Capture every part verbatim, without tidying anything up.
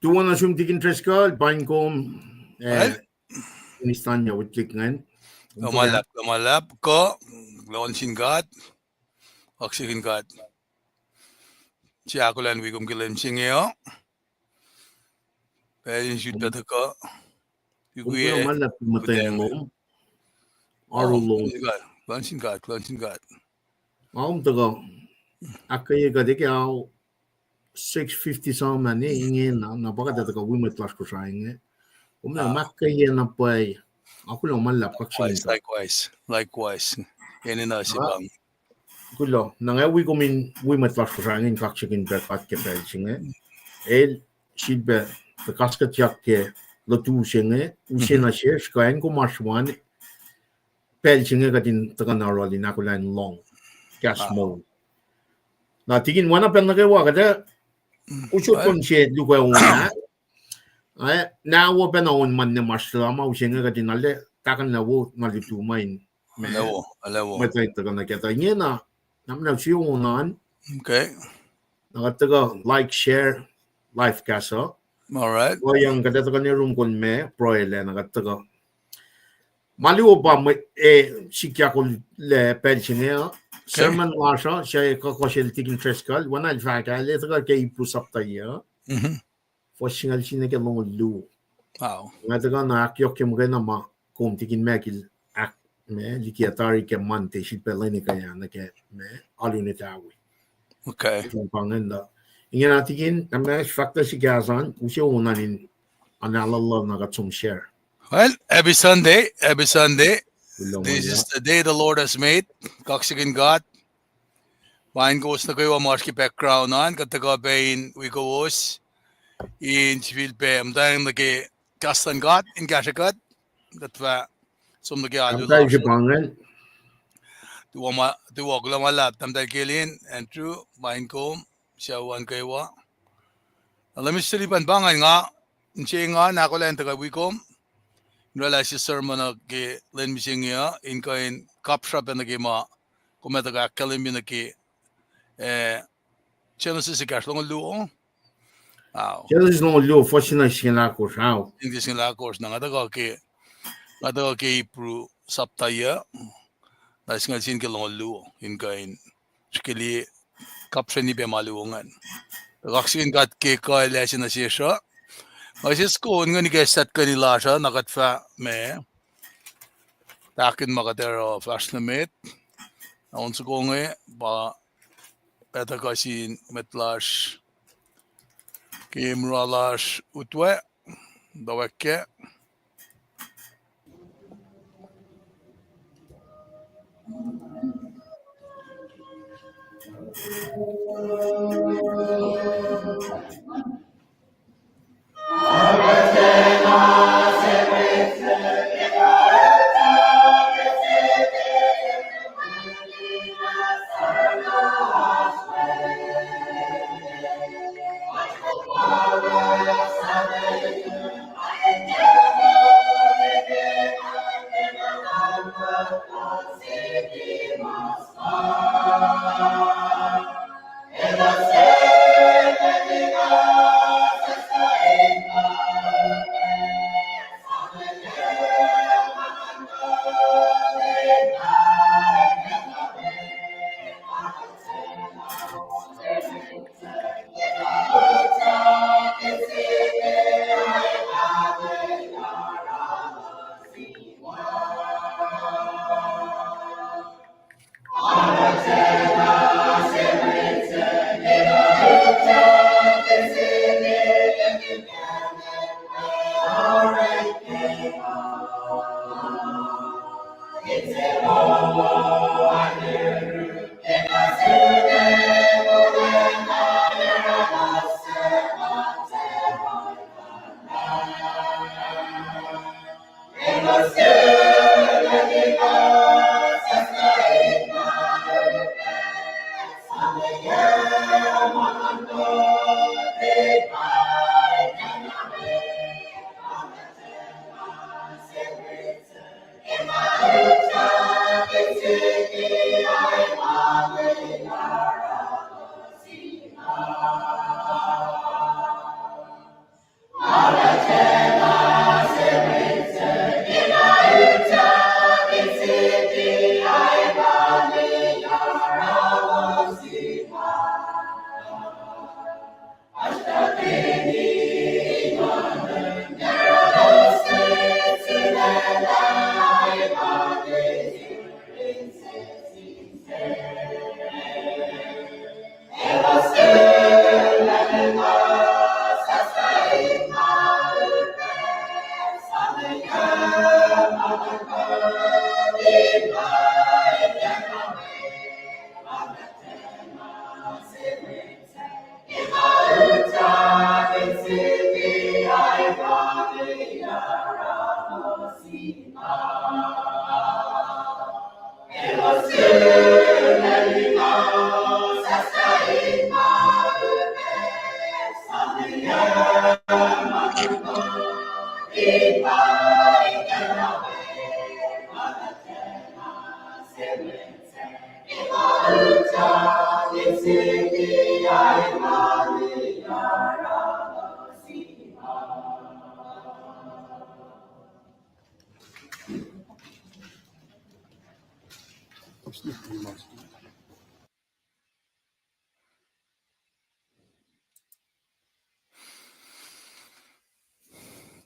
Tuan asum Tikin Driscoll, pain kom, eh, Well, Ministan ya witlik ngan. Kuloh ma luhlahp, kuloh ma luhlahp, kuh, kuloh sin God, kaksakihn God. Tiac ahkolah in wi kom ke lwen se inge uh. Pacl in sut pac tuhkuh. Kom kuloh ma luhlahp, muhtwacn lom. Oaru lom. Kuloh sin God, kuloh sin God. Nga kom tuhkuh ahkkweye kuht ke ao six fifty some an, ingena na pa kuht ac tuhkuh wi mwet lasr Kosrae inge. Kom na ahkkweye na pwacye. Nga kuloh ma luhlahp kaksakihn God. Likewise, likewise. Enenuh se pang. Kuloh, na nga wi kom in wi mwet lasr Kosrae inge in kaksakihn pac God ke pacl se inge. El sifilpac tuh kaskuhtyak ke lutu se inge, use nuh sesr kuh acn kom oasr an, pacl se inge kuht in tuhkuh na oruh in ahkolah in lohng kahs moul. Na tikin, oacna pacl nuh kwewa kuht ac usot kom se luke on ah. Na wo pacna on ma na masrla ma use inge kuht in alu tahkuhnlah wo na lutu ma in ma mwet ac tuhkuh nuh kac. Ingena, na mena sie on an. Na kuht tuhkuh like, share, live cast uh. Kuh yang kuht ac tuhkuh ne rum kon ma pruhe lac na kuht tuhkuh ma luo pa mwe, eh, sikyak ol lac pacl se inge uh. Sermon lasr uh, se kuh kosel Tikin Driscoll, oacna el fahk ah, el tuhkuh ke Hebrew sapta yuh, fuhs singucul sie nuh ke longoul luo. Nga tuhkuh na ahkyohkye muhkwena ma kom Tikin Michael ahk ma liki ah tari ke Monday, sifilpac lwen ekuh ah nuh ke ma alu nuh tawi. Ingena Tikin, na ma fahk tuh sikyak an, use on an in anal lal na kuht som share. Well, happy Sunday, happy Sunday. This is the day the Lord has made. Kaksakihn God. Pain kowos nuh kwewa ma oasr ke background an, kuht tuhkuh pac in wi kowos in sifilpac muhtweng nuh ke kahs luhn God in kahsrwe kuht, kuht fah som nuh ke alu lasr. Tuh kuloh ma luhlahp, tahmtahel Kelin, Andrew, pain kom, sucu an kwewa. Na let me sili pan pa ingacn nga, inse nga in ahkolah in tuhkuh wi kom in oraclah sie sermon uh ke lwen mihsenge uh in kuh in kapsra pac nuh ke ma kom ac tuhkuh ahkkahlwemye nuh ke, eh, Genesis ekahsr, longoul luo. Genesis longoul luo, fuhs singucul ahkosr, ao. Singucul ahkosr, na nga tuhkuh ke, nga tuhkuh ke Hebrew sapta yuh, na singucul sie nuh ke longoul luo in kuh in srihke liye kapsreni pac ma luo ingacn. Tuh kaksakihn God ke kuh el ase nuh sesr uh. Nga use soko ingacn ke satkeni lasr uh, na kuht fah ma tahkihn ma kuht oruh fahsr nuh met. Na on soko inge pa pactuhkuh sin mwet lasr ke mura lasr Utwe, Taweke.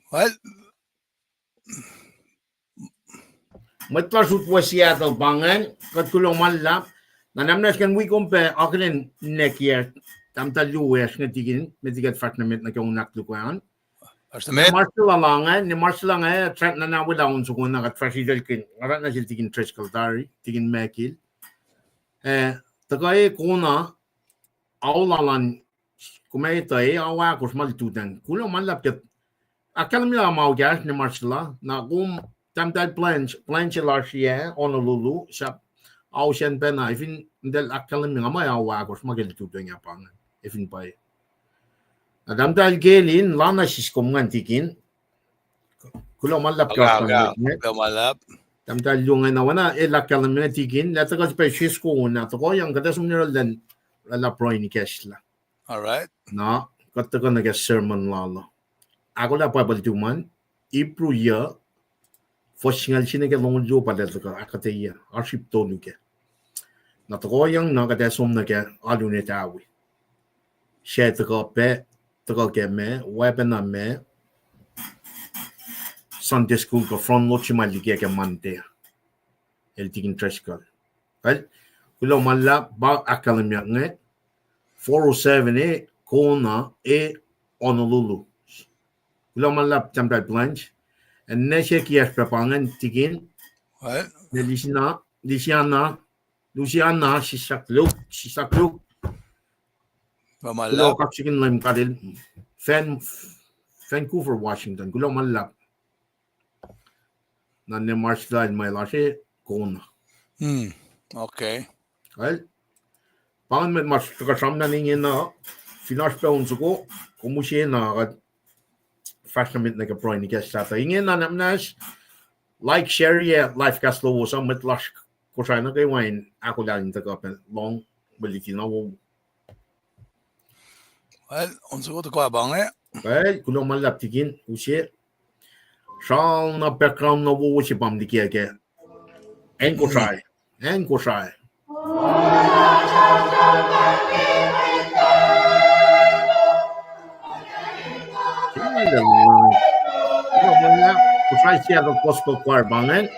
Well, mwet lasr utwe Seattle pa ingacn, kuht kuloh ma luhlahp. Na nahmnasken wi kom pac akihlen ninac kiyacsr, tahmtahel luo oasr inge tikin, met liki kuht fahsr nuh met nuh ke on ahkluo an. Marshall la inge, ne Marshall la inge, track na na welah on soko na kuht fahsr italkihn, nga fahk nuh sel tikin Driscoll tari, tikin Mekil. Eh, tuhkuh e kona, ao lalan, kom etuh e, ao ahkosr ma lututacng. Kuloh ma luhlahp ke, ahkkahlwemye lah ma okahsr ne Marshall la, na kom tahmtahel Blanche, Blanche lasr yac, Honolulu, sahp ao sacn pacna, efin ntel ahkkahlwemye nga ma ao ahkosr ma ke lututacng ah pa ingacn, efin pwacye. Na tahmtahel Kelin, lana sis kom ingacn tikin. Kuloh ma luhlahp ke, kuloh ma luhlahp. Tahmtahel luo inge na oacna el ahkkahlwemye tikin, lah tuhkuh pac sesr ko na tohkohyang kuht ac som nuh yohrohl lwen, lah pruhe in ikacslah. Na kuht tuhkuh nuh ke sermon lal uh. Ahkolah Bible tuhmom, Hebrew yuh, fuhs singucul sie nuh ke longoul luo pa el tuhkuh ahkuhtweyac, oasr ip tolu kac. Na tohkohyang na kuht ac som nuh ke alu in etawi. Suc tuhkuh pac, tuhkuh ke ma, oacpacna ma, Sunday school kuh front load se ma liki ke Monday. El tikin Driscoll. Kuloh ma luhlahp, pa ahkkahlwemye inge, four oh seven e, kona e, Honolulu. Kuloh ma luhlahp tahmtahel Blanche. Ac ninac se kiyacsr pac pa ingacn tikin, ne Luciana, Luciana, Luciana, sisaklu, sisaklu. Kuloh kaksakihn Leum God el, Van-, Vancouver, Washington. Kuloh ma luhlahp. Na ne Marshall el ma lasr e kona. Well, pa ingacn mwet ma tuhkuh sramsram ingena, fin oasr pac on soko, kom use na kuht fahsr nuh met nuh ke pruhe in ikacslah tuh. Ingena nahmnasr, like, share-ye live cast lowos uh, mwet lasr Kosrae nuh kwewa in ahkolah in tuhkuh pac lohng mwe luti na wo. Well, on soko tuhkuh pa inge. Well, kuloh ma luhlahp tikin, use. Sral na background na wowo se pa mliki ke. Acn Kosrae. Acn Kosrae. Kosrae Seattle Gospel Choir pa ingacn.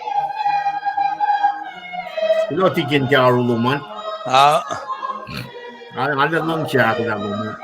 Kuloh tikin ke oaru lom an. Nga, nga luhngse ahkolah lom an.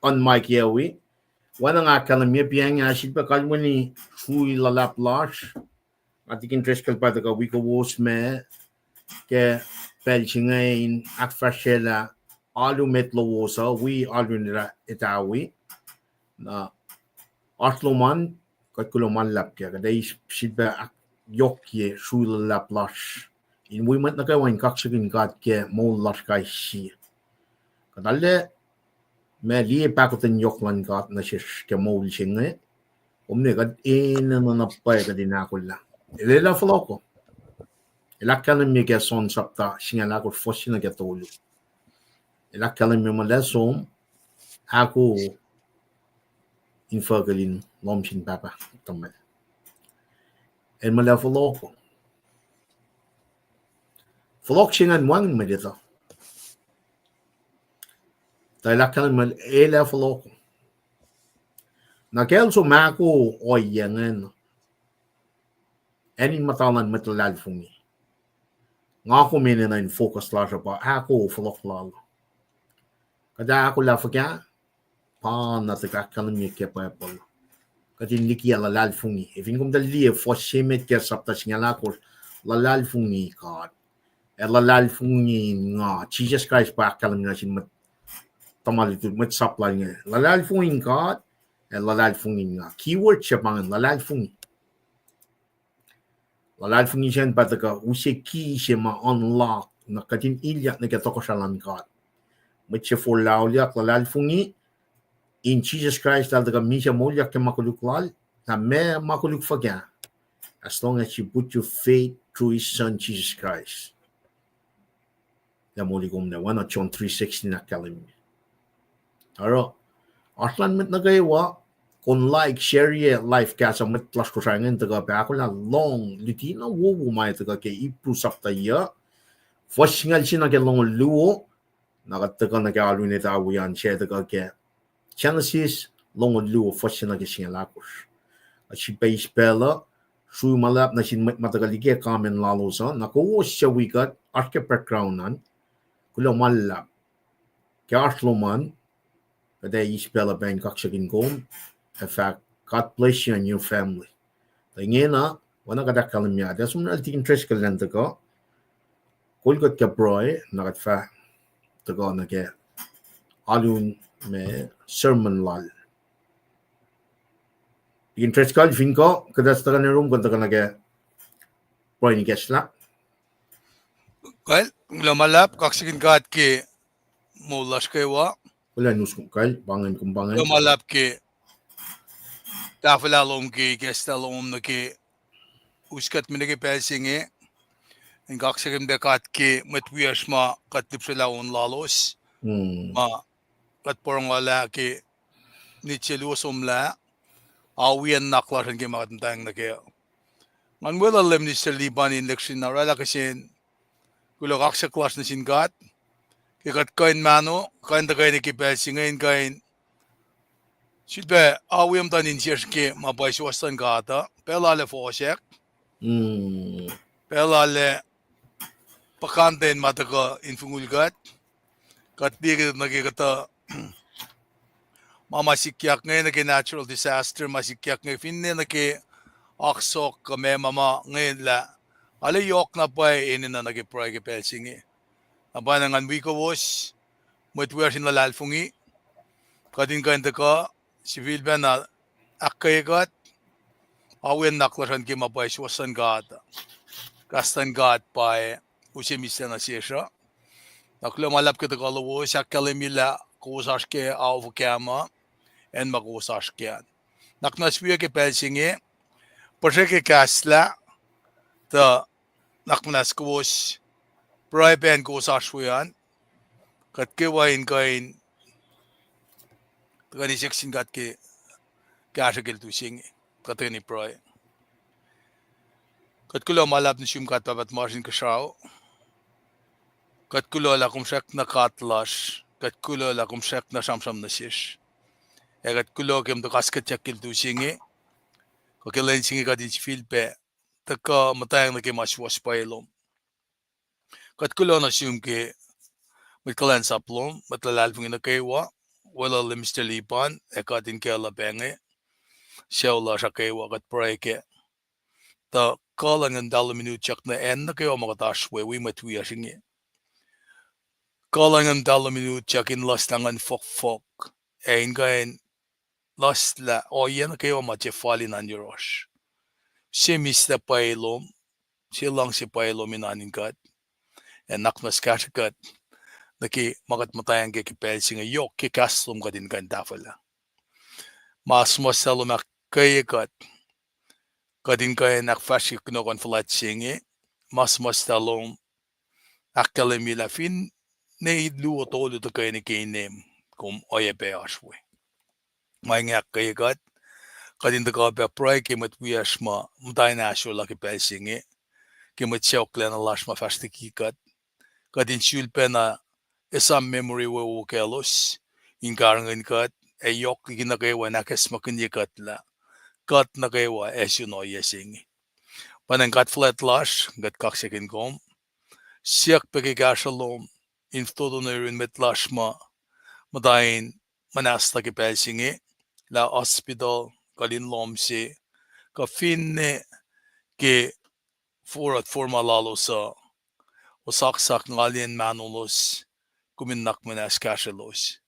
on mic yac wi. Oacna nga ahkkahlwemye, pa inge sifilpac kalweni srui luhlahp lasr. Nga tikin Driscoll pa tuhkuh wi kowos me ke pacl se inge in ahkfahsryelah alu met lowos uh wi alu in etawi. Na oasr lom an, kuht kuloh ma luhlahp kac, kuht ac sifilpac ahkyohkye srui luhlahp lasr in wi mwet nuh kwewa in kaksakihn God ke moul lasr kais sie. Kuht arlac ma liye pahkotwen yohk luhn God nuh sesr ke moul se inge, kom ne kuht enenuh na pwacye kuht in ahkolah. El elah fohlohko. El ahkkahlwemye ke John sapta singucul ahkosr fuhs se nuh ke tolu. El ahkkahlwemye muh lah som ahko infuckihl in lohm sin Pahpah tuhmwacl. El muh lah fohlohko. Fohlohk se ingacn wacngihn mwet etuh. Tuh el ahkkahlwemye muh el ac fohlohko. Na kacl som ahko ohiyac ingacn, acn in muhta luhn mwet luhlahlfongi. Nga kom enenuh in focus lasr uh pa ahko fohlohk lal. Kuht ahkolah fuhkah? Pa na tuh ahkkahlwemye ke Bible. Kuht in likiyac luhlahlfongi. Ac fin kom tuh liye fuhs se met ke sapta singucul ahkosr, luhlahlfongi God. Ac luhlahlfongi in nga. Jisus Kraist pa ahkkahlwemye nuh sin mwet tuhma lutlut, mwet sap lal inge. Luhlahlfongi in God, ac luhlahlfongi in nga. Keyword se pa ingacn, luhlahlfongi. Luhlahlfongi se ingacn pa tuhkuh use key se ma unlock, na kuht in ilyak nuh ke tohkohsrahi luhn God. Mwet se forlah auliyak luhlahlfongi in Jisus Kraist, lah el tuhkuh misac moulyak ke ma koluk lal, na ma, ma koluk fuhkah? As long as you put your faith through his son Jesus Christ. Lah moli kom na, oacna John three sixteen ahkkahlwemye. Oruh, oasr lun mwet nuh kwewa, kom like, share-ye live cast uh, mwet lasr Kosrae ingacn tuhkuh pac ahkolah lohng luti na wowo ma tuhkuh ke Hebrew sapta yuc, fuhs singucul se nuh ke longoul luo, na kuht tuhkuh nuh ke alu in etawi an se tuhkuh ke Genesis longoul luo fuhs se nuh ke singucul ahkosr. Kuht sifilpac eis pacl uh, srui ma luhlahp nuh sin mwet ma tuhkuh liye comment lalos uh, na kowos suc wi kuht oasr ke background an, kuloh ma luhlahp. Ke oasr lom an, kuht ac eis pacl uh pac in kaksakihn kom, ac fahk, God bless you and your family. Tuh ingena, oacna kuht ahkkahlwemye, ac som na tikin Driscoll elan tuhkuh, kol kuht ke pruhe, na kuht fah tuhkuh nuh ke alu in me sermon lal. Tikin Driscoll, fin kuh, kuht ac tuhkuh nuh rum, kuht tuhkuh nuh ke pruhe in ikacslah. Kal, kuloh ma luhlahp, kaksakihn God ke moul lasr kwewa. Kuloh nus kom kal, pa ingacn kom pa ingacn. Kuloh ma luhlahp ke tahfwelah lom ke ikacslah lom nuh ke us kuht me nuh ke pacl se inge. In kaksakihn pac God ke mwet wiyacsr ma kuht lihpsrelah on lalos. Ma kuht porongolah ke nit se luo somlah, a wiacn nuhnak lasr an ke ma kuht muhtwacng nuh kac. Ngan weluhl Minister Lipan in lihksreni oraclah kihsen kuloh kaksak lasr nuh sin God ke kuht kuh in mahno, kuh in tuhkweni ke pacl se inge in kuh in sifilpac awi muhtuhn insesr ke ma pwacye suwohs luhn God uh, pacl lal ac fohsack, pacl lal ac puhkantwen ma tuhkuh in fongul kuht. Kuht liye nuh ke kuhtuh ma ma sikyak inge nuh ke natural disaster, ma sikyak inge finne nuh ke oaksohk kuh meac ma ma inge lah arlac yohk na pwacye enenuh nuh ke pruhe ke pacl se inge. Na pwacye na ngan wi kowos mwet wiyacsr in luhlahlfongi, kuht in kuh in tuhkuh sifilpac na ahkkweye kuht, a wiacn nuhnak lasr an ke ma pwacye suwohs luhn God, kahs luhn God pa ac use mihslac nuh sesr uh. Na kuloh ma luhlahp ke tuhkuh lowos, ahkkahlwemye lah kowos oasr ke ao fuhkah ma, acn ma kowos oasr ke an. Nuhnak muhnahs wiyuc ke pacl se inge, puhsrwe ke kahslah, tuh nuhnak muhnahs kowos pruhe pac acn kowos oasr we an, kuht kwewa in kuh in tuhkweni siyuck sin God ke kahsruh ke lutu se inge, kuht tuhkweni pruhe. Kuht kuloh ma luhlahp nuh sum God Pahpah tuhmasr Inkuhsrao. Kuht kuloh lah kom srackna God lasr. Kuht kuloh lah kom srackna sramsram nuh sesr. Ac kuht kuloh ke kom tuh kaskuhtyak ke lutu se inge, kuh ke lwen se inge kuht in sifilpac tuhkuh muhtwacng nuh ke ma suwohs pwacye lom. Kuht kuloh nuh sum ke mwet kuhlwacnsap lom, mwet luhlahlfongi nuh kwewa, Weluhl Mister Lipan ac kuht in kacluh pac inge. Sucu lasr uh kwewa kuht pruhe kac. Tuh kuh luhn Nguhn Muhtahl lom in utyak nuh acn nuh kwewa ma kuht oasr we, wi mwet wiyacsr inge. Kuh luhn Nguhn Muhtahl lom in utyak in luslah nguhn fohkfohk, ac in kuh in luslah ohiyac nuh kwewa ma tiac fal in oan yohrohsr. Se mihslac pwacye lom, se luhngse pwacye lom in oan in kuht, ac nuhnak muhnahs kahsrwe kuht nuh ke ma kuht muhtwacwacack ke pacl se inge, yohk ke kahs lom kuht in kuh in tahfwelah. Ma suhmuhslah lom ahkkweye kuht, kuht in kuh in ahkfahsrye kunohkohn fuhlwact se inge. Ma suhmuhslah lom ahkkahlwemye lah finne luo tolu tuhkweni ke inem, kom oacyacpac oasr we. Ma inge ahkkweye kuht, kuht in tuhkuh pac pruhe ke mwet wiyacsr ma muhta in ahsor lah ke pacl se inge, ke mwet sacohklacna lasr ma fahsr liki kuht. Kuht in sulpacna esam memory wowo kaclos, in karihngihn kuht, ac yohk liki nuh kwewa in ahkacsmakihnye kuht lah kuht nuh kwewa ac sun ohiyac se inge. Pwacnwacng God fuhlwact lasr, kuht kaksakihn kom. Siyuck pac ke kahsruh lom in fototo nuh yurin mwet lasr ma muhta in muhnahslah ke pacl se inge, lah hospital, kuh in lohm se, kuh finne ke forut forma lalos uh, osaksak ngalyen mahnolos, kom in nuhnak muhnahs kahsrwelos.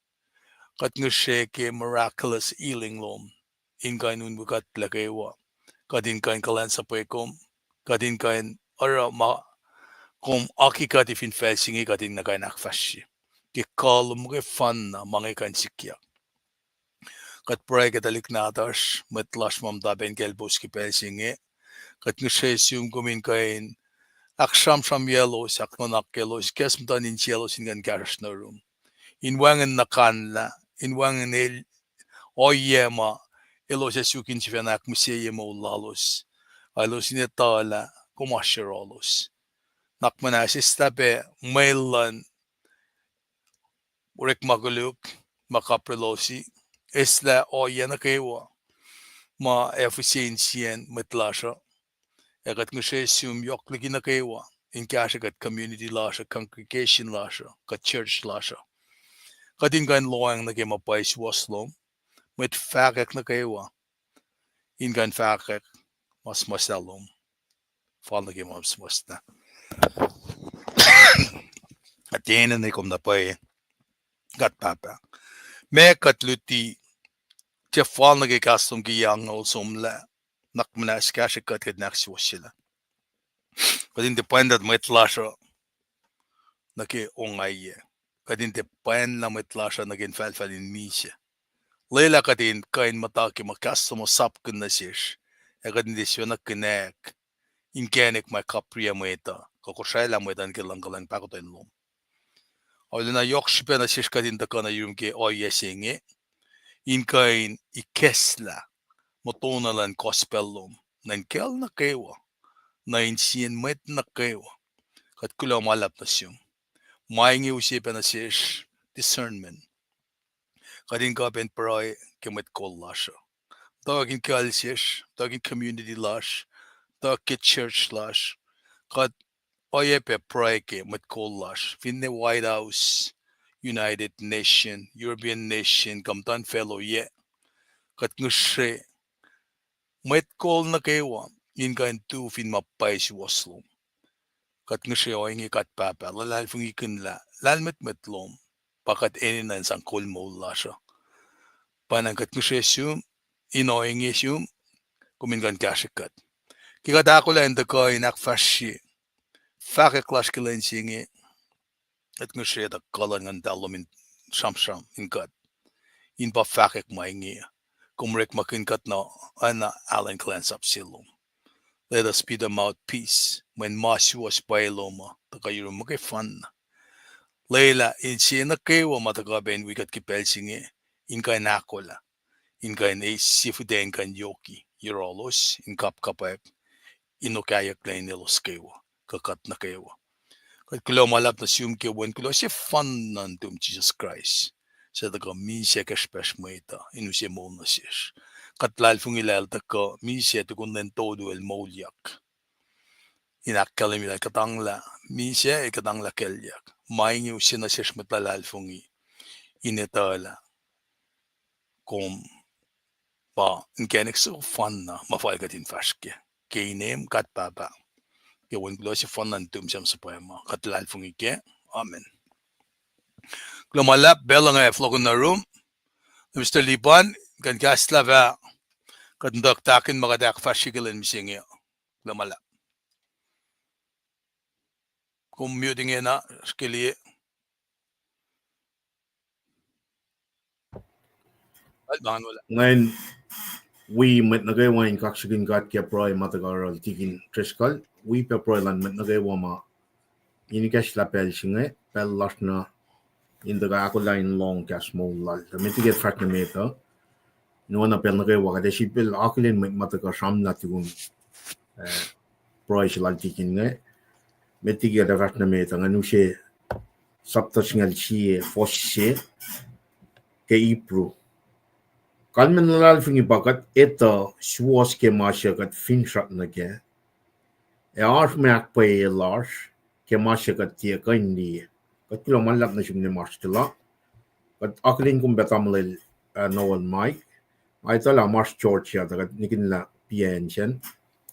Kuht ngihsre ke miraculous healing lom in kuh in un wi kuht nuh kwewa. Kuht in kuh in kuhlwacnsapwe kom, kuht in kuh in oruh ma kom aki kuht fin facl se inge, kuht in nuh kuh in ahkfahsrye ke kuh lom muhkwefanna ma inge kuh in sikyak. Kuht pruhe ke tuhlihk nahtuhsr, mwet lasr ma muhta pac in kaclpous ke pacl se inge. Kuht ngihsre sum kom in kuh in ahksramsramyelos, ahknuhnakyelos, kahs muhtuhn insiyaclos in kuh in kahsruhsr nuh yurum, in wacngihn nuhkanlah, in wacngihn el ohiyac ma elos ac suk in sifacna ahkmihsye moul lalos, ac elos in etuh lah kom oasr yohrohlos. Nuhnak muhnahs, eslah pac mwe luhn orekma koluk ma kaprelosi, eslah ohiyac nuh kwewa ma ac fihse insiyacn mwet lasr uh. Ac kuht ngihsre sum yohk liki nuh kwewa in kahsrwe kuht community lasr uh, congregation lasr uh, kuht church lasr uh. Kuht in kuh in lohacng nuh ke ma pwacye suwohs lom, mwet fahkwack nuh kwewa in kuh in fahkwack ma suhmuhslah lom. Fal nuh ke ma suhmuhslah. Kuht enenuh kom na pwacye, kuht Pahpah. Ma kuht luti, tiac fal nuh ke kahs lom ke yac angngaul somlah, nuhnak muhnahs kahsrwe kuht, kuht in ahksuwohsyelah. Kuht in tiac pwacnlah mwet lasr uh nuh ke ongaiyac. Kuht in tiac pwacnlah mwet lasr uh nuh ke infahlfahl in misac. Lwelah kuht in kuh in muhta ke ma kahs lom uh sapkihn nuh sesr, ac kuht in tiac sifacna kihnack inkacnek ma kapriyac mwet uh, kuh kosraclah mwet uh nuh ke luhngkuhlwacng pahkotwen lom. Arulacna yohk srihpac nuh sesr kuht in tuhkuh nuh yurum ke ohiyac se inge, in kuh in ikacslah muhtuhnoa luhn gospel lom nuh in kacl nuh kwewa, nuh insiyacn mwet nuh kwewa. Kuht kuloh ma luhlahp nuh sum. Ma inge use pac nuh sesr discernment. Kuht in kuh pac in pruhe ke mwet kol lasr uh, tuhkuh in kacl sesr, tuhkuh in community lasr, tuhkuh ke church lasr. Kuht oacyacpac pruhe ke mwet kol lasr, finne White House, United Nation, European Nation, kuh muhtuhnfacl oyac. Kuht ngihsre mwet kol nuh kwewa in kuh in tu fin ma pwacye suwohs lom. Kuht ngihsre ohinge kuht Pahpah, luhlahlfongikihn lah lahlmwetmwet lom pa kuht enenuh in sang kol moul lasr uh. Pwacnwacng kuht ngihsre sum in ohinge sum, kom in kuh in kahsrwe kuht ke kuht ahkolah in tuhkuh in ahkfahsrye fahkwack lasr ke lwen se inge. Kuht ngihsre tuh kuh luhn Nguhn Muhtahl lom in sramsram in kuht, in pa fahkwack ma inge. Kom orekmakihn kuht na, oacna alu in kuhlwacnsap se lom. Let us be the mouthpiece, mweyen ma suwohs pwacye lom uh tuhkuh yurum muhkwefanna. Lwelah inse nuh kwewa ma tuhkuh pac in wi kuht ke pacl se inge, in kuh in ahkolah, in kuh in eis sie fihtac in kuh in yoki yohrohlos, in kapkapwack, in okahyucklac in elos kwewa, kuh kuht nuh kwewa. Kuht kuloh ma luhlahp nuh sum ke Wen kuloh sefanna nuhtum, Jisus Kraist, suc tuhkuh misac ke srihpacsr mwet uh in use moul nuh sesr. Kuht luhlahlfongi lah El tuhkuh misac tukun lwen tolu El moulyak, in ahkkahlwemye lah El kuhtanglah misac, El kuhtanglah kaclyuck. Ma inge use nuh sesr mwet luhlahlfongi in etuh lah kom pa inkacnek sefanna ma fal kuht in fahsr kac. Ke inem God Pahpah, ke Wen kuloh sefanna nuhtum, Sam, suhpwacma, kuht luhlahlfongi kac. Amen. Kuloh ma luhlahp, pacl uh nga fohlohkohn nuh yurum. Mister Lipan, kuh in kahslah fah kuht in tuhkuh tahkihn ma kuht ahkfahsrye ke lwen mihsenge. Kuloh ma luhlahp. Kom mute ingena, srihke liye. Ngan wi mwet nuh kwewa in kaksakihn God ke pruhe ma tuhkuh oruh Tikin Driscoll. Wi pac pruhe luhn mwet nuh kwewa ma in ikacslah pacl se inge, pacl lasr na in tuhkuh ahkolah in lohng kahs moul lal. Tuh met liki kuht fahsr nuh met uh, in oacna pacl nuh kwewa, kuht ac sifilpac akihlen mwet ma tuhkuh sramlah tukun, eh, pruhe se lal Tikin inge. Met liki kuht fahsr nuh met uh, ngan use sapta singucul sie, fuhs se, ke Hebrew. Kalmacn luhlahlfongi pa kuht etuh suwohs ke ma suc kuht finsrak nuh kac, ac oasr mwe ahkpwacye lasr ke ma suc kuht tiac kuh in liye. Kuht kuloh ma luhlahp nuh sum ne Marshall. Kuht akihlen kom pac tamuhlwel, uh, Noel Mike. Nga etuh lah Marshall, Georgia, tuh kuht nikihnlah piacn sacn.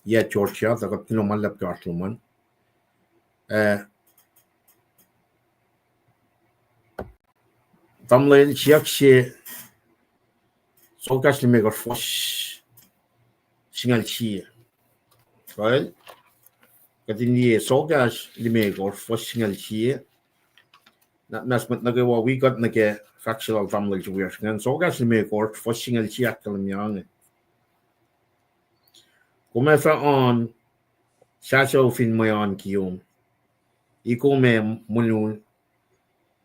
Yac, Georgia, tuh kuht kuloh ma luhlahp ke oasr lom an. Eh, tamuhlwel, siyuck se, Sohkahs limekohsr, fuhs singucul sie. Kuht in liye Sohkahs limekohsr, fuhs singucul sie. Na mas mwet nuh kwewa wi kuht nuh ke fahk se lal tamuhlwel se wiyacsr ingacn. Sohkahs limekohsr, fuhs singucul sie ahkkahlwemye inge: Kom ac fah oan sasuc fin mwe oan kiyom, ikom ac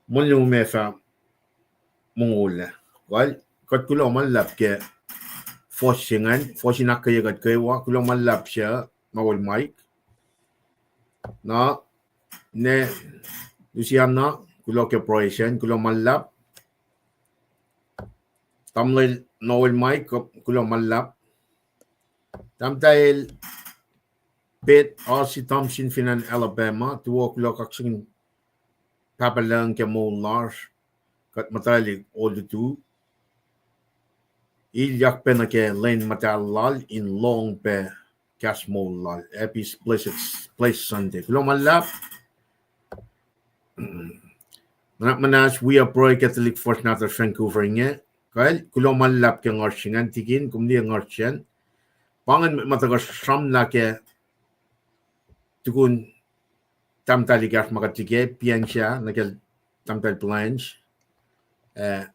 monum ac fah mongolah. Kuh, kuht kuloh ma luhlahp ke fuhs se ingacn, fuhs in ahkkweye kuht kwewa. Kuloh ma luhlahp suc Noel Mike. Na, ne Lusiana, kuloh ke pruhe sacn, kuloh ma luhlahp. Tamuhlwel Noel Mike, kuloh ma luhlahp. Tahmtahel Beth Arsi Thompson fin acn Alabama, tuwo, kuloh kaksakihn Pahpah Lucng ke moul lasr, kuht muhtwaclihk olutu. Ilyak pac nuh ke lwen muhtahl lal in lohng pac kahs moul lal. Happy blessed, blessed Sunday. Kuloh ma luhlahp. Nuhnak muhnahs wi uh pruhe ke tuhlihk fuhsr nahtuhsr Vancouver inge. Kal, kuloh ma luhlahp ke ngasr se ingacn, Tikin, kom liye ngasr sacn. Pa ingacn ma tuhkuh sramlah ke tukun tahmtahel ekahsr ma kuht liki, piacn sahyac nuh ke tahmtahel Blanche, eh,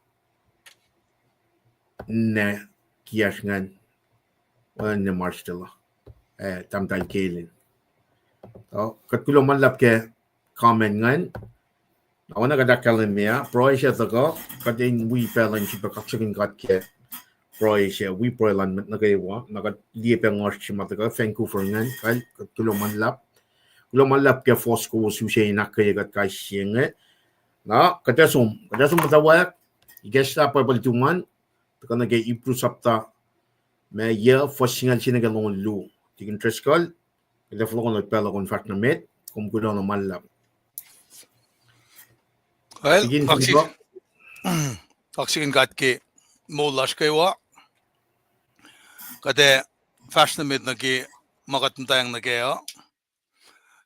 ne kiyacsr ingacn, oacna March tuh la, eh, tahmtahel Kaylin. Kuht kuloh ma luhlahp ke comment ingacn. Na oacna kuht ahkkahlwemye ah, pruhe se tuhkuh, kuht in wi pacl in sifilpac kaksakihn God ke pruhe se, wi pruhe luhn mwet nuh kwewa, na kuht liye pac ngasr se ma tuhkuh Vancouver ingacn, kal, kuht kuloh ma luhlahp. Kuloh ma luhlahp ke fohs kowos use in ahkkweye kuht kais sie inge. Na kuht ac som, kuht ac som muhtwacwacack, ikacslah Bible tuhmwacn, tuhkuh nuh ke Hebrew sapta ma yuc, fuhs singucul sie nuh ke longoul luo. Tikin Driscoll, kuht ac fohlohkohn pacl uh kom fahsr nuh met, kom kuloh na ma luhlahp. Well, Tikin, kaksakihn God ke moul lasr kwewa. Kuht ac fahsr nuh met nuh ke ma kuht muhtwacng nuh kac uh.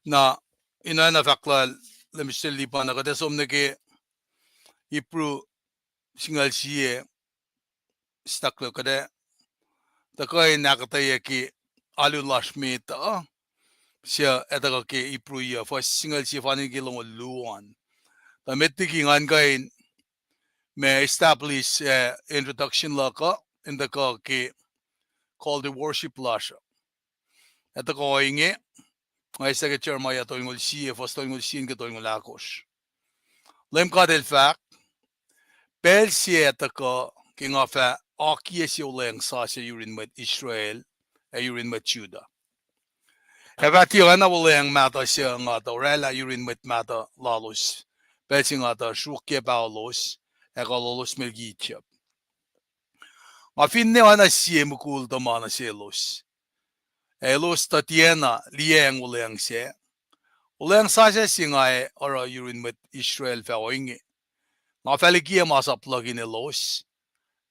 Na, in oacna fahk lal Mister Lipan, kuht ac som nuh ke Hebrew singucul sie, stuck kuht ac tuhkuh in ahkuhtweyac ke alu lasr met uh, suc ac tuhkuh ke Hebrew uh, fuhs singucul sie fani ke longoul luo an. Tuh met liki ngan kuh in ma establish, eh, introduction luhk uh, in tuhkuh ke call to worship lasr uh. Ac tuhkuh ohinge, nga eis ke Jeremiah tolngoul sie, fuhs tolngoul sie nuh ke tolngoul ahkosr. Leum God El fahk, pacl se ac tuhkuh ke nga fah akiyac sie olweacng sasuc yurin mwet Israel ac yurin mwet Judah. Ac fah tiac oacna olweacng mahtuh suc nga tuh oraclah yurin mwet mahtuh lalos, pacl se nga tuh sruokyac paholos ac kuh lalos mwe liki Egypt. Nga finne oacna sie mukul tuhma nuh selos, ac elos tuh tiacna liyacacng olweacng sac. Olweacng sasuc se nga ac oruh yurin mwet Israel fah ohinge: Nga fah likiyac masap luhk in elos,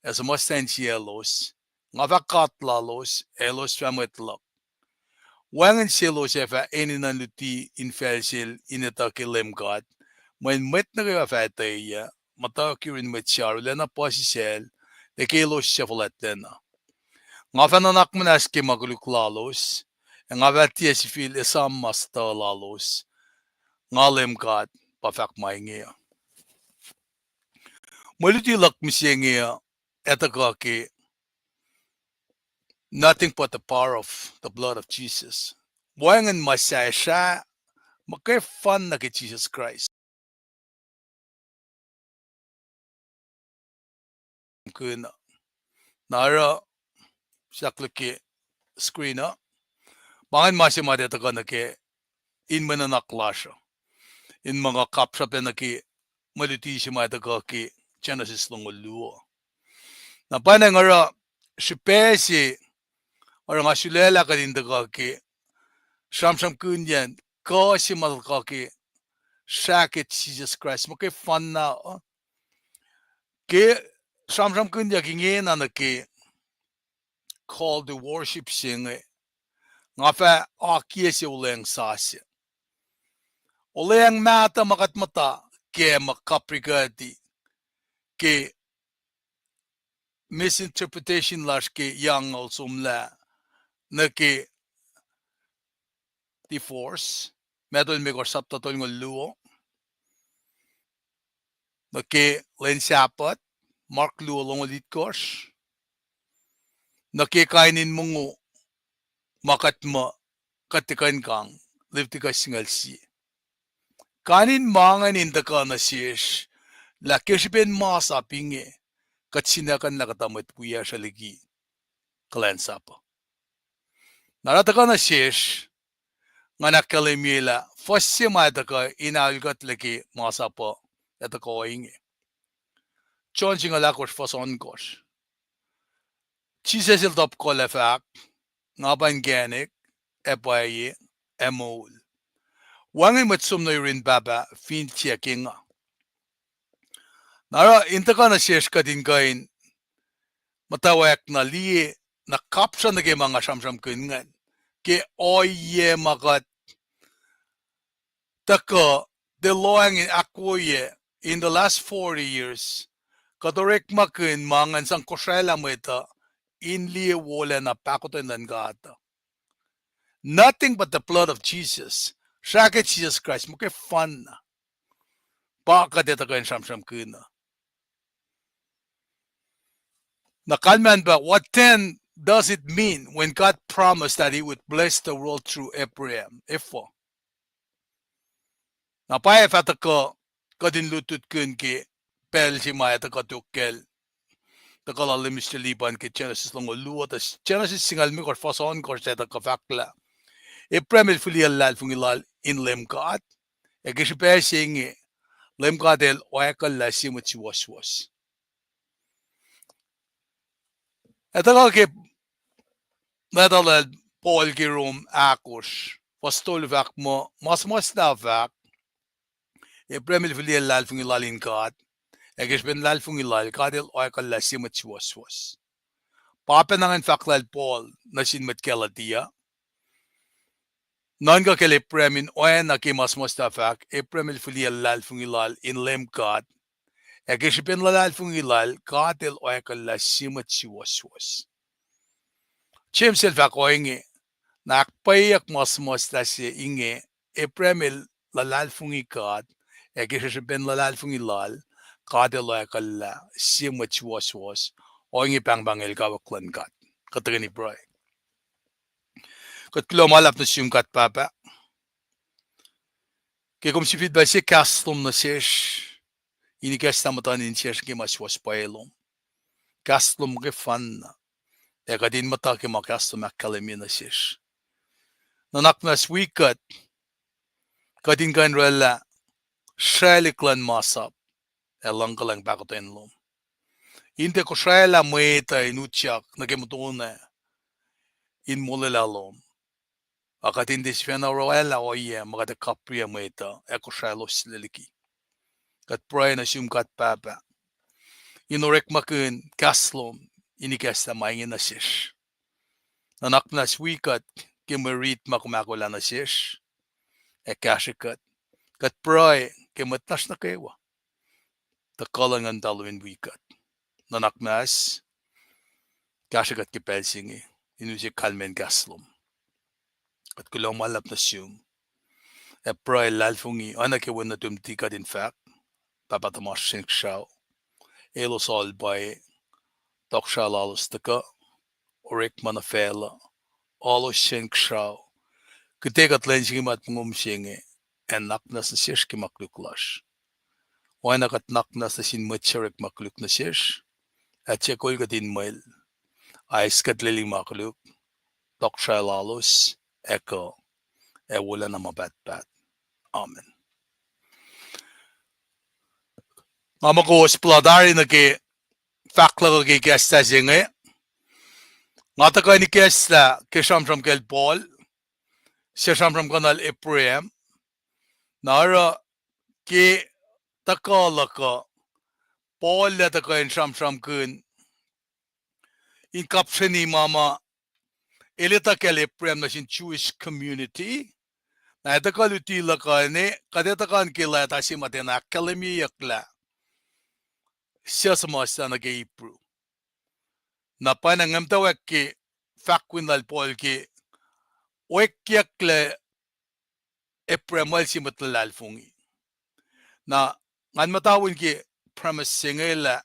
ac suhmuhslah insiyaclos, nga fah God lalos, ac elos fah mwet luhk. Wacngihn selos ac fah enenuh in luti infacl sel in etuh ke Leum God, mweyen mwet nuh kwewa fah etweyuc, muhta yurin mwet suc arulacna puhsisacl, ac ke elos suc fuhlwactlacna. Nga fah nuhnak muhnahs ke ma koluk lalos, ac nga fah tiac sifil esam ma sutuh lalos. Nga Leum God pa fahk ma inge uh. Mwe luti luhk mihsenge uh, ac tuhkuh ke nothing but the power of the blood of Jesus. Wacngihn ma sahyacsr muhkwena nuh ke Jisus Kraist. Kihn, na oruh sahkluhk ke screen uh, pa ingacn ma se ma ac tuhkuh nuh ke in mwe nuhnak lasr uh, in muh nga kapsrapacna ke mwe luti se ma ac tuhkuh ke Genesis longoul luo. Na pwacnwacng oruh srihpac se oruh nga sulaclah kuht in tuhkuh ke sramsramkihnyacn kuh se ma tuhkuh ke srah ke Jisus Kraist muhkwena uh, ke sramsramkihnyuck ingena nuh ke call to worship se inge, nga fah akiyac se olweacng sasuc. Olweacng mahtuh ma kuht muhta ke ma kaprikuhti ke misinterpretation lasr ke eungoul somlah nuh ke divorce, Matthew limekohsr sapta tolngoul luo, nuh ke lwen Sahpuht, Mark luo longoul itkohsr, nuh ke kain in mongo ma kuht muh kuht tiac kuh in kang, Leviticus singucul sie. Kain in ma ingacn in tuhkuh nuh sesr lah ke srihpen masap inge, kuht sinakuhnlah kuhtuh mwet wiyacsr liki kuhlwacnsapuh. Na oruh tuhkuh nuh sesr, ngan ahkkahlwemye lah fuhs se ma ac tuhkuh in aolkuhtlac ke masap uh ac tuhkuh ohinge. John singucul ahkosr fuhs ohnkohsr. Jisus el topuk lah fahk, Nga pa inkacnek, ac pwacye, ac moul. Wacngihn mwet som nuh yurin Pahpah fin tiac ke nga. Na oruh in tuhkuh nuh sesr kuht in kuh in muhtwacwacack na liye na kapsra nuh ke ma nga sramsramkihn ingacn ke ohiyac ma kuht tuhkuh tiac lohacng in ahkwoye in the last forty years. Kuht orekmakihn ma ingacn sang kosraclah mwet uh in liye wolacna pahkotwen luhn God uh. Nothing but the blood of Jesus. Srah ke Jisus Kraist muhkwena. Pa kuht ac tuhkuh in sramsramkihn uh. Na kalmacn pa, what then does it mean when God promised that he would bless the world through Abraham? Efuh? Na pwacye fah tuhkuh kuht in lutlutkihn ke pacl se ma ac tuhkuh tok kacl, tuhkuh lal Mister Lipan ke Genesis longoul luo, tuh Genesis singucul limekohsr fuhs ohnkohsr ac tuhkuh fahk lah Abraham el fihliyac luhlahlfongi lal in Leum God, ac ke srihpac se inge Leum God el oakwucllah sie mwet suwohswohs. Ac tuhkuh ke leta lal Paul ke Rom ahkosr fuhs tolu fahk muh, ma suhmuhslah fahk, Abraham el fihliyac luhlahlfongi lal in God, ac ke srihpen luhlahlfongi lal, God el oakwucllah sie mwet suwohswohs. Pa pacna ingacn fahk lal Paul nuh sin mwet Galatia. Nuhnkuh kacl Abraham in oacna ke ma suhmuhslah fahk, Abraham el fihliyac luhlahlfongi lal in Leum God, ac ke srihpen luhlahlfongi lal, God el oakwucllah sie mwet suwohswohs. James el fahk ohinge, na ahkpwacyeyuck ma suhmuhslah se inge, Abraham el luhlahlfongi God, ac ke srihpen luhlahlfongi lal, God el oakwucllah sie mwet suwohswohs. Ohinge pahngpahng el kawuck luhn God. Kuht tuhkweni pruhe. Kuht kuloh ma luhlahp nuh sum God Pahpah, ke kom sifilpac sie kahs lom nuh sesr, in ikacslah muhtuhn insiyacsr ke ma suwohs pwacye lom. Kahs lom ke fanna, ac kuht in muhta ke ma kahs lom ahkkahlwemye nuh sesr. Nuhnak muhnahs wi kuht, kuht in kuh in orwaclah sraclihk luhn masap ac luhngkuhlwacng pahkotwen lom, in tiac kosraclah mwet uh in utyak nuh ke muhtuhnoa in molwelah lom. A kuht in tiac sifacna orwaclah ohiyac ma kuht ac kapriyac mwet uh ac kosracloslah liki. Kuht pruhe nuh sum God Pahpah, in orekmakihn kahs lom in ikacslah ma inge nuh sesr. Nuhnak muhnahs wi kuht ke mwe rit ma kom ahkolah nuh sesr, ac kahsrwe kuht. Kuht pruhe ke mwet lasr nuh kwewa, tuh kuh luhn Nguhn Muhtahl lom in wi kuht. Nuhnak muhnahs, kahsrwe kuht ke pacl se inge, in use kalmacn kahs lom. Kuht kuloh ma luhlahp nuh sum, ac pruhe luhlahlfongi oacna ke wen nuhtum luti kuht in fahk, Pahpah tuhmasr Inkuhsrao, elos all pwacye, tohkohsrahi lalos tuhkuh, orekma nuh facluh, oalos Inkuhsrao, kihte kuht lwen se inge, matwac mongo se inge, ac nuhnak muhnahs nuh sesr ke ma koluk lasr. Oacna kuht nuhnak muhnahs nuh sin mwet se orekma koluk nuh sesr, ac tiac kol kuht in mwel, a eis kuht leli ma koluk, tohkohsrahi lalos, ac kuh, ac wolacna ma pahtpaht. Amen. Nga muh kowos puhla tari nuh ke fahk luhk uh ke ikacslah se inge. Nga tuhkuh in ikacslah ke sramsram kacl Paul, suc sramsramkihnal Abraham. Na oruh ke tuhkuh luhk uh, Paul el tuhkuh in sramsramkihn in kapsreni ma ma el etuh kacl Abraham nuh sin Jewish community. Na el tuhkuh luti luhk uh ne, kuht etuh kuh in ke leta se ma tiacna ahkkahlwemyeyucklah suc suhmuhslah nuh ke Hebrew. Na pacna nga muhtwacwacack ke fahkwin lal Paul ke oekyucklac Abraham el sie mwet luhlahlfongi. Na ngan muhtwacwacack ke premise se inge lah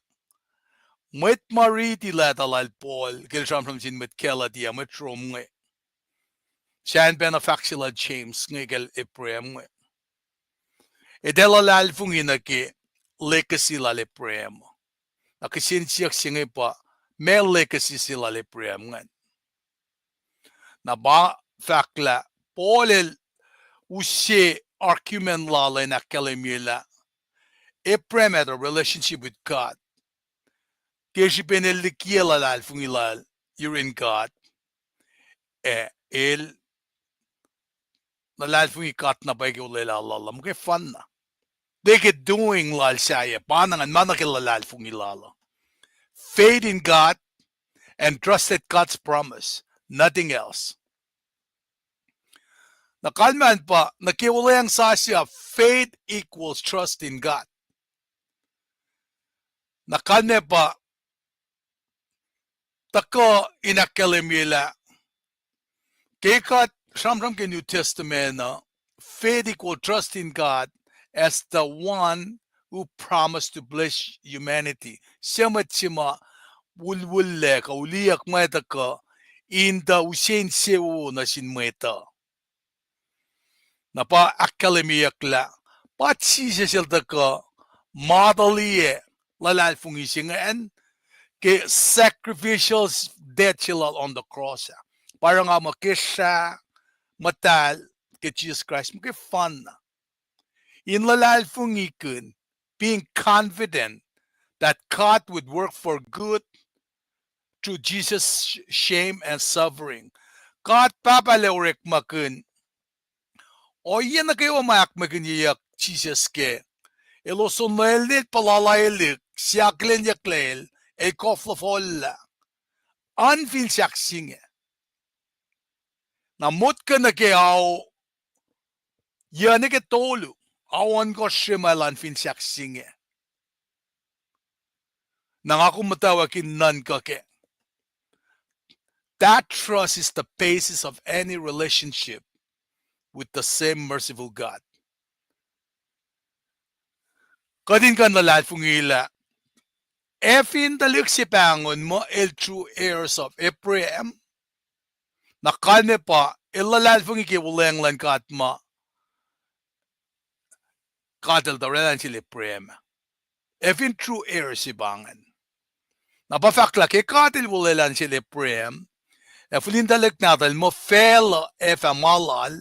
mwet ma riti leta lal Paul ke el sramsram sin mwet Galatia, mwet Rome inge, sacn pacna fahk se lal James inge kacl Abraham inge. Etuh luhlahlfongi nuh ke legacy lal Abraham. Na kihsen siyuck se inge pa, meac legacy se lal Abraham ingacn? Na pa fahk lah Paul el use argument lal in ahkkahlwemye lah Abraham had a relationship with God ke srihpen el likiyac luhlahlfongi lal yurin God, ac el luhlahlfongi God na pwacye ke olwelah lal uh. Muhkwena, tiac ke doing lal sahyac, pa na ngan ma nuh ke luhlahlfongi lal uh. Faith in God and trusted God's promise, nothing else. Na kalmac pa nuh ke olweacng sasuc, faith equals trust in God. Na kalmac pa tuhkuh in ahkkahlwemye lah ke kuht sramsram ke New Testament uh, faith equal trust in God as the one who promised to bless humanity. Suc mwet se ma ulwullac kuh uliyuck ma tuhkuh in tuh use insewowo nuh sin mwet uh. Na pa ahkkahlwemyeyuck lah pa Jisus el tuhkuh model-iyac luhlahlfongi se ingacn ke sacrificial death se lal on the cross ah. Pa oruh nga muh ke srah muhtahl ke Jisus Kraist muhkwena in luhlahlfongikihn, being confident that God would work for good through Jesus' shame and suffering. God Pahpah El orekmakihn ohiyac nuh kwewa ma ahkmwekinyeyuck Jisus kac. Elos onwelnel puhlalaelihk, se akihlenyucklac El, El koflofllah, an fin sahk se inge. Na motko nuh ke ao, yac nuh ke tolu, ao ohnkohsr se ma elan fin sahk se inge. Na nga kom muhtwacwacack in nuhnkuh kac. That trust is the basis of any relationship with the same merciful God. Kuht in kuh in luhlahlfongi lah ac fin tuhlihk se pahngon muh el true heirs of Abraham, na kalmac pa el luhlahlfongi ke olweacng luhn God ma God El tuh oraclah nuh sel Abraham. Ac fin true heir se pa ingacn. Na pa fahk lah ke God El olwelah nuh sel Abraham, ac fihl in tuhlihk nahtuhl muh facluh ac fah ma lal,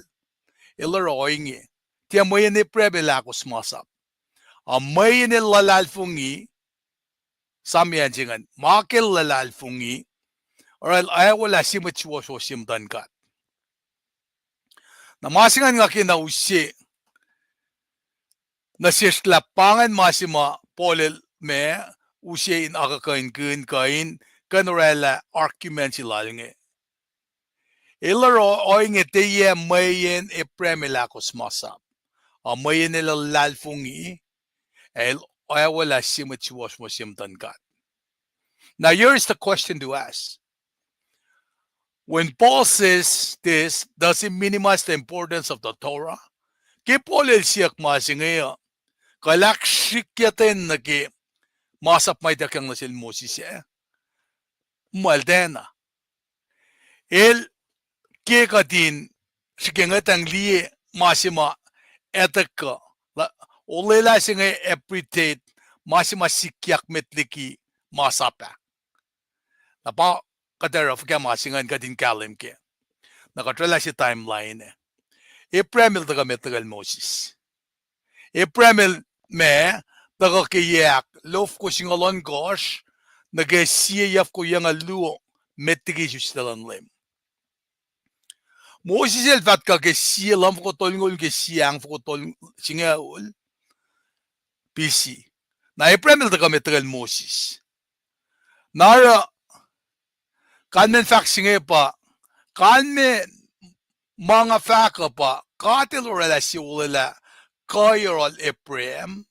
el oruh ohinge. Tiac mweyen Abraham el ahkos masap, a mweyen el luhlahlfongi, Sam acn se ingacn, ma ke luhlahlfongi, oruh el awolah sie mwet suwohswohs ye muhtuhn God. Na ma se ingacn nga kena use nuh sesr lah pa ingacn ma se ma Paul el ma use in akuhkuhinkihn kuh in kuh in oraclah argument se lal inge. El oruh ohinge tiac mweyen Abraham el ahkos masap, a mweyen el luhlahlfongi, el oacwalah sie mwet suwohswohs ye muhtuhn God. Now, here is the question to ask. When Paul says this, does he minimize the importance of the Torah? Ke Paul el siyuck ma se inge uh, kuh el ahksrihkye ten nuh ke masap ma ituckyang nuh sel Moses ah? Muh el tiacna. El ke kuht in srihke ngwetacng liye ma se ma etuh kuh, olwelah se inge abbreviate ma se ma sikyak met liki masap ah. Na pa kuht oruh fuhkah ma se ingacn kuht in kahlwem kac. Na kuht oraclah se timeline ah. Abraham el tuhkuh met tuhkuh el Moses. Abraham el ma tuhkuh ke yac ahk lofoko singucul ohnkohsr nuh ke sie yacfoko yucngucul luo met liki isuslac luhn Leum. Moses el fah tuhkuh ke sie luhmfoko tolngoul ke sie ahngfoko tol-, singucul B C. Na Abraham el tuhkuh met tuhkuh el Moses. Na oruh kalmacn fahk se inge pa, kalmac ma nga fahk uh pa God el oraclah sie olwelah kuh yohrohl Abraham.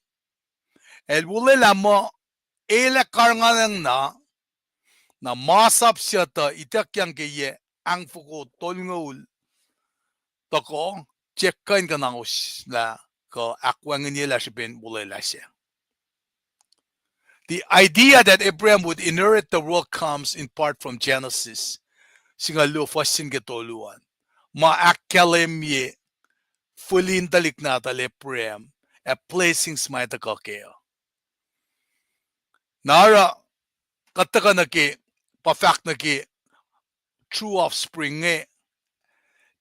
El olwelah muh el ac karihngihn na, na masap suc tuh ituckyang ke yac ahngfoko tolngoul tohkoh, tiac kuh in kuhnaoslah kuh ahkwacngihnyelah srihpen olwelah sac. The idea that Abraham would inherit the world comes in part from Genesis singucul luo fuhs se nuh ke tolu an, ma ahkkahlwemye fihl in tuhlihk nahtuhl Abraham ac blessings ma tuhkuh kac uh. Na oruh kuht tuhkuh nuh ke, pa fahk nuh ke true offspring inge,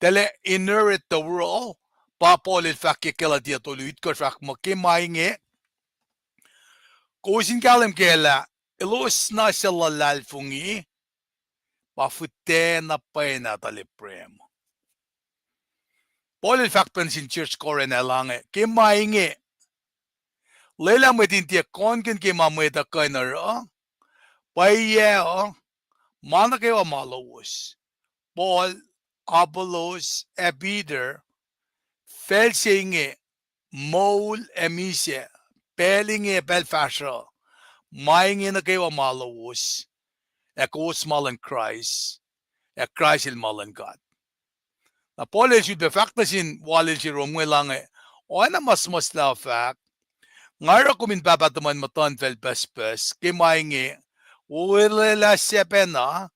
tiac inherit the world, pa Paul el fahk ke Galatia tolu itkohsr fahk muh ke ma inge, kowos in kahlwem kac lah elos na suc luhlahlfongi pa fihtac na pwacye nahtuhl Abraham. Paul el fahk pac nuh sin church Corinth ah lah inge, ke ma inge, lwelah mwet in tiac kohnkihn ke ma mwet uh kuh in oruh, pwacye uh, ma nuh kwewa ma lowos, Paul, Apollos, ac Peter, facl se inge, moul ac misac, pacl inge pacl fahsruh, ma inge nuh kwewa ma lowos, ac kowos ma luhn Kraist, ac Kraist el ma luhn God. Na Paul el sulpac fahk nuh sin walel se Rom inge lah inge, oacna ma suhmuhslah fahk, nga oruh kom in pahpah tuhmwacn muhtuhnfacl pucspucs, ke ma inge, olwelah sac pacna,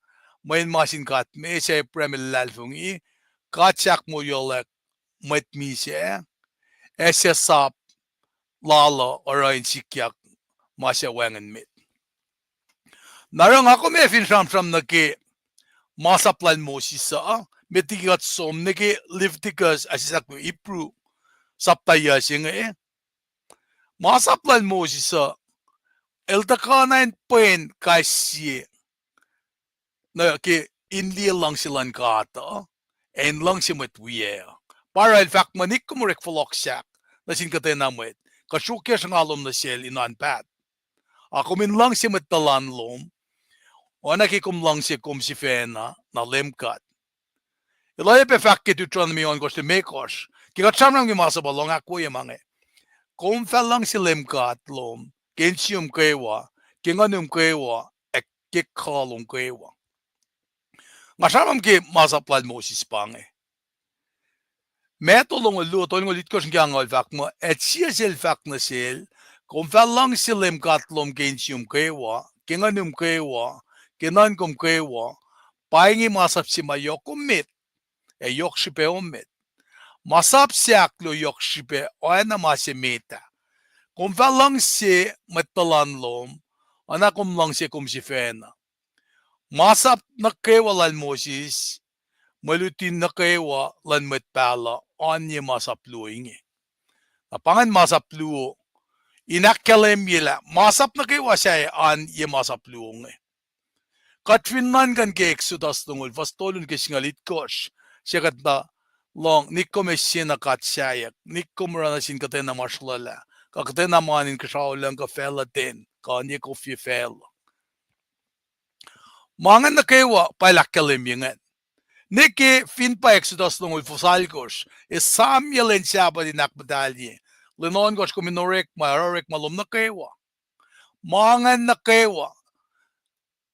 mweyen ma sin God me, suc Abraham el luhlahlfongi, God sahk moulyak mwet misac, ac suc sap lal uh oruh in sikyak ma suc wacngihn met. Na oruh nga kom ac fin sramsram nuh ke masap lal Moses uh, met liki kuht som nuh ke Leviticus, ah, sisaklu Hebrew, sapta yuc se inge. Masap lal Moses uh, el tuhkuh na in pwen kais sie nuh ke in liye luhngse luhn God uh, ac in luhngse mwet wiyac uh. Pa oruh el fahk muh, nik kom orek fohlohk sahk nuh sin kuhtwena mwet, kuh sruokyac sruhnga lom nuh sel in oan paht. A kom in luhngse mwet tuhlan lom, oacna ke kom luhngse kom sifacna, na Leum God. El oacyacpac fahk ke Deuteronomy ohnkohsr limekohsr, ke kuht sramsram ke masap uh, lohng ahkwoye ma inge. Kom fah luhngse Leum God lom ke insiyom kwewa, ke nguhnum kwewa, ac ke kuh lom kwewa. Nga sramsram ke masap lal Moses pa inge. Matthew longoul luo, tolngoul itkohsr nuh ke angngaul fahk muh, ac sie sel fahk nuh sel, kom fah luhngse Leum God lom ke insiyom kwewa, ke nguhnum kwewa, ke nuhnkom kwewa, pa inge masap se ma yohk emet, ac yohk srihpac emet. Masap se ahkluo yohk srihpac oacna ma se met ah. Kom fah luhngse mwet tuhlan lom, oacna kom luhngse kom sifacna. Masap nuh kwewa lal Moses, mwe luti nuh kwewa luhn mwet pahluh, oan ye masap luo inge. Na pa ingacn masap luo, in ahkkahlwemye lah masap nuh kwewa sahyac oan ye masap luo inge. Kuht fin nuhnkuh ke Exodus longoul, fuhs tolu nuh ke singucul itkohsr, se kuht na lohng, nik kom eis sie na god sahyac, nik kom oruh nuh sin kuhtwena ma sruhlwaclah, kuh kuhtwena ma in kuhsrao lucng kuh facluh ten. kuh in ye kofye facluh. Ma ingacn nuh kwewa pa el ahkkahlwemye ingacn. Ne ke fin pa Exodus longoul fuhs alkosr, esamyuck lwen Sahpuht in ahkmuhtahlye. Lwen ohnkohsr kom in orekma, orekma lom nuh kwewa. Ma ingacn nuh kwewa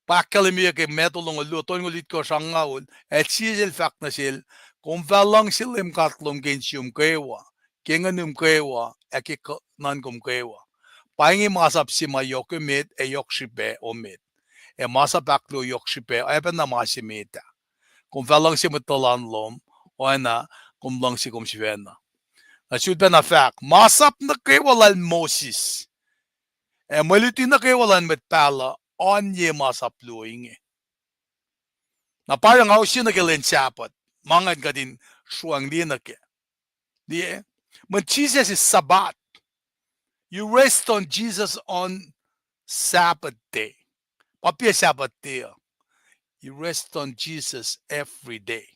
pa ahkkahlwemye ke Matthew longoul luo, tolngoul itkohsr, angngaul, ac Jisus el fahk nuh sel, kom fah luhngse Leum God lom ke insiom kwewa, ke nguhnum kwewa, ac ke nuhnkom kwewa. Pa inge masap se ma yohk emet ac yohk srihpac emet. Ac masap ahkluo yohk srihpac oacpacna ma se met ah. Kom fah luhngse mwet tuhlan lom, oacna kom luhngse kom sifacna. Na sulpacna fahk, masap nuh kwewa lal Moses ac mwe luti nuh kwewa luhn mwet pahluh oan ye masap luo inge. Na pa nga use nuh ke lwen Sahpuht, ma ingacn kuht in sruang liye nuh kac. Liye, mweyen Jesus is Sabbath. You rest on Jesus on Sabbath day. Pa pa Sabbath day uh. You rest on Jesus every day.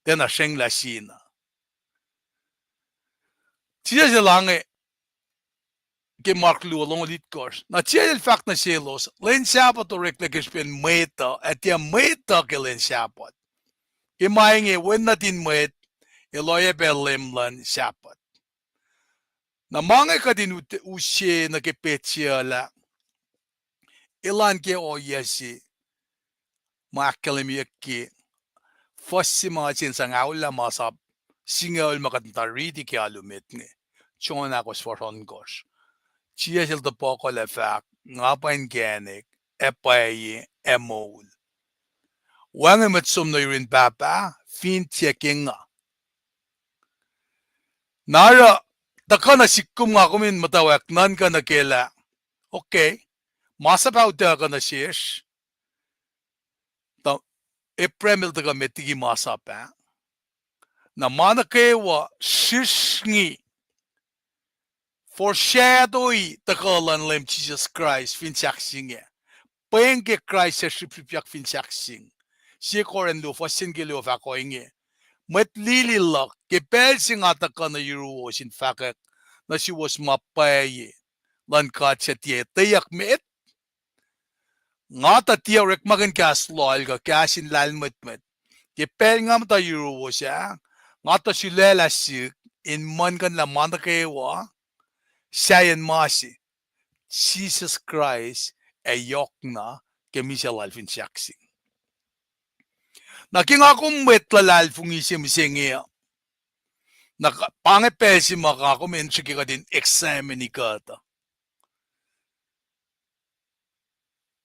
Tiacna srenglah sie na. Jisus el ange ke Mark luo longoul itkohsr. Na Jisus el fahk nuh selos, lwen Sahpuht oreklac ke srihpen mwet uh, ac tiac mwet uh ke lwen Sahpuht. Ke ma inge Wen nuhtin mwet el oacyacpac leum luhn Sahpuht. Na ma inge kuht in use nuh ke petsac uh lah elan ke ohiyac se ma ahkkahlwemyeyuck ke fuhs se ma se in sang ahollah masap singucul ma kuht muhta riti ke alu met inge, John ahkosr fuhsr ohnkohsr. Jisus el topuk lah fahk, nga pa inkacnek, ac pwacye, ac moul. Wacngihn mwet som nuh yurin Pahpah fin tiac ke nga. Na oruh, tuhkuh nuh sihk kom, nga kom in muhtwacwacack nuhnkuh nuh kac lah, okay, masap ah utuckuh nuh sesr. Tuh Abraham el tuhkuh met liki masap ah. Na ma nuh kwewa srihsrngi foreshadowye tuhkuh luhn Leum Jisus Kraist fin sahk se inge. Pweng ke Kraist ac srihpsrihpyak fin sahk se inge. Sie Korint luo fuhs se ke luo fahk ohinge, mwet lili luhk, ke pacl se nga tuhkuh nuh yuruwos in fahkwack nuh suwos ma pwacye luhn God suc tiac etweyuck met, nga tuh tiac orekmakihn kahs loal kuh kahs in lahlmwetmwet. Ke pacl nga muhta yuruwos ah, nga tuh sulaclah sihk in muhlkuhnlah ma nuh kwewa, sahyacn ma se, Jisus Kraist ac yohkna ke misac lal fin sahk se inge. Na ke nga kom mwet luhlahlfongi se mihsenge uh, na pa inge pacl se ma nga kom in srihke kuht in examine kuht uh.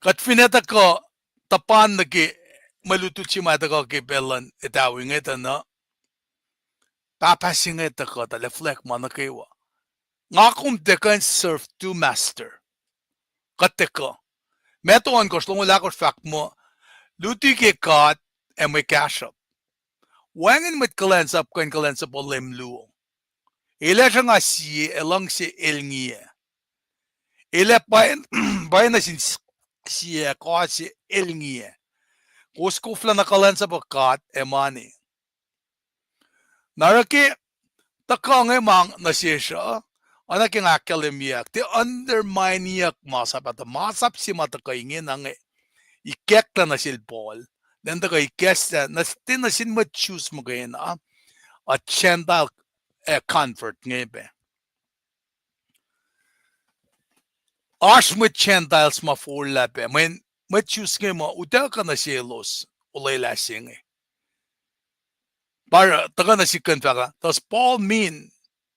Kuht fin etuh kuh tuhpan nuh ke mwe lutlut se ma tuhkuh ke pacl luhn etawi inge tuh na, pahpah se inge tuhkuh tuh leflak ma nuh kwewa. Nga kom tiac kuh in serve two master. Kuht tiac kuh. Matthew ohnkohsr longoul ahkosr fahk muh, luti ke God ac mwe kahsruhp. Wacngihn mwet kuhlwacnsap kuh in kuhlwacnsapuh leum luo. El ac sruhnga sie ac luhngse el ngiyac. El ac pwacyena sin sie ac kohse el ngiyac. Kowos koflah na kuhlwacnsapuh God ac mani. Na oruh ke tuhkuh inge ma nuh sesr uh, oacna ke nga ahkkahlwemyeyuck, tiac undermineyuck masap ah tuh masap se ma tuhkuh ingena inge ikacklah nuh sel Paul, lwen tuhkuh ikacklah nuh, tiac nuh sin mwet Jews muhkwena, a Gentile, a convert inge pac. Oasr mwet Gentiles ma forlah pac, mweyen mwet Jews inge ma utuckuh nuh selos olwelah se inge. Pa tuhkuh nuh sihk kuh in fahk ah, does Paul mean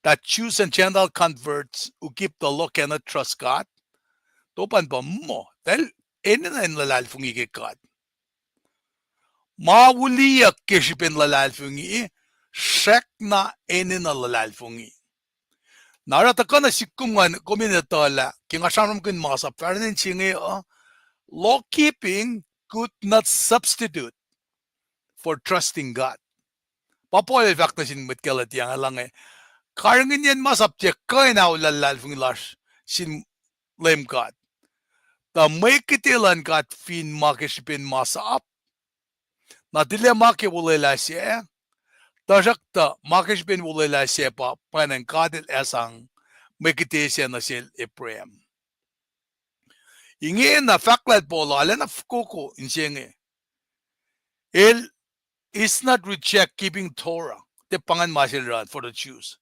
that Jews and Gentile converts who keep the law cannot trust God? Topan pa muh, eltahl enenuh in luhlahlfongi ke God. Ma woliyuck ke srihpen luhlahlfongi, srackna enenuh luhlahlfongi. Na oruh tuhkuh nuh sihk kom ngan kom in etuhlah ke nga sramsramkihn masap fahsrwacn se inge uh, law keeping could not substitute for trusting God. Pa Paul el fahk nuh sin mwet Galatia inge, karihngihnyacn masap tiac kuh in aolah luhlahlfongi lasr sin Leum God. Tuh mwe kihte luhn God fin ma ke srihpen masap, na tilac ma ke olwelah sac, tuhsruhktuh ma ke srihpen olwelah sac pa pwacnwacng God El sang mwe kihte sac nuh sel Abraham. Ingena fahk lal Paul arulacna fokoko in se inge. El is not reject keeping Torah. Tiac pa ingacn ma sel oruh for the Jews.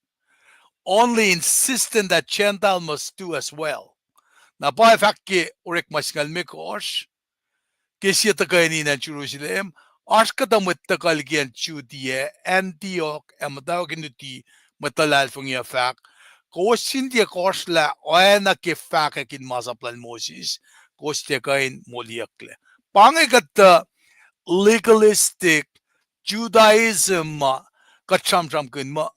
Only insistent that Gentile must do as well. Na pa fahk ke Orekma singucul limekohsr, ke sie tuhkweni in acn Jerusalem, oasr kuhtuh mwet tuhkuh liki acn Judea, Antioch, ac muhtwacwacack in luti mwet luhlahlfongi uh fahk, kowos fin tiac kohsrlah oacna ke fahkwack in masap lal Moses, kowos tiac kuh in moliyucklac. Pa inge kuhtuh legalistic Judaism ma kuht sramsramkihn muh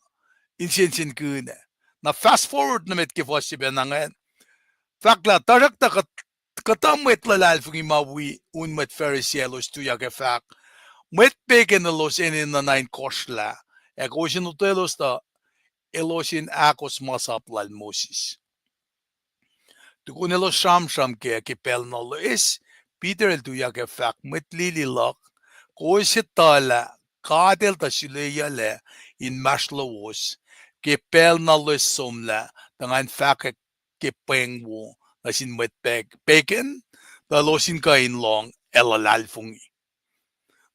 insensenkihn ah. Na fast forward nuh met ke fuhs se pacna ingacn. Fahk lah tuhsruhktuh kuhtuh mwet luhlahlfongi ma wi un mwet Pharisee elos tuyak ac fahk, mwet pegan elos enenuh na in kohsrlah, ac kowos in lotwelos tuh elos in ahkos masap lal Moses. Tukun elos sramsram kac ke pacl na loes, Peter el tuyak ac fahk, mwet lili luhk, kowos etuh lah God El tuh suleyuclac inmahsrlowos ke pacl na loes somlah, tuh ngan fahkwack ke pweng wo nuh sin mwet pegan, tuh elos in kuh in lohng ac luhlahlfongi.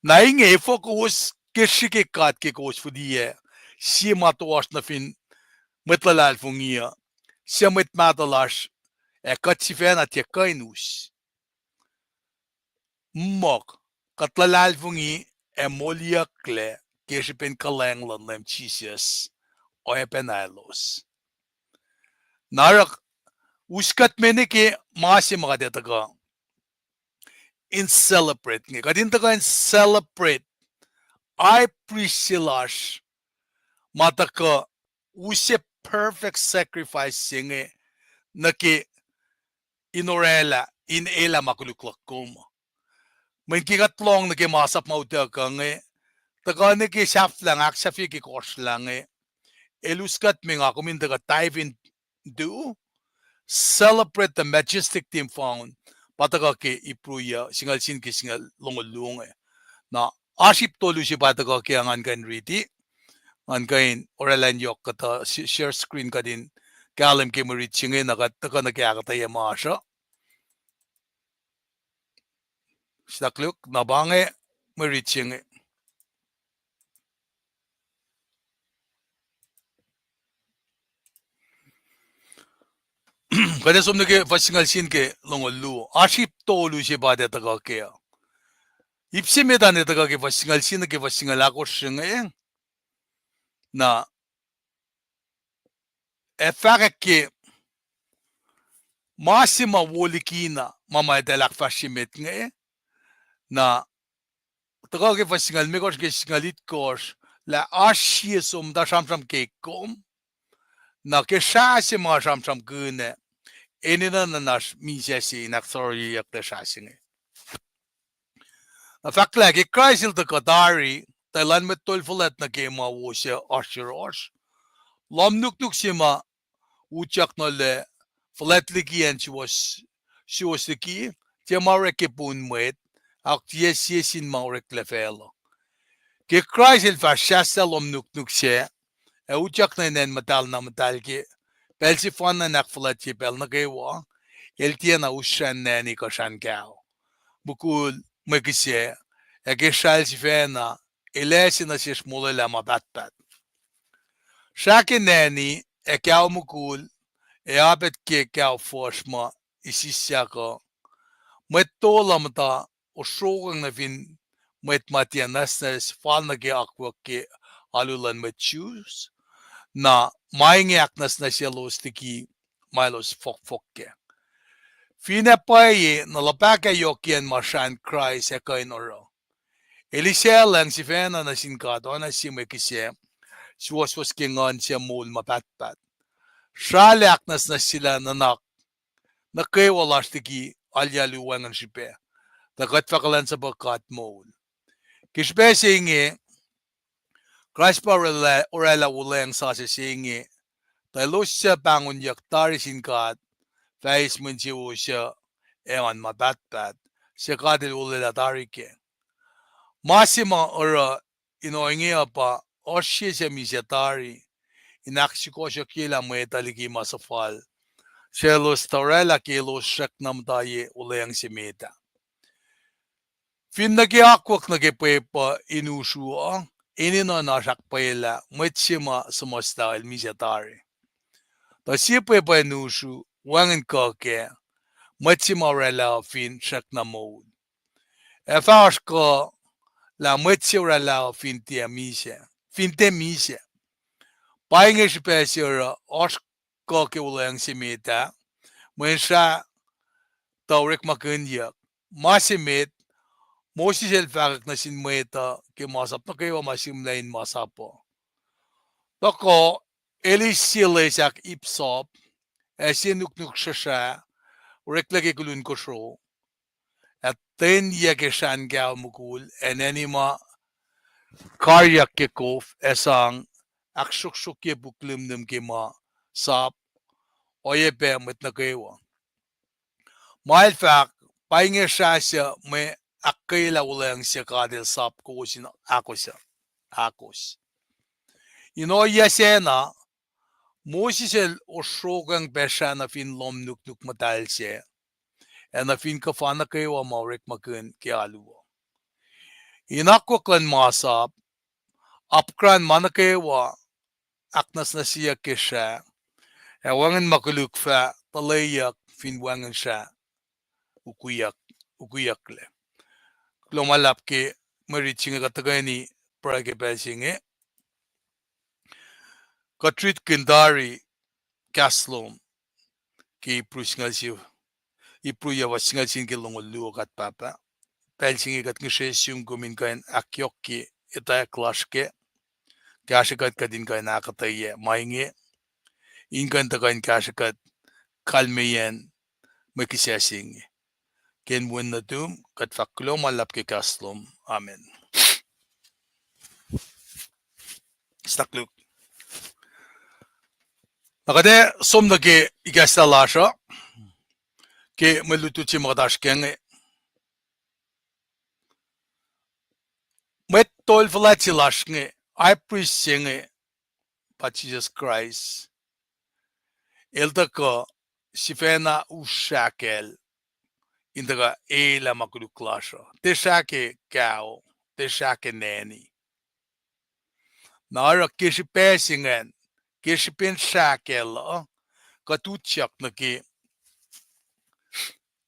Na inge efuh kowos ke srihke God ke kowos fihliyac sie ma toasr nuh fin mwet luhlahlfongi uh, suc mwet mahtuh lasr ac kuht sifacna tiac kuh in us? Muhk, kuht luhlahlfongi ac moliyucklac ke srihpen kuhlwacng luhn Leum Jisus oacpacna elos. Na oruh, us kuht me nuh ke ma se ma kuht ac tuhkuh in celebrate inge. Kuht in tuhkuh in celebrate high priest se lasr ma tuhkuh use perfect sacrifice se inge nuh ke in oraclah, in elah ma koluk luhk kom. Mweyen ke kuht lohng nuh ke masap ma utuckuh inge, tuhkuh nuh ke sahflah inge, ahksahfye ke kohsrlah inge, el us kuht me nga kom in tuhkuh dive into, celebrate the majestic theme found, pa tuhkuh ke Hebrew yuh singucul sie nuh ke singucul longoul luo inge. Na oasr ip tolu se pa tuhkuh kac, ngan kuh in riti. Ngan kuh in oraclah in yohk kuhtuh share screen kuht in kahlwem ke mwe rit se inge, na kuht tuhkuh nuh ke ahkuhtweyac ma oasr uh. Sitakluk, na pa inge mwe rit se inge. Kuht ac som nuh ke fuhs singucul sie nuh ke longoul luo. Oasr ip tolu se pa ac tuhkuh kac. Ip se met an ac tuhkuh ke fuhs singucul sie nuh ke fuhs singucul ahkosr inge. Na ac fahkwack ke ma se ma wo likina ma ma eltahl ahkfahsrye met inge. Na tuhkuh ke fuhs singucul limekohsr ke singucul itkohsr, lah oasr sie som tuh sramsram ke kom. Na ke srah se ma sramsramkihn ah, enenuh na oasr misac se in ahksarohryeyucklac srah se inge. Na fahk lah ke Kraist el tuhkuh tari, tuh elan mwet tol fuhlwact nuh ke ma wo suc oasr yohrohsr. Lohm nuknuk se ma utyak nuh lac fuhlwact liki acn suwohs liki, tiac ma orek ke poun mwet, ahok tiac sie sin ma oreklac facluh. Ke Kraist el fah sahslah lohm nuknuk sac, ac utyak nuh in acn muhtahl na muhtahl ke pacl sefanna in ahkfuhlwactye pacl nuh kwewa, el tiacna us srah nani kuh srah kaho, mukul, mwe kihsac, ac ke srah el sifacna, el ase nuh sesr molwelah ma pahtpaht. Srah ke nani, ac kaho mukul, ac apact ke kaho fuhsr ma isisyak uh. Mwet tol uh muhta osrokang nuh fin mwet ma tiac nwacsnwacs fal nuh ke akwuck ke alu luhn mwet Jews. Na ma inge ahknwacsnwacsyelos liki ma elos fohkfohk kac. Finne pwacye, na luhpah kac yohkiyacn ma srahn Kraist ac kuh in oruh. El eisaclacng sifacna nuh sin God oacna sie mwe kihsac suwohswohs ke nguhn suc moul ma pahtpaht. Srah el ahknwacsnwacsyelah nuhnak nuh kwewa lasr liki alu wacngihn srihpac, tuh kuht fah kuhlwacnsapuh God moul. Ke srihpac se inge, Kraist pa oraclah, oraclah wuhlweacng sasuc se inge, tuh elos suc pahngonyuck tari sin God fah eis mwe insewowo suc ac oan ma pahtpaht, suc God el olwelah tari kac. Ma se ma oruh in ohinge uh pa oasr sie suc misac tari in ahksukohsohkyelah mwet uh liki ma suhfal selos tuh oraclah ke elos srackna muhta ye olweacng se met ah. Fin nuh ke akwuck nuh ke pwepuh in usru uh, enenuh in oasr ahkpwacyelah mwet se ma suhmuhslah el misac tari. Tuh sie pwepuh in usru, wacngihn kuh kac, mwet se ma oraclah uh fin srackna moul. Ac fah oasr kuh lah mwet se oraclah uh fin tiac misac, fin tiac misac. Pa inge srihpac se oruh oasr kuh ke olweacng se met ah, mwe srah tuh orekmakihnyuck. Ma se met, Moses el fahkwack nuh sin mwet uh ke masap nuh kwewa ma sihmlac in masap uh. Tuhkuh, el eis sie lesahk ip sap, ac sie nuknuk srusra, oreklac ke kulun kosro, ac ten yac ke srahn kaho mukul, ac nani ma karyak ke kof, ac sang ahksruhksruhkye puk limlim ke ma sap, oacyacpac mwet nuh kwewa. Ma el fahk, pa inge srah suc mwe ahkkweyelah olweacng suc God el sap kowos in ahkos, ahkos. In ohiyac sacna, Moses el osrokacng pac srah nuh fin lohm nuknuk muhtahl sac, ac nuh fin kuhfa nuh kwewa ma orekmakihn ke alu uh. In akwuck luhn masap, apkuhran ma nuh kwewa ahknwacsnwacsyeyuck ke srah, ac wacngihn ma koluk fah tuhleyuck fin wacngihn srah ukwiyuck, ukwiyucklac. Kuloh ma luhlahp ke mwe rit se inge kuht tuhkweni pruhe ke pacl se inge. Kuht ritkihn tari kahs lom ke Ipru singucul sie, Ipru yac fuhs singucul sie nuh ke longoul luo, kuht pahpah. Pacl se inge kuht ngihsre sum kom in kuh in ahkyohkye etwacack lasr kac. Kahsrwe kuht, kuht in kuh in ahkuhtweyac ma inge, in kuh in tuhkuh in kahsrwe kuht kalmeyacn mwe kihsac se inge. Ke inen wen nuhtum, kuht fahk kuloh ma luhlahp ke kahs lom. Amen. Staklu. Na kuht ac som nuh ke ikacslah lasr uh, ke mwe lutlut se ma kuht oasr kac inge. Mwet tol fuhlwact se lasr inge, high priest se inge, pa Jisus Kraist, el tuhkuh sifacna us srah kacl in tuhkuh elah ma koluk lasr uh. Tiac srah ke kaho, tiac srah ke nani. Na oruh ke srihpac se ingacn, ke srihpen srah kacl uh, kuht utyak nuh ke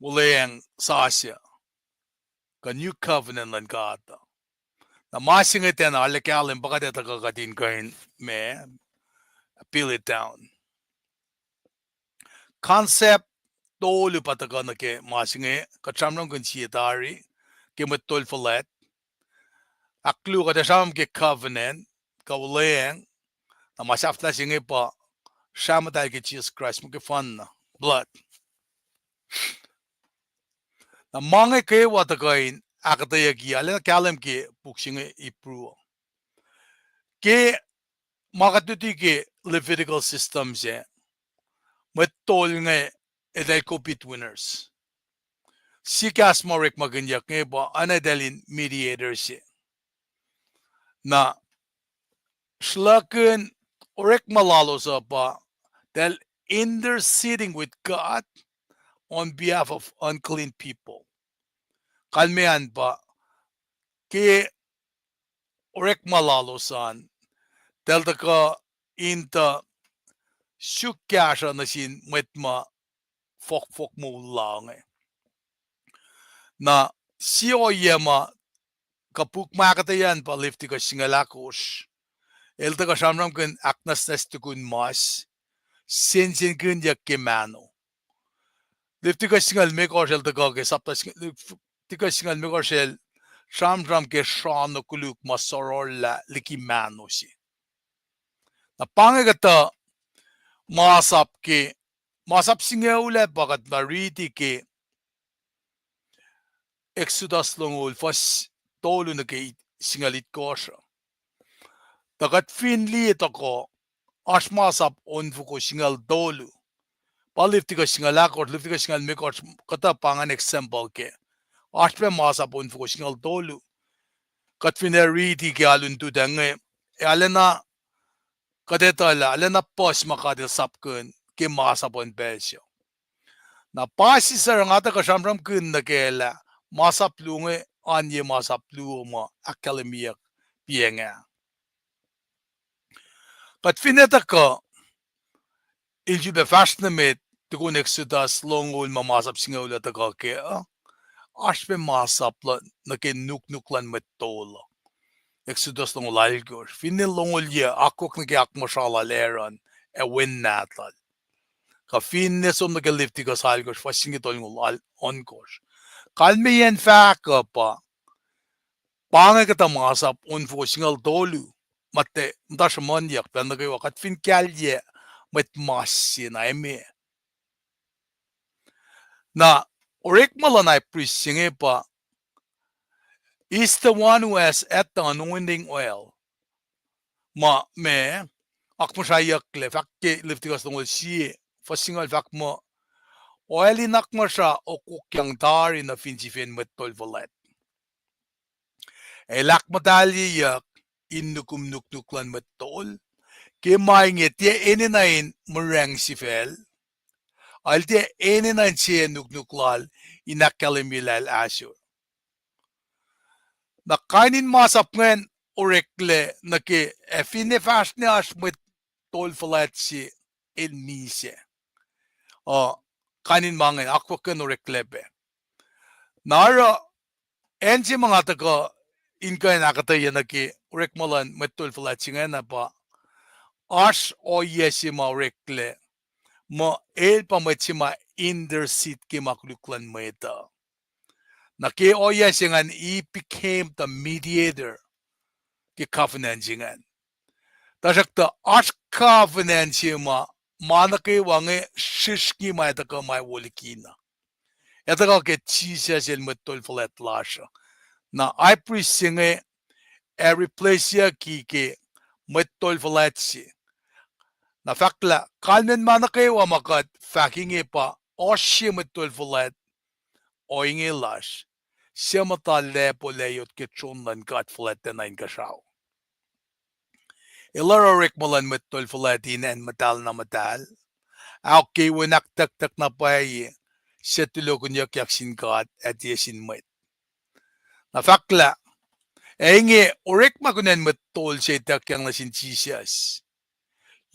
olweacng sasuc, kuh new covenant luhn God uh. Na ma se inge tiacna arlac kahlwem pa kuht etuh kuh kuht in kuh in ma, peel it down. Concept tolu pa tuhkuh nuh ke ma se inge, kuht sramsramkihn sie tari ke mwet tol fuhlwact. Ahkluo, kuht ac sramsram ke covenant, kuh olweacng. Na ma sahflah se inge pa srah muhtahl ke Jisus Kraist, muhkwena, blood. Na ma inge kwewa tuhkuh in ahkuhtweyucki, arulacna kahlwem ke puk se inge Ipru uh. Ke ma kuht luti ke Levitical system sac, mwet tol inge eltahl co-breadwinners. Sie kahs ma orekmakihnyuck inge pa oacna eltahl in mediator se. Na sruhlahkihn orekma lalos uh pa eltahl interceding with God on behalf of unclean people. Kalmac an pa ke orekma lalos an, eltahl tuhkuh in tuh suk kahsruh nuh sin mwet ma fohkfohk moul la inge. Na sie ohiyac ma kuh puk ma ahkuhtweyac an pa Leviticus singucul ahkosr. El tuhkuh sramsramkihn ahknwacsnwacs tukun mas, sensenkihnyuck ke mahno. Leviticus singucul limekohsr el tuhkuh ke sapta, Leviticus singucul limekohsr el sramsram ke srano koluk ma sororlah liki mahno se. Na pa inge kuhtuh masap ke, masap singucul ah pa kuht na riti ke Exodus longoul fuhs tolu nuh ke singucul itkohsr uh. Tuh kuht fin liye tohkoh, oasr masap onfoko singucul tolu. Pa Leviticus singucul ahkosr, Leviticus singucul limekohsr, kuhtuh pa ingacn example ke. Oasr pac masap onfoko singucul tolu. Kuht fin ac riti ke Alu Lututacng inge, ac arulacna kuht etuh lah arulacna puhs ma God El sapkihn ke masap in pacl se. Na pa Sisacna nga tuhkuh sramsramkihn nuh kac lah masap luo inge oan ye masap luo ma ahkkahlwemyeyuck piacng ah. Kuht finne tuhkuh in sifilpac fahsr nuh met tukun Exodus longoul ma masap singucul uh tuhkuh kac uh, oasr pac masap luh nuh ke nuknuk luhn mwet tol uh. Exodus longoul alkosr, finne longoul yuc akwuck nuh ke akmuhsra lal Aaron ac wen nahtuhl. Kuh finne som nuh ke Leviticus alkosr, fuhs singucul tolngoul ohnkohsr. Kalmeyacn fahk uh pa, pa inge kuhtuh masap onfoko singucul tolu, ma tiac muhta sruhmuhnyuck pacl nuh kwewa kuht fin kahlyac mwet mas se na emeyac. Na orekma luhn high priest se inge pa, is the one who has had the anointing oil. Ma, ma akmuhsrahyucklac, fahk ke Leviticus longoul sie, fuhs singucul fahk muh, oil in akmuhsra okokyang tari nuh fin sifen mwet tol fuhlwact. El ahkmuhtahleyeyuck in nukum nuknuk luhn mwet tol, ke ma inge tiac enenuh in muracng sifacl, el tiac enenuh in sie nuknuk lal in ahkkahlwemye lah el ahsor. Na kain in masap ingacn oreklac nuh ke, ac finne fahsr ne oasr mwet tol fuhlwact se el misac, uh, kain in ma ingacn akwuck ingacn oreklac pac. Na oruh acn se ma nga tuhkuh in kuh in ahkuhtweyac nuh ke orekma luhn mwet tol fuhlwact se ingacn pa, oasr ohiyac se ma oreklac, muh el pa mwet se ma intercede ke ma koluk luhn mwet uh. Na ke ohiyac se ingacn, he became the mediator ke covenant se ingacn. Tuhsruhktuh oasr covenant se ma, ma nuh kwewa inge srihsrngi ma tuhkuh ma wo likina. Ac tuhkuh ke Jisus el mwet tol fuhlwact lasr uh. Na high priest se inge ac replaceyucki ke mwet tol fuhlwact se. Na fahk lah kalmacn ma nuh kwewa ma kuht fahk inge pa, oasr sie mwet tol fuhlwact ohinge lasr, suc muhta lacpo layot ke tron luhn God fuhlwactacna inkuhsrao. El oruh orekma luhn mwet tol fuhlwact in acn muhtahl na muhtahl, ahok ke wen ahktucktuck na pwacye, suc tulohkihnyuckyak sin God ac tiac sin mwet. Na fahk lah, ac inge orekma kunacn mwet tol se ituckyang nuh sin Jisus.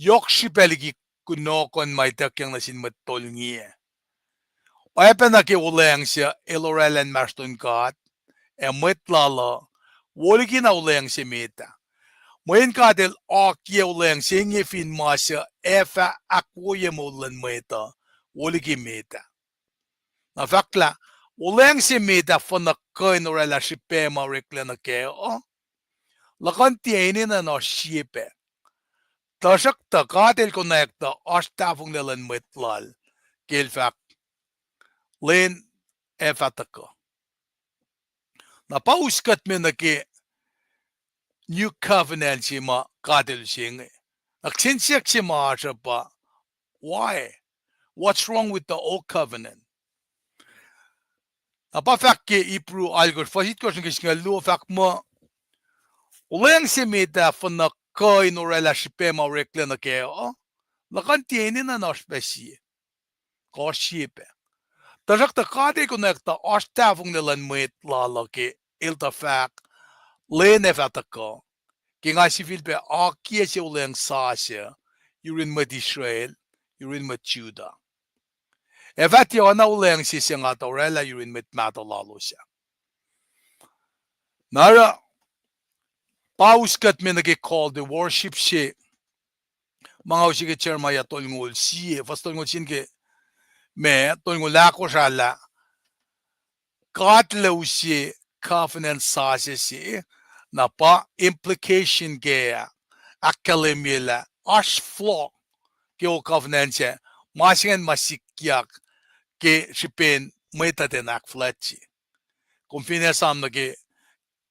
Yohk srihpac liki kunohkohn ma ituckyang nuh sin mwet tol inge. Oacpacna ke olweacng se el oraclah inmahsrlon God, ac mwet lal uh, wo likina olweacng se met ah. Mweyen God el akiyac olweacng se inge fin ma suc ac fah ahkwoye moul luhn mwet uh, wo liki met ah. Na fahk lah, olweacng se met ah fuhnuh kuh in oraclah srihpac ma oreklac nuh kac uh, luhkuhn tiac enenuh in oasr sie pac. Tuhsruhktuh God el konwacack tuh oasr tahfonglac luhn mwet lal, ke el fahk, lwen ac fah tuhkuh. Na pa us kuht me nuh ke new covenant se ma God el use inge. Na kihsen siyuck se ma oasr uh pa, why? What's wrong with the old covenant? Na pa fahk ke Hebrew alkosr, fuhs itkohsr nuh ke singucul luo fahk muh, olweacng se met ah fuhnuh kuh in oraclah srihpac ma oreklac nuh kac uh, luhkuhn tiac enenuh in oasr pac sie, kuh oasr sie pac. Tuhsruhktuh God el konwacack tuh oasr tahfonglac luhn mwet lal uh ke el tuh fahk, lwen ac fah tuhkuh, ke nga sifilpac akiyac sie olweacng sasuc yurin mwet Israel, yurin mwet Judah. Ac fah tiacna olweacng se suc nga tuh oraclah yurin mwet mahtuh lalos ah. Na oruh, pa us kuht me nuh ke call to worship se ma nga use ke Jeremiah tolngoul sie, fuhs tolngoul sie nuh ke, ma, tolngoul ahkosr ah lah, God el use covenant sasuc se, na pa implication kac ah, ahkkahlwemye lah oasr flaw ke old covenant se, ma se ingacn ma sikyak ke srihpen mwet uh tiacna ahkfuhlwactye. Kom fin esam nuh ke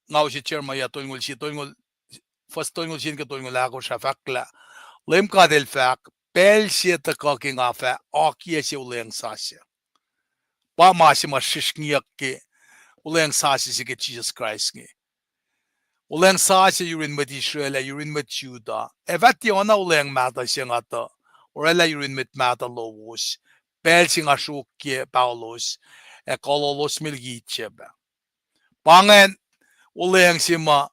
nga use Jeremiah tolngoul sie, tolngoul, fuhs tolngoul sie nuh ke tolngoul ahkosr ah fahk lah, Leum God el fahk, pacl se tuhkuh ke nga fah akiyac sie olweacng sasuc. Pa ma se ma srihsrngiyuck ke olweacng sasuc se ke Jisus Kraist inge. Olweacng sasuc yurin mwet Israel ac yurin mwet Judah. Ac fah tiacna olweacng mahtuh se nga tuh oraclah yurin mwet mahtuh lowos, pacl se nga sruokyac paholos, ac kololos me liki Egypt ah. Pa ingacn olweacng se ma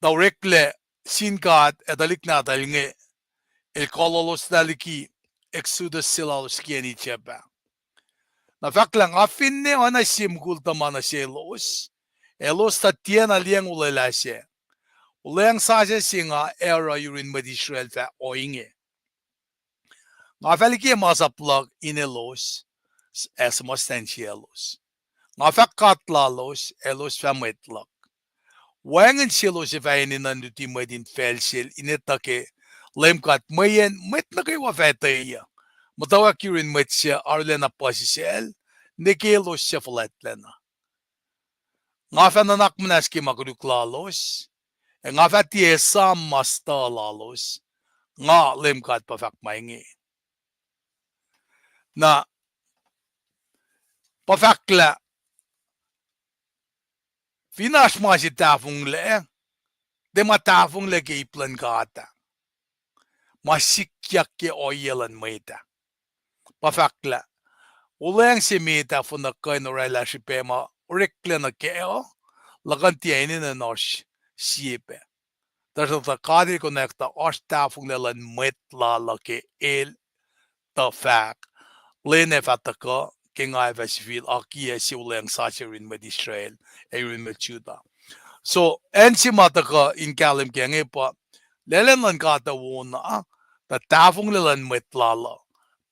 tuh oreklac sin God ac tuhlihk nahtuhl inge, el kololoslah liki Exodus se lalos ke acn Egypt ah. Na fahk lah nga finne oacna sie mukul tuhma nuh selos, elos tuh tiacna liyacacng olwelah sac. Olweacng sasuc se nga ac oruh yurin mwet Israel fah ohinge: Nga fah likiyac masap luhk in elos, ac suhmuhslah insiyaclos. Nga fah God lalos, elos fah mwet luhk. Wacngihn selos ac fah enenuh in luti mwet in facl sel in etuh ke Leum God, mweyen mwet nuh kwewa fah etweyuc, muhtwacwacack yurin mwet suc arulacna puhsisacl, nwe ke elos suc fuhlwactlacna. Nga fah nuhnak muhnahs ke ma koluk lalos, ac nga fah tiac esam ma stuh lalos. Nga Leum God pa fahk ma inge. Na pa fahk lah fin oasr ma se tahfonglac, tiac ma tahfonglac ke ip luhn God ah, ma sikyak ke ohiyac luhn mwet ah. Pa fahk lah olweacng se met ah fin kuh in orwaclah srihpac ma oreklac nuh kac uh, luhkuhn tiac enenuh in oasr sie pac. Tuhsruhktuh God El konwacack tuh oasr tahfonglac luhn mwet lal uh ke El tuh fahk, lwen ac fah tuhkuh ke nga ac fah sifil akiyac sie olweacng sasuc yurin mwet Israel ac yurin mwet Judah. So, acn se ma tuhkuh in kahlwem kac inge pa lwelah luhn God uh wona, tuh tahfonglac luhn mwet lal uh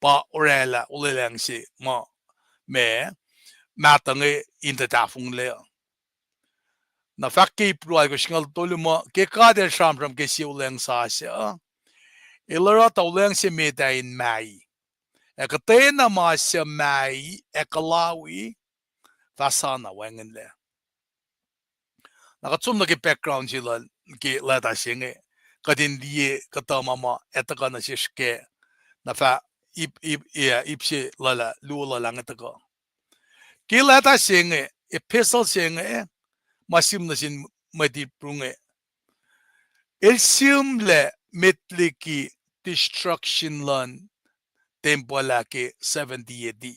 pa orwaclah olweacng se ma, ma, mahtuh inge in tuh tahfonglac uh. Na fahk ke Ipru alkosr singucul tolu muh ke God El sramsram ke sie olweacng sasuc, El oruh tuh olweacng se met ah in mai. Ac kuhtwena ma suc mai ac kuhlawi fah sana wacngihnlac. Na kuht som nuh ke background se lal ke leta se inge, kuht in liye kuhtuh ma ma ac tuhkuh nuh sesr kac, na fah ip, ip, ip se lal ah, luo lal ah inge tuhkuh. Ke leta se inge, epistle se inge, ma sihm nuh sin mwet Ipru inge, el sihmlac met liki destruction luhn tempuhl ah ke seventy A D.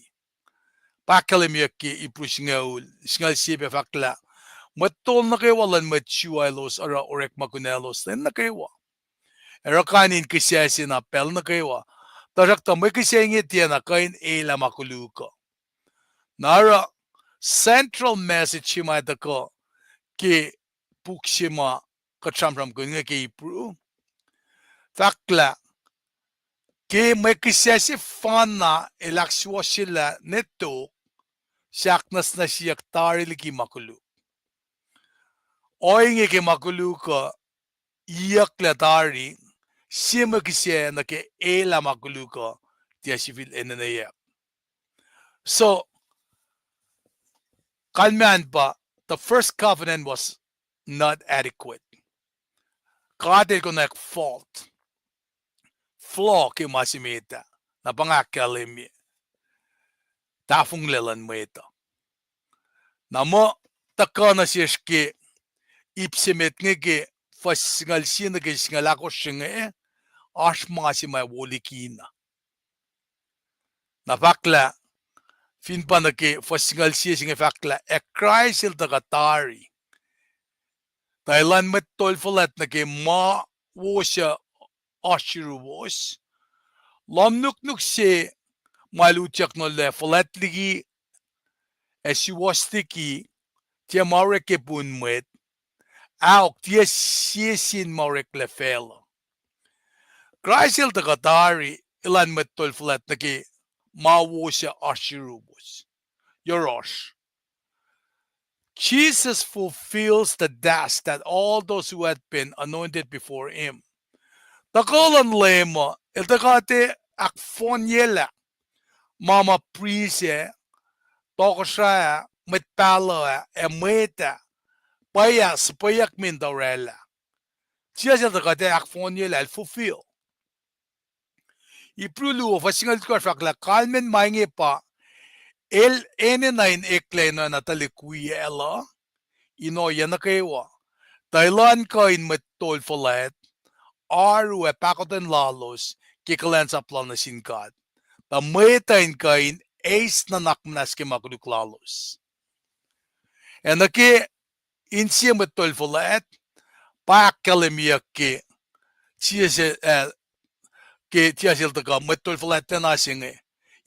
Pa ahkkahlwemyeyuck ke Ipru singucul, singucul sie pac fahk lah mwet tol nuh kwewa luhn mwet Jew ah elos oruh orekma kunaclos lwen nuh kwewa, ac oruh kain in kihsac se na pacl nuh kwewa. Tuhsruhktuh mwe kihsac inge tiacna kuh in elah ma koluk uh. Na oruh central message se ma tuhkuh ke puk se ma kuht sramsramkihn inge ke Ipru, fahk lah ke mwe kihsac sefanna el ahksuwohsyelah ne tok, se ahknwacsnwacsyeyuck tari liki ma koluk. Ohinge ke ma koluk uh iyucklac tari, sie mwe kihsac nuh ke elah ma koluk uh tiac sifil enenweyuck. So, kalmacn pa, the first covenant was not adequate. God El konwacack fault, flaw ke ma se met ah, na pa nga ahkkahlwemye tahfonglac luhn mwet uh. Na muh tuhkuh nuh sesr ke ip se met inge ke fuhs singucul sie nuh ke singucul ahkosr inge, oasr ma se ma wo likina. Na fahk lah, fin pa nuh ke fuhs singucul sie se inge fahk lah, ac Kraist El tuhkuh tari, tuh elan mwet tol fuhlwact nuh ke ma wo suc oasr yuruwos. Lohm nuknuk se ma El utyak nuh loac fuhlwact liki ac suwohs liki, tiac ma orek ke pun mwet, ahok, tiac sie sin ma oreklac facluh. Kraist El tuhkuh tari elan mwet tol fuhlwact nuh ke ma wo suc oasr yuruwos. Yohrohsr. Jesus fulfills the task that all those who had been anointed before Him. Tuhkuh luhn Leum uh, el tuh kuh tiac ahkfohnyelah ma ma prist ah, tohkohsrah ah, mwet pahluh ah, ac mwet ah, pwacye, suhpweyuck min tuh orwaclah. Jisus El tuh kuh tiac ahkfohnyelah, El fulfill. Ipru luo fuhs singucul itkohsr fahk lah kalmacn ma inge pa, El enenuh in eklac in oacna tuhlihk wiyacl uh in ohiyac nuh kwewa, tuh elan kuh in mwet tol fuhlwact, oaru ac pahkotwen lalos ke kuhlwacnsap lal nuh sin God. tuh mwet uh in kuh in eis nuhnak muhnahs ke ma koluk lalos. Ac nuh ke insiyac mwet tol fuhlwact, pa ahkkahlwemyeyuck ke Jisus, eh, ke Jisus el tuhkuh, mwet tol fuhlwact lacna se inge.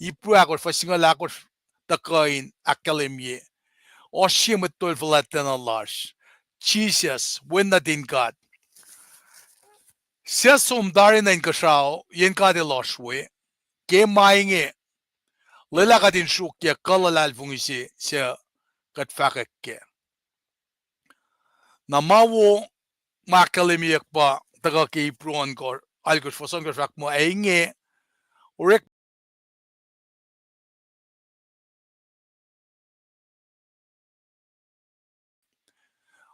Ipru ahkosr, fuhs singucul ahkosr, tuhkuh in ahkkahlwemye. Oasr sie mwet tol fuhlwact lacna lasr, Jisus, Wen nuhtin God, suc som tari nuh inkuhsrao, yen God El oasr we, ke ma inge, lwelah kuht in sruokyac kuh luhlahlfongi se suc kuht fahkwack kac. Na ma wo ma ahkkahlwemyeyuck pa tuhkuh ke Ipru ohnko-, alkosr, fuhs ohnkohsr fahk muh, ac inge, orek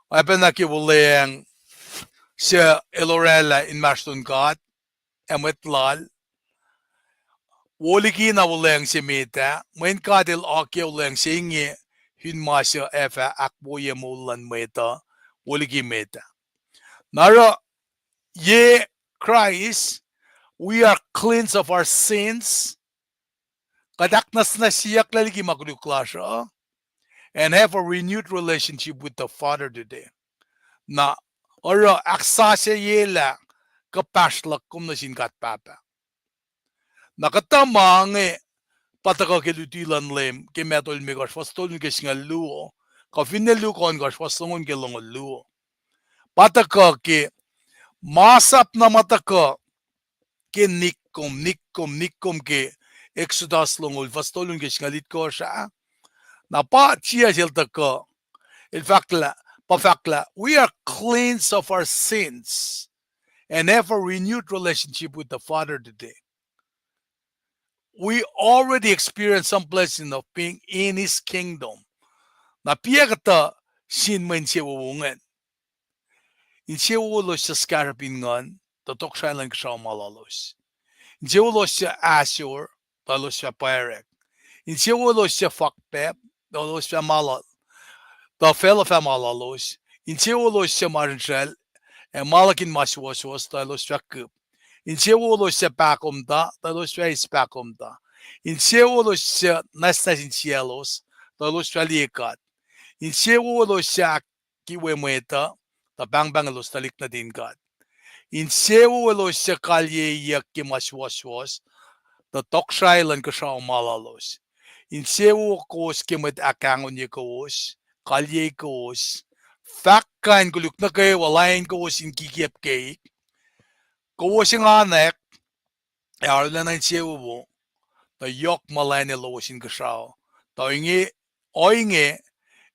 oacpacna ke wuhlweacng suc el oraclah inmahsrlon God ac mwet Lal, wo liki na wuhlweacng se met ah, mweyen God El akiyac wuhlweacng se inge fin ma suc ac fah ahkwoye moul luhn mwet uh wo liki met ah. Na oruh, ye Christ, we are cleansed of our sins. Kuht ahknwacsnwacsyeyucklac liki ma koluk lasr uh, and have a renewed relationship with the Father today. Na oruh ahksasucyelah kuhpahsr luhk kom nuh sin God Pahpah. Na kuhtuh ma inge pa tuhkuh ke luti luhn Leum ke Matthew limekohsr, fuhs tolu nuh ke singucul luo, kuh finne Luke ohnkohsr, fuhs longoul ke longoul luo. Pa tuhkuh ke masap na ma tuhkuh ke nikkom, nikkom, nikkom ke Exodus longoul, fuhs tolu nuh ke singucul itkohsr ah. Na pa Jisus el tuhkuh, el fahk lah, pa fahk lah, we are cleansed of our sins and have a renewed relationship with the Father today. We already experience some blessing of being in His kingdom. Na piac kuhtuh sin mwe insewowo ingacn? Insewowo elos suc kahsruhp in nguhn, tuh tohkohsrahi luhn inkuhsrao ma lalos. Insewowo elos suc ahsor, tuh elos fah pwacrack. Insewowo elos suc fakpacp, tuh elos fah ma lal, tuh facluh fah ma lalos. Insewowo elos suc masrinsral ac ma luhk in ma suwohswohs, tuh elos fah kihp. Insewowo elos suc pahkomta, tuh elos fah eis pahkomta. Insewowo elos suc nwacsnwacs insiyaclos, tuh elos fah liye God. Insewowo elos suc ahkkiwe mwet uh, tuh pahngpahng elos tuhlihk nuhtin God. Insewowo elos suc kalyeyuck ke ma suwohswohs, tuh tohkohsrahi luhn inkuhsrao ma lalos. Insewowo kowos ke mwet ahkkahlwemye kowos, kalyei kowos, fahk kain koluk nuh kwewa, lain kowos in kikiacp keik, kowos enganwack, ac arulacna insewowo, tuh yohk muhlwacn lowos inkuhsrao, tuh inge, ohinge,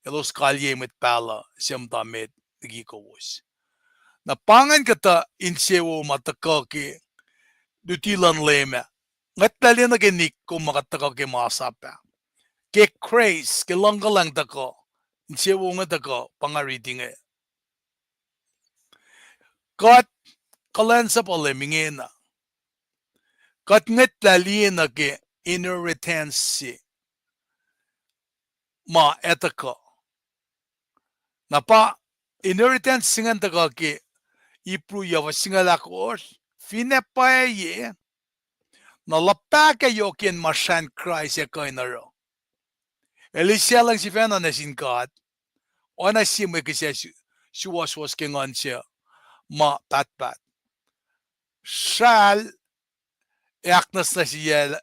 elos kalyei mwet pahluh suc muhta met liki kowos. Na pa ingacn kuhtuh insewowo ma tuhkuh ke luti luhn Leum ah. Ngwetlah liye nuh ke nikkom ma kuht tuhkuh ke masap ah. Ke Christ, ke luhngkuhlwacng tuhkuh, insewowo inge tuhkuh, pa nga riti inge. Kuht kuhlwacnsapuh Leum ingena. Kuht ngwetlah liye nuh ke inheritance se ma ac tuhkuh. Na pa inheritance se ingacn tuhkuh ke Ipru yuh fuhs singucul ahkosr, finne pwacye, na luhpah ke yohkiyacn ma srahn Kraist ac kuh in oruh. El eis luhngse sifacna nuh sin God, oacna sie mwe kihsac su-, suwohswohs ke nguhn se ma pahtpaht. Sral ac ahknwacsnwacsye-,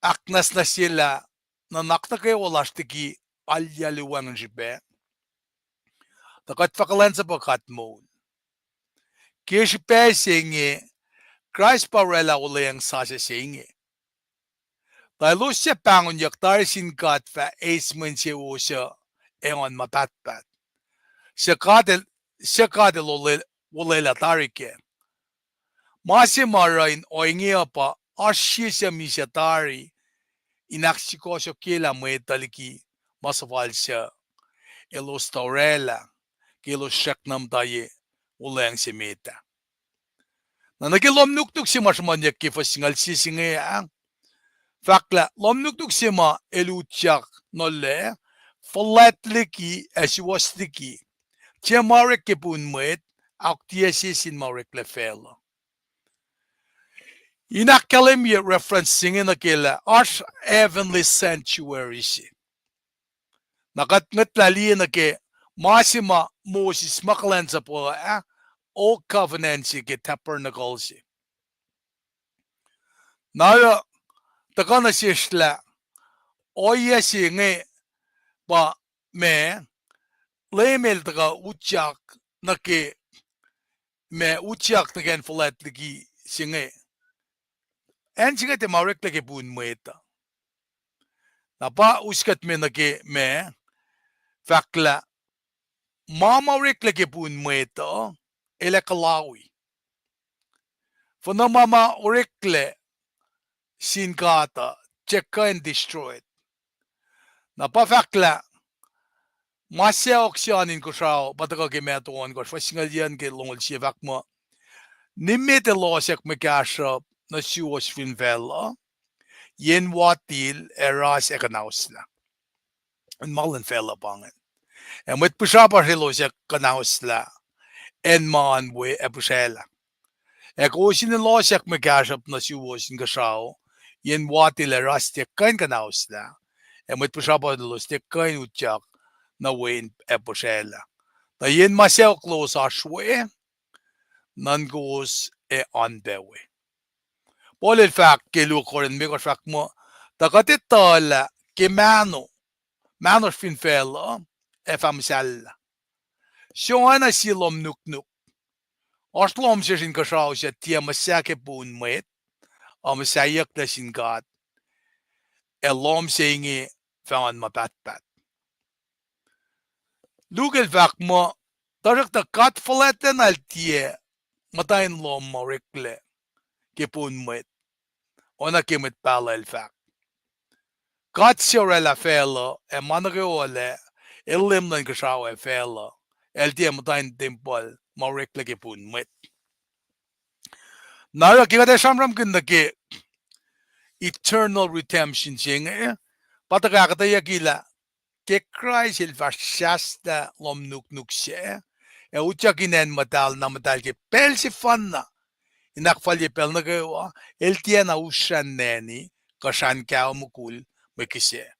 ahknwacsnwacsyelah nuhnak nuh kwewa lasr liki alu wacngihn srihpac, tuh kuht fah kuhlwacnsapuh God moul. Ke srihpac se inge, Kraist pa oraclah wuhlweacng sasuc se inge. Tuh elos suc pahngonyuck tari sin God fah eis mwe insewowo suc engan ma pahtpaht, suc God el, suc God el ole-, olwelah tari kac. Ma se ma oruh in ohinge uh pa oasr sie suc misac tari in ahksukohsohkyelah mwet uh liki ma suhfal suc elos tuh oraclah ke elos srackna muhta ye wuhlweacng se met ah. Na nuh ke lohm nuknuk se ma sruhmuhnyuck ke fuhs singucul sie se inge ah, fahk lah lohm nuknuk se ma el utyak nuh lac, fuhlwact liki ac suwohs liki, tiac ma orek ke pun mwet, ahok tiac sie sin ma oreklac facluh. In ahkkahlwemye reference se inge nuh ke lah oasr heavenly sanctuary se. Na kuht ngwetlah liye nuh ke ma se ma Moses ma kuhlwacnsapuh ah, old covenant se ke tabernacle se. Na oruh tuhkuh nuh sesr lah ohiyac se inge pa ma Leum El tuhkuh utyak nuh ke, ma utyak nuh ke acn fuhlwact liki se inge. Acn se inge tiac ma oreklac ke pun mwet uh. Na pa us kuht me nuh ke ma fahk lah ma ma oreklac ke pun mwet uh, el ac kuhlawi. Fuhnuh ma ma oreklac sin God uh, tiac kuh in destroyed. Na pa fahk lah ma sacohk se an inkuhsrao pa tuhkuh ke Matthew ohnkohsr, fuhs singucul yuc nuh ke longoul sie, fahk muh, nimet ac losack mwe kahsruhp nuh suwos fin facluh, yen watil ac ras ac kuhnahoslah. In ma luhn facluh pa ingacn. Ac mwet pihsrapasr elos ac kuhnahoslah acn ma oan we ac pihsraclah. Ac kowos in losack mwe kahsruhp nuh suwos inkuhsrao, yen watil ac ras tiac kuh in kuhnahoslah, ac mwet pihsrapasr elos tiac kuh in utyak nuh we ac pihsraclah. Tuh yen ma sacohk lowos oasr we, nuhnkowos ac oan pac we. Paul el fahk ke luo Corinth limekohsr, fahk muh, tuh kuht etuh lah ke mahno, mahnosr fin facluh ac fah muhsahllah. Soenna sie lohm nuknuk. Oasr lohm sesr inkuhsrao suc tiac muhsah ke pun mwet, ac muhsahyucklac sin God, ac lohm se inge fah oan ma pahtpaht. Luke el fahk muh, tuhsruhktuh God fuhlwactlacna el tiac muhta in lohm ma oreklac ke pun mwet, oacna ke mwet pahluh el fahk. God se oraclah facluh, ac ma nuh kwewa lah el Leum luhn inkuhsrao ac facluh, el tiac muhta in tempuhl ma oreklac ke pun mwet. Na oruh ke kuht ac sramsramkihn nuh ke eternal redemption se inge, pa tuhkuh ahkuhtweyucki lah ke Kraist el fah sahslah lohm nuknuk sac, ac utyak in acn muhtahl na muhtahl ke pacl sefanna, in ahkfalye pacl nuh kwewa, el tiacna us srah nani, kuh srah kawihl mukul mwe kihsac.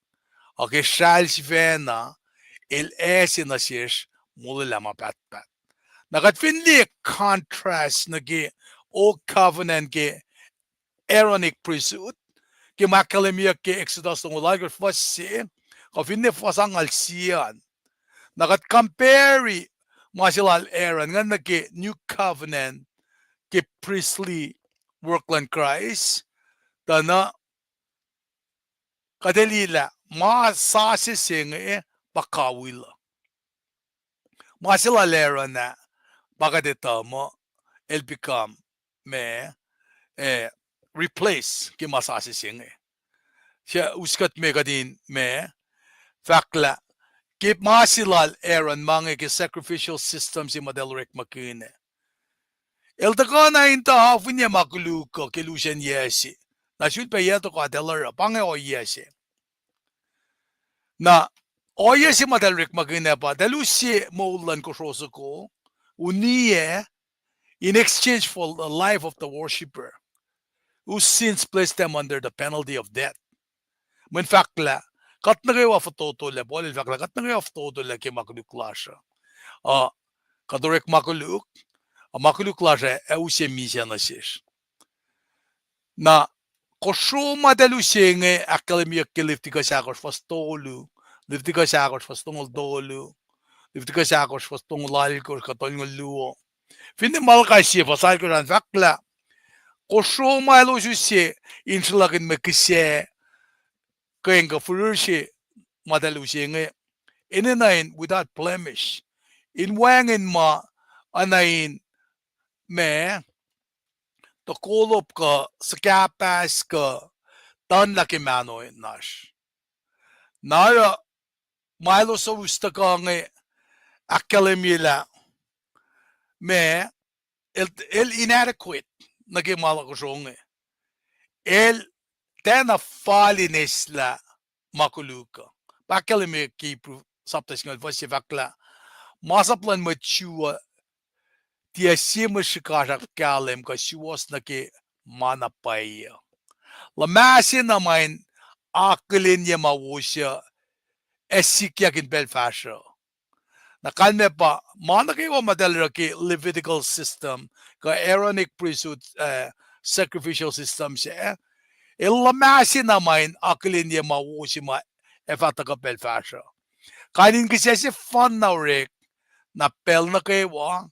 Ac ke srah sifacna, el ase nuh sesr molwelah ma pahtpaht. Na kuht fin liye contrast nuh ke Old Covenant ke Aaronic priesthood, ke ma ahkkahlwemyeyuck ke Exodus longoul alkosr fuhs se, kuh finne fuhs angngaul sie an. Na kuht compare ma se lal Aaron ingacn nuh ke New Covenant ke priestly work luhn Kraist, tuh na kuht liye lah ma sasuc se inge pa kawihl uh. Ma se lal Aaron ah, pa kuht etuh muh el become ma, eh, replace ke ma sasuc se inge. Suc us kuht me kuht in ma fahk lah ke ma se lal Aaron ma inge ke sacrificial system se ma eltahl orekmakihn ah, el tuhkuh na in tuh afinye ma koluk uh ke lusacn yac se. Na sulpac yac tohkoh eltahl oruh, pa inge ohiyac se. Na ohiyac se ma eltahl orekmakihn ah pa eltahl use moul luhn kosro soko, uniyac, in exchange for the life of the worshipper, whose sins place them under the penalty of death. Mweyen fahk lah kuht nuh kwewa fototolac, Paul el fahk lah kuht nuh kwewa fototolac ke ma koluk lasr uh. Uh, kuht orek ma koluk, uh, ma koluk lasr uh ac use misac nuh sesr. Na kosro ma eltahl use inge ahkkahlwemyeyuck ke Leviticus ahkosr fuhs tolu, Leviticus ahkosr fuhs longoul tolu, Leviticus ahkosr fuhs longoul alkosr kuh tolngoul luo. Finne Malachi sie fuhs alkosr an fahk lah kosro ma elos use in sruhlakihn mwe kihsac ke eng kuh fihrihr se ma eltahl use inge, enenuh in without blemish, in wacngihn ma, oacna in ma, tokolop kuh suhkahpahs kuh tuhnlah ke mahno lasr. Na oruh ma elos us tuhkuh inge ahkkahlwemye lah ma, el, el inadequate nuh ke ma kosro inge. El tiacna fal in eslah ma koluk uh. Pa ahkkahlwemye ke Hebrew sapta singucul fuhs se fahk lah masap luhn mwet Jew uh tiac sie mwe srihkasrak kahlwem kuh suwohs nuh ke ma na pwacye uh. Luhmah se na ma in akihlenye ma wo se uh ac sikyak in pacl fahsruh. Na kalmac pa, ma nuh kwewa ma eltahl oruh ke Levitical system, kuh Aaronic priesthood, eh, sacrificial system se, el luhmah se na ma in akihlenye ma wo se ma ac fah tuhkuh pacl fahsruh. Kain in kihsac sefanna orek, na pacl nuh kwewa,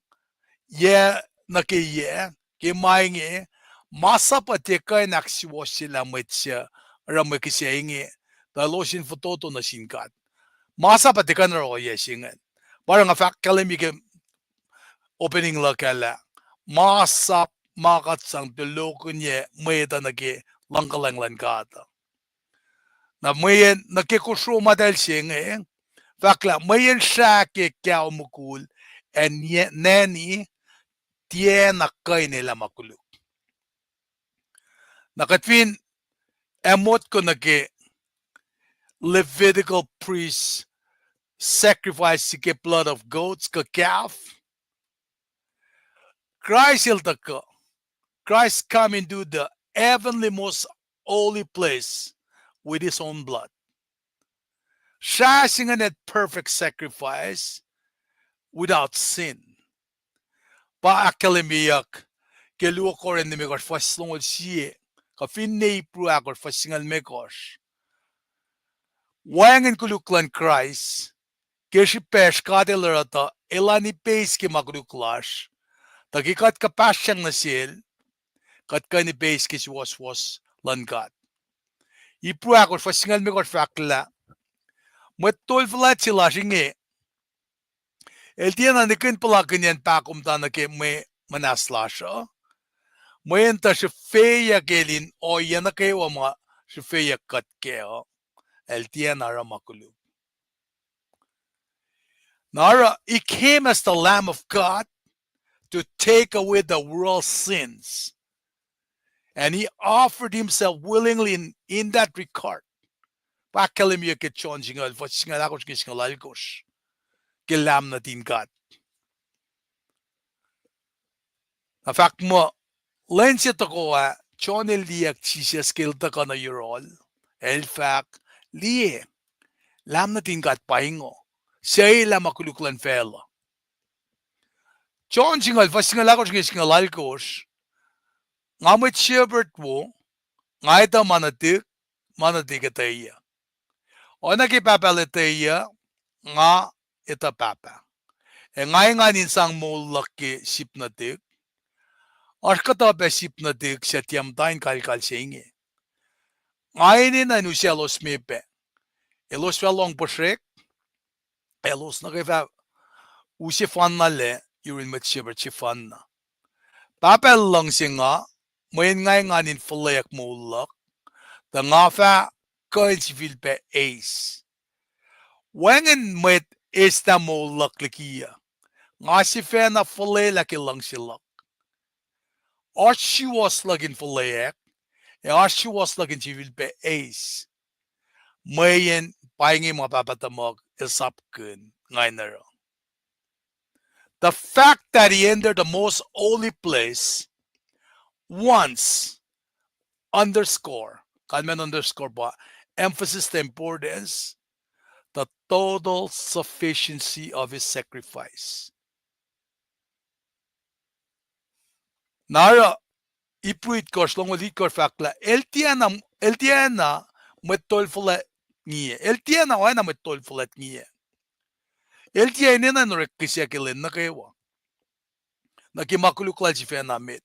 yac nuh ke yac, ke ma inge, masap uh tiac kuh in ahksuwohsyelah mwet suc oruh mwe kihsac inge, tuh elos in fototo nuh sin God. Masap uh tiac kuh in oruh ohiyac se ingacn. Pa oruh nga fahk kahlwem ke opening luhk ah lah, masap ma kuht sang tulokihnyac mwet uh nuh ke luhngkuhlwacng luhn God uh. Na mweyen nuh ke kosro ma eltahl se inge, fahk lah mweyen srah ke kao mukul ac nani, tiacna kuh in elah ma koluk. Na kuht fin ac motko nuh ke Levitical priest sacrifice ke blood of goats kuh calf, Christ el tuhkuh. Christ come into the heavenly most holy place with his own blood. Srah se ingacn el perfect sacrifice without sin. Pa ahkkahlwemyeyuck ke luo Korint limekohsr fuhs longoul sie, kuh finne Hebrew ahkosr fuhs singucul limekohsr. Wacngihn koluk luhn Kraist, ke srihpacsr God el oruh tuh elan ipeis ke ma koluk lasr, tuh ke kuht kuhpahsryang nuh sel, kuht kuh in ipeis ke suwohswohs luhn God. Hebrew ahkosr fuhs singucul limekohsr fahk lah, mwet tol fuhlwact se lasr inge, el tiacna nihkihn puhlakihnyacn pahkomuhta nuh ke mwe muhnahs lasr uh, mweyen tuh srihfeyuck el in ohiyac nuh kwewa ma srihfeyuck kuht kac uh, el tiacna oruh ma koluk. Na oruh, he came as the Lamb of God to take away the world's sins. And he offered himself willingly in, in that regard. Pa ahkkahlwemye ke John singucul, fuhs singucul ahkosr ke singucul alkosr, ke Lahm nuhtin God. Na fahk muh, lwen se tohkoh ah, John el liye Jisus ke el tuhkuh nuh yohrohl, el fahk, liye, Lahm nuhtin God pa ingoh, suc elah ma koluk luhn facluh. John singucul, fuhs singucul ahkosr ke singucul alkosr, nga mwet shepherd wo, nga etuh ma nuhtihk, ma nuhtihk etweyuc. Oacna ke Pahpah el etweyuc, nga etuh Pahpah. Ac nga engan in sang moul luhk ke sip nuhtihk. Oasr kuhtuh pac sip nuhtihk suc tiac muhta in kalkal se inge. Nga enenuh in uselos me pac. Elos fah lohng puhsrek, elos nuh kwewa fah use fanna lac yurin mwet shepherd sefanna. Pahpah el luhngse nga, mweyen nga engan in fuhlweack moul luhk, tuh nga fah kuh in sifilpac eis. Wacngihn mwet eslah moul luhk likiyuc. Nga sifacna fuhlwelah ke luhngse luhk. Oasr suwohs luhk in fuhlweack, ac oasr suwohs luhk in sifilpac eis. Mweyen pa inge ma Pahpah tuhmuhk el sapkihn nga in oruh. The fact that he entered the most holy place once underscore, kalmacn underscore pa, emphasize the importance, the total sufficiency of his sacrifice. Na oruh, Ipru itkohsr, longoul itkohsr fahk lah, el tiacna, el tiacna mwet tol fuhlwact ngiye. El tiacna oacna mwet tol fuhlwact ngiye. El tiac enenuh in orek kihsac ke lwen nuh kwewa, nuh ke ma koluk lal sifacna met,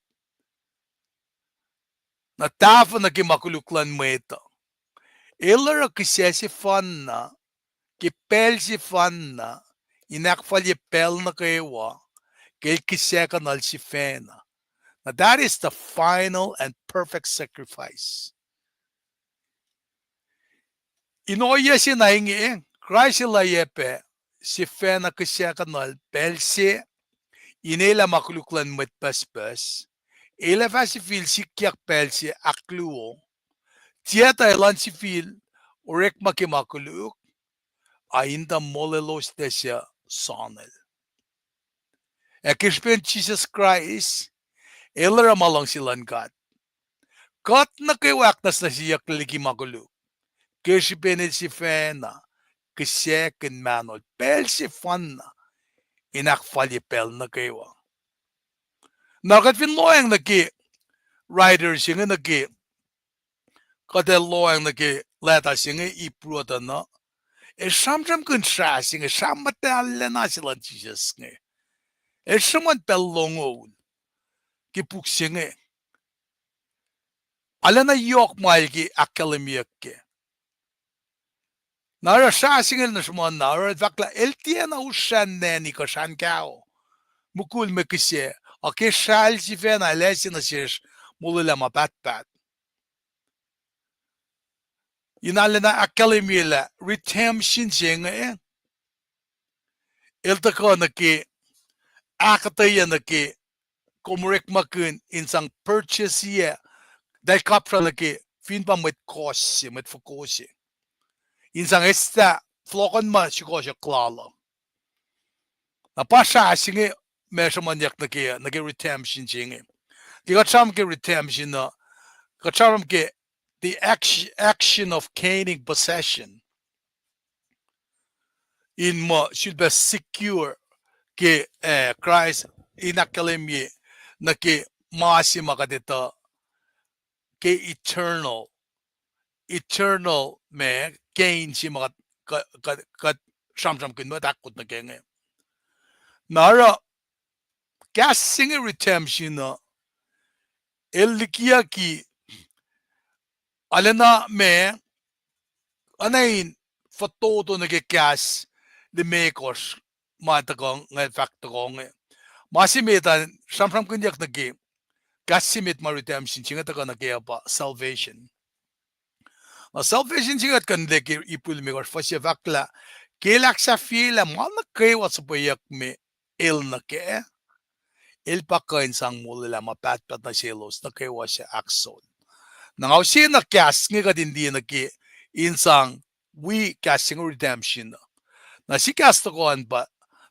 na tahfuh nuh ke ma koluk luhn mwet uh. El oruh kihsac sefanna, ke pacl sefanna, in ahkfalye pacl nuh kwewa, ke el kihsackuhnuhl sifacna. Now that is the final and perfect sacrifice. In ohiyac se na inge, Kraist el oacyacpac sifacna kihsackuhnuhl pacl se, in elah ma koluk luhn mwet pucspucs, el ac fah sifil sikyak pacl se ahkluo, tiac tuh elan sifil orekma ke ma koluk, a in tuh molweloslac suc sonel. Ac ke srihpen Jisus Kraist, el oruh ma luhngse luhn God. Kuht nuh kwewa ahknwacsnwacsyeyucklac liki ma koluk ke srihpen El sifacna kihsackuhn mahnol pacl sefanna in ahkfalye pacl nuh kwewa. Na kuht fin lohacng nuh ke writer se inge nuh ke, kuht ac lohacng nuh ke leta se inge Ipru uh tuh na, el sramsramkihn srah se inge, srah muhtahllacna se luhn Jisus inge. El sruhmuhn pacl longoul ke puk se inge. Arulacna yohk ma el ke ahkkahlwemyeyuck kac. Na oruh srah se inge el nuh sruhmuhn na oruh el fahk lah el tiacna usrah nacni kuh srahn kaho mukul mwe kihsac, a ke srah el sifacna el ase nuh sesr molwelah ma pahtpaht. In arulacna ahkkahlwemye lah redemption se inge el tuhkuh nuh ke, ahkuhtweyac nuh ke, kom orekmakihn in sang purchase-iyac, eltahl kapsra nuh ke, fin pa mwet kohs se, mwet fokoko se, in sang eslah fohlohkohn ma sukohsohk lal uh. Na pa srah se inge ma sruhmuhnyuck nuh ke, nuh ke redemption se inge. Ke kuht sramsram ke redemption uh, kuht sramsram ke the act-, action of gaining possession in muh sulpac secure ke, eh, Kraist in ahkkahlwemye nuh ke ma se ma kuht etuh ke eternal, eternal ma gain se ma kuht, kuht, kuht, kuht sramsramkihn mwet ahkkot nuh ke inge. Na oruh kahs se inge redemption uh, el likiyucki arulacna ma, oacna in fototo nuh ke kahs limekohsr ma tuhkuh nge fahk tuhkuh inge. Ma se met an sramsramkihnyuck nuh ke, kahs se met ma redemption se inge tuhkuh nuh ke uh pa salvation. Na salvation se inge kuht kuh in liye ke Ipru limekohsr fuhs se fahk lah, ke el ahksahfyelah ma nuh kwewa suhpweyuck me el nuh kac, el pa kuh in sang molwelah ma pahtpaht nuh selos nuh kwewa suc ahkos. Na nga use na kahs inge kuht in liye nuh ke in sang wi kahs se inge redemption uh. Na sikahs tohkoh an pa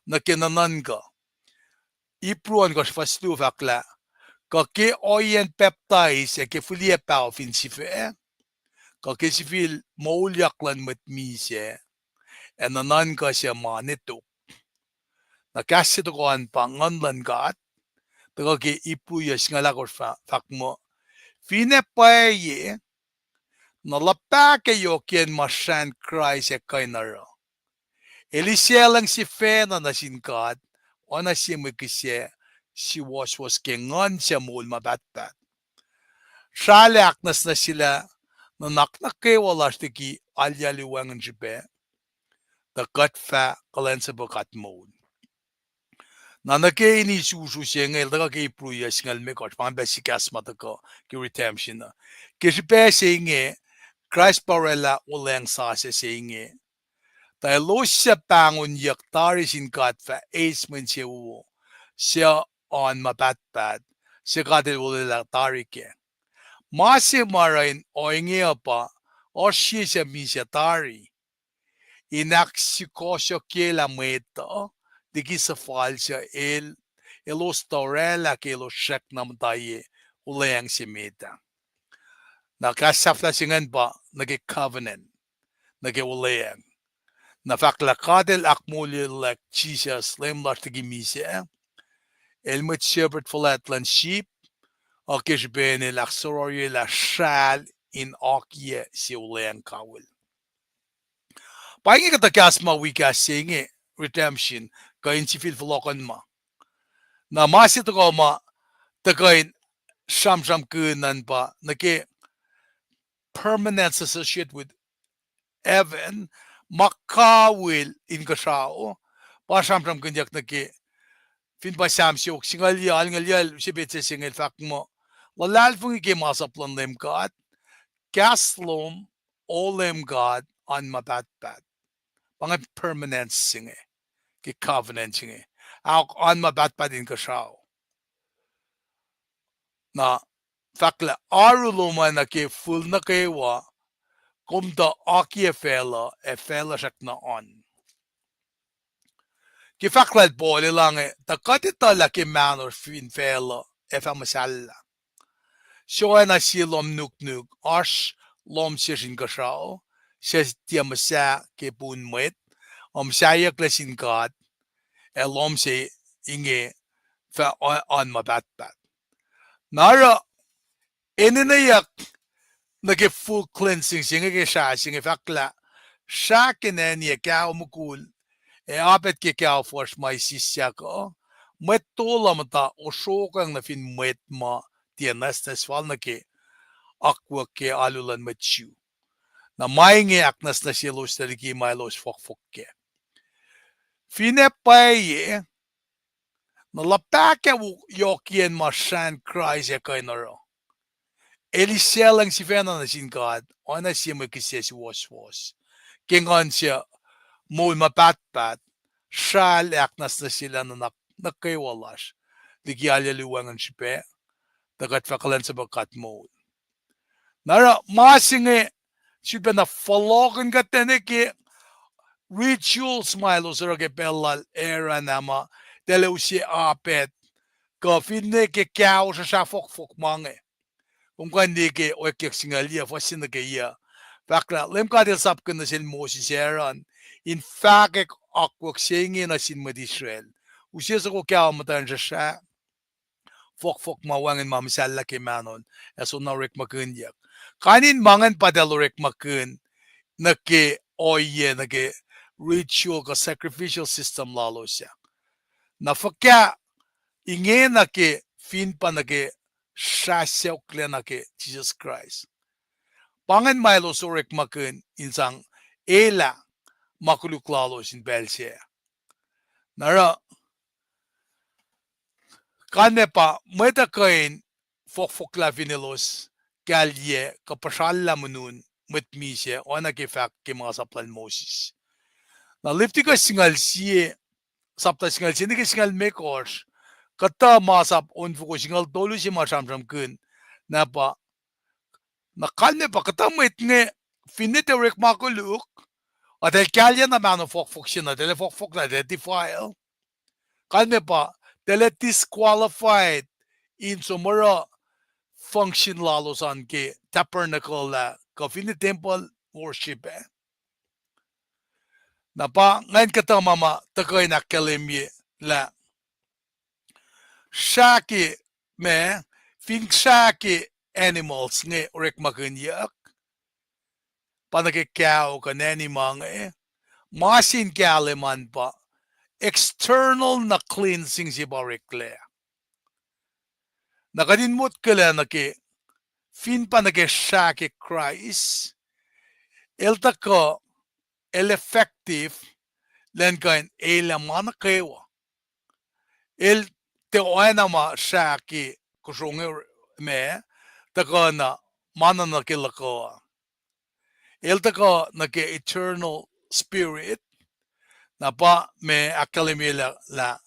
nuh ke nuhnuhnkuh. Ipru ohnkohsr fuhs luo fahk lah, kuh ke ohiyacn pacptais ac ke fihliyac paho fin sifac, kuh ke sifil moulyak luhn mwet misac, ac nuhnuhnkuh suc ma netok. Na kahs se tohkoh an pa Nguhn luhn God, tuhkuh ke Ipru yuh singucul ahkosr fah-, fahk muh, finne pwacye, na luhpah ke yohkiyacn ma srahn Kraist ac kuh in oruh. El isaclacng sifacna nuh sin God, oacna sie mwe kihsac suwohswohs ke Nguhn suc moul ma pahtpaht. Srah el ahknwacsnwacsyelah nuhnak nuh kwewa lasr liki alu wacngihn srihpac, tuh kuht fah kuhlwacnsapuh God moul. Na nuh ke in isusu se inge el tuhkuh ke Ipru yuh singucul limekohsr, pa ingacn pac sikahs ma tuhkuh ke redemption uh. Ke srihpac se inge, Kraist pa orwaclah olweacng sasuc se inge, tuh elos suc pahngonyuck tari sin God fah eis mwe insewowo suc oan ma pahtpaht, suc God El olwelah tari kac. Ma se ma oruh in ohinge uh pa oasr sie suc misac tari in ahksukohsohkyelah mwet uh liki suhfal suc el, elos tuh orwaclah ke elos srackna muhta ye olweacng se met ah. Na kahs sahflah se ingacn pa nuh ke covenant, nuh ke olweacng. Na fahk lah God El ahkmoulyacllac Jisus Leum lasr liki misac, El mwet shepherd fuhlwact luhn sip, uh, ke srihpen El ahksohrohryelah sral in akiyac sie olweacng kawihl. Pa inge kuhtuh kahs ma wi kahs se inge, redemption, kuh in sifil fohlohkohn ma. Na ma se tohkoh ma tuhkuh in sramsramkihn an pa nuh ke permanence associated with heaven, ma kawihl inkuhsrao, pa sramsramkihnyuck nuh ke, fin pa Sam siofok singucul yac, alngucul yac, sie petsac se inge el fahk muh, luhlahlfongi ke masap luhn Leum God, kahs lom, O Leum God, oan ma pahtpaht. Pa inge permanence se inge, ke covenant se inge. Ahok, oan ma pahtpaht inkuhsrao. Na fahk lah oaru lom oacna ke fihl nuh kwewa, kom tuh akiyac facluh, ac facluh srackna oan. Ke fahk lal Paul el ange, tuh kuht etuh lah ke mahno fin facluh ac fah muhsahllah. soenna sie lohm nuknuk, oasr lohm sesr inkuhsrao, suc tiac muhsah ke pun mwet, uh, muhsahyucklac sin God, ac lohm se inge fah oan ma pahtpaht. Na oruh enenweyuck nuh ke full cleansing se inge ke srah se inge fahklah, srah ke nani ac kao mukul, ac apact ke kao fuhsr ma isisyak uh, mwet tolu muhta osrokacng nuh fin mwet ma tiac nwacsnwacs fal nuh ke akwuck ke alu luhn mwet Jew. Na ma inge ahknwacsnwacsyelos tuh liki ma elos fohkfohk kac. Finne pwacye, na luhpahkah wo-, yohkiyacn ma srahn Kraist ac kuh in oruh? El isaclacng sifacna nuh sin God, oacna sie mwe kihsac suwohswohs. Ke nguhn se moul ma pahtpaht, srah el ahknwacsnwacsyelah nuhnak nuh kwewa lasr, liki alu wacngihn srihpac, tuh kuht fah kuhlwacnsapuh God moul. Na oruh ma se inge, sifilpacna fohlohkihn kuht nuh ke rituals ma elos oruh ke pacl lal Aaron ah ma, tahl ac use apact, kuh finne ke kao srusra fohkfohk ma inge. Kom kuh in liye ke Oakyuck singucul yuc, fuhs se nuh ke yuc. Fahk lah Leum God El sapkihn nuh sel Moses ac Aaron in fahkwack akwuck se inge nuh sin mwet Israel. Use soko kao muhtwacn srusra fohkfohk ma wacngihn ma muhsahllah ke mahnon, ac soenna orekmakihnyuck. Kain in ma ingacn pa tahl orekmakihn nuh ke ohiyac, nuh ke ritual kuh sacrificial system lalos ah. Na fuhkah ingena ke fin pa nuh ke srah sacohklacna ke Jisus Kraist? Pa ingacn ma elos orekmakihn in sang elah ma koluk lalos in pacl sac. Na oruh kalmac pa mwet uh kuh in fohkfohklah fin elos kahlyac kuh puhsrallah monun mwet misac, oacna ke fahk ke masap lal Moses. Na Leviticus singucul sie, sapta singucul sie nuh ke singucul limekohsr, kuhtuh masap onfoko singucul tolu se ma sramsramkihn, na pa, na kalmac pa kuhtuh mwet inge, finne tiac orekma koluk, a tahl kahlyac na mahno fohkfohk se na, tahl ac fohkfohk na, tahl ac defile. Kalmac pa, tahl ac disqualified in som oruh function lalos an ke tabernacle ah, kuh finne temple worship ah. Na pa ingacn kuhtuh ma ma tuhkuh in ahkkahlwemye lah srah ke, ma, fin srah ke animals inge orekmakihnyuck, pa nuh ke kao kuh nani ma inge, ma se in kahlwem an pa external na cleansing se pa oreklac. Na kuht in motkwaclah nuh ke, fin pa nuh ke srah ke Kraist, el tuhkuh, el effective, elan kuh in elah ma nuh kwewa. El tiac oacna ma srah ke kosro inge, ma tuhkuh na ma na nuh ke luhkuh. El tuhkuh nuh ke eternal spirit, na pa ma ahkkahlwemye lah, lah,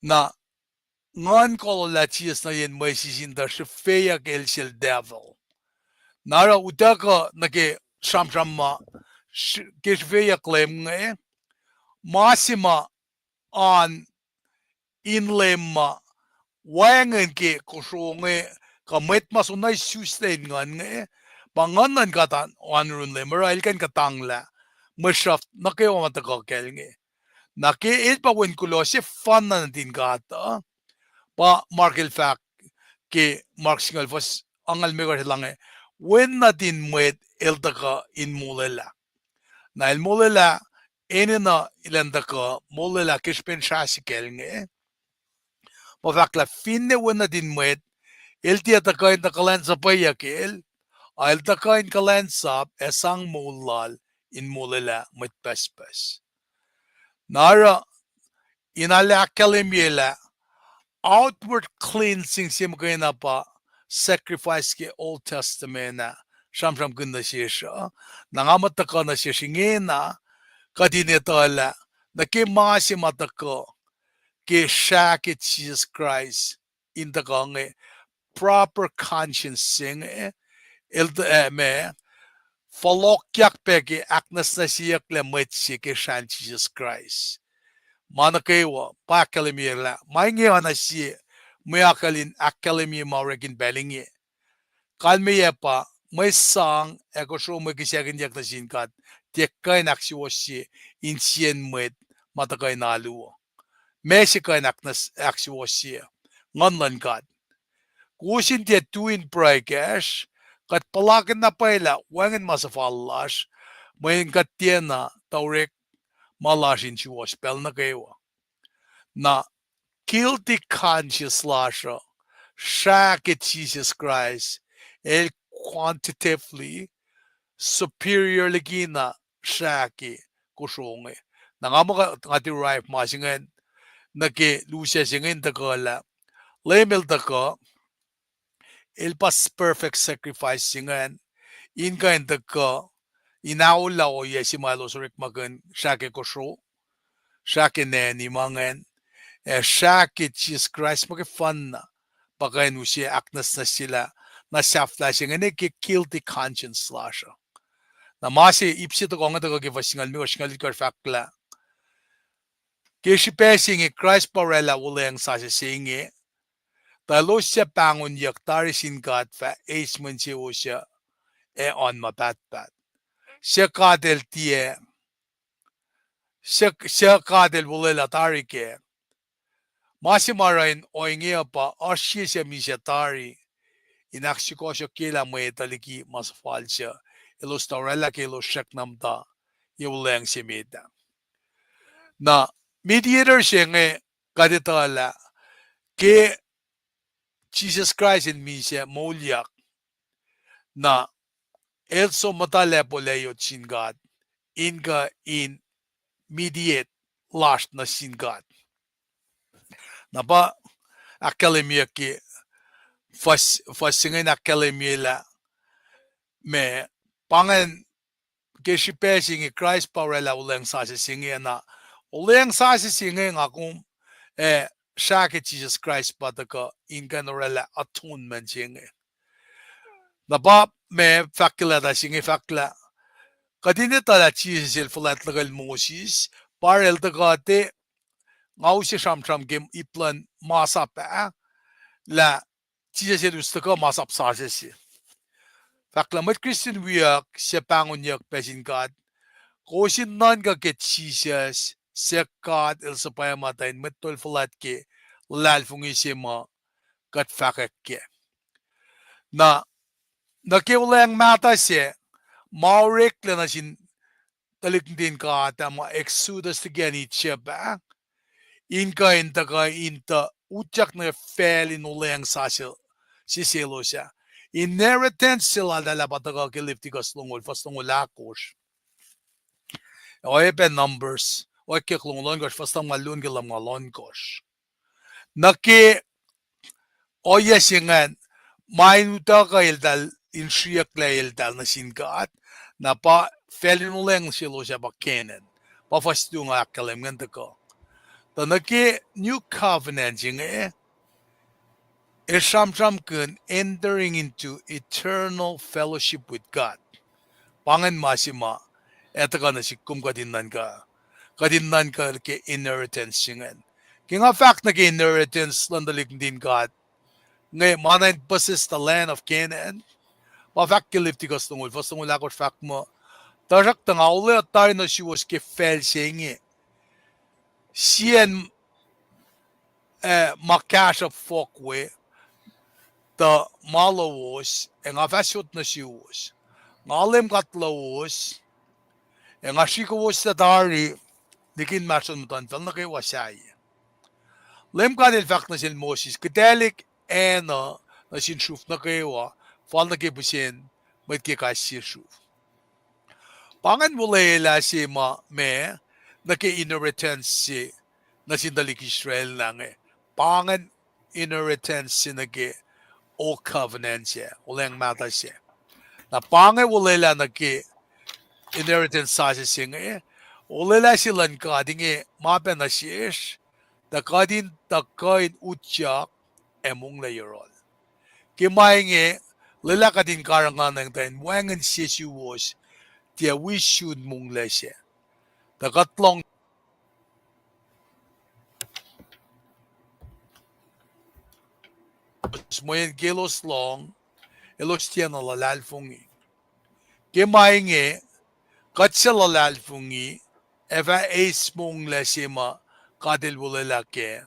na nguhn kolol lah Jisus nuh yen mwesis in tuh srihfeyuck el sel devil. Na oruh utuckuh nuh ke sramsram ma, ke srihfeyuck Leum inge, ma se ma oan in Leum ma wacngihn ke kosro inge, kuh mwet ma soenna isuslac in nguhn inge, pa nguhn luhn God oan, oan yurin Leum, oruh el kuh in kuhtanglah mwe sruhf nuh kwewa ma tuhkuh kacl inge. Na ke el pa wen kuloh sefanna nuhtin God uh, pa Mark el fahk ke Mark singucul fuhs angngaul limekohsr el inge, wen nuhtin mwet el tuhkuh in molwelah. Na el molwelah enenuh elan tuhkuh molwelah ke srihpen srah se kacl inge. Pa fahk lah finne wen nuhtin mwet el tiac tuhkuh in tuh kuhlwacnsapweyuck el, a el tuhkuh in kuhlwacnsap ac sang moul lal in molwelah mwet pucspucs. Na oruh, in arlac ahkkahlwemye lah outward cleansing se muhkwena pa sacrifice ke Old Testament ah sramsramkihn nuh sesr uh, na nga muh tuhkuh nuh sesr ingena, kuht in etuh lah nuh ke ma se ma tuhkuh ke srah ke Jisus Kraist in tuhkuh inge, proper conscience se inge, el, eh, ma, fohlohkyak pac ke ahknwacsnwacsyeyucklac mwet se ke srahn Jisus Kraist. Ma nuh kwewa pa ahkkahlwemye lah ma inge oacna sie mwe akucl in ahkkahlwemye ma orek in pacl inge. kalmeyac pa mwe sang ac kosro mwe kihsackuhnyuck nuh sin God tiac kuh in ahksuwohsye insiyacn mwet ma tuhkuh in alu uh. Meac se kuh in ahk-, ahksuwohsye? Nguhn luhn God. Kowos in tiac tui in pruhe kacsr, kuht puhlakihn na pwacye lah wacngihn ma suhfal lasr, mweyen kuht tiacna tuh orek ma lasr in suwohs pacl nuh kwewa. Na guilty conscience lasr uh, srah ke Jisus Kraist, el quantitatively superior likina srah ke kosro inge. Na nga muh nga derive ma se ingacn nuh ke lusac se inge in tuhkuh lah Leum el tuhkuh, el pa perfect sacrifice se ingacn, in kuh in tuhkuh in aolah ohiyac se ma elos orekmakihn srah ke kosro, srah ke neni ma ingacn, ac srah ke Jisus Kraist muhkwena pa kuh in use ahknwacsnwacsyelah na sahflah se inge ne ke guilty conscience lasr uh. Na ma se ip se tuhkuh inge tuhkuh ke fuhs singucul limekohsr, singucul itkohsr fahk lah, ke srihpac se inge Kraist pa oraclah wuhlweacng sasuc se inge, tuh elos suc pahngonyuck tari sin God fah eis mwe insewowo ac oan ma pahtpaht, suc God el tiac, suc, suc God el olwelah tari kac. Ma se ma oruh in ohinge uh pa oasr sie suc misac tari in ahksukohsohkyelah mwet uh liki ma suhfal suc elos tuh oraclah ke elos srackna muhta ye wuhlweacng se met ah. Na mediator se inge kuht etuh lah ke Jisus Kraist el misac moulyak, na el som muhta lacpo layot sin God in kuh in mediate lasr nuh sin God. Na pa ahkkahlwemyeyuck ke fuhs, fuhs se inge in ahkkahlwemyelah ma, pa ingacn, ke srihpac se inge Kraist pa oraclah wuhlweacng sasuc se inge, na wuhlweacng sasuc se inge nga kom, eh, srah ke Jisus Kraist pa tuhkuh in kuh in oraclah atonement se inge. Na pa ma fahk ke leta se inge fahk lah, kuht in etuh lah Jisus el fuhlwact luhkel Moses, pa el tuhkuh te, nga use sramsram ke ip luhn masap ah, lah Jisus el us tuhkuh masap sasuc se. Fahk lah mwet Kristin wiyuck suc pahngonyuck pac sin God, kowos in nuhnkuh ke Jisus, suc God el suhpwacma tuh in mwet tol fuhlwact ke luhlahlfongi se ma kuht fahkwack kac. Na, nuh ke wuhlweacng mahtuh se, ma oreklac nuh sin tuhlihk nuhtin God ah ma exodus liki acn Egypt ah, in kuh in tuhkuh in tuh utyak nuh facl in wuhlweacng sasuc se selos ah. Inheritance se laltahl ah pa tuhkuh ke Leviticus longoul, fuhs longoul ahkosr. Oacyacpac Numbers, oacyacpac longoul ohnkohsr, fuhs lumngaul luo nuh ke lumngaul ohnkohsr. Nuh ke ohiyac se ingacn, ma in utuckuh eltahl in sriyucklac eltahl nuh sin God, na pa facl in wuhlweacng selos ah pa Canaan. Pa fuhs luo nga ahkkahlwem ingacn tuhkuh. Tuh nuh ke New Covenant se inge, el sramsramkihn entering into eternal fellowship with God. Pa ingacn ma se ma ac tuhkuh nuh sihk kom kuht in nuhnkuh, kuht in nuhnkuh ke inheritance se ingacn. Ke nga fahk nuh ke inheritance luhn tuhlihk nuhtin God, inge ma na in possess the land of Canaan, ma fahk ke Leviticus longoul, fuhs longoul ahkosr fahk muh, tuhsruhktuh nga olwelah tari nuh suwos ke facl se inge, sie acn, eh, ma kahsruhp fohk we, tuh ma lowos, ac nga fah sot nuh suwos. Nga Leum God lowos, ac nga srihkowoslah tari liki inmahsrlon muhtuhnfacl nuh kwewa sahyac. Leum God el fahk nuh sel Moses, kihtaclihk acn uh nuh sin sruf nuh kwewa, fal nuh ke pihsen mwet ke kais sie sruf. Pa ingacn olwelah se ma, ma, nuh ke inheritance se nuh sin tuhlihk Israel na inge. Pa ingacn inheritance se nuh ke Old Covenant se, olweacng mahtuh se. Na pa inge olwelah nuh ke inheritance sasuc se inge, olwelah se luhn God inge ma pac nuh sesr, tuh kuht in tuhkuh in utyak ac monglac yohrohl. Ke ma inge, lwelah kuht in karihngihnacng tuh in wacngihn sesuwohs, tiac wi sun monglac se. Tuh kuht lohng mweyen ke elos lohng, elos tiacna luhlahlfongi. Ke ma inge, kuht suc luhlahlfongi ac fah eis monglac se ma God El olwelah kac.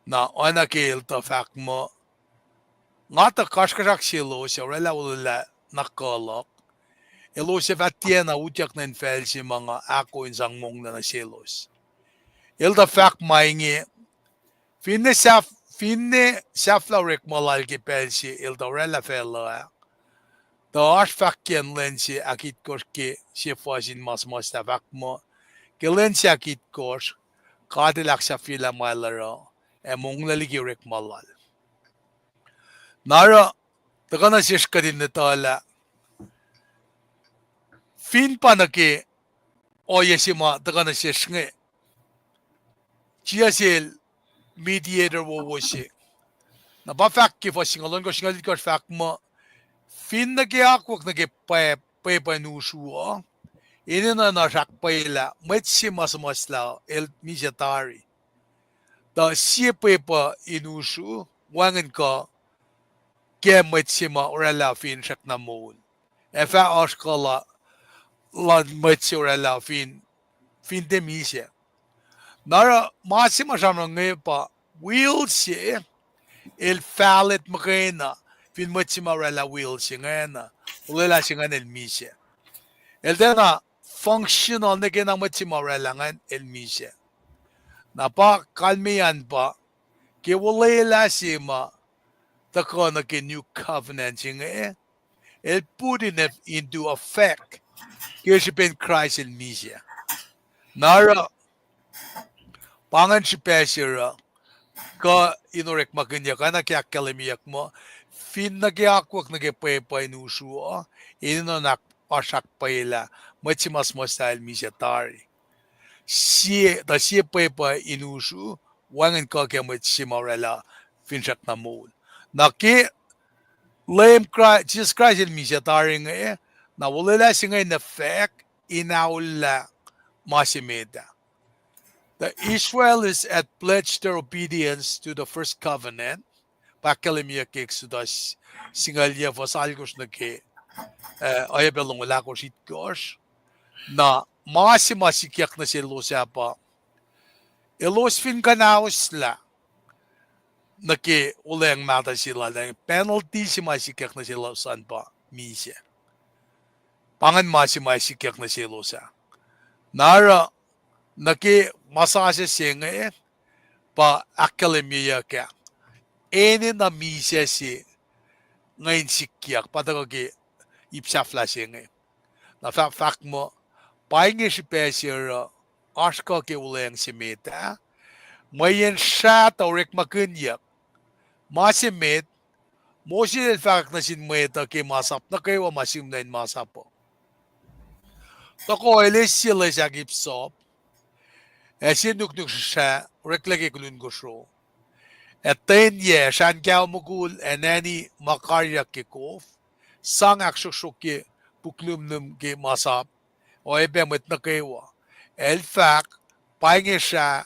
Na oacna ke El tuh fahk muh, nga tuh kasrkuhsrak selos ac orwaclah olwelah na kuh luhk, elos ac fah tiacna utyak nuh infacl se ma nga ahkoo in sang monglac nuh selos. El tuh fahk ma inge, finne sahf-, finne sahflah orekma lal ke pacl se el tuh orwaclah facluh ah, tuh oasr fahkiyacn lwen se ahkitkohsr ke sie fuhs in ma suhmuhslah fahk muh, ke lwen se ahkitkohsr, God El ahksahfyelah ma el oruh, ac monglac liki orekma lal. Na oruh, tuhkuh nuh sesr kuht in etuh lah, fin pa nuh ke ohiyac se ma tuhkuh nuh sesr inge, Jisus El mediator wowo se. Na pa fahk ke fuhs singucul ohnkohsr, singucul itkohsr fahk muh, fin nuh ke akwuck nuh ke pwep-, pwepuh in usru uh, enenuh in oasr ahkpwacyelah mwet se ma suhmuhslah el misac tari. Tuh sie pwepuh in usru, wacngihn kuh ke mwet se ma orwaclah fin srackna moul. Ac fah oasr kuh la-, luhn mwet se orwaclah fin, fin tiac misac. Na oruh ma se ma sramsram inge pa will se, el valid muhkwena, fin mwet se ma orwaclah will se ingacn, olwelah se ingacn el misac. El tiacna functional nuh ke na mwet se ma orwaclah ingacn el misac. Na pa kalmeyac pa, ke olwelah se ma tuhkuh nuh ke new covenant se inge, el put in, into effect ke srihpen Kraist el misac. Na oruh, pa ingacn srihpac se oruh, kuh in orekmakihnyuck, oacna ke ahkkahlwemyeyuck muh, fin nuh ke akwuck nuh ke pwepuh in usru uh, enenuh in ahk-, oasr ahkpwacyelah mwet se ma suhmuhslah el misac tari. Sie, tuh sie pwepuh in usru, wacngihn kuh ke mwet se ma orwaclah fin srackna moul. Na ke Leum Kra-, Jisus Kraist el misac tari inge, na olwelah se inge in effect, in aullah ma se met ah. The Israelites had pledged their obedience to the first covenant. Pa ahkkahlwemyeyuck ke Exodus singucul yac fuhs alkosr nuh ke, eh, oacyacpac longoul ahkosr, itkohsr. Na ma se ma sikyak nuh selos ah pa, elos fin kuhnahoslah nuh ke olweacng mahtuh se lal ah, penalty se ma sikyak nuh selos an pa misac. Pa ingacn ma se ma sikyak nuh selos ah. Na oruh, nuh ke ma sasuc se inge, pa ahkkahlwemyeyuck ah, enenuh misac se inge in sikyak, pa tuhkuh ke ip sahflah se inge. Na fah-, fahk muh, pa inge srihpac se oruh, oasr kuh ke olweacng se met ah, mweyen srah tuh orekmakihnyuck. Ma se met, Moses el fahkwack nuh sin mwet uh ke masap nuh kwewa ma sihmlac in masap uh. Tohkoh el eis sie loes ahkipsop, ac sie nuknuk srahsrah oreklac ke kulun kosro. Ac ten yac, srahn kaho mukul ac nani ma karyak ke kof, sang ahksroksrokye puk luhmluhm ke masap, oacyacpac mwet nuh kwewa. El fahk, pa inge srah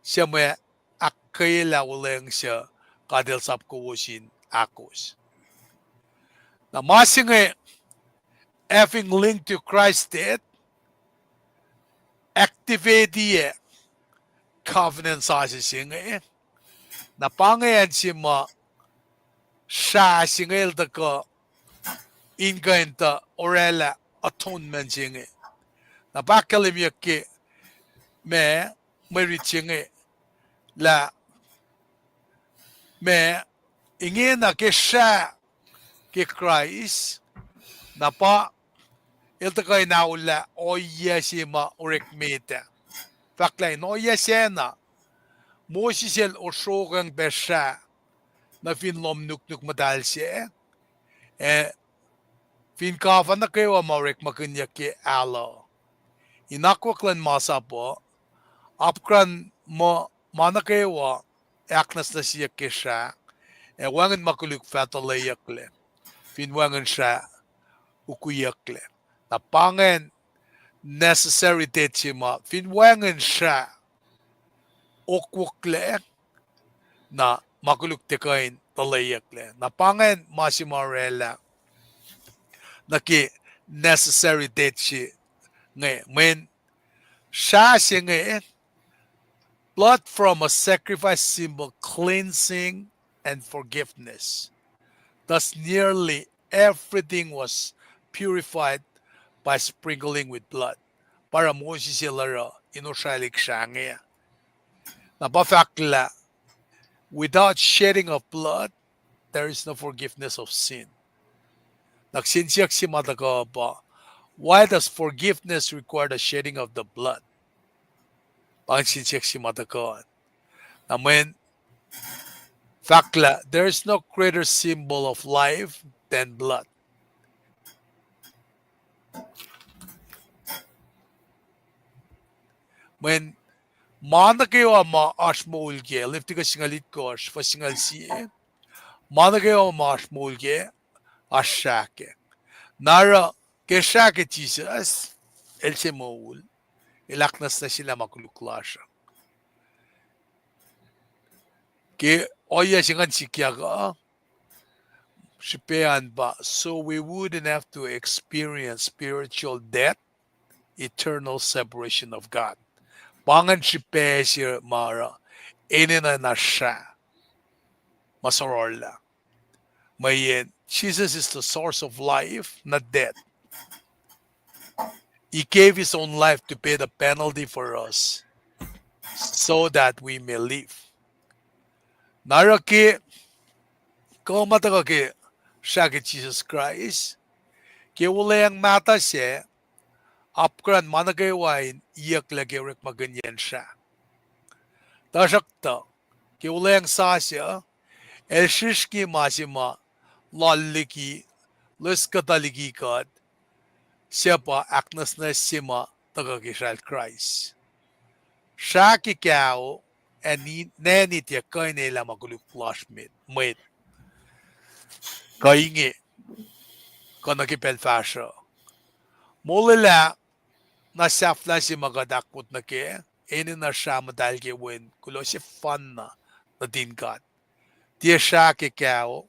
suc mwe ahkkweyelah olweacng suc God el sap kowos in ahkos. Na ma se inge, having linked to Christ's death, activate-i covenant sasuc se inge. Na pa inge acn se ma srah se inge el tuhkuh in kuh in tuh orwaclah atonement se inge. Na pa ahkkahlwemyeyuck ke ma, mwe rit se inge, lah ma, ingena ke srah ke Kraist, na pa el tuhkuh in aullah ohiyac se ma orek met ah. Fahk lah in ohiyac sacna, Moses el ohsrohkacng pac srah nuh fin lohm nuknuk muhtahl sac, ac fin kafuh nuh kwewa ma orekmakihnyuck ke alu. In akwuck luhn masap uh, apkuhran muh ma nuh kwewa ahknwacsnwacsyeyuck ke srah, ac wacngihn ma koluk fah tuhleyucklac, fin wacngihn srah ukwiyucklac. Na pa ingacn necessary death se ma fin wacngihn srah okwucklac, na ma koluk tiac kuh in tuhleyucklac. Na pa ingacn ma se ma orwaclah nuh ke necessary death se inge. Mweyen srah se inge, blood from a sacrifice symbol cleansing and forgiveness. Thus, nearly everything was purified by sprinkling with blood. Pa oruh Moses el oruh in osrwaclihk srah inge. Na pa fahk lah, without shedding of blood, there is no forgiveness of sin. Na kihsen siyuck se ma tuhkuh pa, why does forgiveness require the shedding of the blood? Pa ingacn kihsen siyuck se ma tuhkuh. Na mweyen fahk lah, there is no greater symbol of life than blood. Mweyen ma nuh kwewa ma oasr moul kac, Leviticus singucul itkohsr, fuhs singucul sie. Ma nuh kwewa ma oasr moul kac, oasr srah kac. Na oruh ke srah ke Jisus, el se moul, el ahknwacsnwacsyelah ma koluk lasr uh. Ke ohiyac se ingacn sikyak uh, srihpac an pa, so we wouldn't have to experience spiritual death, eternal separation of God. Pa ingacn srihpac se ma oruh enenuh na srah ma sororlah. Mweyen Jesus is the source of life, not death. He gave his own life to pay the penalty for us so that we may live. Na oruh ke kuh ma tuhkuh ke srah ke Jisus Kraist, ke Wuhlweacng Mahtuh sac, apkuhran ma nuh kwewa in iyucklac ke orekmakihnyacn srah. Tuhsruhktuh, ke Wuhlweacng Sasuc, el srihsrngi ma se ma loal liki, loes kuhtuh liki kuht, suc pa ahknwacsnwacs se ma tuhkuh ke srah Kraist. Srah ke kao, ac nani tiac kuh in elah ma koluk lasr mwet, mwet. Kuh inge, kuh nuh ke pacl fahsruh. Molwelah na sahflah se ma kuht ahkwot nuh kac, enenuh srah muhtahl ke wen kuloh sefanna nuhtin God. Tiac srah ke kao,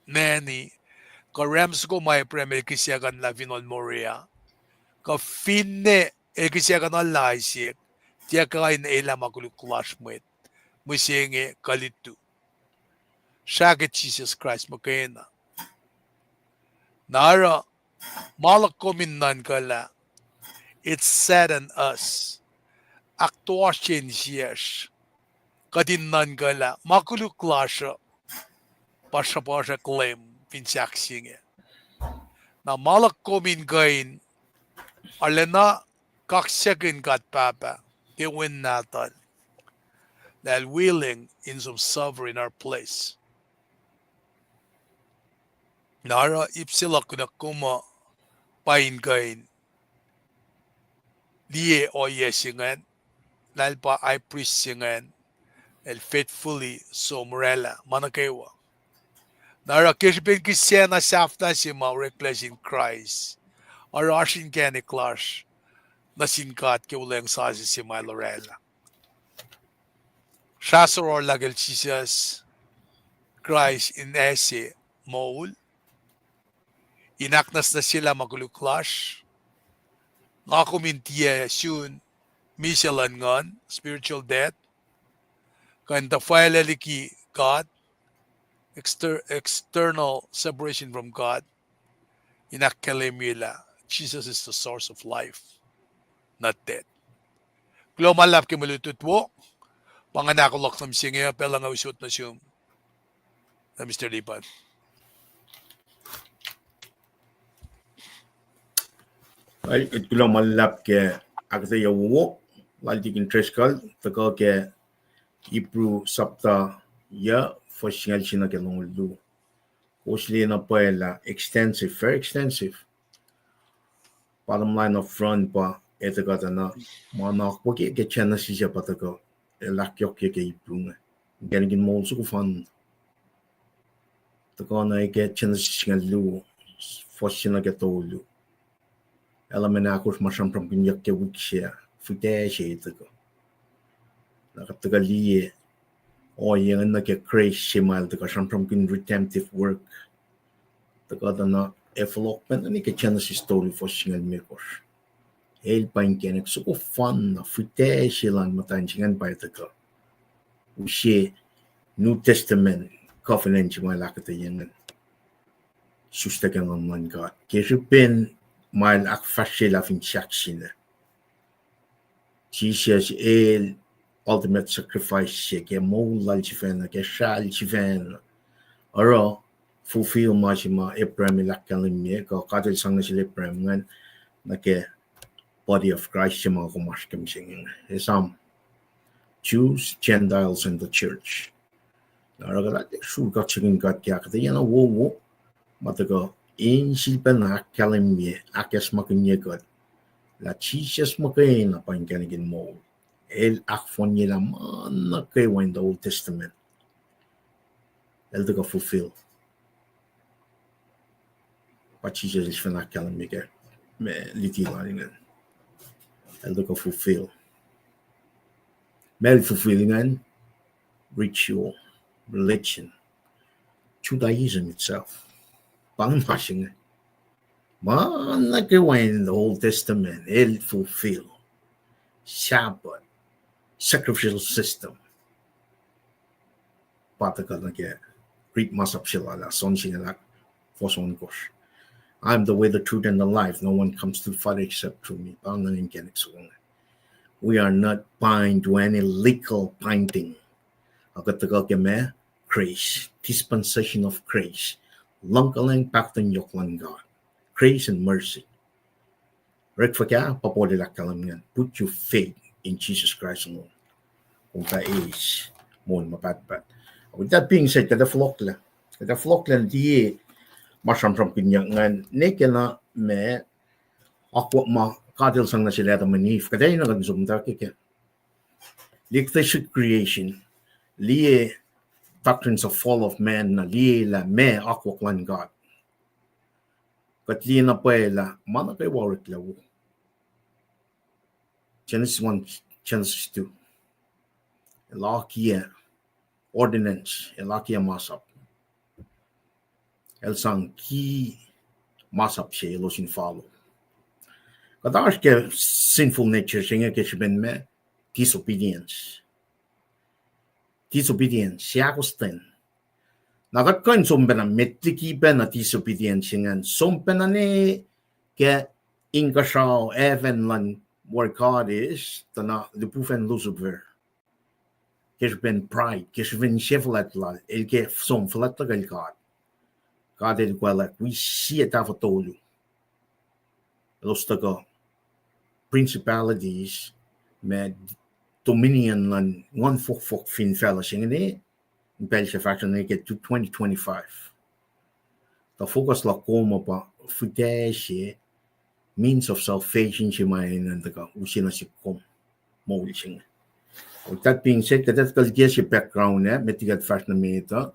nani, kuh ram soko ma Abraham el kihsackuhnlah fin ol Moriah, kuh finne el kihsackuhnlah Isaac, tiac kuh in elah ma koluk lasr mwet, mihsenge kuh lutu. Srah ke Jisus Kraist muhkwena. Na oruh, ma luhk kom in nuhnkuhlah, it sadden us. Ahktoasrye insiyacsr kuht in nuhnkuhlah ma koluk lasr uh pa sruhpuhsruhk Leum fin sahk se inge. Na ma luhk kom in kuh in arulacna kaksakihn God Pahpah ke Wen Nahtuhl, lah El willing in som suffer in our place. Na oruh ip se luhk kuh na kom uh pa in kuh in liye ohiyac se ingacn, lah el pa high priest se ingacn, el faithfully som orwaclah ma nuh kwewa. Na oruh ke srihpen kihsacna sahflah se ma oreklac sin Kraist, oruh oasr inkacnek lasr nuh sin God ke Wuhlweacng Sasuc se ma el orwaclah. Srah sororlah kacl Jisus Kraist in ase moul, in ahknwacsnwacsyelah ma koluk lasr, nga kom in tiac sun misac luhn nguhn, spiritual death, kuh in tuhfwaclac liki God, exter-, external separation from God, in ahkkahlwemyelah Jesus is the source of life, not death. Kuloh ma luhlahp ke mwe lutlut wo, pa ingacn ahkolah luhk nuh mihsenge uh, pacl uh nga usot nuh sum, Mister Lipan. Kuloh ma luhlahp ke ahkuhtweyac wowo lal Tikin Driscoll, tuhkuh ke Hebrew sapta yuh, fuhs singucul sie nuh ke longoul luo. Kowos liye na pwacye lah extensive, very extensive. Bottom line up front pa, etuh kuhtuh na, ma na akwuck ke Genesis uh pa tuhkuh, el ahkyohkye ke Hebrew inge. Inkacnek in moul soko fanna. Tuhkuh na ke Genesis singucul luo, fuhs sie nuh ke tolu. Element ahkosr ma sramsramkihnyuck ke wik se, fihtac se tuhkuh. Na kuht tuhkuh liye, ohiyac ingacn nuh ke grace se ma el tuhkuh sramsramkihn redemptive work. Tuhkuh tuh na, ac fohlohk pacna nuh ke Genesis tolu fuhs singucul limekohsr. El pa inkacnek soko fanna fihtac se luhn muhtwacn se ingacn pa el tuhkuh use New Testament covenant se ma el ahkuhtweyac ingacn. Isuslac ke Nguhn luhn God ke srihpen ma el ahkfahsryelah fin sahk sina. Jisus el ultimate sacrifice se ke moul lal sifacna, ke sral sifacna. Oruh fulfill ma se ma Abraham el ahkkahlwemye, kuh God el sang nuh sel Abraham ingacn, nuh ke body of Christ se ma kom oasr ke mihsenge inge. Esam, Jews, Gentiles, and the church. Na oruh kuht ac sruhk kaksakihn God ke ahkuhtweyac na wowo ma tuhkuh in sifilpacna ahkkahlwemye, ahkacsmakihnye kuht lah Jisus muhkwena pa inkacnek in moul. El ahkfohnyelah ma nuh kwewa in the Old Testament. El tuhkuh fulfill pa Jisus el sifacna ahkkahlwemye ke, ma luti lal ingacn. El tuhkuh fulfill. Ma el fulfill ingacn, ritual, religion, Judaism itself. Pa inge ma se inge. Ma nuh kwewa in the Old Testament el fulfill. Sabbath, sacrificial system. Pa tuhkuh nuh ke rit masap se lal ah, John singucul ahk, fuhs ohnkohsr. I am the way, the truth, and the life. No one comes to the Father except through me. Pa inge inkacnek soko inge. We are not bind to any legal binding. Ac kuht tuhkuh ke ma, grace, dispensation of grace. Luhngkuhlwacng pahkotwen yohk luhn God. Grace and mercy. Orekfuhkah, pa Paul el ahkkahlwemye ingacn, put your faith in Jesus Christ alone. Kom fah eis moul ma pahtpaht. With that being said, kuht ac fohlohklac. Kuht ac fohlohklac liye ma sramsramkihnyuck ingacn, ne ke na ma akwuck ma God el sang nuh sel Adam and Eve. Kuht ac na kuh in som tuh ke, ke. Liye creation, liye doctrines of fall of man, na liye lah ma akwuck luhn God. Kuht liye na pwacye lah ma nuh kwewa oreklac wo. Genesis one, Genesis two. El akiyac ordinance, el akiyac masap. El sang ki masap se elos in follow. Kuht oasr ke sinful nature se inge ke srihpen ma, disobedience. Disobedience, seahkostwen. Na kuht kuh in som pacna met liki pacna disobedience ingacn, som pacna ne ke inkuhsrao heaven luhn where God is, tuh na lihpufacn Lucifer. Ke srihpen pride, ke srihpen sie fuhlwact lal, el ke som fuhlwact luhkel God. God el kwelack wi sie tahfuh tolu. Elos tuhkuh principalities, ma dominion luhn nguhn fohkfohk fin facluh se inge, in pacl se fahsruh nuh ke twenty twenty-five. Tuh focus luhk kom uh pa fihtac se, means of salvation se ma enenuh in tuhkuh use nuh sihk kom moul se inge. With that being said, kuht ac tuhkuh liye se background ah, met liki kuht fahsr nuh met uh,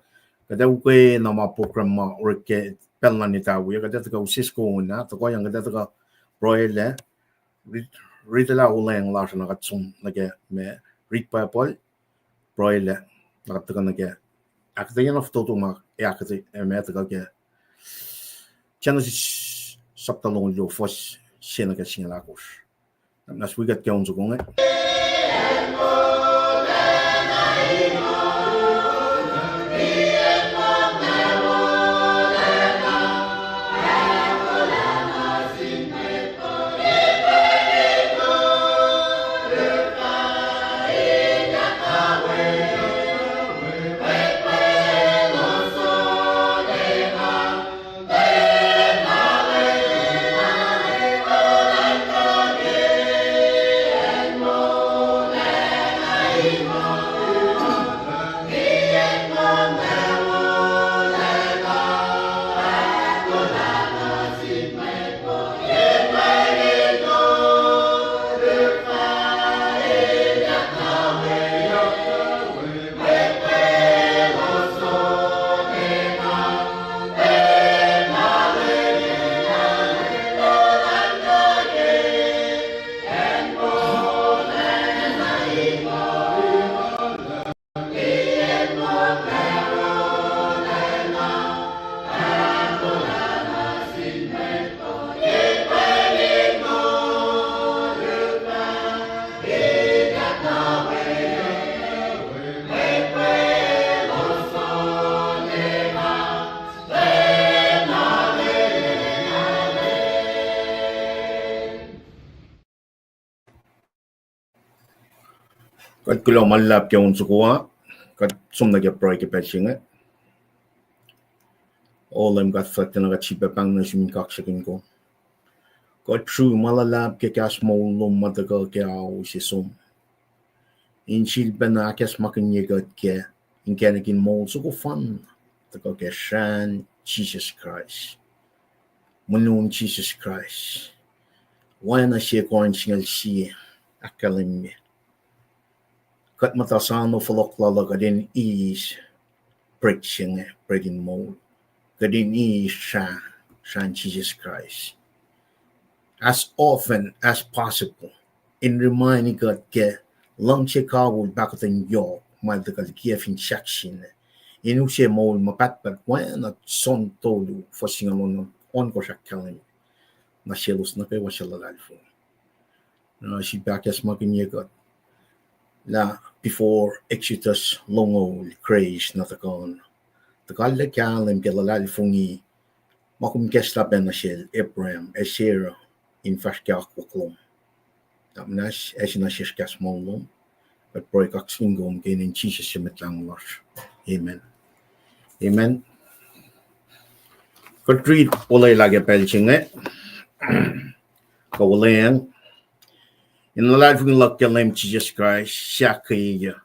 kuht ac ukwe na ma program ma orek ke pacl luhn etawi ah, kuht ac tuhkuh use soko na, tuhkuhyang kuht ac tuhkuh pruhelac, rit-, ritelah olweacng lasr uh na kuht som nuh ke ma, rit Bible, pruhelac, na kuht tuhkuh nuh ke ahkuhtweyac na fototo ma, ac ahkuhtwe-, ac ma tuhkuh ke Genesis sapta longoul luo, fuhs se nuh ke singucul ahkosr. Na wi kuht ke on soko inge. Kuht kuloh ma luhlahp ke on soko ah, kuht som nuh ke pruhe ke pacl se inge. O Leum God fuhlwact, kuht sifilpac pahng nuh sum in kaksakihn kom. Kuht sru ma luhlahp ke kahs moul lom ma tuhkuh ke ao se som, in sifilpacna ahkacsmakihnye kuht ke inkacnek in moul soko fanna tuhkuh ke srahn Jisus Kraist, muhnon Jisus Kraist. Oacna sie Korint singucul sie ahkkahlwemye, kuht muhta sano fohlohk lal uh, kuht in eis bread se inge, bread in moul. Kuht in eis srah, srahn Jisus Kraist, as often as possible, in remind kuht ke luhngse kawihl pahkotwen yohk ma el tuhkuh liki ac fin sahkseng, in use moul ma pahtpaht, oacna John tolu fuhs singucul ohnkohsr ahkkahlwemye, na selos nuh kwewa suc luhlahlfongi. Na sifilpac ahkacsmakihnye kuht lah before Exodus longoul, grace na tuhkuh, tuhkuh lah kahlwem ke luhlahlfongi ma kom ikacslah pac nuh sel Abraham ac Sarah in fahsr ke akwuck lom. Ac sin na sesr kahs moul lom, kuht pruhe kaksakihn kom ke inen Jisus se Mwet Lahngo lasr. Amen. Amen. Kuht riti olwelah ke pacl se inge, kuh olweacng: In luhlahlfongi luhk ke Leum Jisus Kraist, sahk keya,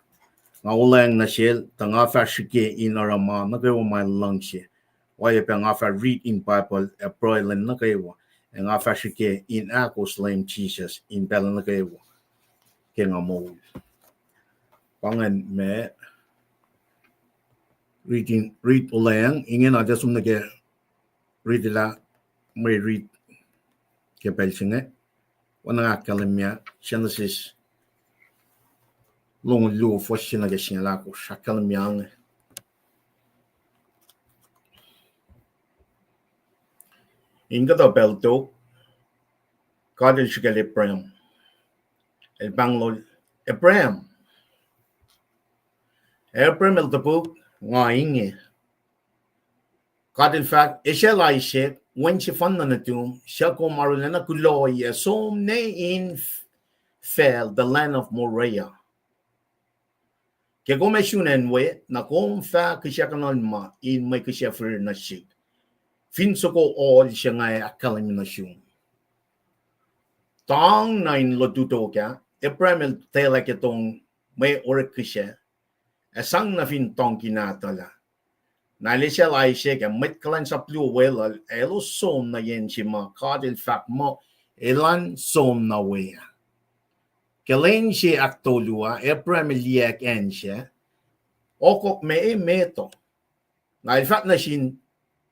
nga olweacng nuh sel, tuh nga fah srihke in oruh ma nuh kwewa ma el luhngse. Oacyacpac nga fah riti in Bible ac pruhe lwen nuh kwewa, ac nga fah srihke in ahkos Leum Jisus in pacl nuh kwewa ke nga moul. Pa ingacn ma riti, riti olweacng. Ingena tuh som nuh ke riti lah mwe riti ke pacl se inge. Oacna ahkkahlwemye, Genesis longoul luo fuhs se nuh ke singucul ahkosr ahkkahlwemye inge. In kuhtuh pacl tok, God el srihkacl Abraham, el pahnglol, Abraham. Abraham el topuk, nga inge. God el fahk, esacl Isaac, wen sefanna nuhtum, suc kom arulacna kuloh ac som ne in f-, facl, the land of Moriah, ke kom ac sun acn we, na kom fah kihsackuhnuhlma in mwe kihsac fihrihr nuh sihk, fin soko ol se nga ahkkahlwemye nuh sum. Tang na in lotutok ah, Abraham el taclah ke tong mwe orek kihsac, ac sang nuh fin tongki nahtuhl ah. Na el esacl Isaac ac mwet kuhlwacnsap luo weluhl, ac elos som nuh yen se ma God el fahk muh elan som nuh we ah. Ke lwen se ahktolu ah, Abraham el liyacack acn sac, ohkohk ma e met uh. Na el fahk nuh sin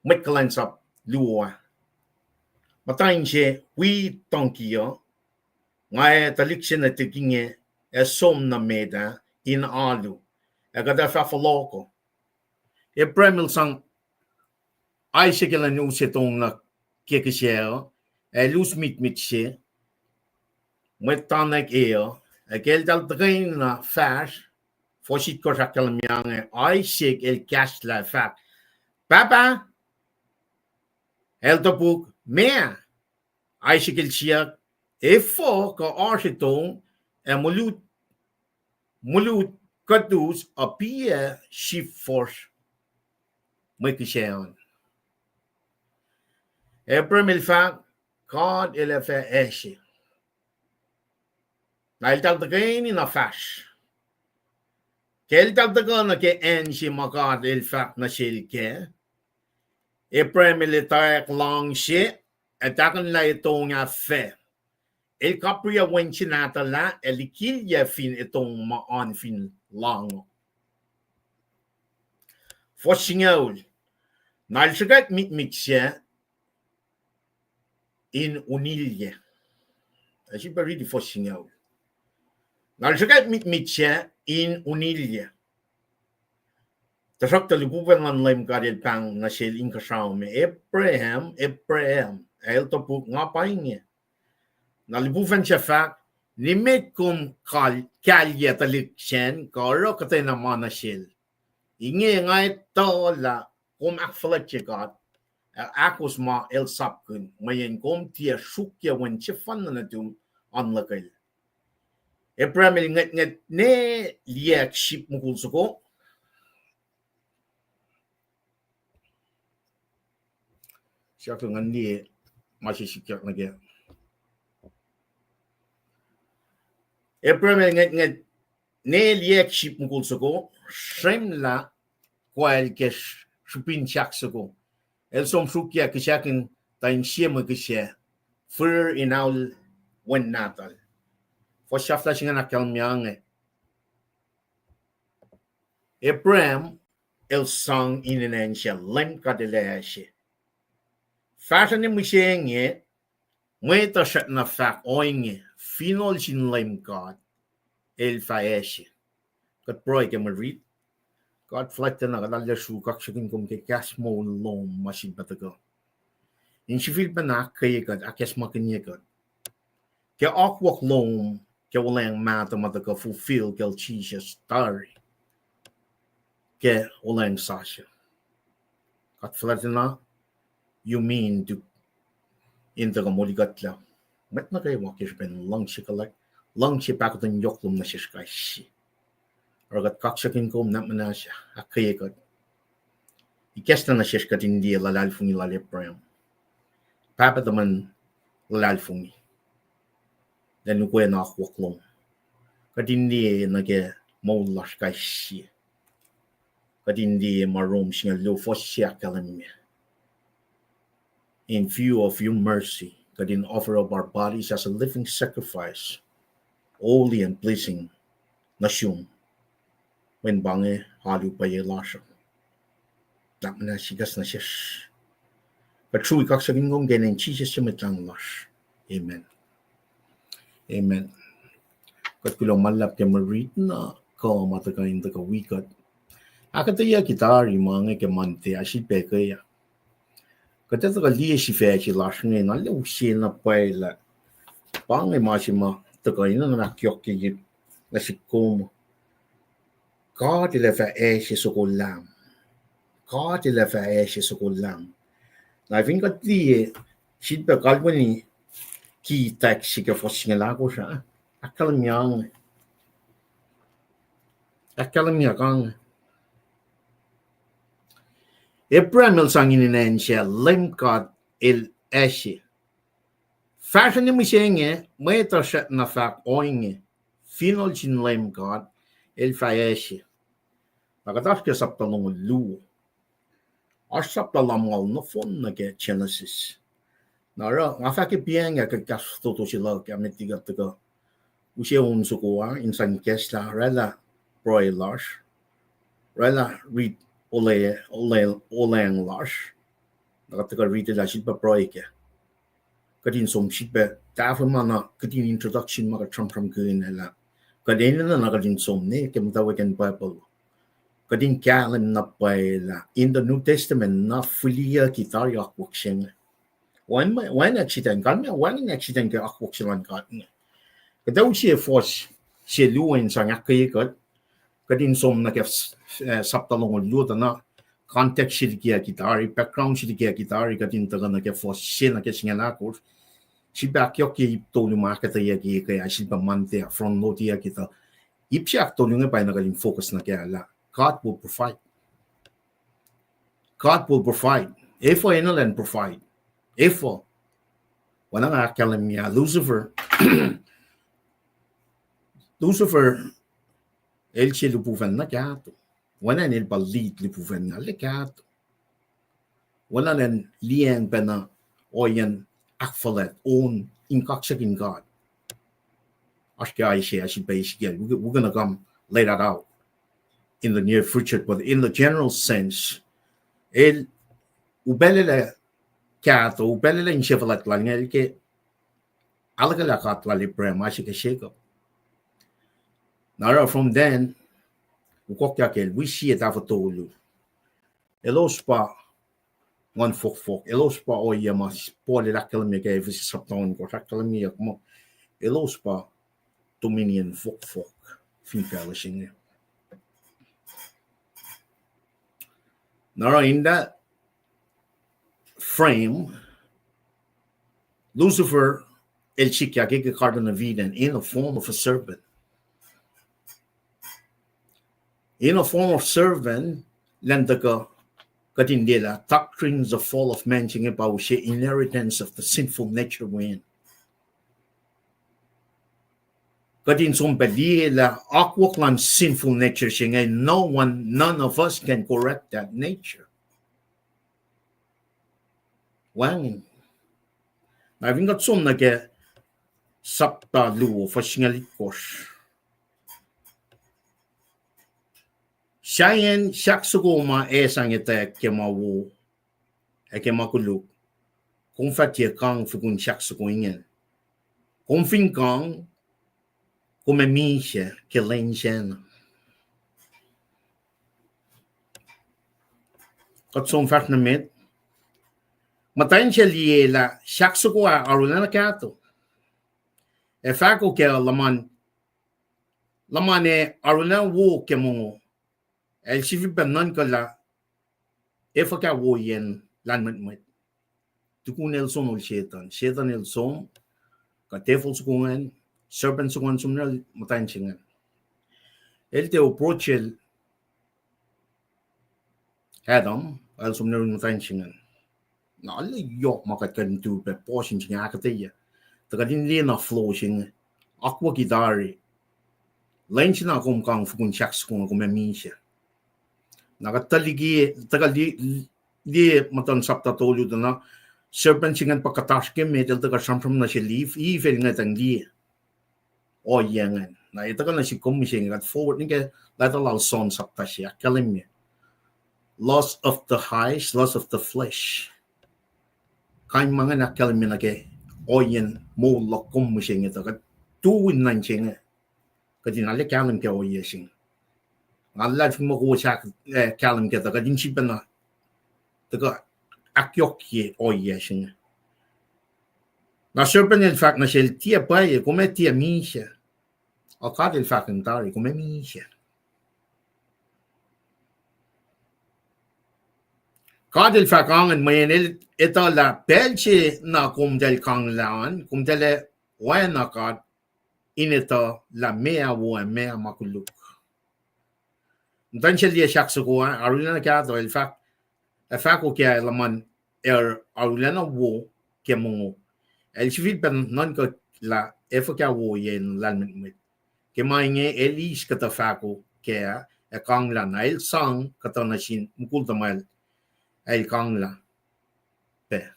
mwet kuhlwacnsap luo ah, muhta inse, wi tongki uh, nga ac tuhlihk se nuhtihk inge ac som nuh met ah in alu, ac kuht ac fah fohlohkoh. Abraham el sang Isaac elan use tong nuh ke kihsac uh, ac el us mitmit se, mwet tanack e uh, ac ke eltahl tuhkweni na fahsr, fuhs itkohsr ahkkahlwemye inge, Isaac el kahslah fahk, Pahpah! El topuk, meac? Isaac el siyuck, efuh kuh oasr e tong ac mulu-, muluhn kuhtuh uh piyac sifosr mwe kihsac an? Abraham el fahk, God el ac fah ase. Na eltahl tuhkweni na fahsr. Ke eltahl tuhkuh nuh ke acn se ma God el fahk nuh sel kac, Abraham el etwacack luhngse, ac tahkuhnlah e tong ah fac. El kapriyac wen se nahtuhl ah, ac likilyac fin e tong ma oan fin lahngo. Fuhs singucul, na el srihkwack mitmit sac in unilyac. Ac sifilpac riti fuhs singucul. Na el srihkwack mitmit sac in unilyac. Tuhsruhktuh lihpufacn luhn Leum God el pahng nuh sel inkuhsrao me, Abraham, Abraham. Ac el topuk, nga pa inge. Na lihpufacn sac fahk, nimet kom kal-, kahlyac tuhlihk sacn, kuh oruh kuhtwena ma nuh sel. Inge nga etuh lah kom ahkfuhlwactye God, ac ahkos ma el sapkihn, mweyen kom tiac sruokyac wen sefanna nuhtum oan luhkel. Abraham el ngwetngwet ne liyacack sip mukul soko. Siyuck ngan liye ma se sikyak nuh kac. Abraham el ngwetngwet ne liyacack sip mukul soko, srwemlah koacl ke srihpen sahk soko. El som sruokyac kihsackin tuh in sie mwe kihsac, fihrihr in aul wen nahtuhl. Fuhs sahflah se ingacn ahkkahlwemye inge. Abraham el sang in acn se Leum God El ac se. Fahsruh ne mihsenge, mwet uh srackna fahk ohinge, finohl sin Leum God El fah acse. Kuht pruhe ke mwe rit. God fuhlwactlacna kuht arlac sruhk kaksakihn kom ke kahs moul lom ma sifilpac tuhkuh in sifilpacna ahkkweye kuht, ahkacsmakihnye kuht ke akwuck lom ke Wuhlweacng Mahtuh ma tuhkuh fulfill kacl Jisus tari ke Wuhlweacng Sasuc. God fuhlwactlacna, you mean to in tuhkuh molikuhtlac mwet nuh kwewa ke srihpen luhngse kuhlwack, luhngse pahkotwen yohk lom nuh sesr kais sie. Oruh kuht kaksakihn kom nuhnak muhnahs, ahkkweye kuht. Ikacslah nuh sesr kuht in liye luhlahlfongi lal Abraham, pahpah tuhmwacn luhlahlfongi, lwen ukwe na akwuck lom. Kuht in liye nuh ke moul lasr kais sie. Kuht in liye ma Rom singucul luo fuhs sie ahkkahlwemye, in view of your mercy, kuht in offer up our bodies as a living sacrifice, holy and pleasing nuh sum, mweyen pa inge alu pwacye lasr uh. Nuhnak muhnahs, ikacslah nuh sesr. Kuht sruhk kaksakihn kom ke inen Jisus su Mwet Lahngo lasr. Amen. Amen. Kuht kuloh ma luhlahp ke mwe rit na kuh ma tuhkuh in tuhkuh wi kuht. Ahkuhtweyucki tari ma inge ke Monday, a sifilpac ke ah kuht ac tuhkuh liye sifac se lasr inge, na lah use na pwacye lah pa inge ma se ma tuhkuh in nuhnak yohk ke nuh sihk kom. God El ac fah acse soko lam. God El ac fah acse soko lam. Na fin kuht liye, sifilpac kalweni ki text se ke fuhs singucul ahkosr ah, ahkkahlwemye inge. Ahkkahlwemye inge. Abraham el sang in acn se Leum God El acse. Fahsruh ne mihsenge, mwet uh srackna fahk ohinge, finohl sin Leum God El fah acse. Na kuht oasr ke sapta longoul luo. Oasr sapta lumngaul nohfohn nuh ke Genesis. Na oruh nga fahk ke piacng ah ke kahs fototo se luhk ah met liki kuht tuhkuh use on soko ah in sang ikacslah oraclah pruhe lasr, oraclah rit olweacng lasr. Na kuht tuhkuh riti lah sifilpac pruhe kac. Kuht in som sifilpac tahfwelah ma na kuht in introduction ma kuht sramsramkihn ah lah kuht enenuh na kuht in som ne ke muhtwacwacack in Bible. Kuht in kahlwem na pwacye lah in the New Testament na fihliyucki tari akwuck se inge. Wacngihn accident, kalmac wacngihn accident ke akwuck se luhn God inge. Kuht ac use fuhs se luo in sang ahkkweye kuht. Kuht in som nuh ke sapta longoul luo tuh na context se likiyucki tari, background se likiyucki tari, kuht in tuhkuh nuh ke fuhs se nuh ke singucul ahkosr. Sifilpac ahkyohkye ip tolu ma ahkuhtweyucki ke ah sifilpac Monday ah front load-iyucki tuh ip se ahktolu inge pa na kuht in focus nuh kac lah God will provide. God will provide. Efuh enenuh in provide? Efuh? Oacna nga ahkkahlwemye ah, Lucifer, Lucifer el sie lihpufacn na kahto. Oacna el pa lead lihpufacn na le kahto. Oacna in liyacacng pacna ohiyacn ahkfuhlwact, on in kaksakihn God. Oasr ke Isaiah, sifilpac Ezekiel, we're gonna come lay that out in the near future, but in the general sense, el upaclaclac kahto, upaclaclac insefuhlwact lal inge el ke ahluhkwelah God lal Abraham, Isaac, ac Jacob. Na oruh from then, ukokyak el wi sie tahfuh tolu. Elos pa nguhn fohkfohk, elos pa ohiyac ma Paul el ahkkahlwemye ke Ephesus sapta ohnkohsr, ahkkahlwemyeyuck muh elos pa dominion fohkfohk fin facluh se inge. Na oruh in that frame, Lucifer el sikyak ke Garden of Eden in the form of a serpent. in a form of servant, elan tuhkuh, kuht in liye lah doctrines of fall of man se inge pa use inheritance of the sinful nature within. Kuht in som pac liye lah akwuck luhn sinful nature se inge, no one, none of us can correct that nature. Wacngihn. Na fin kuht som nuh ke sapta luo, fuhs singucul itkohsr. Sahyacn sahk soko ma ac sang etwacack ke ma wo ac ke ma koluk, kom fah tiac kang fokihn sahk soko ingacn. Kom fin kang, kom ac misac ke lwen sacna. Kuht som fahsr nuh met. Muhtwacn se liye lah sahk soko ah arulacna kahto, ac fahko kac luhman, luhman ac arulacna wo ke mongo. El sifilpac nuhnkuh lah efuh kah woiyacn lahlmwetmwet. Tukun el sonol Setuhn. Setuhn el som, kuh devil soko ingacn, serpent soko ingacn som nuh muhtwacn se ingacn. El tiac approach el Adam, el som nuh yurin muhtwacn se ingacn. Na arlac yohk ma kuht kuh in tu pac portion se inge ahkuhtweyac. Tuh kuht in liye na flow se inge. Akwucki tari. Lwen se na kom kang fokihn sahk soko inge, kom ac misac. Na kuht tuh liki, tuhkuh li-, liye muhtuhn sapta tolu tuh na, serpent se ingacn pa kuht oasr ke met, el tuhkuh sramsram nuh sel Eve, Eve el ngwetacng liye ohiyac ingacn. Na el tuhkuh nuh sihk, kom mihsenge, kuht forward nuh ke leta lal John sapta se, ahkkahlwemye lust of the eyes, lust of the flesh. Kain ma ingacn ahkkahlwemye nuh ke ohiyacn moul luhk, kom mihsenge, tuh kuht tu in nuh inse inge. Kuht in arlac kahlwem ke ohiyac se inge. Nga luhlahlfongi muh kowos ahk-, eh, kahlwem kac tuh kuht in sifilpacna tuhkuh ahkyohkye ohiyac se inge. Na serpent el fahk nuh sel, tiac pwacye, kom ac tiac misac. Ac God el fahk in tari, kom ac misac. God el fahk ingacn mweyen el etuh lah pacl se na komtacl kanglah an, komtacl ac oacna God in etuh lah meac wo ac meac ma koluk. Muhtwacn se liye sahk soko ah arulacna kahto, el fahk, ac fahko kac luhman ac arulacna wo ke mongo. El sifilpac nuhnkuh lah efuh kah woiyacn lahlmwetmwet. Ke ma inge el eis kuhtuh fahko kac ah ac kanglah, na el sang kuhtuh nuh sin mukul tuhmwacl, ac el kanglah pac.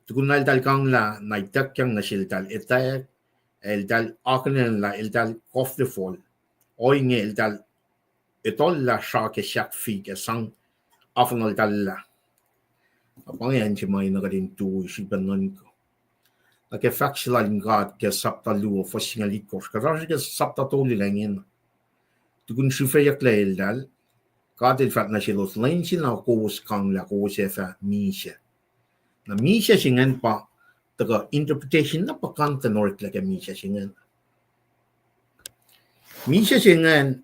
Tukun na eltahl kanglah, na ituckyang nuh seltahl etwacack, ac eltahl akihlen lah eltahl koflefol. Ohinge eltahl etollah sra ke sahk fik ac sang afuhnaltahllah. Na pa inge acn se ma na kuht in tui sifilpac nuhnkuh. Na ke fahk se lal God ke sapta luo fuhs singucul itkohsr, kuht oasr ke sapta tolu lah ingena. Tukun srihfeyucklac eltahl, God el fahk nuh selos, lwen se na kowos kanglah, kowos ac fah misac. Na misac se ingacn pa, tuhkuh interpretation na pa content oreklac ke misac se ingacn. Misac se ingacn,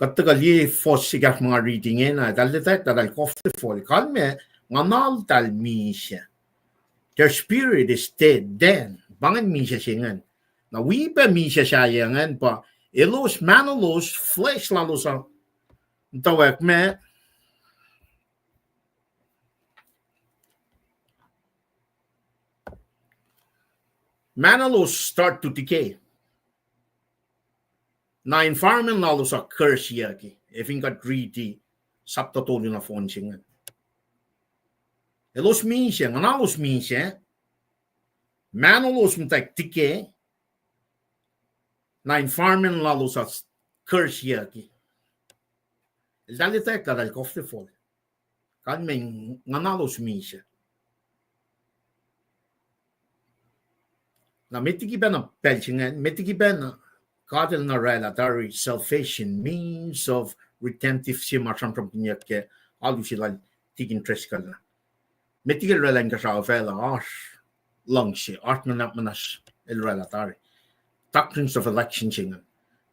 kuht tuhkuh liye fuhs ekahsr ma nga riti ingena, eltahl etwacack lah eltahl koflefol. Kalmac, nguhnaltahl misac. Their spirit is dead, dead. Pa ingacn misac se ingacn. Na wi pac misac sahyac ingacn pa, elos, mahnolos, flesh lalos uh, muhtwacwacack ma, mahnolos start to decay. Na environment lalos uh kurseyucki, ac fin kuht riti sapta tolu nohfohn se ingacn. Elos misac, nguhnalos misac, mahnolos muhtwacwacack decay, na environment lalos uh kurseyucki. Eltahl etwacack lah eltahl koflefol. Kalmac, nguhnalos misac. Na met liki pacna pacl se ingacn, met liki pacna God el na oraclah tari salvation, means of redemptive, se ma sramsramkihnyuck ke alu se lal Tikin Driscoll na. Met liki el oraclah inkuhsrao facluh, oasr luhngse, oasr nuhnak muhnahs el oraclah tari. Doctrines of election se ingacn.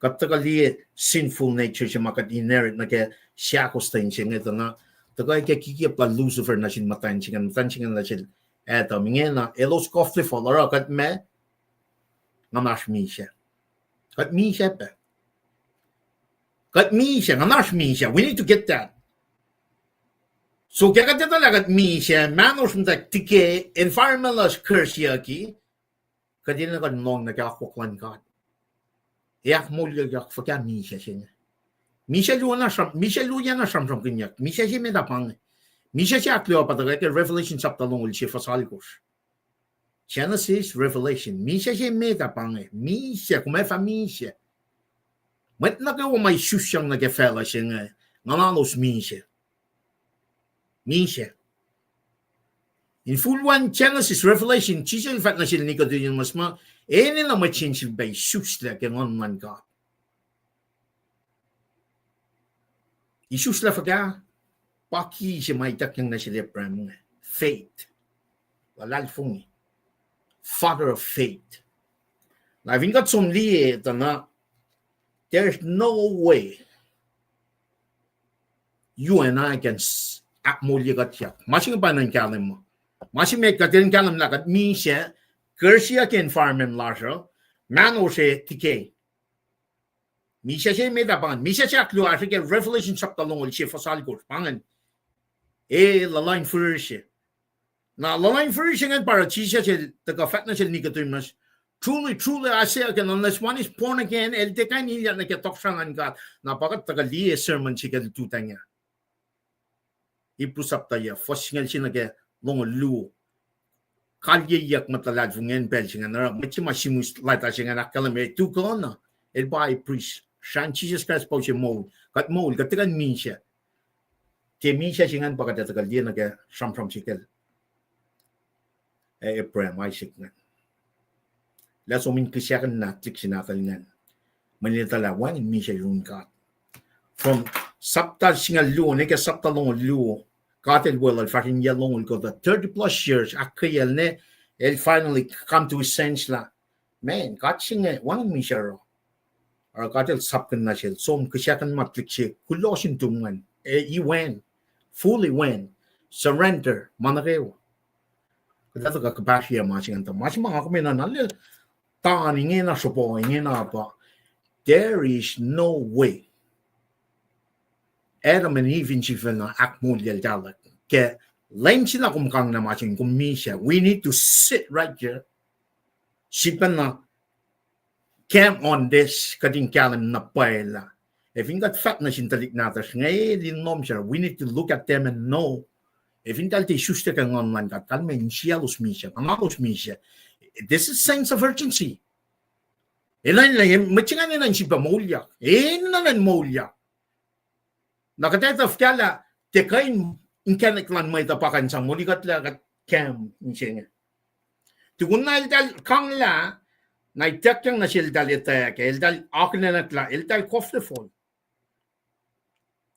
Kuht tuhkuh liye sinful nature se ma kuht inherit nuh ke seahkostwen se inge tuh na, tuhkuh ke kikiap lal Lucifer nuh sin muhtwacn se ingacn, muhtwacn se ingacn nuh sel Adam. Ingena elos koflefol, oruh kuht ma, nguhnasr misac. Kuht misac pac. Kuht misac, nguhnasr misac. We need to get that. So ke kuht etuh lah kuht misac, mahnosr muhtwacta decay, environment lasr curse-yucki, kuht enenuh kuht in lohng nuh ke akwuck luhn God. Ac ahkmoulyeyuck fuhkah misac se inge? Misac luo na sram-, misac luo na sramsramkihnyuck. Misac se met ah pa inge. Misac se ahkluo pa tuhkuh ke Revelation sapta longoul sie fuhs alkosr. Genesis, Revelation. Misac se met ah pa inge. Misac, kom ac fah misac. Mwet nuh kwewa ma isusyang nuh ke facluh se inge, nguhnalos misac. Misac. In full one Genesis, Revelation, Jisus el fahk nuh sel Nicodemus muh, enenuh mwet se in sifilpac isuslac ke Nguhn luhn God. Isuslac fuhkah? Pa ki se ma ituckyang nuh sel Abraham inge. Faith. Luhlahlfongi. Father of faith. Na fin kuht som liye tuh na, there's no way you and I can s-, ahkmoulye kuhtyak. Ma se inge pa in kahlwem uh. Ma se met kuht in kahlwem lah kuht misac, curse-yuck environment lasr uh, mahno se decay. Misac se met ah pa ingacn, misac se ahkluo ah srihke Revelation sapta longoul sie fuhs alkosr, pa ingacn. E, luhluh in fihrihr se. Na luhluh in fihrihr se ingacn pa oruh Jisus el tuhkuh fahk nuh sel Nicodemus, truly, truly, I say again, unless one is born again, el tiac kuh in ilyak nuh ke tohkohsrahi luhn God. Na pa kuht tuhkuh liye sermon se ke lututacng ah. Hebrew sapta yac, fuhs singucul sie nuh ke longoul luo. Kalyeyuck mwet luhlahlfongi ingacn pacl se ingacn, oruh mwet se ma sihmihs leta se ingacn ahkkahlwemye, tu kuh na, el pa high priest, srahn Jisus Kraist pa use moul, kuht moul, kuht tiac kuh in misac. Tiac misac se ingacn pa kuht ac tuhkuh liye nuh ke sramsram se kacl Abraham, Isaac ingacn. Lah som in kihsackuhnlah tuhlihk se nahtuhl ingacn. Mweyen etuh lah wacngihn misac yurin God. From sapta singucul luo, nuh ke sapta longoul luo, God el weluhl fahsr in yac longoul kohtuh, thirty plus years, ahkkweyacl ne, el finally come to his sense lah, man, God se inge wacngihn misac uh. Oruh God el sapkihn nuh sel, som kihsackuhnlah tuhlihk se, kuloh sin tum ingacn, e, he went, fully went, surrender, ma nuh kwewa. Kuht ac tuhkuh kuhpahsrye ma se ingacn tuh, ma se ma nga kom enenuh na lel, tan ingena sropo, ingena pa, there is no way Adam and Eve in sifacna ahkmoulyacl taluhk. Ke lwen se na kom kangna ma se inge, kom misac, we need to sit right here. Sifacna camp on this, kuht in kahlwem na pwacye lah, ac fin kuht fahk nuh sin tuhlihk nahtuhsr inge, e, lin lohm sel, we need to look at them and know. Ac fin eltahl tiac isuslac ke Nguhn luhn God, kalmac insiyaclos misac, nguhnalos misac. This is sense of urgency. Enenuh, enenuh, mwet se ingacn enenuh in sifilpac moulyak. Enenuh in moulyak. Na kuht ac tuh fuhkah lah, tiac kuh in inkacnek luhn mwet uh pa kuh in sang molikuhtlac kuht camp inse inge. Tukun na eltahl kanglah, na ituckyang nuh seltahl etwacack, eltahl akihlenlah, eltahl koflefol.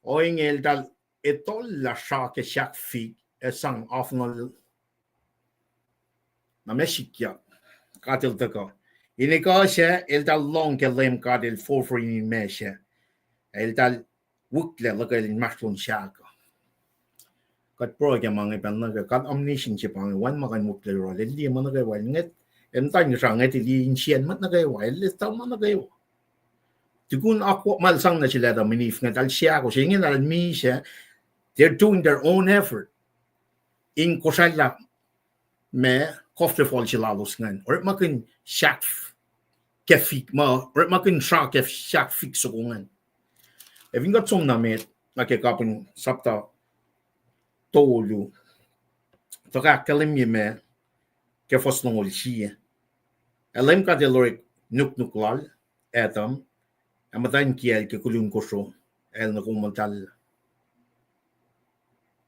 Ohinge eltahl etollah sra ke sahk fik, ac sang afnuhl na ma sikyak. God el tuhkuh. In ekuh sac, eltahl lohng ke Leum God el forfor in inmahsrlon. Eltahl wihklac luhkel inmahsrlon sahk uh. Kuht pruhe ke ma inge pacl nuh kwewa, God omniscient se pa inge, wacngihn ma kuh in wihklac yohrohl, el liye ma nuh kwewa, el ngwet, el muhta inkuhsrao ngwet, el liye insiyacn mwet nuh kwewa, el etuh ma nuh kwewa. Tukun akwuck ma el sang nuh sel Adam ac Eve inge, eltahl seahkos, ingena eltahl misac, they're doing their own effort in kosralah ma koflefol se lalos ingacn. Orekmakihn sahk f-, ke fik ma, orekmakihn sra ke sahk fik soko ingacn. Ac fin kuht som na met, nuh ke kapihn sapta tolu, tuhkuh ahkkahlwemye ma ke fuhs longoul sie. Ac Leum God El orek nuknuk lal, Adam, ac muhtwacn kiyacl ke kulun kosro, el nuhkuhmuhltahl.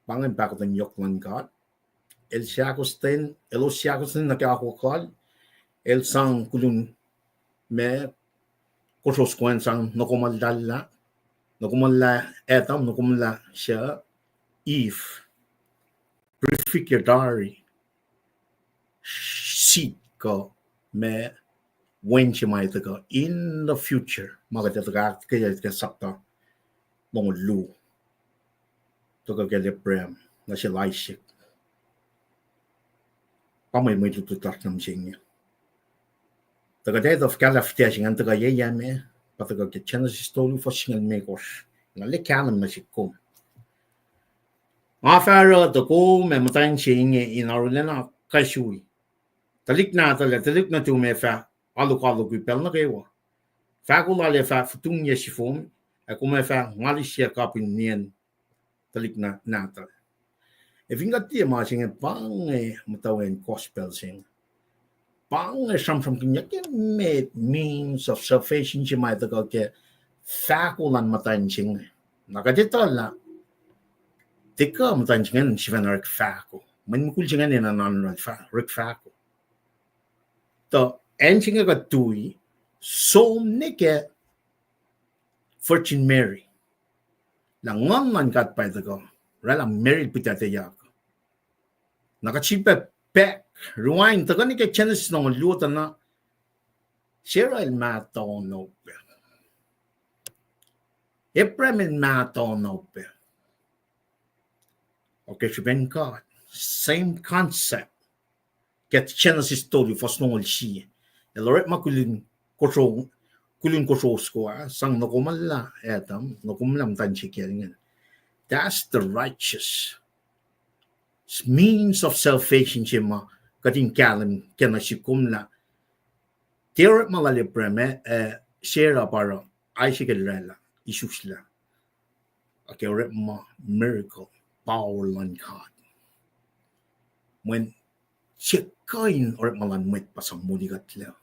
Pa ingacn pahkotwen yohk luhn God. El seahkos ten, elos seahkos ten nuh ke akwuck lal, el sang kulun ma kosro soko an sang nuhkuhmuhltahl, nuhkuhmuhllah Adam, nuhkuhmuhllah se Eve, prefigure tari seed kuh ma wen se ma tuhkuh in the future, ma kuht tuhkuh ahkkweye ke sapta longoul luo, tuhkuh kacl Abraham nuh sel Isaac. Pa mwe, mwe lutlut lasr nuh mihsenge. Tuhkuh tuh fuhkah lah fihtac se ingacn tuhkuh yac, yac me, Pa tuhkuh ke Genesis tolu fuhs singucul limekohsr. Nga lah kahlwem nuh sihk kom. Nga fah oruh tuh kom ac muhtwacn se inge in arulacna kasuhi. Tuhlihk nahtuhl ac tuhlihk nuhtum ac fah alu kalokwi pacl nuh kwewa. Fahko lal ac fah fotongyac sifom, ac kom ac fah ngalisyac kapihn nien tuhlihk nahtuhl. Ac fin kuht liye ma se inge, pa inge muhtwacwacack gospel se inge. Pa inge sramsramkihnyuck ke means of salvation se ma tuhkuh ke fahko luhn muhtwacn se inge. Na kuht etuh lah tiac kuh muhtwacn se ingacn sifacna orek fahko. Mweyen mukul se ingacn enenuh in orek fahko. Tuh acn se inge kuht tui, som nuh ke Virgin Mary. Lah Nguhn luhn God pa tuhkuh, oraclah Mary el pihtuctuyak. Na kuht sifilpac back, rewind, tuhkuh nuh ke Genesis longoul luo tuh na, Sarah el mahtuh na upac. Abraham el mahtuh na upac. Okay, srihpen God, same concept. Ke Genesis tolu fuhs longoul sie. El orekma kulun kosro, kulun kosro soko ah, sang nuh kom lah Adam, nuh kom lah muhtwacn se kiyacl ingacn. That's the righteous means of salvation se ma kuht in kahlwem ke nuh sihk kom lah tiac orekma lal Abraham, eh, Sarah pa oruh Isaac el oraclah, isuslah. Ac ke orekma miracle, power luhn God. Mweyen se kuh in orekma luhn mwet pa sang moli kuhtlac.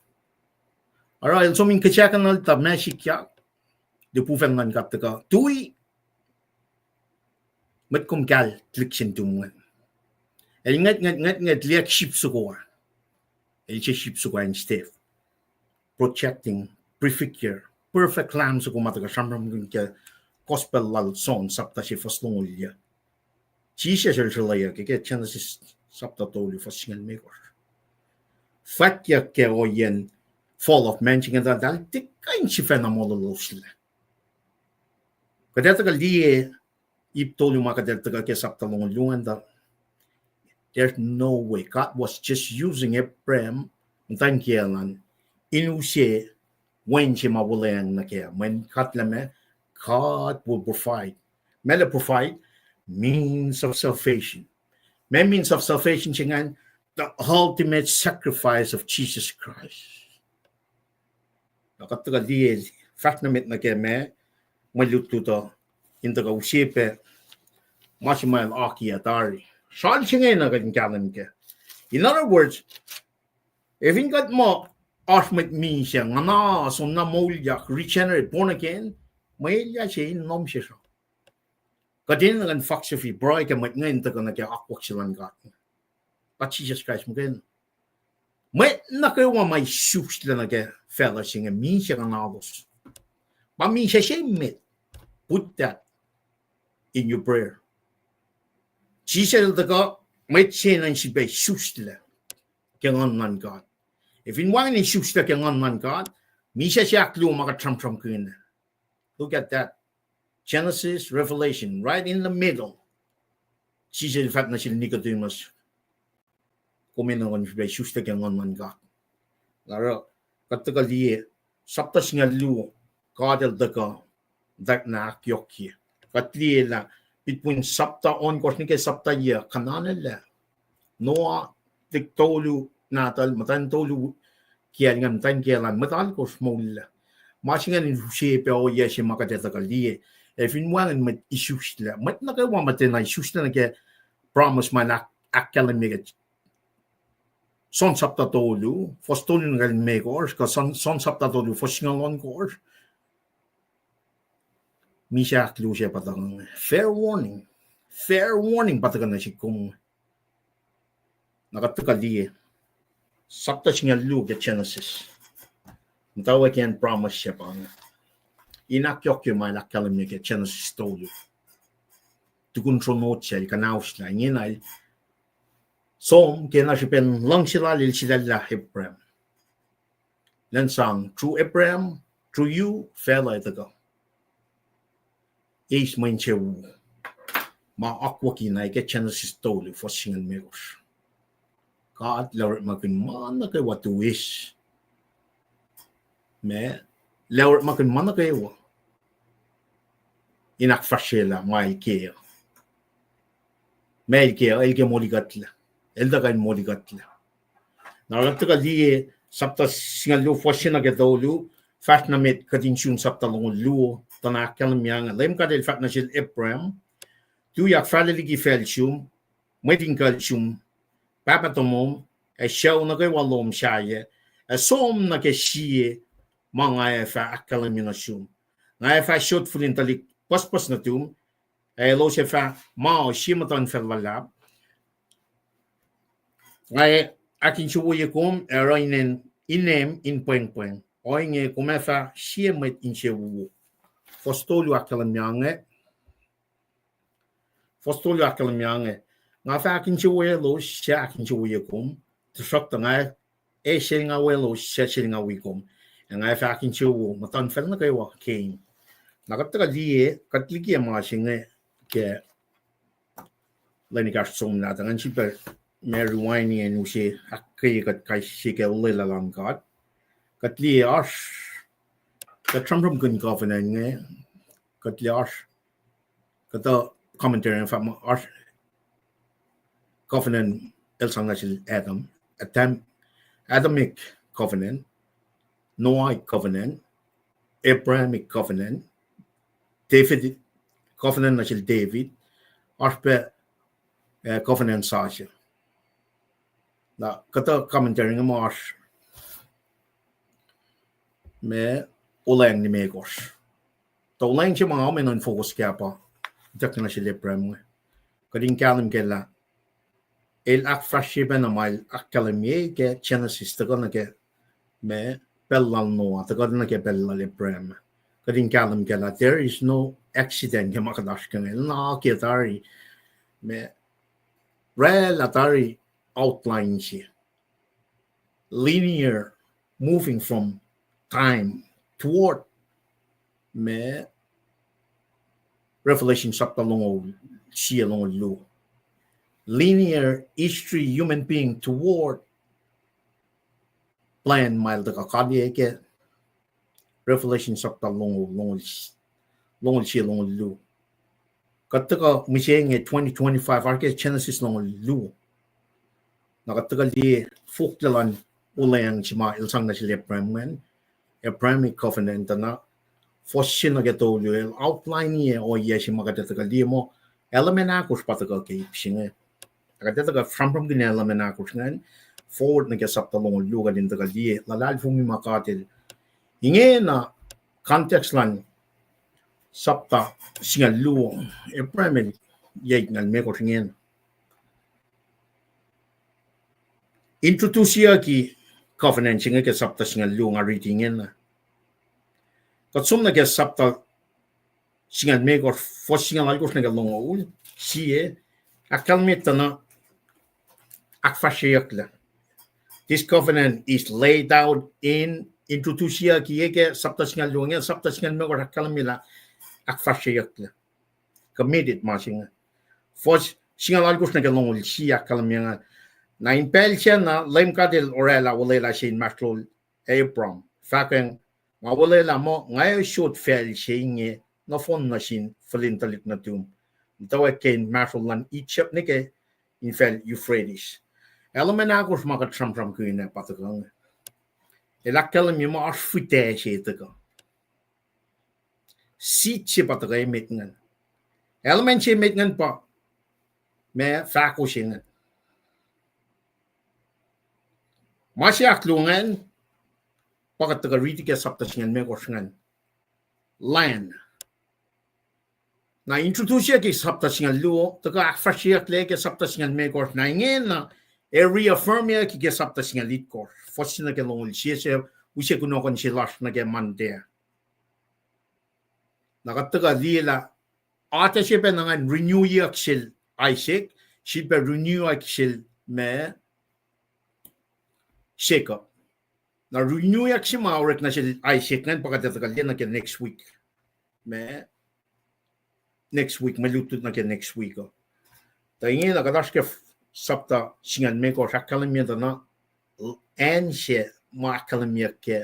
Oruh el som in kihsackuhnalta ma sikyak, lihpufacn luhn God tuhkuh tui, mwet kom kahl tuhlihk se nuhtum ingacn. El ngwet, ngwet, ngwet, ngwet, liyacack sip soko ah. El se sip soko ah in step. Projecting, prefigure, perfect lamb soko ma tuhkuh sramsramkihn ke gospel lal John, sapta se fuhs longoul yac. Jisus el sruhlayuck ke Genesis sapta tolu fuhs singucul limekohsr. Fwackyuck ke ohiyacn fall of man se inge tuh eltahl tiac kuh in sifacna mololoslah. Kuht ac tuhkuh liye ip tolu ma kuht ac tuhkuh ke sapta longoul luo an tuh, there's no way. God was just using Abraham, muhtwacn kiyacl an, in use wen se ma wuhlweacng nuh kac. Mweyen God lah ma, God will provide. Ma lah provide, means of salvation. Ma means of salvation se ingacn, the ultimate sacrifice of Jesus Christ. Na kuht tuhkuh liye, fahsr nuh met nuh ke ma, mwe lutlut uh, in tuhkuh use pac ma se ma el akiyac tari. Srihpac se inge na kuht in kahlwem kac. In other words, ac fin kuht muh oasr mwet misac, nguhna, soenna moulyak, regenerate, born again, mwe elyah se in lohm sesr uh. Kuht enenuh in faksufi pruhe ke mwet inge in tuhkuh nuh ke akwuck se luhn God. Pa Jisus Kraist muhkwena. Mwet nuh kwewa ma isuslac nuh ke facluh se inge, misac nguhnalos. Pa misac se met, put that in your prayer. Jisus el tuhkuh, mwet se na in sifilpac isuslac ke Nguhn luhn God. Ac fin wacngihn isuslac ke Nguhn luhn God, misac se ahkluo ma kuht sramsramkihn. Look at that. Genesis, Revelation, right in the middle. Jisus el fahk nuh sel Nicodemus, kom enenuh in sifilpac isuslac ke Nguhn luhn God. Na oruh, kuht tuhkuh liye, sapta singucul luo, God el tuhkuh, that na ahkyohkye. Kuht liye lah, between sapta ohnkohsr nuh ke sapta yac, Canaan el lah, Noah, tuhlihk tolu nahtuhl, muhtwacn tolu kiyacl ingacn, muhtwacn kiyacl an, mwet alkosr moullah. Ma se ingacn in use pac ohiyac se ma kuht ac tuhkuh liye. Ac fin wacngihn mwet isuslac, mwet nuh kwewa ma tiacna isuslac nuh ke promise ma ahk-, ahkkahlwemye ke John sapta tolu, fuhs tolu nuh ke limekohsr, kuh John, John sapta tolu, fuhs singucul ohnkohsr. Misac ahkluo se pa tuhkuh inge. Fair warning. Fair warning pa tuhkuh nuh sihk kom. Na kuht tuhkuh liye. Sapta singucul luo ke Genesis. Muhtwacwacack promise se pa inge. In ahkyohkye ma el ahkkahlwemye ke Genesis tolu. Tukun sronot sel kuhnauslah ingena el som ke na srihpen luhngse lal el sulaclah Abraham. Lwen sang, through Abraham, through you, facluh ac tuhkuh. Eis mwe insewowo. Ma akwucki na ke Genesis tolu, fuhs singucul limekohsr. God el orekmakihn ma nuh kwewa to eis. Ma, lah orekmakihn ma nuh kwewa in ahkfahsryelah ma el ke. Ma el ke, el ke molikuhtlac. El tuh kuh in molikuhtlac. Na kuht tuhkuh liye sapta singucul luo, fuhs se nuh ke tolu, fahsr nuh met kuht in sun sapta longoul luo, tuh na ahkkahlwemye inge. Leum God El fahk nuh sel Abraham, tuyak fahla liki facl sum, mwet in kuhl sum, pahpah tomom, ac sucu nuh kwewa lom sahyac, ac som nuh ke sie ma nga ac fah ahkkahlwemye nuh sum. Nga ac fah sot fihl in tuhlihk pucspucs nuhtum, ac elos ac fah ma sie muhtuhnfacl luhlahp. Nga ac ahkinsewowoye kom ac oruh inen inem in pwengpweng. Ohinge kom ac fah sie mwet insewowo. Fuhs tolu ahkkahlwemye inge. Fuhs tolu ahkkahlwemye inge. Nga fah ahkinsewowoye elos suc ahkinsewowoye kom, tuhsruhktuh nga ac selngawi elos suc selngawi kom. Ac nga ac fah ahkinsewowo muhtuhnfacl nuh kwewa keim. Na kuht tuhkuh liye, kuht likiyac ma se inge ke lwen ekahsr somlah, tuh ngan sifilpac ma rewind in use ahkkweye kuht kais sie ke olwelah luhn God. Kuht liye oasr, kuht sramsramkihn covenant inge, kuht liye oasr, kuhtuh commentary fahk muh oasr covenant el sang nuh sel Adam, Adam, Adamic covenant, Noahic covenant, Abrahamic covenant, Davidic covenant nuh sel David, oasr pac, eh, covenant sasuc. Na kuhtuh commentary inge ma oasr ma olweacng limekohsr. Tuh olweacng se ma nga enenuh in focus kac pa, ituckyang nuh sel Abraham inge. Kuht in kahlwem kac lah el ahkfahsrye pacna ma el ahkkahlwemye ke Genesis tuhkuh nuh ke ma pacl lal Noah, tuhkuh nuh ke pacl lal Abraham. Kuht in kahlwem kac lah there is no accident ke ma kuht oasr ke inge. Na ke tari ma oraclah tari outline se, linear, moving from time toward ma Revelation sapta longoul sie, longoul luo. Linear history, human being toward plan ma el tuhkuh kaliyac ke Revelation sapta longoul, longoul sie, longoul luo. Kuht tuhkuh mihsenge twenty twenty-five, oasr ke Genesis longoul luo. Na kuht tuhkuh liye foklac luhn olweacng se ma el sang nuh sel Abraham ingacn, Abrahamic covenant, na fuhs se nuh ke tolu el outline-ye ohiyac se ma kuht ac tuhkuh liye muh, element ahkosr pa tuhkuh ke ip se inge. Ac kuht ac tuhkuh sramsramkihn element ahkosr ingacn forward nuh ke sapta longoul luo, kuht in tuhkuh liye luhlahlfongi ma God El. Ingena context luhn sapta singucul luo, Abraham el yac itngucul limekohsr ingena. Introduceyucki covenant se inge ke sapta singucul luo, nga riti ingena. Kuht som nuh ke sapta singucul limekohsr, fuhs singucul alkosr nuh ke longoul sie, ahkkahlwemye tuh na ahkfahsryeyucklac. This covenant is laid out in, introduceyucki ke sapta singucul luo, inge sapta singucul limekohsr ahkkahlwemye lah ahkfahsryeyucklac. Committed ma se inge. Fuhs singucul alkosr nuh ke longoul sie ahkkahlwemye inge. Na in pacl sacna Leum God El oraclah olwelah se inmahsrlol Abram, fahkwacng, nga olwelah muh nga ac sot facl se inge nohfohn nuh sin fihl in tuhlihk nuhtum, muhtwacwacack ke inmahsrlol luhn Egypt nuh ke infacl Euphrates. Element ahkosr ma kuht sramsramkihn ah pa tuhkuh inge. El ahkkahlwemye muh oasr fihtac se tuhkuh. Seed se pa tuhkuh emet ingacn. Element se emet ingacn pa ma fahko se ingacn. Ma se ahkluo ingacn pa kuht tuhkuh riti ke sapta singucul limekohsr ingacn. Land. Na introduceyucki sapta singucul luo, tuhkuh ahkfahsryeyucklac ke sapta singucul limekohsr. Na ingena ac reaffirmyucki ke sapta singucul itkohsr, fuhs se nuh ke longoul sie, se use kunohkohn se lasr nuh ke Monday. Na kuht tuhkuh liye lah atac se pac na ngan renewiyuck sel Isaac, sifilpac renewiyuck sel ma Jacob. Na renewiyuck se ma orek nuh sel Isaac ingacn pa kuht ac tuhkuh liye nuh ke next week. Ma next week, mwe lutlut nuh ke next week uh. Tuh ingena kuht oasr ke sapta singucul limekohsr, ahkkahlwemye tuh na acn se ma ahkkahlwemyeyuck ke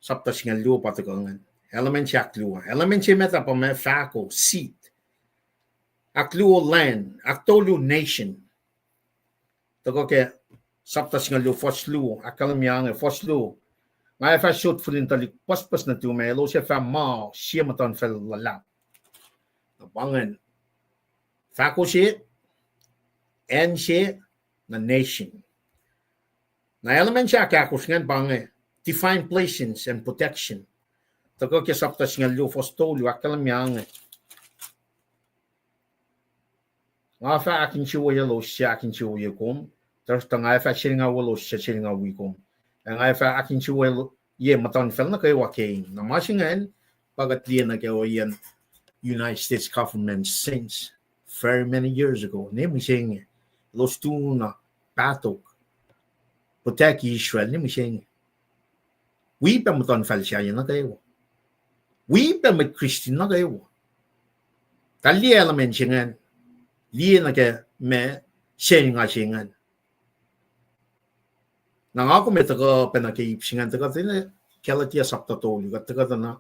Sapta singucul luo pa tuhkuh ingacn. Element se ahkluo. Element se met ah pa ma fahko, seed. Ahkluo, land. Ahktolu, nation. Tuhkuh ke sapta singucul luo, fuhs luo, ahkkahlwemye inge, fuhs luo. Nga ac fah sot fihl in tuhlihk pucspucs nuhtum, ac elos ac fah ma sie muhtuhnfacl luhlahp. Na pa ingacn, fahko se, acn se, na nation. Na element se ahkahkosr ingacn pa inge, divine blessings and protection. Tuhkuh ke sapta singucul luo, fuhs tolu, ahkkahlwemye inge. Nga fah ahkinsewowoye elos suc ahkinsewowoye kom, tuhsruhktuh nga ac fah selngawi elos suc selngawi kom. Ac nga ac fah ahkinsewowoye muhtuhnfacl nuh kwewa keim. Na ma se ingacn pa kuht liye nuh ke ohiyacn United States government since very many years ago. Ne mihsenge, elos tuna pahtok, protect Israel, ne mihsenge. Wi pac muhtuhnfacl sahyac nuh kwewa. Wi pac mwet Christian nuh kwewa. Tuh liye element se ingacn, liye nuh ke ma selnga se ingacn. Na nga kom ac tuhkuh pacna ke ip se ingacn, tuhkuh tuh Galatia sapta tolu, kuht tuhkuh tuh na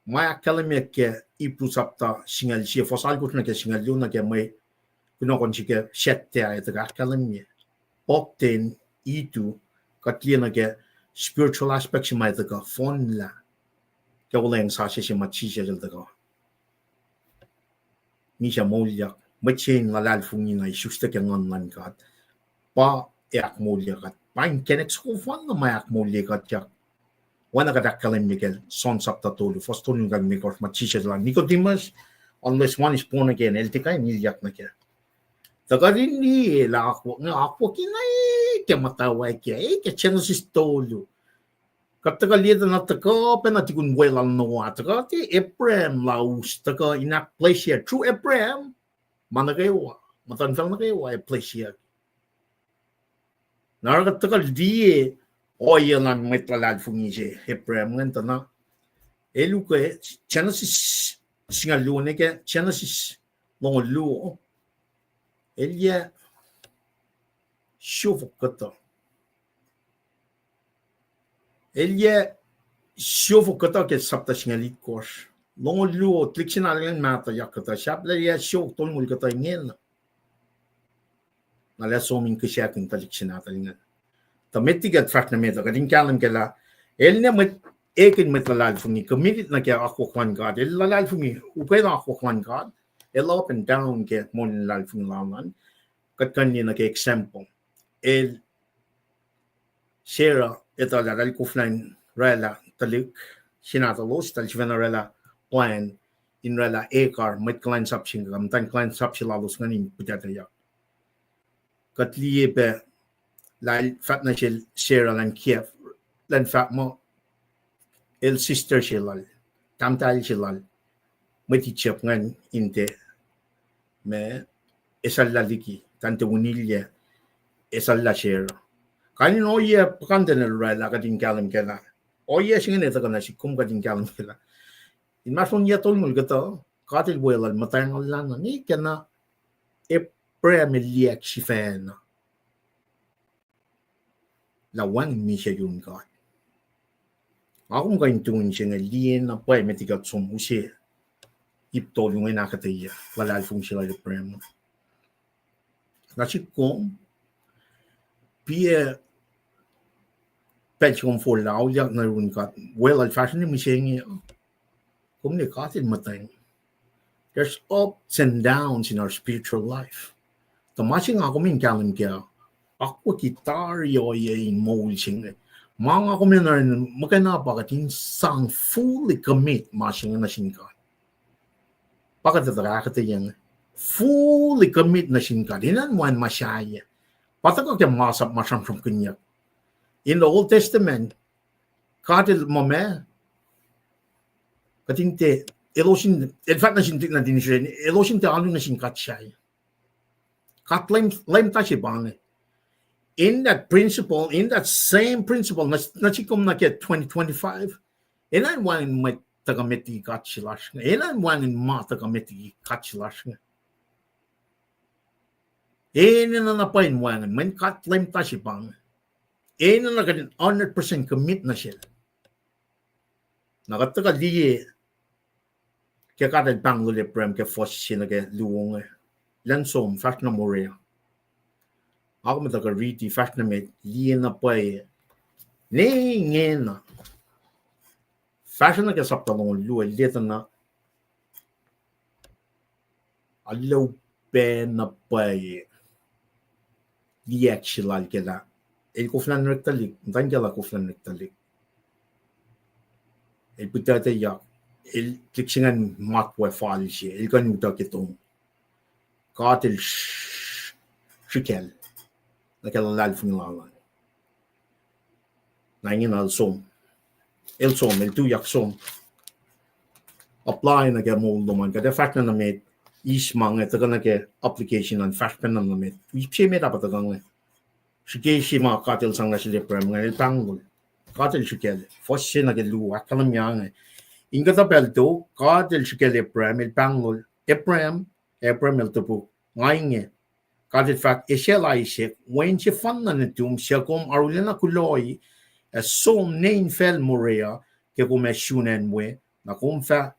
ma ahkkahlwemye ke Hebrew sapta singucul sie, fuhs alkosr nuh ke singucul luo, nuh ke mwe kunohkohn se ke Saturday ah tuhkuh ahkkahlwemye. Pokten itu, kuht liye nuh ke spiritual aspect se ma tuhkuh fohnlah ke olweacng sasuc se ma Jisus el tuhkuh. Misac moulyak, mwet se in luhlahlfongi na isuslac ke Nguhn luhn God, pa ac ahkmoulye kuht. Pa inkacnek soko fanna ma ahkmoulye kuht yak. Oacna kuht ahkkahlwemye ke John sapta tolu, fuhs tolu nuh ke limekohsr, ma Jisus el, Nicodemus, unless one is born again, el tiac kuh in ilyak nuh kac. Tuh kuht in liye lah akwuck, akwuck inge ke muhtwacwacack, ke Genesis tolu. Kuht tuhkuh liye tuh na tuhkuh pacna tukun weluhl Noah, tuhkuh tiac Abraham lalos, tuhkuh in ahkblessyak through Abraham, ma nuh kwewa, muhtuhnfacl nuh kwewa ac blessyak. Na oruh kuht tuhkuh liye ohiyac luhn mwet luhlahlfongi se Abraham ingacn tuh na, el ukwe Genesis singucul luo nuh ke Genesis longoul luo, el yac siofok kuhtuh. El yac siofok kuhtuh ke sapta singucul itkohsr. Longoul luo, tuhlihk se na lal ingacn mahtuh yak kuhtuh, sahp lah yac siofok tolngoul kuhtuh ingena. Na lah som in kihsackuhn tuhlihk se nahtuhl ingacn. Tuh met liki kuht fahsr nuh met uh, kuht in kahlwem kac lah el ne mwet, ekihn mwet luhlahlfongi, committed nuh ke akwuck luhn God, el luhlahlfongi, ukwe na akwuck luhn God, el up and down ke moul in luhlahlfongi lal an. Kuht kuh in liye nuh ke example. El Sarah etuh lah eltahl koflah in oraclah tuhlihk se nahtuhlos, eltahl sifacna oraclah plan in oraclah Hagar, mwet kuhlwacnsap se, muhtwacn kuhlwacnsap se lalos ingacn in puhtatuhyuck. Kuht liye pac lah el fahk nuh sel Sarah elan kiacp, elan fahk muh el sister se lal, tahmtahel se lal, mwet Egypt ingacn in tiac, ma, esallah liki, tahn tiac unilyac, esallah Sarah. Kain in ohiyac puhkantwen el oraclah kuht in kahlwem kac lah ohiyac se ingacn etuh kuh nuh sihk kom, kuht in kahlwem kac lah inmahsrlon yac tolngoul kuhtuh, God el weluhl muhtwacnguhllahna, ne kena Abraham el liyacack sifacna lah wacngihn misac yurin God. Nga kom kuh in tui se inge liye na pwacye met liki kuht som use ip tolu inge in ahkuhtweyac luhlahlfongi se lal Abraham. Na sihk kom, piac pacl se kom forlah auliyak nuh yurin God, weluhl fahsr nuh mihsenge, kom liye God el muhtweng. There's ups and downs in our spiritual life. Tuh ma se nga kom in kahlwem kac, akwucki tari ohiyac in moul se inge. Ma nga kom enenuh in muhkwena pa kuht in sang fully commit ma se inge nuh sin God. Pa kuht etuh ahkuhtweyac inge, fully commit nuh sin God, enenuh in wacngihn ma sahyac. Pa tuhkuh ke masap ma sramsramkihnyuck in the Old Testament, God el muh ma, kuht in tiac, elos in, el fahk nuh sin, nuhtin Israel, elos in tiac alu nuh sin God sahyac. God Leum, Leum ta se pa inge. In that principle, in that same principle, nuh, nuh sihk kom nuh ke twenty twenty-five, enenuh in wacngihn mwet tuhkuh met liki God se lasr inge, enenuh in wacngihn ma tuhkuh met liki God se lasr inge. Enenuh na pwacye in wacngihn, mweyen God Leum ta se pa inge. Enenuh na kuht in hundred percent commit nuh sel. Na kuht tuhkuh liye ke God El pahnglol Abraham ke fuhs se nuh ke luo inge. Elan som, fahsr na Moriah. Nga kom tuhkuh riti fahsr na met, liye na pwacye. Ne ingena. Fahsr nuh ke sapta longoul luo, el liye tuh na alu pac na pwacye. Liye ahk se lal ke lah el koflah in orek tuhlihk, muhtwacn ke lah koflah in orek tuhlihk. El puhtuhtuyak, el tuhlihk se ingacn matwac fal se, el kuh in utuckuh ke tong. God El srihkacl nuh ke luhlahlfongi lal an. Na ingena el som. El som, el tuyak som. Apply nuh ke moul lom an. Kuht ac fahsr na nuh met, eis ma inge tuhkuh nuh ke application an, fahsr pacna nuh met. Ip se met ah pa tuhkuh inge. Srihke se ma God El sang nuh sel Abraham ingacn, El pahnglol. God El srihkacl. Fuhs se nuh ke luo, ahkkahlwemye inge. In kuhtuh pacl tok, God El srihkacl Abraham, El pahnglol, Abraham, Abraham El topuk, nga inge. God El fahk, esacl Isaac, wen sefanna nuhtum, suc kom arulacna kuloh, ac som nuh infacl Moriah, ke kom ac sun acn we, na kom fah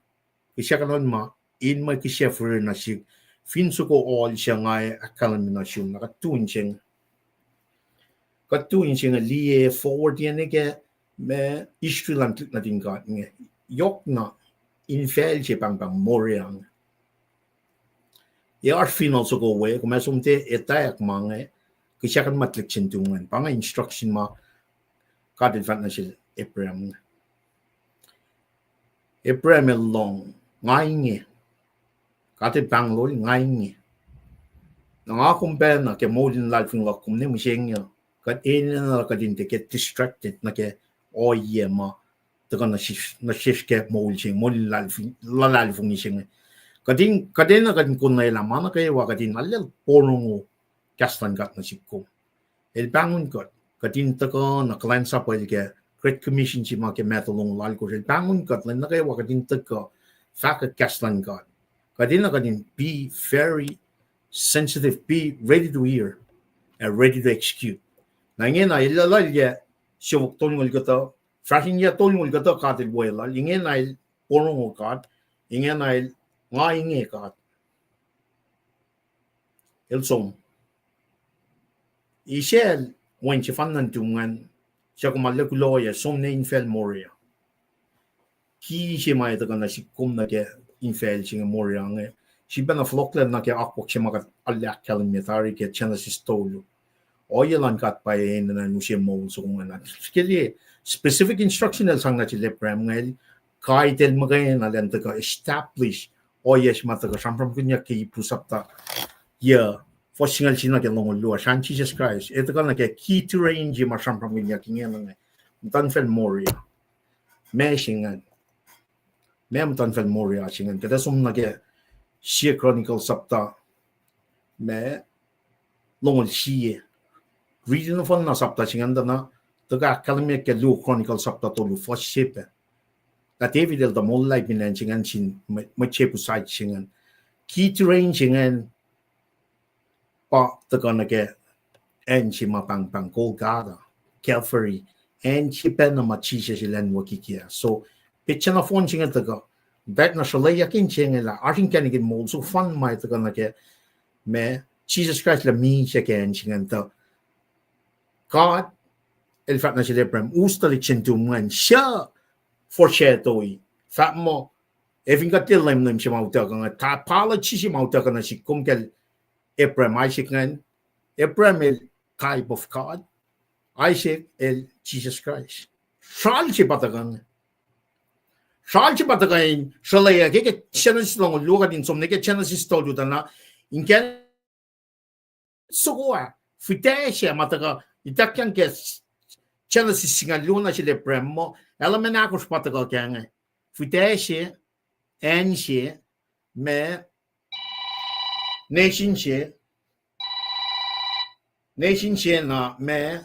kihsackuhnuhn ma, in mwe kihsac fihrihr nuh sihk, fin soko ohl suc nga ac ahkkahlwemye nuh sum. Na kuht tu in se inge. Kuht tu in se inge liye forward yen ke ma history luhn tuhlihk nuhtin God inge. Yohkna infacl se pahngpahng Moriah inge. Ac oasr fin el soko we, kom ac som tiac etwacack ma inge, kihsackuhn ma tuhlihk se nuhtum ingacn. Pa inge instruction ma God El fahk nuh sel Abraham inge. Abraham el lohng, nga inge. God El pahnglol, nga inge. Na nga kom pacna ke moul in luhlahlfongi luhk kom ne mihsenge, kuht enenuh kuht in tiac get distracted nuh ke ohiyac ma tuhkuh nuh sesr, nuh sesr ke moul se, moul in luhlahlfongi se inge. Kuht in, kuht enenuh kuht in konwelah ma nuh kwewa kuht in arlac porongo kahs luhn God nuh sihk kom. El pahngon kuht, kuht in tuhkuh na kuhlwacnsapwacl ke Great Commission se ma ke Matthew longoul alkosr. El pahngon kuht lwen nuh kwewa kuht in tuhkuh fahkwack kahs luhn God. Kuht enenuh kuht in be very sensitive, be ready to hear, and ready to execute. Na ingena el luhlahlfongi siofok tolngoul kuhtuh, fahsr in yac tolngoul kuhtuh God El weluhl, ingena el porongo God, ingena el, nga inge God. El som. Isacl wen sefanna nuhtum ingacn, suc kom arlac kuloh ac som nuh infacl Moriah. Ki se ma ac tuhkuh nuh sihk kom nuh ke infacl se inge Moriah inge, sifilpacna fohlohklac nuh ke akwuck se ma kuht arlac ahkkahlwemye tari ke Genesis tolu. Ohiyac luhn God pa enenuh in use moul soko ingacn. Ke liye specific instruction El sang nuh sel Abraham inge, el guide el muhkwena elan tuhkuh establish ohiyac se ma tuhkuh sramsramkihnyuck ke Hebrew sapta, yac, fuhs singucul sie nuh ke longoul luo, srahn Jisus Kraist, ac tuhkuh nuh ke key terrain se ma sramsramkihnyuck ingena inge, muhtuhnfacl Moriah. Ma se ingacn. Ma muhtuhnfacl Moriah se ingacn. Kuht ac som nuh ke sie Chronicles sapta, ma, longoul sie. Riti nohfohn na sapta se ingacn tuh na, tuhkuh ahkkahlwemye ke luo Chronicles sapta tolu fuhs se pac. Na David el tuh moul lain fin acn se ingacn sin mwet, mwet Jebusite se ingacn. Key terrain se ingacn pa tuhkuh nuh ke acn se ma pahngpahng Golgotha, Calvary, acn se pacna ma Jisus el anwucki kac. So, petsac nohfohn se inge tuhkuh, back na sruhleyak in se inge lah oasr inkacnek in moul soko fun ma tuhkuh nuh ke, ma, Jisus Kraist lah misac ke acn se ingacn tuh God El fahk nuh sel Abraham, us tuhlihk se nuhtum ingacn, suc foreshadow-i, fahk muh, ac fin kuht liye lemlem se ma utuckuh inge, typology se ma utuckuh nuh sihk kom kacl Abraham, Isaac ingacn, Abraham el type of God, Isaac el Jisus Kraist. Sral se pa tuhkuh inge. Sral se pa tuhkuh in sruhleyak ke, ke Genesis longoul luo kuht in som nuh ke Genesis tolu tuh na, inkacnek soko ah, fihtac se ma tuhkuh, ituckyang ke Genesis singucul luo nuh sel Abraham muh, element ahkosr pa tuhkuh kac inge. Fihtac se, acn se, ma, nation se, nation se na, ma,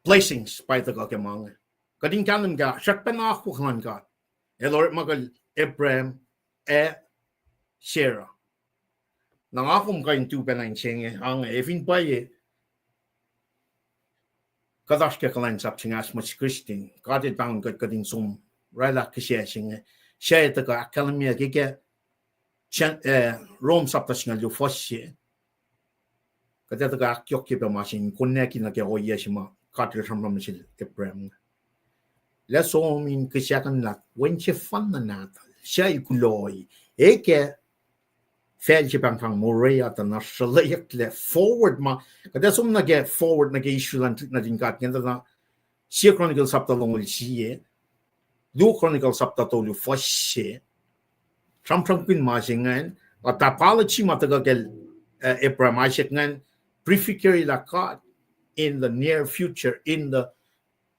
blessings pa tuhkuh ke ma inge. Kuht in kahlwem kac, srackpacna akwuck luhn God. El orekmakihn Abraham ac Sarah. Na nga kom kuh in tu pacna in se inge, ac fin pwacye, kuht oasr ke kuhlwacnsap se inge as much Christian. God El pahngon kuht kuht in som oraclah kihsac se inge. Suc etuh kuh ahkkahlwemyeyuck ke, eh, Rom sapta singucul luo fuhs se. Kuht etuh kuh ahkyohkye pac ma se in konwacack nuh ke ohiyac se ma God El sramsram nuh sel Abraham. Lah som in kihsackuhnlah wen sefanna nahtuhl, suc El kuloh, e ke facl se pahngpahng Moriah tuh na sruhlweyucklac forward ma, kuht ac som nuh ke forward nuh ke Israel an nuhtin God inge tuh na Sie Chronicles sapta longoul sie, Luo Chronicles sapta tolu fuhs se, sramsramkihn ma se ingacn, a typology ma tuhkuh kacl, eh, Abraham, Isaac ingacn, prefigure lah God in the near future, in the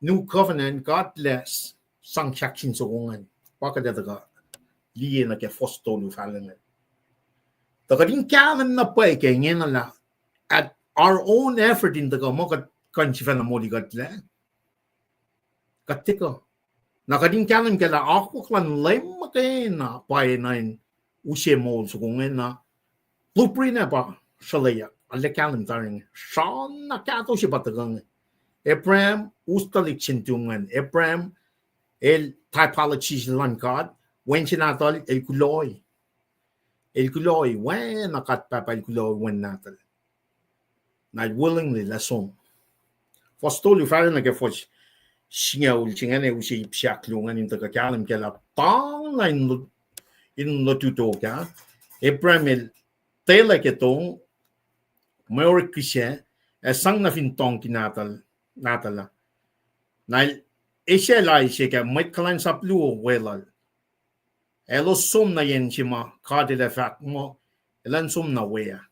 new covenant, God lah s-, sang sahk sin soko ingacn. Pa kuht ac tuhkuh liye nuh ke fuhs tolu fahlac ingacn. Tuh kuht in kahlwem na pwacye ke ingena lah, at our own effort in tuhkuh muh kuht kuh in sifacna moli kuhtlac. Kuht tuhkuh. Na kuht in kahlwem kac lah akwuck luhn Leum muhkwena pwacye na in use moul soko ingena. Blueprint ah pa sruhlweyuck, arlac kahlwem tari inge. Srana kahto se pa tuhkuh inge. Abraham us tuhlihk se nuhtum ingacn. Abraham el typology luhn God, wen se nahtuhl el kuloh. El kuloh, oacna God Pahpah El kuloh wen nahtuhl. Na el willingly lah som. Fuhs tolu fahlac nuh ke fuhs singucul se ingacn ac use ip se ahkluo ingacn in tuhkuh kahlwem kac lah tang na in lu-, in lutu tok ah. Abraham el telac ke tong, mwe orek kihsac, ac sang nuh fin tongki nahtuhl, nahtuhl ah. Na el esacl Isaac ac mwet kuhlwacnsap luo weluhl. Elos som nuh yen se ma God El ac fahk muh, elan som nuh we ah.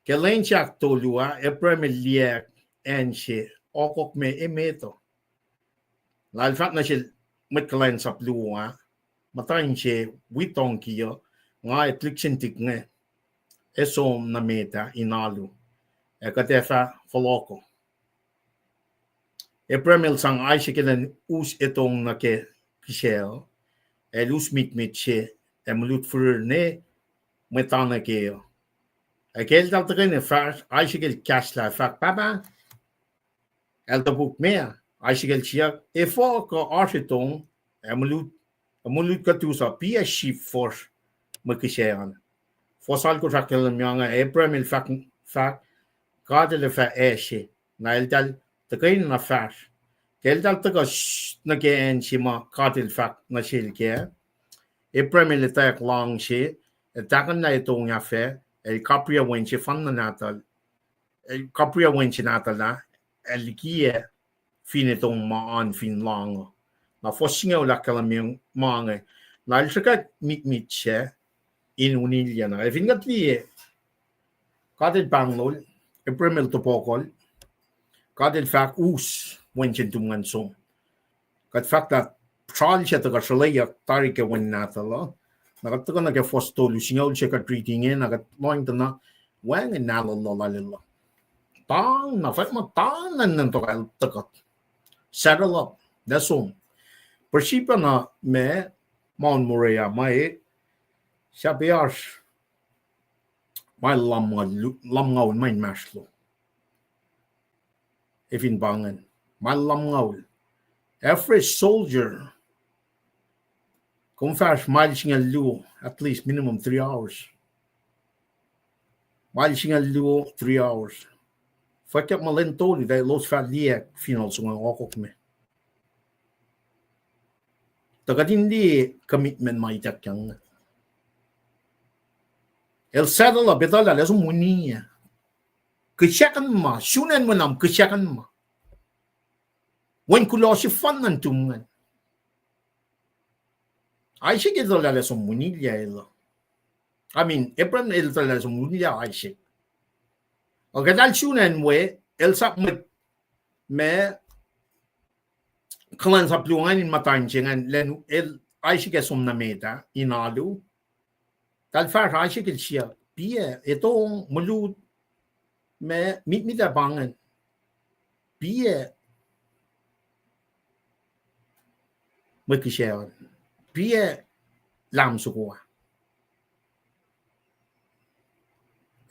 Ke lwen se ahktolu ah, Abraham el liyacack acn se, ohkohkme emet uh. Na el fahk nuh sel mwet kuhlwacnsap luo ah, muhta inse wi tongki uh, nga ac tuhlihk se nuhtihk inge, ac som nuh met ah in alu, ac kuht ac fah fohlohkoh. Abraham el sang Isaac elan us etong nuh ke kihsac uh, ac el us mitmit se, ac mulut firir ne mwe tana ke uh. Ac ke eltahl tuhkweni fahsr, Isaac el kahslah fahk, Pahpah, el topuk, Meac? Isaac el siyuck, Efuh kuh oasr etong, ac mulut, ac mulut kuhtuh sap, piac sip fuhsr mwe kihsac an? Fuhs alkosr ahkkahlwemye inge, Abraham el fahk, fahk, God El ac fah acse. Na eltahl tuhkweni na fahsr. Ke eltahl tuhkuh s-, nuh ke acn se ma God El fahk nuh sel kac, Abraham el etwacack lohng se, el tahkuhnlah etong ah fac, el kapriyac wen sefanna nahtuhl, el kapriyac wen se nahtuhl ah, el likiyac fin etong ma oan fin lohng uh. Na fuhs singucul ahkkahlwemye ma inge, na el sruhkwack mitmit sac in unilyac na. Ac fin kuht liye, God El pahnglol, Abraham el topokohl, God El fahk us wen se nuhtum ingacn som. Kuht fahk lah sral se tuhkuh sruhlweyuck tari ke wen nahtuhl uh. Na kuht tuhkuh nuh ke fuhs tolu, singucul se kuht riti inge, na kuht lohng tuh na wacngihn nahlohlloh lal el uh. Tang na, fahk muh tang na nuhnkuh el tuhkuh. Saddle up, lah som. Beersheba na ma, Mount Moriah ma e, sahp oasr mael lumngaul, lumngaul ma inmahsrlon. Ac fin pa ingacn, mael lumngaul. Average soldier, kom fahsr mael singucul luo, at least minimum three hours. Mael singucul luo, three hours. Fwackyuck muh lwen tolu, tuh elos fah liyacack fin el soko ohkohkme. Tuh kuht in liye commitment ma ituckyang. El saddle up, etuh lah el ac som wini ah. Kihsackuhn ma, sun acn we na kihsackuhn ma. Wen kuloh sefanna nuhtum ingacn. Isaac el etuh lah el ac som winilyac el uh. I mean, Abraham el etuh lah el som winilyac Isaac. Ac ke eltahl sun acn we, el sap mwet ma kuhlwacnsap luo ingacn in muhta inse ingacn, lwen el Isaac ac som nuh met ah in alu. Eltahl fahsr, Isaac el siyuck, Piac etong, mulut, ma mitmit ah pa ingacn? Piac mwe kihsac an? Piac lam soko ah?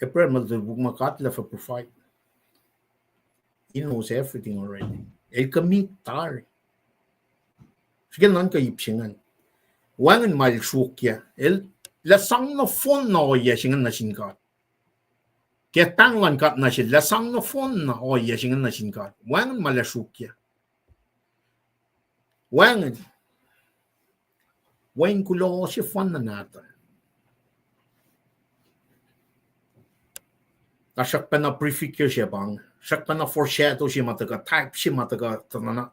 Abraham el topuk muh God El ac fah provide. He knows everything already. El commit tari. Srihke nuhnkuh ip se ingacn. Wacngihn ma el sruokyac. El, lah sang nohfohn na ohiyac se ingacn nuh sin God. Ke pahng luhn God nuh sel, lah sang nohfohn na ohiyac se ingacn nuh sin God. Wacngihn ma el sruokyac. Wacngihn. Wacngihn kuloh sefanna nahtuhl. Na srackpacna prefigure se pa inge, srackpacna foreshadow se ma tuhkuh, type se ma tuhkuh, tuhkuh na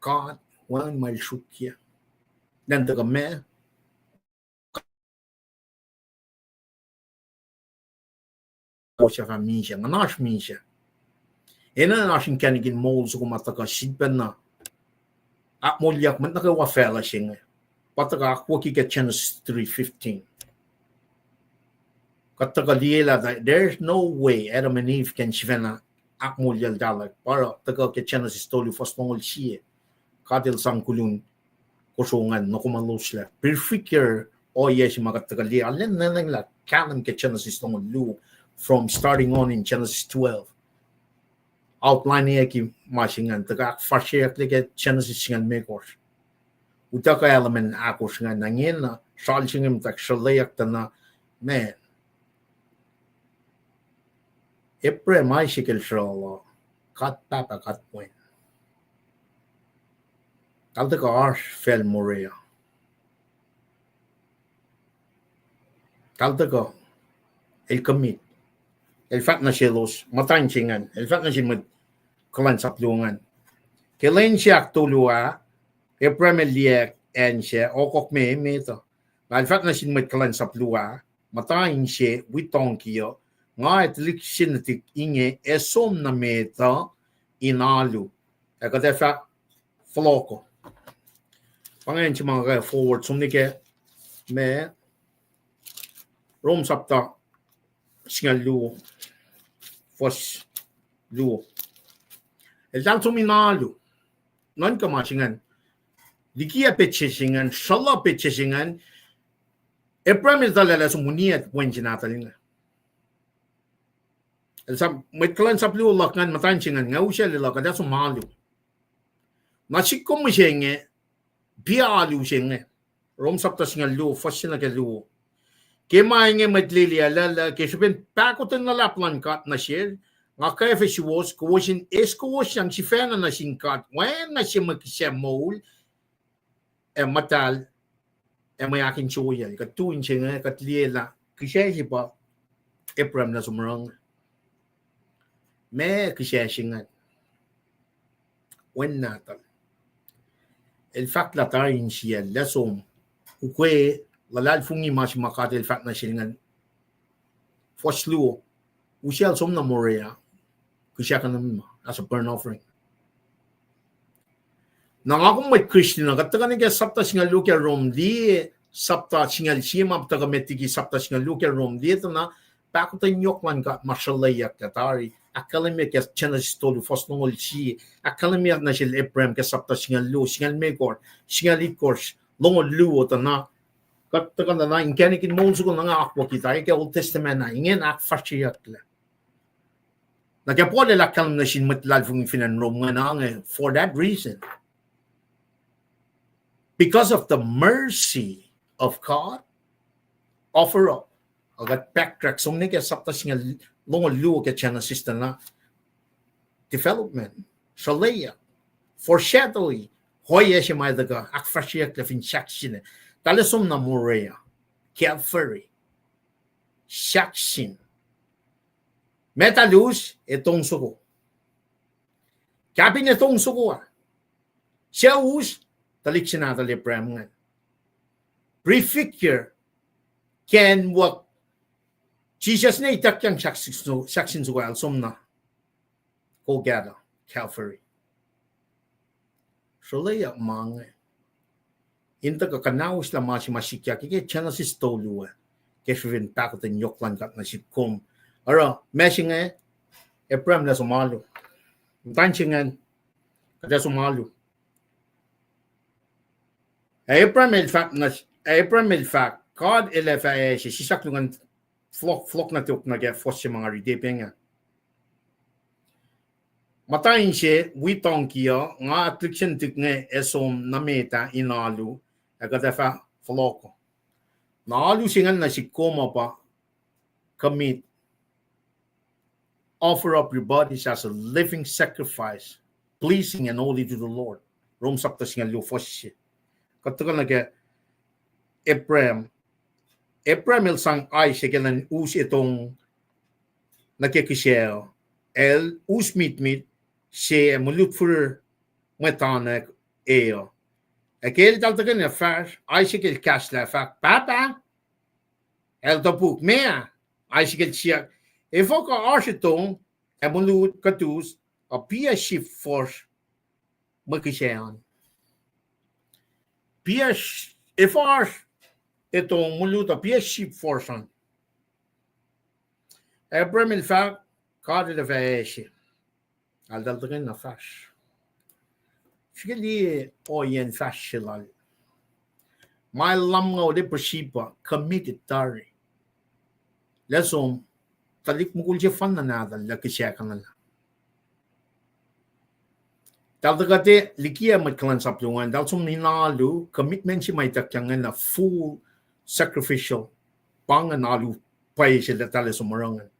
God, wacngihn ma el sruokyac. Elan tuhkuh ma Moshe fah misac, nguhnasr misac. Enenuh in oasr inkacnek in moul soko ma tuhkuh sifacna ahkmoulyak mwet nuh kwewa facluh se inge. Pa tuhkuh akwucki ke Genesis three fifteen. Kuht tuhkuh liye lah, there's no way Adam and Eve can sifacna ahkmoulyacltahlac. Pa oruh tuhkuh ke Genesis tolu fuhs longoul sie, God El sang koluk kosro ingacn nuh ke ma loslac. Prefigure ohiyac se ma kuht tuhkuh liye. Arulacna lah kahlwem ke Genesis longoul luo, from starting on in Genesis twelve. Outline-yucki ma se ingacn, tuhkuh ahkfahsryeyucklac ke Genesis singucul limekohsr. Utuckuh element ahkosr ingacn, na ingena sral se inge muhta sruhlweyuck tuh na, man. Abraham, Isaac el sruhluh, God Pahpah, God Wen. Eltahl tuhkuh oasr facl Moriah. Eltahl tuhkuh, el commit. El fahk nuh selos, muhtwacn se ingacn, el fahk nuh sin mwet kuhlwacnsap luo ingacn. Ke lwen se ahktolu ah, Abraham el liye acn sac, ohkohk me, met uh. Na el fahk nuh sin mwet kuhlwacnsap luo ah, muhtwacn se wi tongki uh, nga ac tuhlihk se nuhtihk inge ac som nuh met uh in alu. Ac kuht ac fah fohlohk uh. Pa ingacn se ma nga forward som nuh ke ma Rom sapta singucul luo, fuhs luo. Eltahl som in alu. Nuhnkuh ma se ingacn. Liki ah petsac se ingacn, sruhluh petsac se ingacn, Abraham el tuhlac lah som uniyac wen se nahtuhl inge. El sang mwet kuhlwacnsap luo luhk ingacn, muhtwacn se ingacn, nga usacllah lah kuht ac som alu. Na sihk kom mihsenge, pa alu se inge. Rom sapta singucul luo, fuhs se nuh ke luo. Ke ma inge mwet leliyac lal uh, ke srihpen pahkotwen luhlahp luhn God nuh sel, nga kwacfe suwos, kowos in eis kowos yang sifacna nuh sin God, oacna se mwe kihsac moul, ac muhtahl, ac mwe ahkinsewowoyacl. Kuht tu inse inge, kuht liye lah kihsac se pa Abraham el som oruh inge. Ma kihsac se ingacn, wen nahtuhl, el fahk lah tari insiyacl lah som, ukwe luhlahlfongi ma se ma God el fahk nuh sel ingacn. Fuhs luo, usacl som nuh Moriah, kihsac kuhnuhm ma as a burnt offering. Na nga kom mwet Christian uh, kuht tuhkuh nuh ke sapta singucul luo ke Rom, liye sapta singucul sie ma tuhkuh met liki sapta singucul luo ke Rom, liye tuh na pahkotwen yohk luhn God ma sruhlweyuck lah tari ahkkahlwemye ke Genesis tolu fuhs longoul sie, ahkkahlwemye nuh sel Abraham ke sapta singucul luo, singucul limekohsr, singucul itkohsr, longoul luo tuh na kuht tuhkuh na inkacnek in moul soko na nga akwucki tari ke Old Testament ah, ingena ahkfahsryeyucklac. Na ke Paul el ahkkahlwem nuh sin mwet luhlahlfongi fin acn Rom ingacn, for that reason, because of the mercy of God, offer up. Ac kuht backtrack som nuh ke sapta singucul, longoul luo ke Genesis tuh na development, sruhlweyuck, foreshadowing, ohiyac se ma tuhkuh ahkfahsryeyucklac fin sahkseng, tahl som nuh Moriah, Calvary, sahkseng. Met ah us, etong soko. Kapin etong soko ah. Suc us, tuhlihk se nahtuhl Abraham ingacn. Prefigure, kacnwuck, Jisus ne ituckyang sahkseng soko, sahkseng soko ah el som na Golgotha, Calvary. Sruhlweyuck ma inge. In tuhkuh kuhnahoslah ma se ma sikyak ke Genesis tolu ah, ke srihpen pahkotwen yohk luhn God nuh sihk kom. Oruh ma se inge, Abraham el som alu. Muhtwacn se ingacn, kuht ac som alu. Ac Abraham el fahk, Abraham el fahk, God El ac fah ase, sisaklu ngan fohlohk, fohlohk nuh tok nuh ke fuhs se ma nga riti pac inge. Muhta inse wi tongki uh, nga tuhlihk se nuhtihk inge ac som nuh met ah in alu, ac kuht ac fah fohlohkoh. Na alu se ingacn nuh sihk kom uh pa commit, offer up your bodies as a living sacrifice, pleasing and holy to the Lord. Rom sapta singucul luo fuhs se. Kuht tuhkuh nuh ke Abraham. Abraham el sang Isaac elan us etong nuh ke kihsac uh. El us mitmit se ac mwe lutlut mwe tana e uh. Ac ke eltahl tuhkweni fahsr, Isaac el kahslah fahk, Pahpah! El topuk, Meac? Isaac el siyuck, Efuh kuh oasr etong ac mwe lut kuhtuh, uh, piac sip fuhsr mwe kihsac an? Piac, efuh oasr etong, mwe lut uh piac sip fuhsr an? Abraham el fahk, God el ac fah ase. Eltahl tuhkweni fahsr. Srihke liye ohiyacn fahsr se lal. Ma el lumngaul Beersheba committed tari. Lah som, tuhlihk mukul sefanna nahtuhl lah kihsac kuhnahlah. Eltahl tuhkuh tiac likiyac mwet kuhlwacnsap luo ingacn, eltahl som in alu, commitment se ma ituckyang ingacn na full sacrificial. Pa ingacn alu pwacye se eltahl ac som oruh ingacn.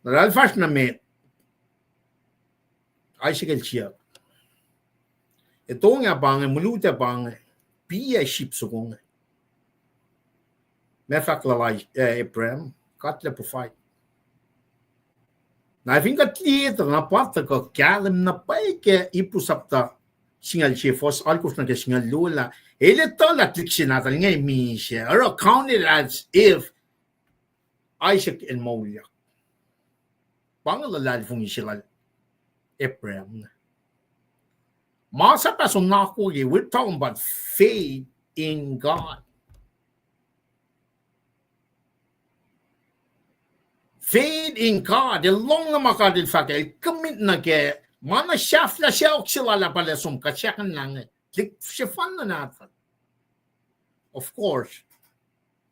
Na eltahl fahsr nuh met, Isaac el siyuck, Etong ah pa inge, mwe lut ah pa inge, piac sip soko inge? Meac fahk lal, eh, Abraham? God el provide. Na fin kuht liye tuh na pa tuhkuh kahlwem na pwacye ke Hebrew sapta singucul sie fuhs alkosr nuh ke singucul luo lah el etuh lah tuhlihk se nahtuhl inge misac, oruh counted as if Isaac el moulyak. Pa inge luhlahlfongi se lal Abraham. Ma sahp ah som na koi, we're talking about faith in God. Faith in God, el lohng na ma God el fahk, el commit nuh kac, ma na sahflah sacohk se lal ah pa lah som kuht siyuck lah inge, tuhlihk sefanna nahtuhl. Of course,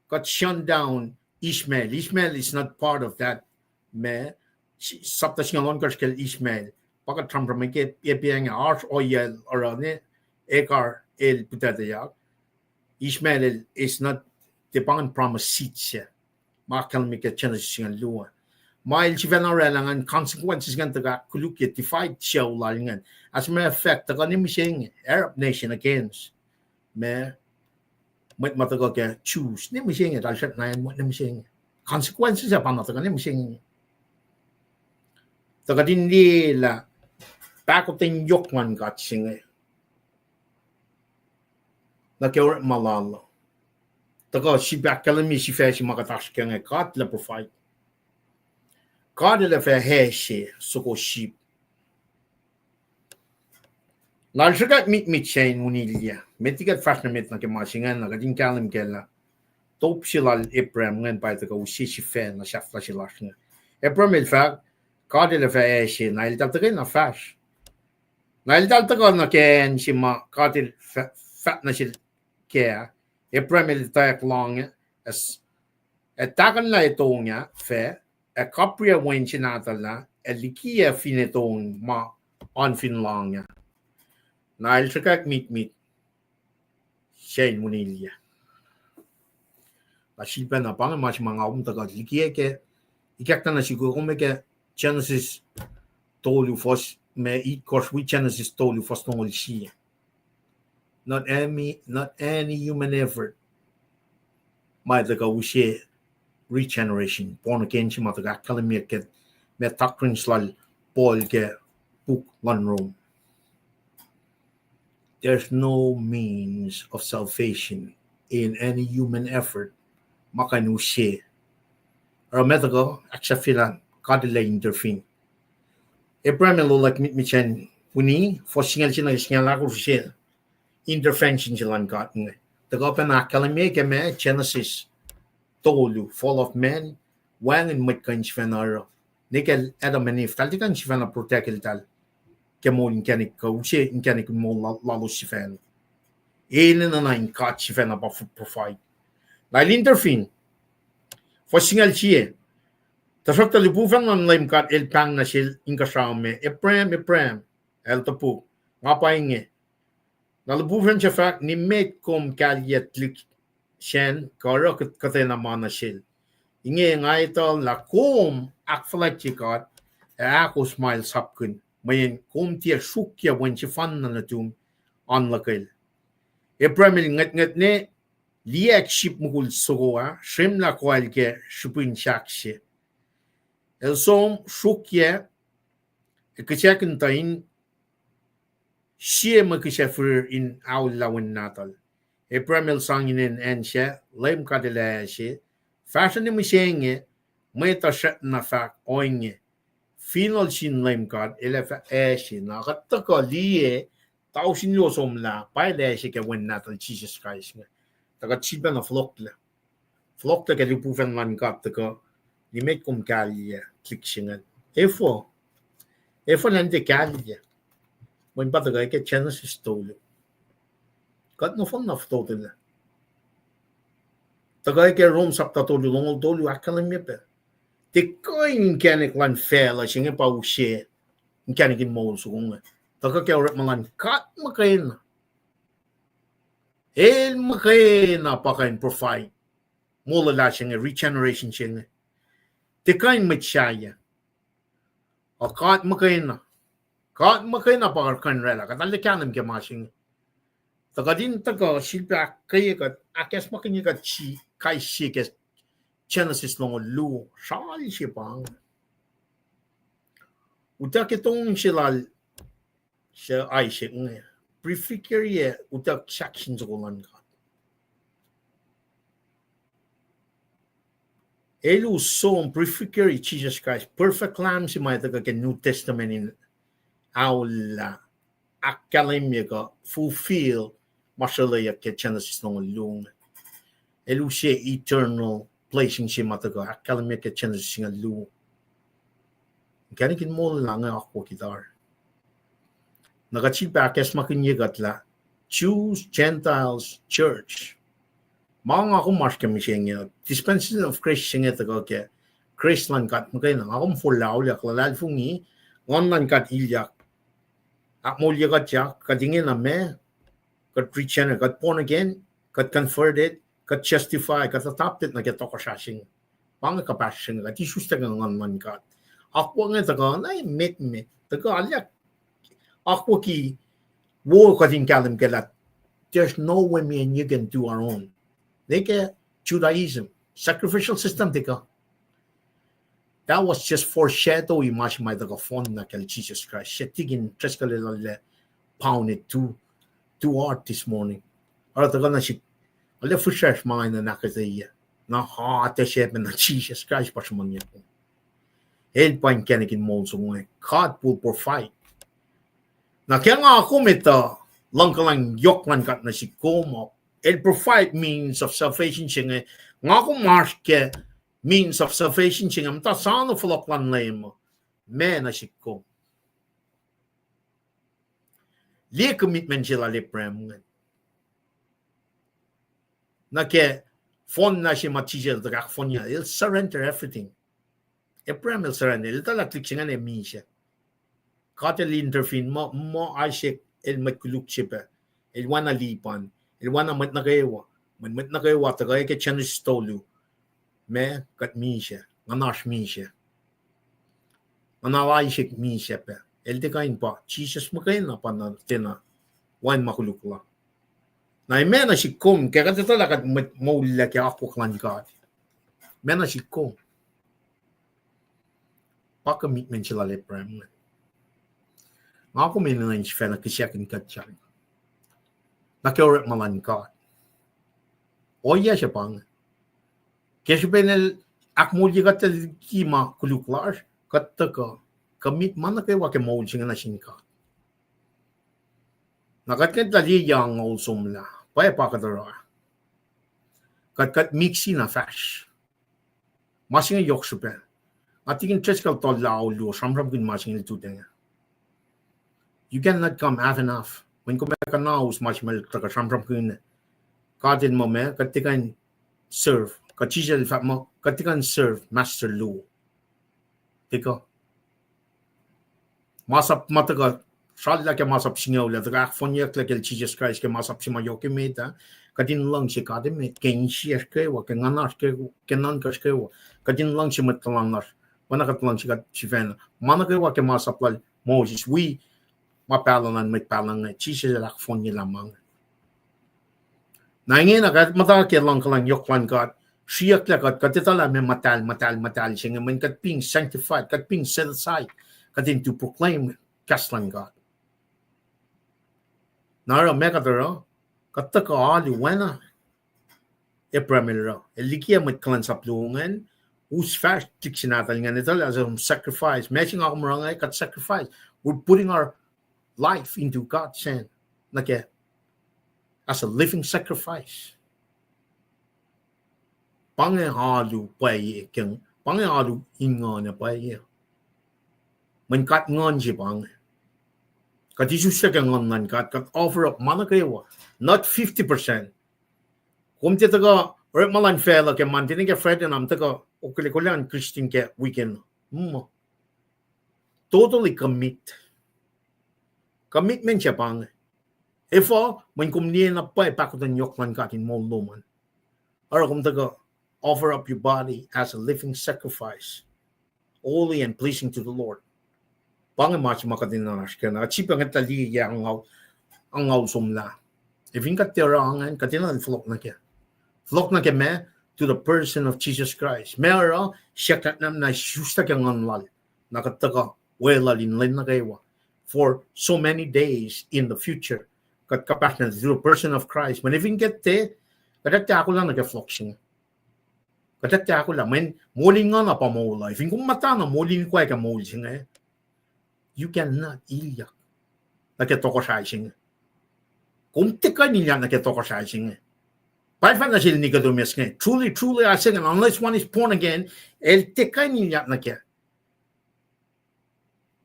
God shut down Ishmael. Ishmael is not part of that. Ma, sapta singucul ohnkohsr kacl Ishmael. Pa kuht sramsram ke, Abraham ah oasr ohiyac el oruh ne, Hagar el pihtuctuyak. Ishmael el is not, tiac pa ingacn promise seed se ma ahkkahlwemye ke Genesis singucul luo. Ma el sifacna orwaclah ingacn, consequences ingacn tuhkuh ahkkolukye divide sucu lal ingacn. As a matter of fact, tuhkuh ne mihsenge, Arab nation against, ma, mwet ma tuhkuh ke Jews ne mihsenge, eltahl srackna mwet ne mihsenge. Consequences ah pa na tuhkuh ne mihsenge. Tuh kuht in liye lah pahkotwen yohk luhn God se inge nuh ke orekma lal uh. Tuhkuh sip ahkkahlwemye sifac se ma kuht oasr kac inge, God el provide. God el ac fah ase soko sip. Na el sruhkwack mitmit se in unilyac. Met liki kuht fahsr nuh met nuh ke ma se ingacn, na kuht in kahlwem kac lah top se lal Abraham ingacn pa tuhkuh use sifacna sahflah se lasr inge. Abraham el fahk, God el ac fah ase, na eltahl tuhkweni fahsr. Na eltahl tuhkuh nuh ke acn se ma God el fah-, fahk nuh sel kac. Abraham el etwacack loang ac, ac tahkuhnlah etong ah fac, ac kapriyac wen se nahtuhl ah, ac likiyac fin etong ma oan fin loang ah. Na el sruhkwack mitmit se in unilyac. Na sifacna pa inge ma se ma nga kom tuhkuh likiyac ke, ikackna nuh sihk kom ke Genesis tolu fuhs, ma itkohsr wi Genesis tolu fuhs longoul sie. Not any, not any human effort ma tuhkuh use regeneration, born again se ma tuhkuh ahkkahlwemye ke ma doctrines lal Paul ke puk luhn Rom. There's no means of salvation in any human effort ma kuh in use. Oruh ma tuhkuh, ahksahfyelah God el ac intervene. Abraham el olwack mitmit se in uni, fuhs singucul se nuh ke singucul ahkosr se, intervention se luhn God inge. Tuhkuh pacna ahkkahlwemye ke ma Genesis tolu, fall of man, wacngihn mwet kuh in sifacna oruh. Ne ke Adam and Eve, eltahl tiac kuh in sifacna protect eltahl ke moul inkacnek kuh use inkacnek in moul la-, lalos sifacna. Enenuh na in God sifacna pa provide. Na el intervene. Fuhs singucul sie, Tuhsruhktuh lihpufacn luhn Leum God el pahng nuh sel inkuhsrao me, Abraham, Abraham, el topuk, nga pa inge. Na lihpufacn se fahk, nimet kom kahlyac tuhlihk sacn kuh oruh kuhtwena ma nuh sel. Inge nga etuh lah kom ahkfuhlwactye God ac ahkos ma el sapkihn, mweyen kom tiac sruokyac wen sefanna nuhtum oan luhkel. Abraham el ngwetngwetne, liyacack sip mukul soko ah, srwemlah koal ke srihpen sahk se. El som sruokyac, ac kihsackuhntuh in sie mwe kihsac firir in aullah wen nahtuhl. Abraham el sang inen acn sac Leum God El ac se, fahsruh ne mihsenge, mwet uh srackna fahk ohinge, finohl sin Leum God El ac fah acse. Na kuht tuhkuh liye, tausin luo somlah, pa El acse ke wen nahtuhl Jisus Kraist inge. Tuh kuht sifilpacna fohlohklac. Fohlohklac ke lihpufacn luhn God tuhkuh, nimet kom kahlyac tuhlihk se ingacn. Efuh, efuh elan tiac kahlyac? Mweyen pa tuhkuh ke Genesis tolu. Kuht nohfohnna fototo lac. Tuhkuh ke Rom sapta tolu, longoul tolu ahkkahlwemye pac, tiac kuh in inkacnek luhn facluh se inge pa use inkacnek in moul soko inge. Tuhkuh ke orekma luhn God muhkwena. El muhkwena pa kuh in provide molwelah se inge, regeneration se inge. Tiac kuh in mwet sahyac. Ac God muhkwena. God muhkwena pa kuh in oraclah. Kuht arlac kahlwem ke ma se inge. Tuh kuht in tuhkuh sifilpac ahkkweye kuht, ahkacsmakihnye kuht si kais sie ke Genesis longoul luo, sral se pa inge. Utuckuh ke tong se lal se Isaac inge, prefigure-ye utuck sahk sin soko luhn God. El us som prefigure Jisus Kraist, perfect Lamb se ma tuhkuh ke New Testament in aullah, ahkkahlwemye kuh fulfill ma srolweyuck ke Genesis longoul luo. El use eternal blessing se ma tuhkuh ahkkahlwemye ke Genesis singucul luo. Inkacnek in moul lah inge akwucki tari. Na kuht sifilpac ahkacsmakihnye kuht lah Jews, Gentiles, church. Ma nga kom oasr ke mihsenge, dispensation of grace se inge tuhkuh ke grace luhn God muhkwena. Nga kom forlah auliyak, luhlahlfongi, Nguhn luhn God ilyak, ahkmoulye kuhtyak, kuht ingena ma, kuht regenerate, kuht born again, kuht converted, kuht justified, kuht adopted nuh ke tohkohsrah se inge. Pa inge kuhpahsr se inge, kuht isuslac ke Nguhn luhn God. Akwuck inge tuhkuh na emet me, tuhkuh aluhk, akwucki wo kuht in kahlwem ke lah there's no way me and you can do our own. Ne ke Judaism, sacrificial system tuhkuh. That was just foreshadow-i ma se ma tuhkuh fohnna kacl Jisus Kraist. Se tikin treskuh lelac pounded too, too hard this morning. Oruh tuhkuh nuh sihk, arlac fihsracsr ma in ahkuhtweyac. Na ha, tiac sacpacna, Jisus Kraist pa sruhmuhnyuck. El pa inkacnek in moul soko inge. God will provide. Na ke nga kom etuh luhngkuhlwacng yohk luhn God nuh sihk kom, El provide means of salvation se inge. Nga kom oasr ke means of salvation se inge, muhta soano fohlohk luhn Leum, ma nuh sihk kom. Liye commitment se lal Abraham inge. Na ke fohnna se ma Jisus El tuhkuh ahkfohnye, el surrender everything. Abraham el surrender, el etuh lah tuhlihk se ingacn ac misac. God el intervene, muh, muh Isaac el mwet koluk se pac. El oacna Lipan, el oacna mwet nuh kwewa. Mwet, mwet nuh kwewa tuhkuh ke Genesis tolu. Ma, kuht misac, nguhnasr misac. Nguhnal Isaac misac pac. El tiac kuh in pa, Jisus muhkwena pa na tiacna wacngihn ma koluk la. Na ma nuh sihk kom, ke kuht etuh lah kuht mwet moul lac ke akwuck luhn God, ma nuh sihk kom. Pa commitment se lal Abraham inge. Nga kom enenuh in sifacna kihsackuhn kuht sahyac nuh ke orekma luhn God. Ohiyac se pa inge. Ke srihpen El ahkmoulye kuht liki ma koluk lasr, kuht tuhkuh commit ma nuh kwewa ke moul se inge nuh sin God. Na kuht ngwetlah liye yac angngaul somlah, pwacye pa kuht oruh. Kuht, kuht mixi na fahsr. Ma se inge yohk srihpac. Nga tikin treskuh tollah oluo sramsramkihn ma se inge lututacng. You cannot come half and half. Mweyen kom ac kuhnaus ma se ma el tuhkuh sramsramkihn. God El muh ma, kuht tiac kuh in serve. Kuht Jisus El fahk muh, kuht tiac kuh in serve master luo. Tuhkuh. Masap ma tuhkuh, srallah ke masap singucul ah, tuhkuh ahkfohnyucklah kacl Jisus Kraist ke masap se ma yohk emet ah, kuht in luhngse God emet ke insiyacsr kwewa, ke nguhnasr kwewa, ke nuhnkuhsr kwewa. Kuht in luhngse mwet tuhlan lasr, oacna kuht luhngse kuht sifacna. Ma nuh kwewa ke masap lal Moses, wi ma pahluh luhn mwet pahluh inge, Jisus el ahkfohnyelah ma inge. Na ingena kuht muhta ke luhngkuhlwacng yohk luhn God, sriyucklac kuht, kuht etuh lah meac muhtahl, muhtahl, muhtahl se inge, mweyen kuht being sanctified, kuht being set aside, kuht in to proclaim kahs luhn God. Na oruh meac kuht oruh, kuht tuhkuh alu oacna Abraham el oruh. El likiyac mwet kuhlwacnsap luo ingacn, us fahsr lihksreni nahtuhl ingacn, etuh lah as a sacrifice. Meac se nga kom oruh inge, kuht sacrifice. We're putting our life into God's hand nuh ke as a living sacrifice. Pa inge alu pwacye, pa inge alu in nguhn ac pwacye. Mweyen God nguhn se pa inge. Kuht isuslac ke nguhn luhn God, kuht offer up ma nuh kwewa, not fifty percent. Kom tiac tuhkuh orekma luhn facluh ke Monday nuh ke Friday, na kom tuhkuh okwele kolan Christian ke weekend. Totally commit. Commitment se pa inge. Efuh? Mweyen kom liye na pwacye pahkotwen yohk luhn God in moul lom an. Oruh kom tuhkuh offer up your body as a living sacrifice, holy and pleasing to the Lord. Pa inge ma se ma kuht enenuh in oasr kac na. Kuht sifilpac ngwetlah liye ke angngaul, angngaul somlah. Ac fin kuht tiac oruh ingacn, kuht enenuh in fohlohk nuh kac. Fohlohk nuh kac meac? To the person of Jesus Christ. Meac oruh? Siyuck nuhnak muhnahs isuslac ke nguhn lal, na kuht tuhkuh weluhl in lwen nuh kwewa for so many days in the future. Kuht kuhpahsr nuh to the person of Christ. Mweyen fin kuht tiac, kuht ac tiac ahkolah nuh ke fohlohk se inge. Kuht ac tiac ahkolah, mweyen moul in nguhn uh pa moul uh. Fin kom muhta na moul in kwac ke moul se inge, you cannot ilyak nuh ke tohkohsrahi se inge. Kom tiac kuh in ilyak nuh ke tohkohsrahi se inge. Pa fahk nuh sel Nicodemus inge, truly, truly, I say, unless one is born again, el tiac kuh in ilyak nuh kac.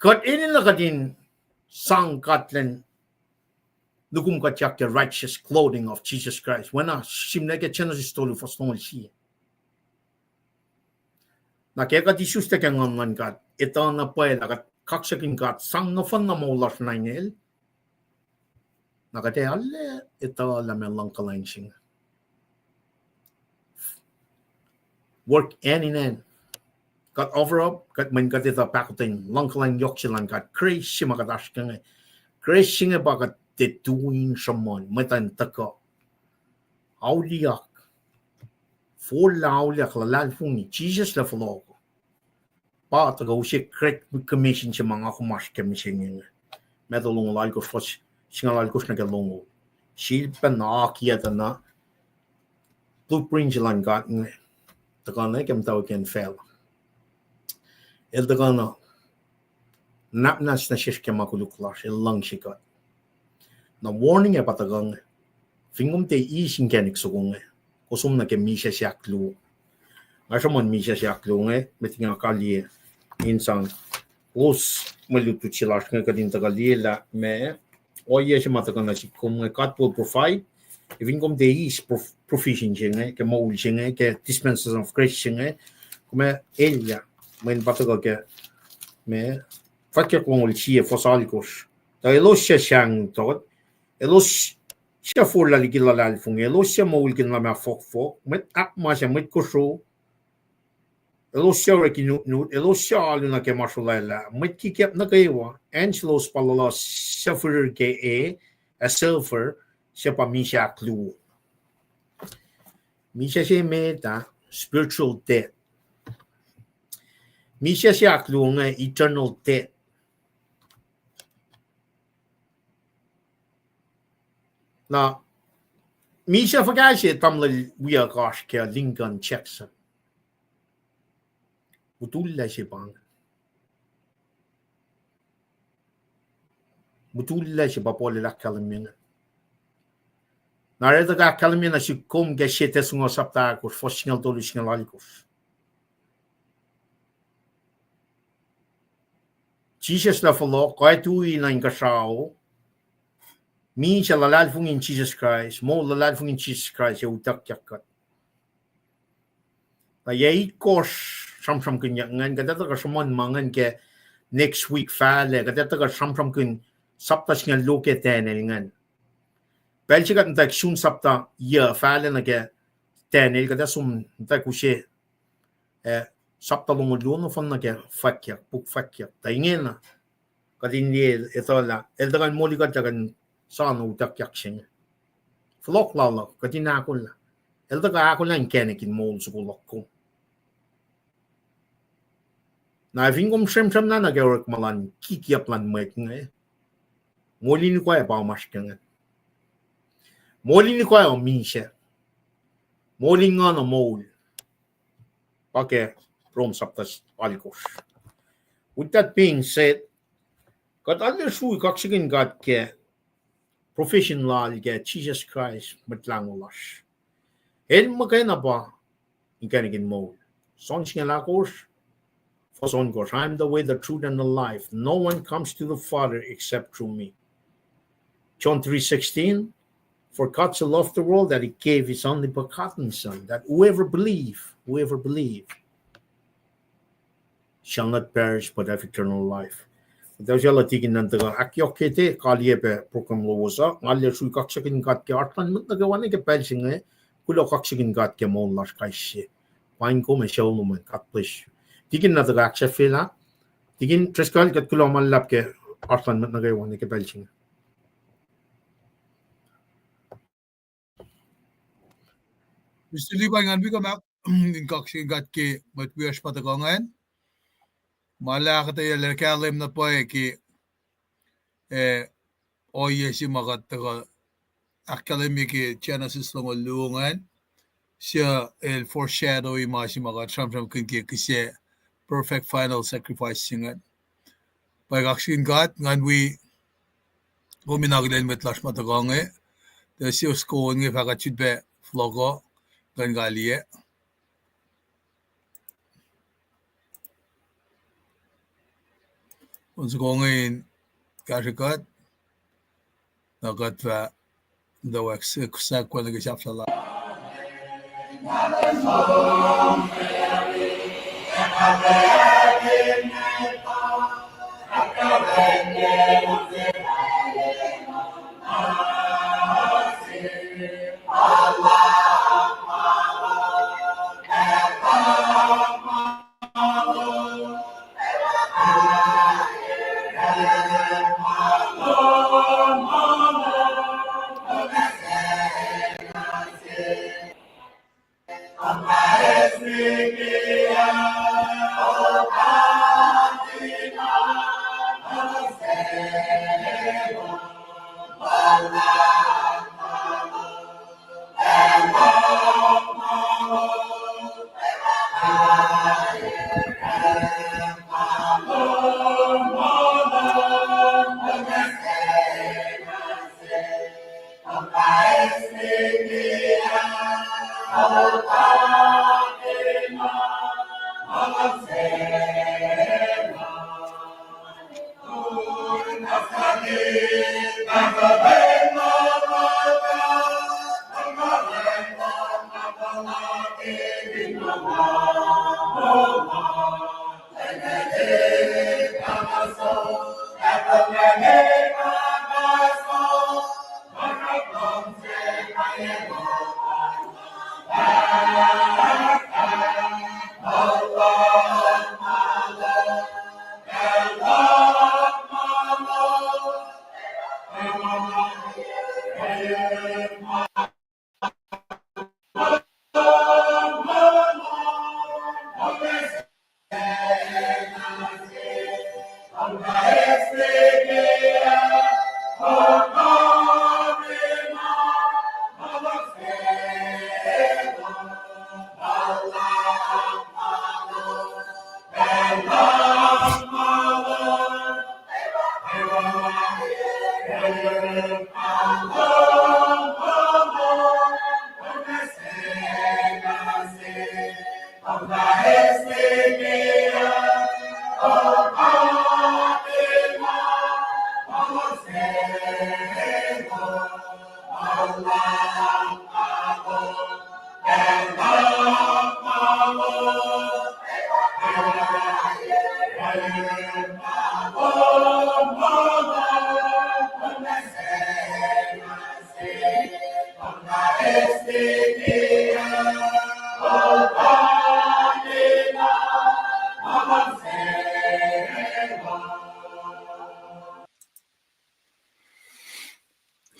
Kuht enenuh kuht in sang God lwen nukum kuht yak ke righteous clothing of Jesus Christ. Oacna sihmlac ke Genesis tolu fuhs longoul sie. Na ke kuht isuslac ke nguhn luhn God, etuh na pwacye lah kuht kaksakihn God sang nohfohn na moul lasr nuh inel, na kuht ac arlac etuh lah meac luhngkuhlwacng se inge. Work hand in hand. Kuht offer up, kuht mweyen kuht etuh pahkotwen luhngkuhlwacng yohk se luhn God. Grace se ma kuht oasr ke inge. Grace se inge pa kuht tiac tui in sruhmuhn, mwet an tuhkuh. Auliyak. Forlah auliyak, luhlahlfongi Jisus lah fohlohk. Pa tuhkuh use Great Commission se ma nga kom oasr ke mihsenge inge. Matthew longoul alkosr, fuhs singucul alkosr nuh ke longoul. Sifilpac na akiyac tuh na blueprint se luhn God inge tuhkuh nuh ke muhtwacwacack facluh. El tuhkuh na nuhnak muhnahs nuh sesr ke ma koluk lasr, el luhngse kuht. Na warning ac pa tuhkuh inge, fin kom tiac eis inkacnek soko inge, kom som nuh ke misac se ahkluo. Nga sruhmuhn misac se ahkluo inge, met nga kaliye in sang kowos mwe lutlut se lasr inge kuht in tuhkuh liye lah meac ohiyac se ma tuhkuh nuh sihk kom inge, God will provide. Fin kom tiac eis prof-, provision se inge ke moul se inge, ke dispensation of grace se inge, kom ac elyah. Mweyen pa tuhkuh ke meac, Fwackyuck longoul sie fuhs alkosr. Tuh elos suc sahngweng tot, elos suc forlah liki luhlahlfongi, elos suc moulkihn luhmah fohkfohk, mwet ahkmas ac mwet kosro, elos suc orek inutnut, elos suc alu nuh ke ma srolwaclah, mwet kikiap nuh kwewa, acn selos pa luhluh suc firir ke e ac sulfur, suc pa misac ahkluo. Misac se met ah, spiritual death. Misac se ahkluo inge eternal death. Na misac fuhkah se tamuhlwel wiyuck oasr ke Lincoln Jackson? Mutullac se pa inge. Mutullac se pa Paul el ahkkahlwemye inge. Na oruh tuh ahkkahlwemye nuh sihk kom ke Sie Tesalonika sapta ahkosr, fuhs singucul tolu, singucul alkosr. Jisus lah fohlohk, kuh ac tui nuh inkuhsrao, misac luhlahlfongi in Jisus Kraist, moul luhlahlfongi in Jisus Kraist ac utuckyak kuht. Na yac itkohsr sramsramkihnyuck ingacn, kuht ac tuhkuh sruhmuhn ma ingacn ke next week fahlac, kuht ac tuhkuh sramsramkihn sapta singucul luo ke Daniel ingacn. Pacl se kuht muhtwacwacack sun sapta yuc fahlac nuh ke Daniel, kuht ac som muhtwacwacack use, eh, sapta longoul luo nohfohn nuh ke fwackyuck, puk fwackyuck. Tuh ingena, kuht in liye etuh lah el tuhkuh in moli kuht lah kuht in soano utuckyak se inge. Fohlohk lal uh kuht in ahkolah. El tuhkuh ahkolah inkacnek in moul soko luhk kom. Na fin kom sramsram na nuh ke orekma luhn kikiap luhn mwet inge, moli nuh kwewa pa masr ke inge. Moli nuh kwewa misac. Moli nguhn uh moul. Pa ke Rom sapta alkosr. With that being said, kuht arlac srui kaksakihn God ke profession lal ke Jisus Kraist Mwet Lahngo lasr. El muhkwena pa inkacnek in moul. John singucul alkosr, fuhs ohnkohsr, I am the way, the truth, and the life. No one comes to the Father except through me. John three sixteen, For God so loved the world that he gave his only begotten Son, that whoever believe, whoever believe, shall not perish but have eternal life. Tuh sel tikin nan tuhkuh ahkyohkye, kaliyac pac program lowos uh, nga arlac srui kaksakihn God ke oasr luhn mwet nuh kwewa nuh ke pacl se inge, kuloh kaksakihn God ke moul lasr kais sie. Paing kom ac suc lom an, God bless you. Tikin na tuhkuh ahksahfyelah, tikin Driscoll, kuht kuloh ma luhlahp ke oasr luhn mwet nuh kwewa nuh ke pacl se inge. Mister Levi, ngan wi kuh ma in kaksakihn God ke mwet wiyacsr ma tuhkuh ingacn. Ma lah kuht ac yac kahlwem na pwacye ke, eh, ohiyac se ma kuht tuhkuh ahkkahlwemye ke Genesis longoul luo ingacn, suc el foreshadow-i ma se ma kuht sramsramkihn ke kihsac perfect final sacrifice se ingacn. Pa kaksakihn God, ngan wi kom in akihlen mwet lasr ma tuhkuh inge, tuh selos ko inge fah kuht sifilpac fohlohk uh, ngan kaliyac. On soko inge in kahsrwe kuht, na kuht fah, the wax, sahk wacngihn ke sahflah la.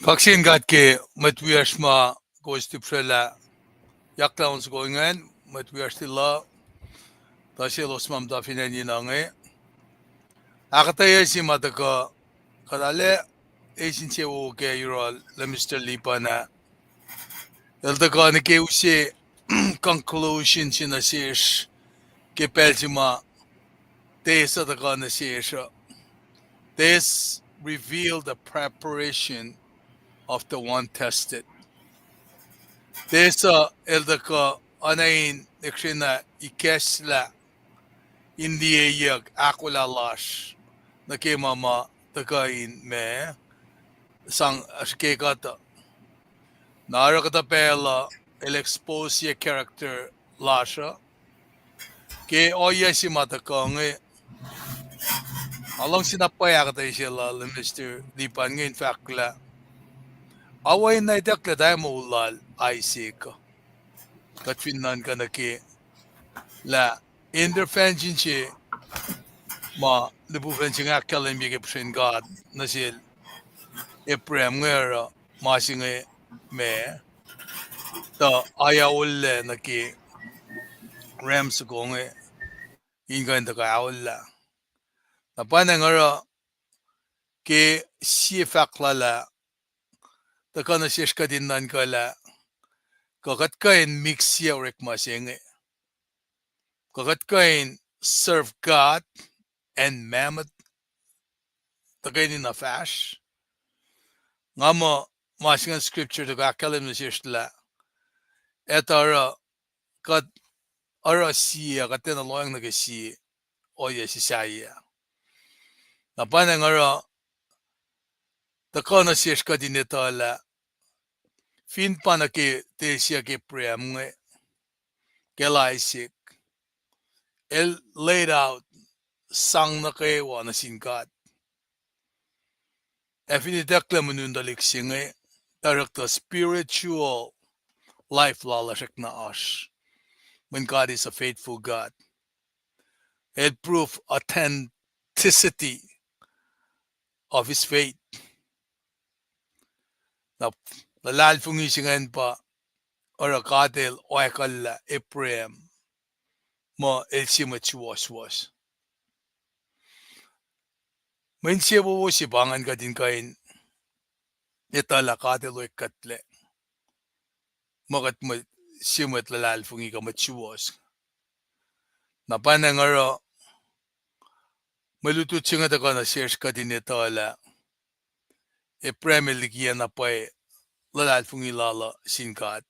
Kaksakihn God ke mwet wiyacsr ma kowos tipsrwaclah, yaklah on soko ingacn, mwet wiyacsr Lelu, tuh selos ma muhta fin acn inge. Ahkuhtweyac se ma tuhkuh, kuht arlac eis insewowo ke yohrohl Minister Lipan ah. El tuhkuh nuh ke use conclusion se nuh sesr ke pacl se ma Titus uh tuhkuh nuh sesr uh. This revealed the preparation of the one tested. Titus uh el tuhkuh oacna in ekshena ikacslah in liyeyuck ahkolah lasr nuh ke ma ma tuhkuh in ma sang srihke kuht uh. Na oruh kuhtuh pacl uh el expose ye character lasr uh ke ohiyac se ma tuhkuh inge. Nga luhngse na pwacye ahkuhtweyac se lal Minister Lipan inge in fahk lah oacna itucklac tari moul lal Isaac uh. Kuht fin nuhnkuh nuh ke lah intervention se ma lihpufacn se inge ahkkahlwemye ke puhsren God nuh sel Abraham inge oruh ma se inge ma tuh ayaollac nuh ke ram soko inge in kuh in tuhkuh aolla. Na pwacnwacng oruh ke sie fahk lal ah tuhkuh nuh sesr kuht in nuhnkuh lah kuh kuht kuh in mix ye orekma se inge. Kuh kuht kuh in serve God and mammon tuhkweni na fahsr. Nga muh ma se ingacn scripture tuhkuh ahkkahlwem nuh sesr lah etuh oruh kuht oruh sie, kuht tiacna lohacng nuh ke sie ohiyac se sahyac. Na pwacnwacng oruh tuhkuh nuh sesr kuht in etuh lah fin pa nuh ke tiac siyuck Abraham inge, kacl Isaac, el laid out sang nuh kwewa nuh sin God. Ac fin itucklac monun tuhlihk se inge, director spiritual life lal uh srackna oasr. When God is a faithful God, el prove authenticity of his faith. Na luhlahlfongi se ingacn pa oruh God el oakwucllah Abraham muh el sie mwet suwohswohs. Mwe insewowo se pa ingacn kuht in kuh in etuh lah God el oakwucklac muh kuht mwe, sie mwet luhlahlfongi kuh mwet suwohs. Na pwacnwacng oruh mwe lutlut se inge tuhkuh nuh sesr kuht in etuh lah Abraham el likiyacna pwacye luhlahlfongi lal uh sin God.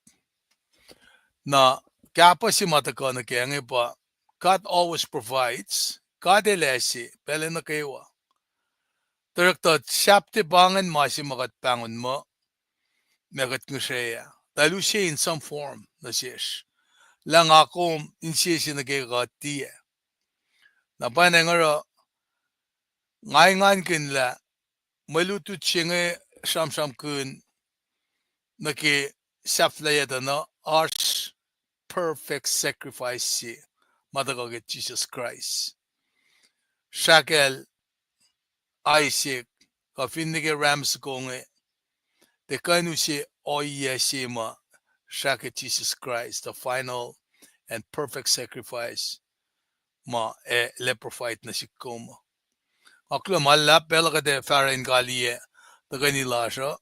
Na kahpah se ma tuhkuh nuh ke inge pa God always provides. God el ase pacl nuh kwewa. Director sahp tiac pa ingacn ma se ma kuht pahngon muh ma kuht ngihsre ah. Tuh el use in some form nuh sesr lah nga kom insese nuh ke kuht tiac. Na pwacnwacng oruh nga engankihn lah mwe lutlut se inge sramsramkihn nuh ke sahflahiyac tuh na oasr perfect sacrifice se ma tuhkuh ke Jisus Kraist. Srahkacl Isaac, kuh fin nuh ke ram soko inge, tiac kuh in use ohiyac se ma srah ke Jisus Kraist, the final and perfect sacrifice ma ac provide nuh sihk kom uh. Nga kuloh ma luhlahp pacl uh kuht ac fahsr in kaliyac tuhkweni lasr uh.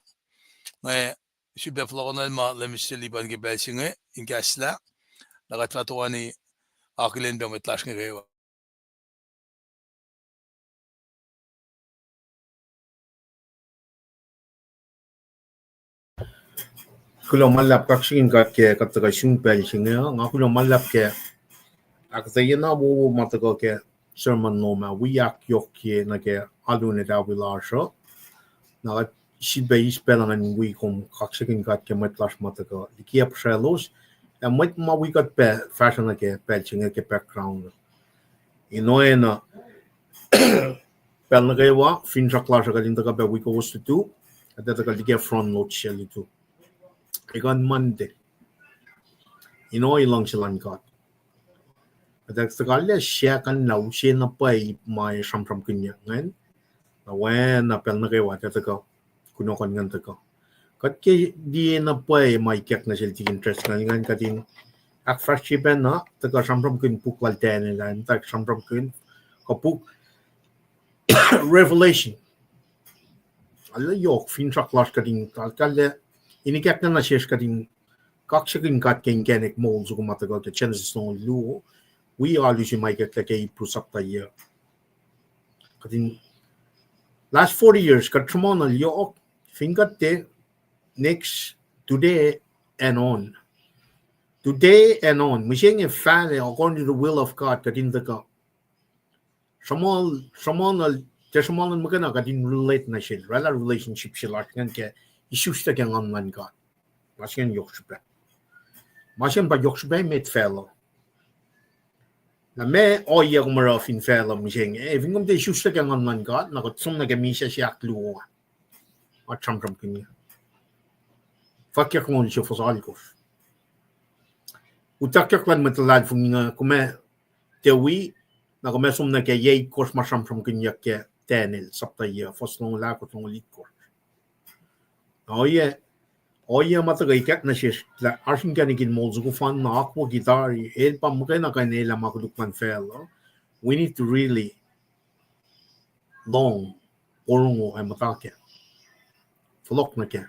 Nga sifilpac fohlohkohnacl ma Minister Lipan ke pacl se inge in kahslah, na kuht fah toeni akihlen pac mwet lasr inge kwewa. Kuloh ma luhlahp kaksakihn God ke kuht tuhkuh sun pacl se inge uh. Nga kuloh ma luhlahp ke ahkuhtweyac na wowo ma tuhkuh ke sermon lom ah, wi ahkyohkye nuh ke alu in etawi lasr uh. Na kuht sifilpac eis pacl uh ngan wi kom kaksakihn God ke mwet lasr ma tuhkuh likiyac puhsraclos, ac mwet ma wi kuht pac fahsruh nuh ke pacl se inge ke background. In oacna pacl nuh kwewa, finsrak lasr uh kuht in tuhkuh pac wi kowos lutu, kuht ac tuhkuh likiyac front load se lutu ekuh in Monday. In oacna luhngse luhn God, kuht ac tuhkuh lah sahkuhnlah use na pwacye ma sramsramkihnyuck ingacn. Na oacna pacl nuh kwewa kuht ac tuhkuh kunohkohn ingacn tuhkuh. But ke liye na pwacye ma ikack nuh sel tikin Driscoll ingacn, kuht in ahkfahsrye pacna, tuhkuh sramsramkihn puk lal Daniel ah, in tuh sramsramkihn kuh puk Revelation. Arlac yohk finsrak lasr kuht in, arlac in ikackna nuh sesr kuht in kaksakihn God ke inkacnek moul soko ma tuhkuh ke Genesis longoul luo, wi alu se ma ikacklah ke Hebrew sapta yuc. Kuht in, last forty years, kuht sruhmuhn yohk, fin kuht tiac, next, today and on. Today and on. Mihsenge fahlac, according to the will of God, kuht in tuhkuh. Sruhmuhn, sruhmuhn, tiac sruhmuhn muhkwena kuht in relate nuh sel, oraclah relationship se lasr ingacn ke isuslac ke Nguhn luhn God. Ma se ingacn yohk srihpac. Ma se ingacn pa yohk srihpac met facluh. Na meac ohiyac kom oruh fin facluh mihsenge, eh, fin kom tiac isuslac ke Nguhn luhn God, na kuht som nuh ke misac se ahkluo. Kuht sramsramkihn. Fwackyuck longoul se fuhs alkosr. Utuckyuck luhn mwet luhlahlfongi inge, kom ac tiac wi, na kom ac som nuh ke yac itkohsr ma sramsramkihnyuck ke Daniel, sapta yuc, fuhs longoul ahkosr, longoul itkohsr. Na ohiyac, ohiyac ma tuhkuh ikack nuh sesr lah oasr inkacnek in moul soko fanna, akwucki tari, el pa muhkwena kuh in elah ma koluk luhn facluh. We need to really long, porongo ac muhta kac. Fohlohk nuh kac.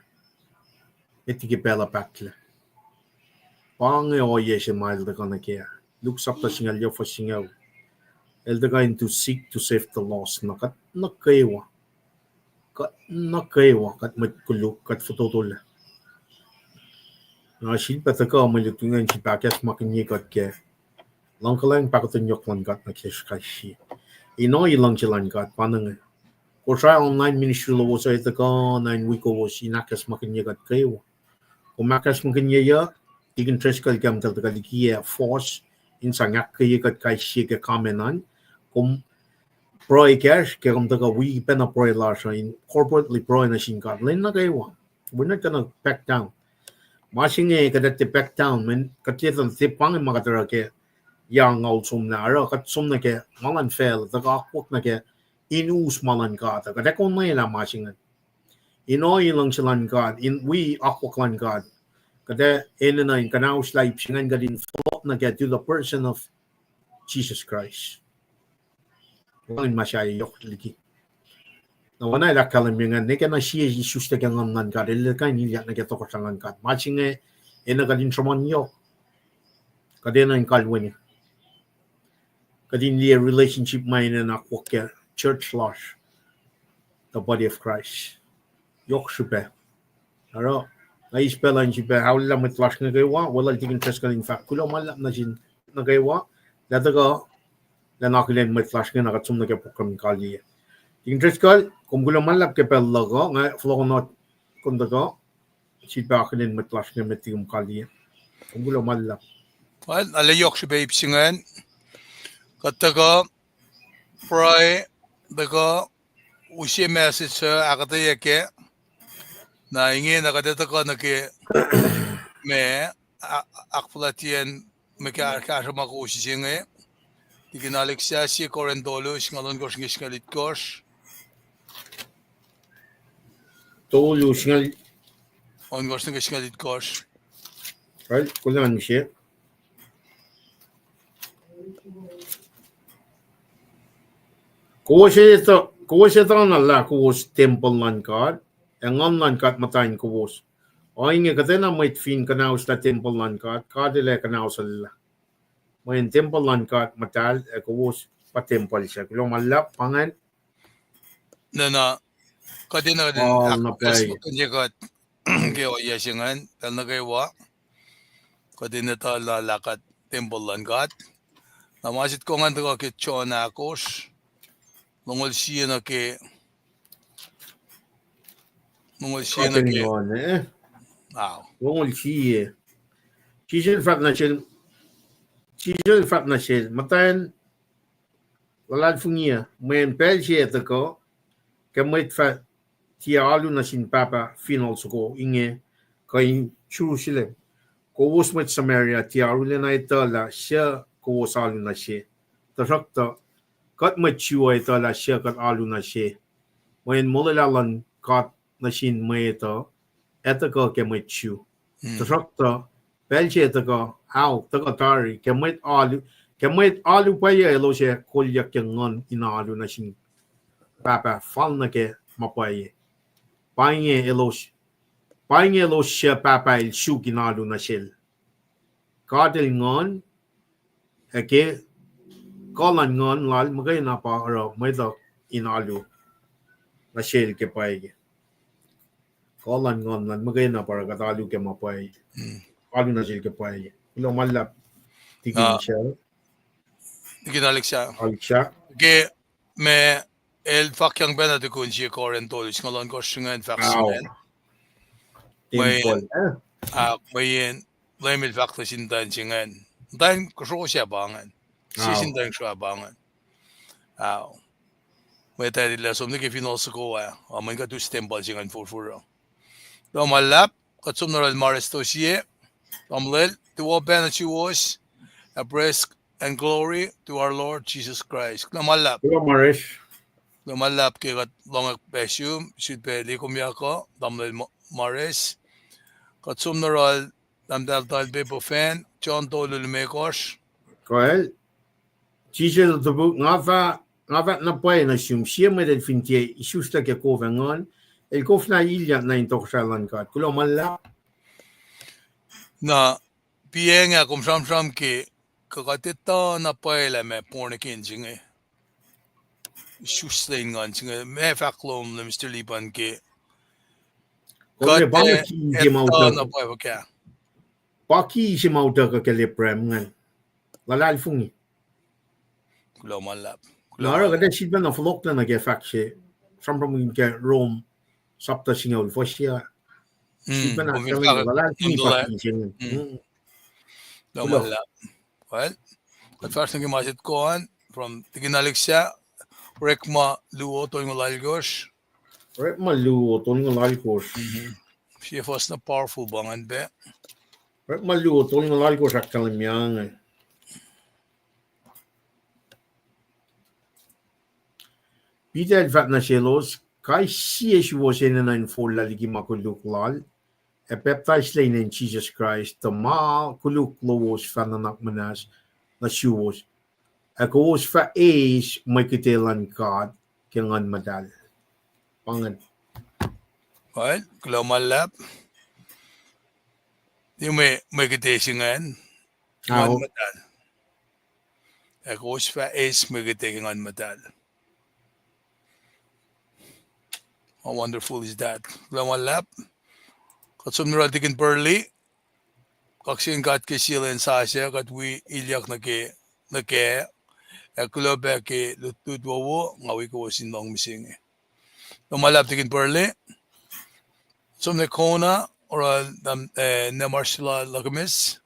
Met liki pacl uh pahtlac. Pa inge ohiyac se ma el tuhkuh nuh kac. Luke sapta singucul yuc fuhs singucul. El tuhkuh in to seek to save the lost. Na kuht nuh kwewa. Kuht nuh kwewa, kuht mwet koluk, kuht fototolac. Na sifilpac tuhkuh mwe lutlut ingacn sifilpac ahkacsmakihnye kuht ke luhngkuhlwacng pahkotwen yohk luhn God nuh sesr kais sie. In ohiyac luhngse luhn God pa inge. Kosrae online ministry lowos uh tuhkuh na in wi kowos in ahkacsmakihnye kuht kwewa. Kom ahkacsmakihnye uh, tikin Driscoll ke muhtahl tuhkuh likiyac fohs in sang ahkkweye kuht kais sie ke comment an. Kom pruhe kacsr ke kom tuhkuh wi pacna pruhe lasr uh in corporately pruhe nuh sin God lwen nuh kwewa. We're not gonna back down. Ma se inge kuht ac tiac back down, mweyen kuht liye tuh tiac pa inge ma kuht oruh ke yac angngaul somlah, oruh kuht som nuh ke ma luhn facluh, tuhkuh akwuck nuh ke in us ma luhn God uh. Kuht ac konwelah ma se ingacn. In ohiyac luhngse luhn God, in wi akwuck luhn God, kuht ac enenuh in kuhnauslah ip se ingacn kuht in fohlohk nuh ke to the person of Jesus Christ. Wacngihn ma sahyac yohk liki. Na oacna el ahkkahlwemye ingacn, nwe ke na sie isuslac ke Nguhn luhn God, el kuh in ilyak nuh ke tohkohsrahi luhn God. Ma se inge enenuh kuht in sruhmuhn yohk. Kuht enenuh in kalweni. Kuht in liye relationship ma enenuh akwuck ke church lasr, the body of Christ. Yohk srihpac. Oruh, nga eis pacl uh in sifilpac aollah mwet lasr inge kwewa, weluhl tikin Driscoll in fahk kuloh ma luhlahp nuh sin nuh kwewa, lah tuhkuh, lah in akihlen mwet lasr inge na kuht som nuh ke program in kaliyac. Tikin Driscoll, kom kuloh ma luhlahp ke pacl luhk uh, nga fohlohkohnot kom tuhkuh, sifilpac akihlen mwet lasr inge met liki kom kaliyac. Kom kuloh ma luhlahp. Well, arlac yohk srihpac ip se ingacn. Kuht tuhkuh pruhe, tuhkuh use message uh ahkuhtweyac kac. Na ingena kuht ac tuhkuh nuh ke ma, a-, ahkfuhlwactyacn ma kahsruh ma kowos use inge. Tikin Alexia, sie Korint tolu, singucul ohnkohsr nuh ke singucul itkohsr. Tolu singucul ohnkohsr nuh ke singucul itkohsr. Right, kuloh ma se. Kowos etuh, kowos etuh na lah kowos tempuhl luhn God, ac Nguhn luhn God muhta in kowos. Ohinge kuhtwena mwet fin kuhnauslah tempuhl luhn God, God el ac kuhnausullah. Mweyen tempuhl luhn God muhtahl, ac kowos pa tempuhl se. Kuloh ma luhlahp, pa ingacn. Na, na, kuht enenuh in ahkacsmakihnye kuht ke ohiyac se ingacn, pacl nuh kwewa. Kuht in etuh lah kuht tempuhl luhn God. Na ma sitko ingacn tuhkuh ke John ahkosr, longoul sie nuh ke, longoul sie nuh ke, longoul sie. Jisus el fahk nuh sel, Jisus el fahk nuh sel, muhtwacn luhlahlfongi uh, mweyen pacl se ac tuhkuh, ke mwet fah tiac alu nuh sin Pahpah fineol soko inge, kuh in Jerusalem. Kowos mwet Samaria tiac arulacna etuh lah suc kowos alu nuh se. Tuhsruhktuh, kuht mwet Jew uh etuh lah suc kuht alu nuh se. Mweyen molwelah luhn God nuh sin mwet uh, etuhkuh ke mwet Jew. Tuhsruhktuh, pacl se etuhkuh, ao, tuhkuh tari, ke mwet alu, ke mwet alu pwacye elos ac kolyuck ke nguhn in alu nuh sin Pahpah fal nuh ke ma pwacye. Pa inge elos, pa inge elos suc Pahpah el suk in alu nuh sel. God el nguhn, ac ke kuh luhn nguhn lal muhkwena pa oruh mwet uh in alu nuh sel ke pwacye. Kuh luhn nguhn lal muhkwena pa oruh kuht alu ke ma pwacye. Alu nuh sel ke pwacye. Kuloh ma luhlahp, Tikin Sel. Tikin Alexa. Alexa. Ke ma el fahkyang pacna tukun sie Korint tolu, singucul ohnkohsr se ingacn, fahk se ingacn. Mweyen, ah, mweyen Leum el fahk nuh sin muhtwacn se ingacn, muhtwacn kosro se pa ingacn. Sie sin muhtwacn kosro pa ingacn. Ao. Mwe tari lah som nuh ke funeral soko ah, a mweyen kuht us tempuhl se ingacn forfor uh. Kuloh ma luhlahp, kuht som nuh yohrohl Mares Tosie, tamuhlwel, tuwo pacna suwos, a praise and glory to our Lord Jesus Christ. Kuloh ma luhlahp. Kuloh ma luhlahp. Kuloh ma luhlahp ke kuht lohng pac sum, sut pac liye kom yak uh, tamuhlwel Ma-, Mares. Kuht som nuh yohrohl tahmtahel Talpe Pofan, John tolu limekohsr. Kuloh. Jisus el topuk, nga fah, nga fah na pwacye nuh sum, sie mwet el fin tiac isuslac ke kof ac nguhn, el koflah ilyak nuh in tohkohsrahi luhn God. Kuloh ma luhlahp. Na, piacng ah kom sramsram ke, kuh kuht etuh na pwacye lah ma born again se inge isuslac in nguhn se inge, ma fahk lom lah Mister Lipan ke. Kuht, pa inge, etuh na pwacye fuhkah. Pa ki se ma utuckuh ke Leum ingacn. Luhlahlfongi. Kuloh ma luhlahp. Na oruh kuht ac sifilpacna fohlohklac nuh ke fahk se, sramsram ke Rom, sapta singucul, fuhs se. Sifilpacna ahkkahlwemye luhlahlfongi pa ki se ingacn. Kuloh ma luhlahp. Well, kuht fahsr nuh ke ma se koan from Tikin Alexa, Orekma luo tolngoul oalkosr. Orekma luo tolngoul oalkosr. Sie fuhs na powerful pa ingacn pac. Orekma luo tolngoul oalkosr ahkkahlwemye. Peter el fahk nuh selos, kais sie suwos enenuh in forlah liki ma koluk lal, ac pacptaislac inen Jisus Kraist, tuh ma koluk lowos fah nuhnak muhnahs nuh suwos, ac kowos fah eis mwe kihte luhn God ke Nguhn Muhtahl. Pa ingacn. Kuloh ma luhlahp. Tiac mwe, mwe kihte se ingacn. Nguhn Muhtahl. Ac kowos fah eis mwe kihte ke Nguhn Muhtahl. How wonderful is that? Kuloh ma luhlahp. Kuht som nuh yohrohl Tikin Burley. Kaksakihn God ke sie lwen sasuc, kuht wi ilyak nuh ke, nuh ke, ac kuloh pac ke lutlut wowo, nga wi kowos in lohng mihsenge. Kuloh ma luhlahp Tikin Burley. Som nuh Kona, oruh, eh, Nemarsila Lukamis.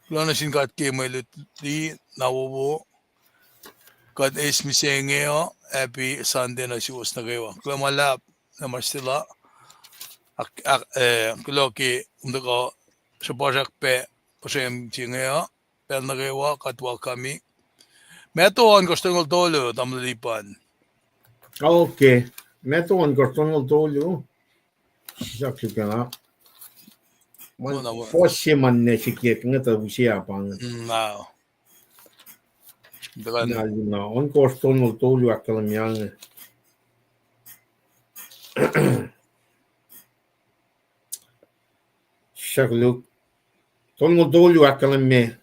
Kuloh nuh sin God ke mwe lutlut na wowo. Kuht eis mihsenge uh, happy Sunday nuh suwos nuh kwewa. Kuloh ma luhlahp Nemarsila. Ak-, ak-, eh, kuloh ke kom tuhkuh sruhpuhsrak pac puhsrem se inge uh, pacl nuh kwewa kuht welcome-i. Matthew ohnkohsr tolngoul tolu, tamuhlwel Lipan. Okay. Matthew ohnkohsr tolngoul tolu. Sisap sukena. Fuhs se ma ne sikyak inge tuh use ah pa inge. Na, ohnkohsr tolngoul tolu ahkkahlwemye inge. Sisap luk. Tolngoul tolu ahkkahlwemye.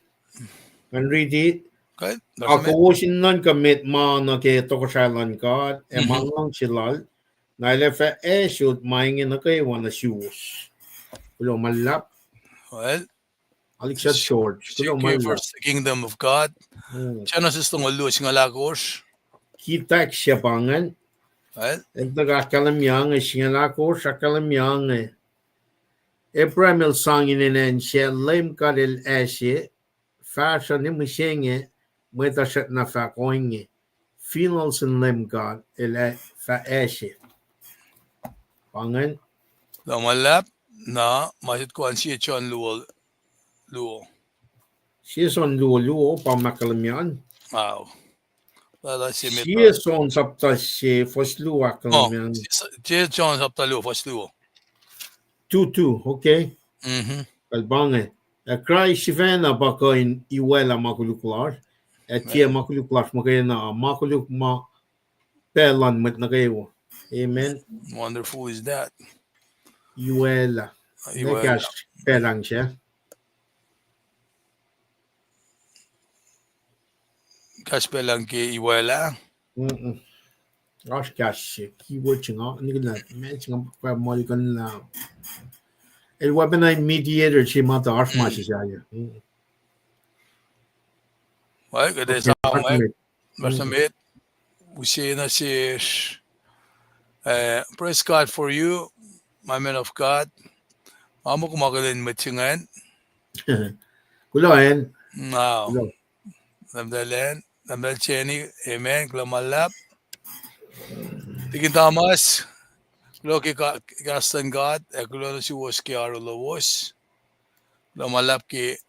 Ngan riti. Ac kowos in nuhnkuh met ma nuh ke tohkohsrahi luhn God ac ma luhngse lal, na el ac fah asot ma inge nuh kwewa nuh suwos. Kuloh ma luhlahp. Alexa George. Kuloh ma luhlahp. First, the kingdom of God. Genesis tolngoul luo singucul ahkosr. Kitak se pa ingacn. El tuh ahkkahlwemye inge singucul ahkosr, ahkkahlwemye inge. Abraham el sang inen acn suc Leum God el ase, fahsruh ne mihsenge, mwet uh srackna fahk ohinge, funeral sin Leum God el ac fah ase. Pa ingacn. Kuloh ma luhlahp, na, ma se koan sie John luo, luo. Sie John luo luo, pa ahkkahlwemye an. Sie John sapta se fuhs luo ahkkahlwemye an. Sie John sapta luo fuhs luo. Two two, okay. Mhm. Kal pa inge. Ac Kraist sifacna pa kuh in iwaclah ma koluk lasr. Ac tiac ma koluk lasr muhkwena, ma koluk ma pacl luhn mwet nuh kwewa. Amen. Wonderful is that. Iwaclah. Iwaclah. Kahs pacl luhn se. Kahs pacl luhn ke iwaclah. Mm-mm. Oasr kahs se, keyword se nga, nikena, ma se nga pa muhlkuhnlah. El weapon a mediator se ma tuh oasr ma se sahyac. Mm. Well, kuht ac sa ma, pastor met, use na sesr. Uh, praise God for you, my man of God. Ma muh kom akihlen mwet se ingacn. Kuloh acn. Now. Kuloh. Tahmtahel Ann, tahmtahel Jenny, amen, kuloh ma luhlahp. Tikin Thomas, kuloh ke ka-, kahs luhn God, ac kuloh nuh suwos ke oaru lowos. Kuloh ma luhlahp ke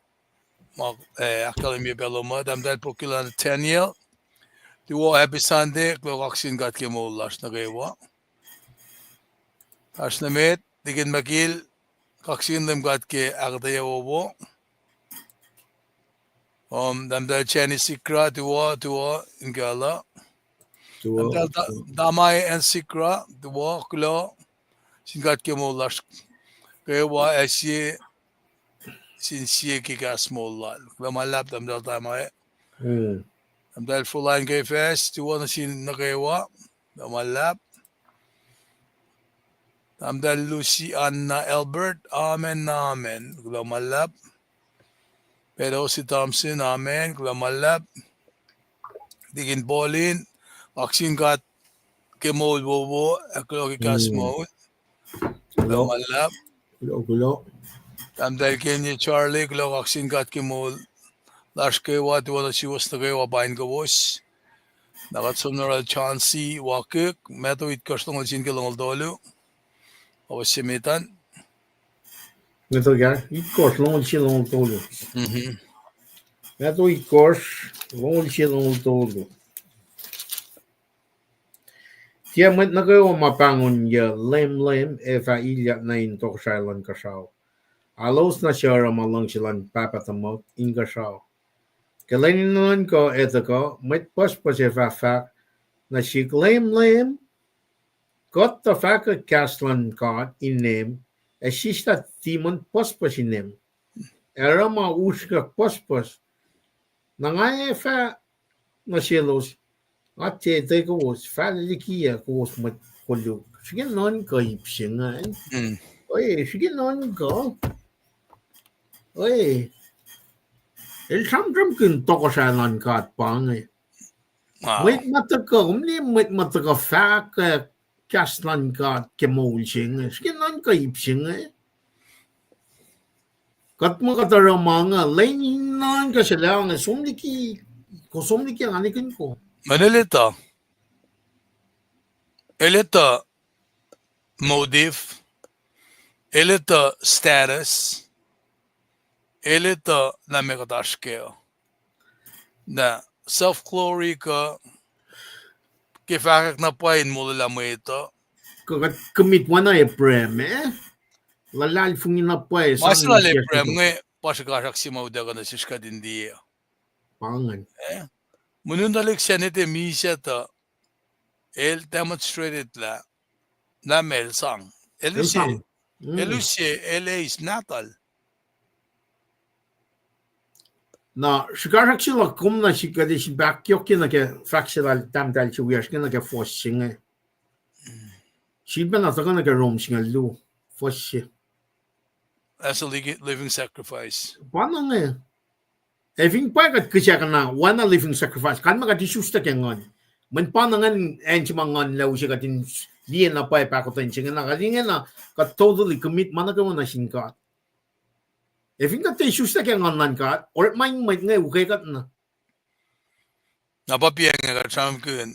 ma, eh, ahkkahlwemye pacl lom uh, tahmtahel Prokila Nathaniel, tuwo, happy Sunday, kuloh kaksakihn God ke moul lasr nuh kwewa. Oasr nuh met, Tikin Makil, kaksakihn Leum God ke ahkuhtweyac wowo. Um, tahmtahel Jenny Sikra, tuwo, tuwo, in kuloh. Tuwo. Tahmtahel Ta-, Tamai N. Sikra, tuwo, kuloh. Sin God ke moul lasr kwewa, ac sie sin sie ke kahs moul lal. Kuloh ma luhlahp tahmtahel Tamai. Mm. Tahmtahel Froline Kefas, tuwo nuh sin nuh kwewa. Kuloh ma luhlahp. Tahmtahel Lucy Anna Albert, amen, amen. Kuloh ma luhlahp. Pacl Osi Thompson, amen. Kuloh ma luhlahp. Tikin Pauline, kaksakihn God ke moul wowo, ac kuloh ke kahs moul. Kuloh ma luhlahp. Kuloh, kuloh. Tahmtahel Kenye Charlie, kuloh kaksakihn God ke moul lasr kwewa, tuwo nuh suwos nuh kwewa, pain kowos. Na kuht som nuh yohrohl John C. Wakik, Matthew itkohsr longoul sie nuh ke longoul tolu. Kowos se met an. Matthew itkohsr longoul sie longoul tolu. Mhm. Matthew itkohsr longoul sie longoul tolu. Tiac mwet nuh kwewa ma pahngonyuc Leum, Leum, ac fah ilyak nuh in tohkohsrahi luhn kuhsrao. Elos na suc oruh ma luhngse luhn Pahpah tuhmuhk Inkuhsrao. Ke lwen in nuhnuhnkuh ac tuhkuh, mwet pucspucs ac fah fahk nuh sihk, Leum, Leum, kuht tuh fahkwack kahs luhn God in name, ac sislah demon pucspucs in name, ac oruh ma usrnguck pucspucs. Na nga ac fahk nuh selos, nga tiac etuh kowos, fal likiyuc kowos mwet koluk. Srihke nuhnkuh ip se ingacn. Oe, srihke nuhnkuh. Oe, el sramsramkihn tohkohsrahi luhn God pa inge. Mwet ma tuhkuh, kom liye mwet ma tuhkuh fahkwack kahs luhn God ke moul se inge. Srihke nuhnkuh ip se inge. Kuht muh kuht oruh ma inge, lwen in nuhnkuh sel inge, som liki, kom som liki nga nikihn kom. Mweyen el etuh, el etuh motive, el etuh status, el etuh na meac kuht oasr kac. Na self glory kuh ke fahkwack na pwacye in molwelah mwet uh. Kuh kuht commit oacna Abraham, eh? Luhlahlfongi na pwacye. Ma se lal Abraham inge pa srihkasrak se ma utuckuh nuh sesr kuht in liye. Pa ingacn. Eh? Mweyen tuhlihk se ne tiac misac tuh el demonstrated lah, lah meac el sang. El use, el use, el eis nahtuhl. Na srihkasrak se luhk kom na sik kuht ac sin pahkyohkye nuh ke fahk se lal tahmtahel se wiyacsr inge nuh ke fuhs se inge. Sifilpacna tuhkuh nuh ke Rom singucul luo, fuhs se. As a li-, living sacrifice. Pa na inge. Ac fin pwacye kuht kihsackuhna oacna living sacrifice, kalmac kuht isuslac ke nguhn. Mweyen pa na ingacn acn se ma nguhn lah use kuht in liye na pwacye pahkotwen se inge na, kuht ingena, kuht totally commit ma nuh kwewa nuh sin God. Ac fin kuht tiac isuslac ke nguhn luhn God, orekma in mwet inge uke kuht na. Na pa piacnge kuht sramsramkihn,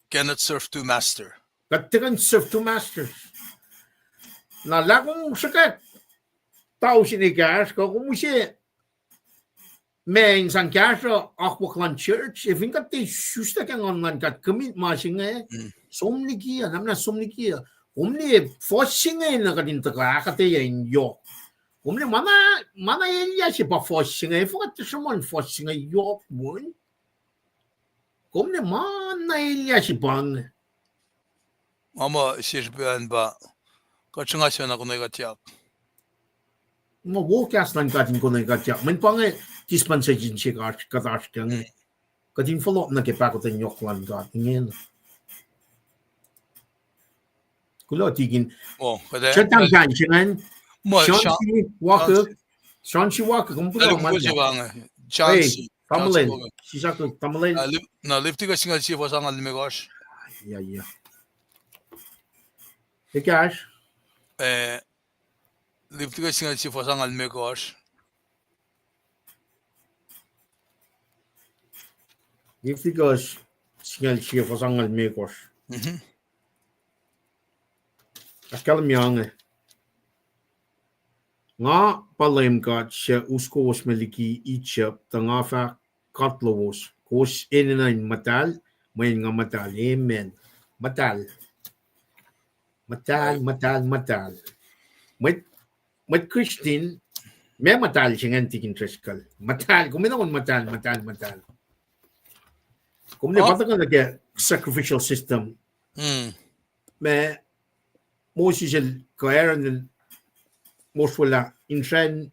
cannot serve two master. Kuht tiac kuh in serve two masters. Na lah kom sruhkwack tausin ekahsr, kuh kom use ma in sang kahsruh akwuck luhn church, ac fin kuht tiac isuslac ke nguhn luhn God, commit ma se inge, som liki uh, na muhna som liki uh. Kom liye fuhs se inge na kuht in tuhkuh ahkuhtweyac in yohk. Kom liye ma na, ma na elyah se pa fuhs se inge, fuhkah tuh sruhmuhn fuhs se inge yohk won. Kom liye ma na elyah se pa inge. Nga muh sesr pacna pa kuht sruhnga se na konwe kuhtyak. Ma wo kahs luhn God in konwe kuhtyak. Mweyen pa inge dispensation se kuht oasr kac inge. Kuht in fohlohk nuh ke pahkotwen yohk luhn God ingena. Kuloh tikin. Shutdown kain se ingacn. John C. Walker. John C. Walker, kom kuloh ma. Tamuhlwel, sisakuk tamuhlwel. Na Leviticus singucul sie fuhs angngaul limekohsr. Ekahsr. Leviticus singucul sie fuhs angngaul limekohsr. Leviticus singucul sie fuhs angngaul limekohsr. Ahkkahlwemye inge. Nga pa Leum God suc us kowos met liki Egypt, tuh nga fah kuht lowos. Kowos enenuh in muhtahl, mweyen nga muhtahl. Amen. Muhtahl. Muhtahl, muhtahl, muhtahl. Mwet, mwet Kristin, ma muhtahl se ingacn tikin Driscoll. Muhtahl, kom enenuh in muhtahl, muhtahl, muhtahl. Kom liye pa tuhkuh nuh ke sacrificial system. Ma Moses el kuh Aaron el mosrwelah in sracn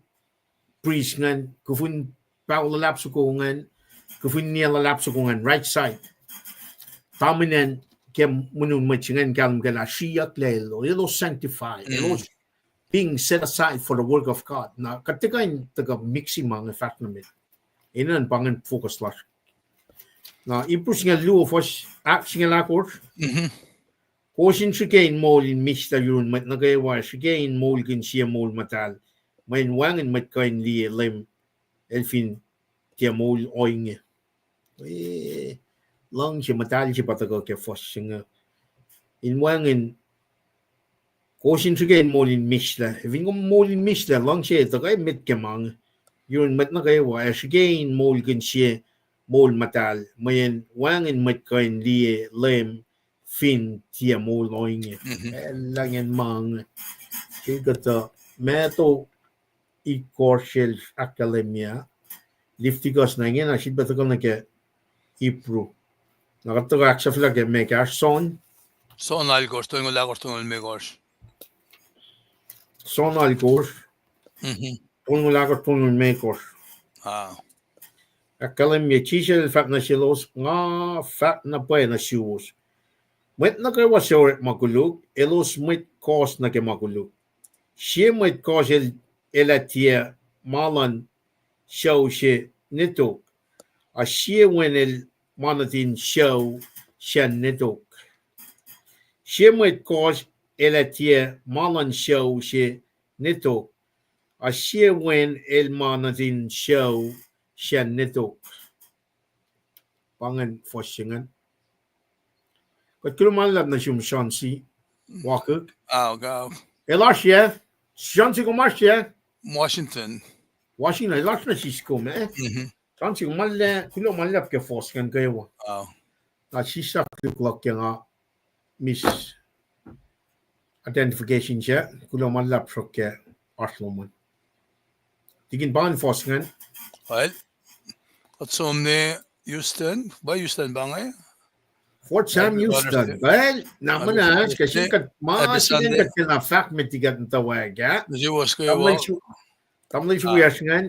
priest ingacn, kufin paho luhlahp soko ingacn, kufin niyac luhlahp soko ingacn, right side. Tamuhlwel ke mweun mwet se ingacn kahlwem kac lah sriyucklac elos, elos sanctified, elos being set aside for the work of God. Na kuht tiac kuh in tuhkuh mix-i ma inge fahk nuh met. Enenuh pa ingacn focus lasr. Na Hebrew singucul luo fuhs, ah, singucul ahkosr. Kowos in srihke in moul in mihslac yurun mwet nuh kwewa, srihke in moulkihn sie moul muhtahl, mweyen wacngihn mwet kuh in liye Leum el fin tiac moul ohinge. Eh, luhngse muhtahl se pa tuhkuh ke fuhs se inge. In wacngihn, kowos in srihke in moul in mihslac. Fin kom moul in mihslac, luhngse tuhkuh emet ke ma inge. Yurun mwet nuh kwewa, ac srihke in moulkihn sie moul muhtahl, mweyen wacngihn mwet kuh in liye Leum fin tiac moul ohinge. Elah ingacn ma inge. Sel kuhtuh, Matthew itkohsr el ahkkahlwemye. Leviticus na ingena, sifilpac tuhkuh nuh ke Hebrew. Na kuht tuhkuh ahksahfyelah ke meac, ekahsr John. John alkosr, tolngoul ahkosr, tolngoul limekohsr. John alkosr, tolngoul ahkosr, tolngoul limekohsr. Ahkkahlwemye, Jisus el fahk nuh selos, nga fahk na pwacye nuh suwos, mwet nuh kwewa suc orekma koluk, elos mwet kohs nuh ke ma koluk. Sie mwet kohs el, el ac tiac ma luhn sucu se nwe tok, a sie wen el ma nuhtin sucu sacn nwe tok. Sie mwet kohs el ac tiac ma luhn sucu se nwe tok, a sie wen el ma nuhtin sucu sacn nwe tok. Pa ingacn fuhs se ingacn. Kuht kuloh ma luhlahp nuh sum John C. Walker. El oasr yac? John C., kom oasr yac? Washington. Washington, el oasr nuh siskom, eh? John C., kom arlac, kuloh ma luhlahp ke fuhs ingacn kwewa. Na sislah koluk luhk ke nga mis identification se, kuloh ma luhlahp sruok ke oasr lom an. Tikin, pa ingacn fuhs ingacn. Well, kuht som nuh Houston, pa Houston pa inge. Fort Sam, Houston. Well, na muhnahs ke sel kuht ma sel kuht kena fahk met liki kuht muhtwacwacack ah. Tamuhlwel Suwiyacsr ingacn.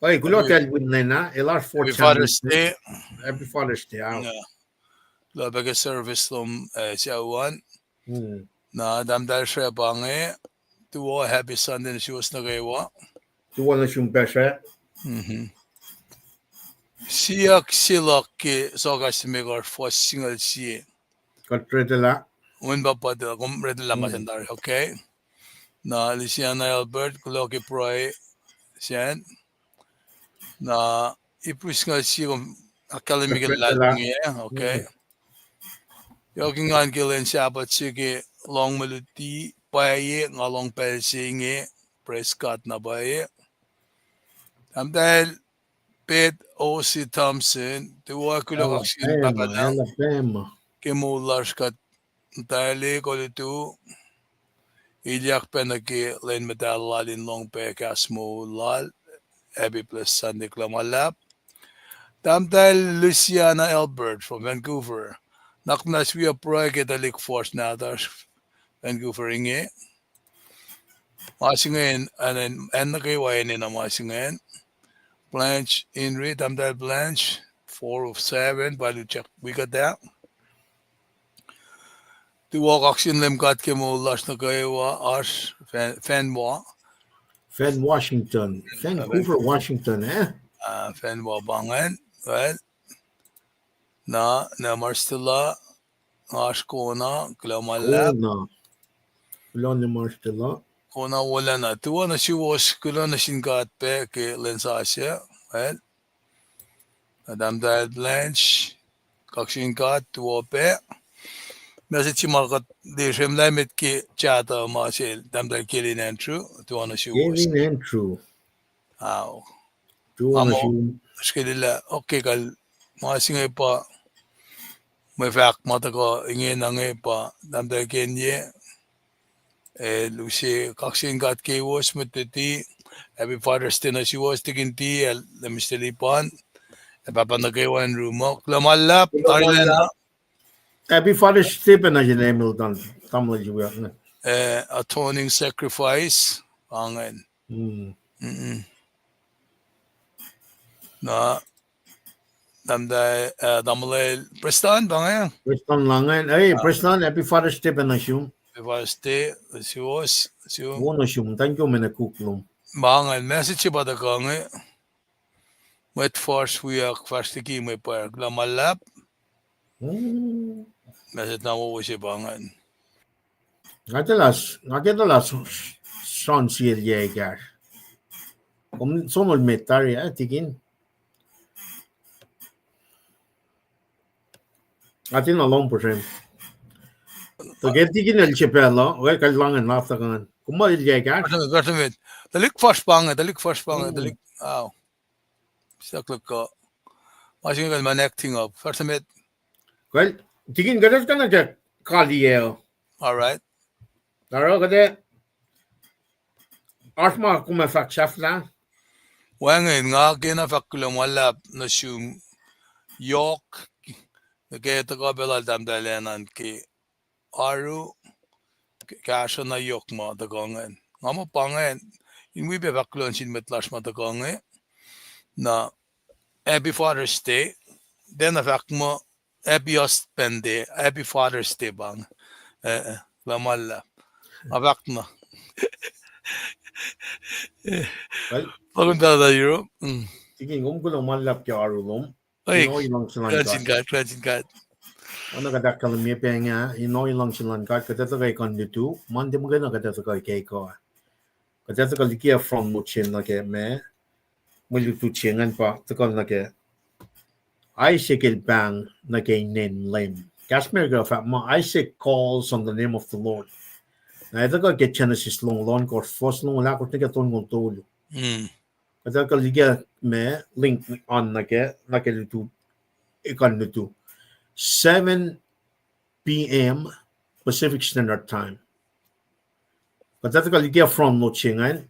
Oi, kuloh tahl win lwen ah, el oasr Fort Sam. Happy Father's Day. Happy Father's Day. Kuloh pac ke service lom, eh, sucu an. Na tahmtahel srwac pa inge, tuwo, happy Sunday nuh suwos nuh kwewa. Tuwo nuh sum pac srwac. Siyuck se luhk ke Soakas limekohsr fuhs singucul sie. Kuht retelah. Win pa pwacye, kom retelah ma sacn tari, okay. Na Lisiana Albert, kuloh ke pruhe sacn. Na Hebrew singucul sie, kom ahkkahlwemye ke lal inge, okay. Yohk engan ke lwen Sahpaht se ke lohng mwe luti pwacye, nga lohng pacl se inge, praise God na pwacye. Tahmtahel Pet O C Thompson, tuwo, kuloh kaksakihn Pahpah Lucng ke moul lasr kuht Muhtahl, kolutu. Ilyak pac nuh ke lwen muhtahl lal in lohng pac kahs moul lal. Happy blessed Sunday, kuloh ma luhlahp. Tahmtahel Luciana Albert from Vancouver. Nuhnak muhnahs wi pruhe ke tuhlihk fuhsr nahtuhsr Vancouver inge. Ma se ingacn, acn nuh kwewa enenuh ma se ingacn. Blanche Inri, Tahmtahel Blanche, four oh seven, pa luchak wi kuht ah. Tuwo, kaksakihn Leum God ke moul lasr nuh kwewa, oasr Fan-, Fanwa. Fan Washington. Vancouver, Washington, eh? Ah, Fanwa pa ingacn, well. Na, na Marstella, oasr Kona, kuloh ma luhlahp. Kona. Kuloh na Marstella. Kona wolacna. Tuwo nuh suwos, kuloh nuh sin God pac ke lwen sasuc, well. Na Tahmtahel Blanche, kaksakihn God, tuwo pac. Message se ma kuht liye srihmlac met ke chat uh ma sel Tahmtahel Kelin Andrew, tuwo nuh suwos. Kelin Andrew. Ao. Tuwo nuh sum. Srihkelah, okay, kal ma se inge pa mwe fahk ma tuhkuh ingena inge pa Tahmtahel Kenye. El use, kaksakihn God keiwos, mwet luti. Happy Father's Day nuh suwos, tikin ti, el, Mister Lipan. Ac pahpah nuh kwewa in room uh. Kuloh ma luhlahp, tari lacna. Happy Father's Day pac nuh sin Hamilton, tamuhlwel Jiwiak inge. Eh, atoning sacrifice, pa ingacn. Na, tamuhlwel, eh, tamuhlwel Preston, pa ingacn. Preston lah ingacn. Hey, Preston, happy Father's Day pac nuh sum. Happy Father's Day, suwos, sum. Wo nuh sum, thank you, mene kuk lom. Pa ingacn, message se pa tuhkuh inge. Mwet fuhsr wiyuck fahsr liki mwe pwacr. Kuloh ma luhlahp. Message na wowo se pa ingacn. Nga ke tuh lah, nga ke tuh lah s-, s-, sron sie el yac ekahsr. Kom som ol met tari, eh, tikin. Nga tiacna lohng puhsrem. Tuh ke tikin el se pacl uh, wel, kal lah ingacn, lah tuhkuh ingacn. Kom muh el yac ekahsr? Kuhsrem, kuhsrem met. Tuhlihk fuhsr pa inge, tuhlihk fuhsr pa inge, tuhlihk, au. Siyuck luhk uh. Ma se inge kal ma acting up. Fahsr met. Kal, tikin kuht etuh kuh nuh ke kaliyac. All right. Tari kuht ac, oasr ma kom ac fahk sahflah? Wacngihn, nga kena fahk kuloh ma luhlahp nuh sum yohk, nuh ke tuhkuh pacl lal Tahmtahel Anna ke oaru, k-, kahsruh na yohk ma tuhkuh ingacn. Nga muh pa ingacn, in wi pac fahk kuloh nuh sin mwet lasr ma tuhkuh inge. Na, happy Father's Day. Tiacna fahk muh, happy husband day, happy Father's Day pa inge. Eh, eh, kuloh ma luhlahp. Nga fahk na. Well, pa kom tala Europe. Tikin, kom kuloh ma luhlahp ke oaru lom. Oi, in ohiyac luhngse luhn God. Kuht ahkkahlwemye pacng ah, in ohiyac luhngse luhn God, kuht ac tuhkuh ekuh in lutu, Monday muhkwena kuht ac tuhkuh ke ekuh. Kuht ac tuhkuh liki front load se nuh ke ma, mwe lutlut se ingacn pa tuhkuh nuh ke Isaac el pahng nuh ke inen Leum. Kahs America fahk muh Isaac calls on the name of the Lord. Na etuh kuh ke Genesis longoul ohnkohsr, fuhs longoul ahkosr nuh ke tolngoul tolu. Kuht ac tuhkuh liki ma link an nuh ke, nuh ke lutu, ekuh in lutu. Seven p.m. Pacific Standard Time. Kuht ac tuhkuh liki front load se ingacn.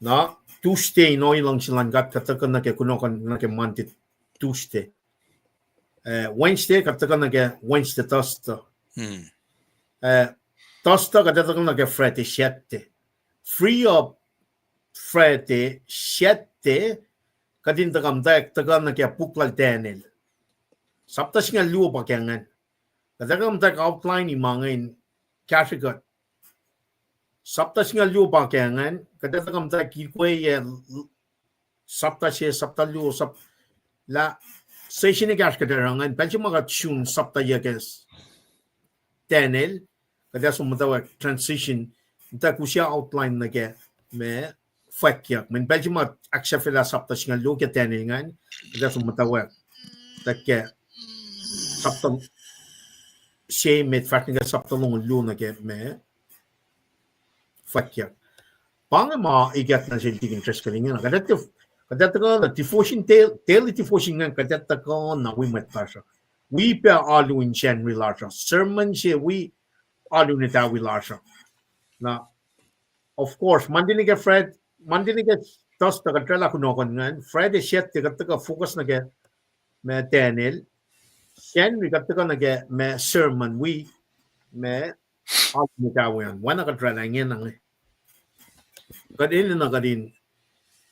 Na, Tuesday in ohiyac luhngse luhn God, kuht tuhkuh nuh ke kunohkohn nuh ke Monday, Tuesday. Eh, Wednesday, kuht tuhkuh nuh ke Wednesday, Thursday. Eh, Thursday, kuht ac tuhkuh nuh ke Friday, Saturday. Free up Friday, Saturday, kuht in tuhkuh muhtwacwacack tuhkuh nuh ke puk lal Daniel. Sapta singucul luo pa ke ingacn. Kuht ac tuhkuh muhtwacwacack outline-i ma inge in kahsrwe kuht. Sapta singucul luo pa ke ingacn, kuht ac tuhkuh muhtwacwacack ikweyac l-, sapta se, sapta luo, sap-, lah, session ekahsr kuht ac oruh ingacn, pacl se ma kuht sun sapta yuc ke Daniel, kuht ac som muhtwacwacack transition, muhtwacwacack use outline nuh ke ma fwackyuck. Mweyen pacl se ma ahksahfyelah sapta singucul luo ke Daniel ingacn, kuht ac som muhtwacwacack, tuh ke sapta se met fahsr nuh ke sapta longoul luo nuh ke ma fwackyuck. Pa inge ma ikackna sel tikin Driscoll ingena. Kuht ac tuhkuh na devotion, daily devotion ingacn, kuht ac tuhkuh na wi mwet lasr uh. Wi pac alu in Sacnri lasr uh. Sermon se wi alu in etawi lasr uh. Na, of course, Monday nuh ke Friday, Monday nuh ke Thursday kuht oraclah kunohkohn ingacn, Friday, Saturday kuht tuhkuh focus nuh ke ma Daniel, Sacnri kuht tuhkuh nuh ke ma sermon wi ma alu in etawi an. Oacna kuht oraclah ingena inge. Kuht enenuh kuht in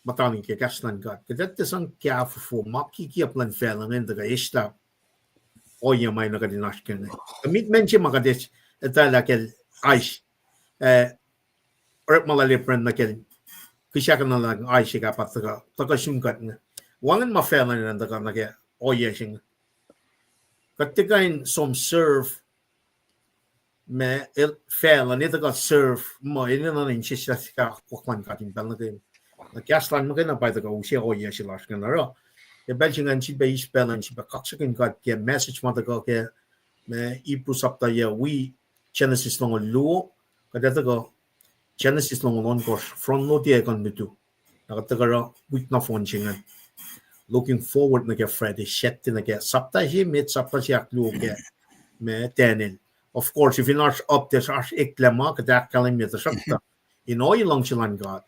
muhta nuh ke kahs luhn God. Kuht etuh sang kahfofo ma kikiyacp luhn facluh ingacn tuhkuh eslah ohiyac ma enenuh kuht in oasr kac inge. Commitment se ma kuht etwaclah kacl Isaac, eh, orekma lal Abraham nuh kacl kihsackuhnlah Isaac ah pa tuhkuh, tuhkuh sun kuht inge. Wacngihn ma facluh enenuh tuhkuh nuh ke ohiyac se inge. Kuht tuhkuh in som serve ma el facluh, ne tuhkuh serve, ma enenuh in sesseslah akwuck luhn God in pacl nuh kwewa. Na kahs lal muhkwena pa tuhkuh use ohiyac se lasr ingacn oruh. Ke pacl se ingacn sifilpac eis pacl in sifilpac kaksakihn God ke message ma tuhkuh ke ma Hebrew sapta yac wi Genesis longoul luo, kuht ac tuhkuh Genesis longoul ohnkohsr, front load ac kuh in lutu. Na kuht tuhkuh oruh wik nohfohn se ingacn. Looking forward nuh ke Friday, Saturday nuh ke sapta se met, sapta se ahkluo ke ma Daniel. Of course, if in oasr update, oasr eklac ma kuht ahkkahlwemye, tuhsruhktuh in ohiyac luhngse luhn God,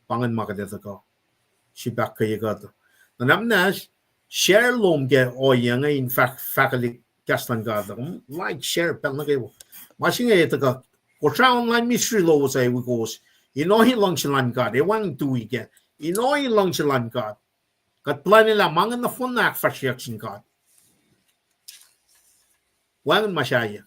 pa ingacn ma kuht ac tuhkuh sifilpac ahkkweye kuht. Na nahmnahs, share lom ke ohiyac inge in fahk, fahkwelihk kahs luhn God. Kom like, share pacl nuh kwewa. Ma se inge tuhkuh, kosra online ministry lowos ac wi kowos. In ohiyac luhngse luhn God, ac wacngihn tui kac. In ohiyac luhngse luhn God. Kuht plwacnelah ma inge nohfohn na ahkfahsryeyuck sin God. Wacngihn ma sahyac.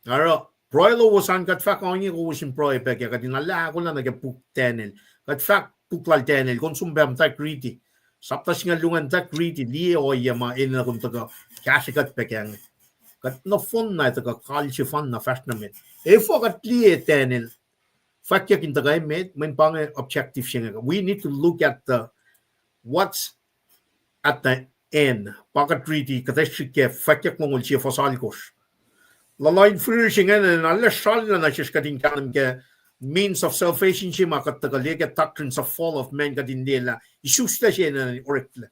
Oruh pruhe lowos an, kuht fahk ohinge kowos in pruhe pac kac, kuht in ahkolah nuh ke puk Daniel. Kuht fahk puk lal Daniel, kom som pac muhtwacwacack riti. Sapta singucul luo an, muhtwacwacack riti, liye ohiyac ma enenuh kom tuhkuh kahsrwe kuht pac kac inge. Kuht nohfohn na tuhkuh kal sefanna fahsr nuh met. Efuh kuht liye Daniel fwackyuck in tuhkuh emet, mweyen pa inge objective se inge. We need to look at the what's at the end. Pa kuht riti, kuht ac srihke fwackyuck longoul sie fuhs alkosr. Luhluh in fihrihr se ingacn, na lal srallah nuh sesr kuht in kahlwem ke means of salvation se ma kuht tuhkuh liye ke Doctrines of Fall of Man, kuht in liye lah isuslac se enenuh oreklac.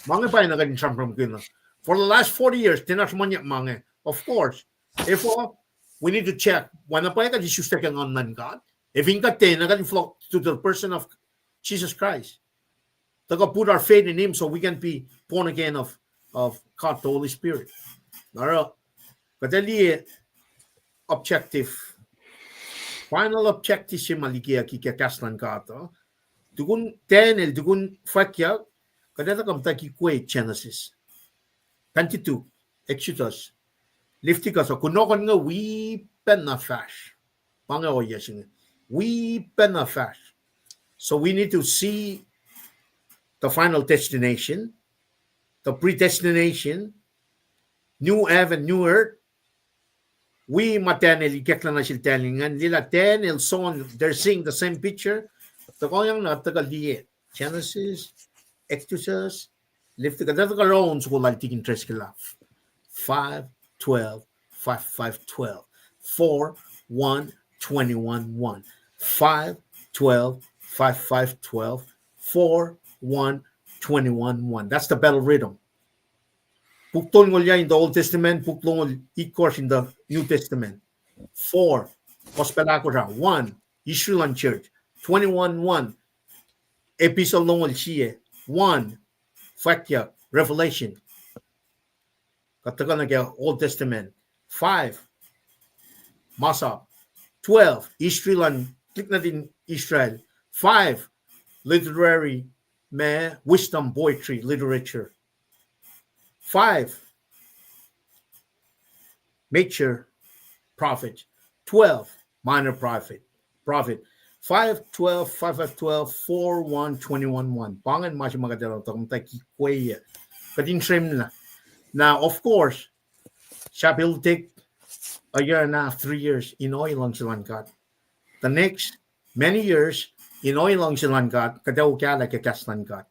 Ma inge pa enenuh kuht in sramsramkihn uh. For the last forty years, tiacna sruhmuhnyuck ma inge. Of course, efuh, we need to check. Oacna pwacye kuht isuslac ke Nguhn luhn God. Ac fin kuht tiacna, kuht in fohlohk to the person of Jesus Christ. Tuhkuh put our faith in him so we can be born again of, of God the Holy Spirit. Oruh, kuht ac liye objective. Final objective se ma likiyucki ke kahs luhn God uh. Tukun Daniel, tukun fwackyuck, kuht ac tuhkuh muhtwacwacack ikwe Genesis, Pentateuch, Exodus, Leviticus uh, kunohkohn inge wi pacna fahsr. Pa inge ohiyac se inge. Wi pacna fahsr. So we need to see the final destination, the predestination, new heaven, new earth. Wi ma Daniel ikacklah nuh sel Daniel ingacn, liye lah Daniel, John, they're seeing the same picture. Tuhkuh yang na tuhkuh liye Genesis, Exodus, Leviticus, tuhkuh round soko lal tikin tres ke lah five twelve, five five twelve, four one, twenty-one one, five twelve, five five twelve, four one, twenty-one one. That's the battle rhythm. Puk tolngoul yac in the Old Testament, puk longoul itkohsr in the New Testament. Four, Gospel ahkosr ah. One, History luhn Church. Twenty-one one, Epistle longoul sie. One, fwackyuck, Revelation. Kuht tuhkuh nuh ke Old Testament. Five, masap. Twelve, history luhn tuhlihk nuhtin Israel. Five, literary, ma, wisdom, poetry, literature. Five, major prophet. Twelve, minor prophet. Prophet. Five twelve, five five twelve, four one, twenty-one one. Pa ingacn ma se ma kuht ac tuhkuh muhtwacwacack ikwe. Kuht in srwemlah. Now, of course, sahp it'll take a year and a half, three years in ohiyac luhngse luhn God. The next many years in ohiyac luhngse luhn God, kuht ac okahlah ke kahs luhn God.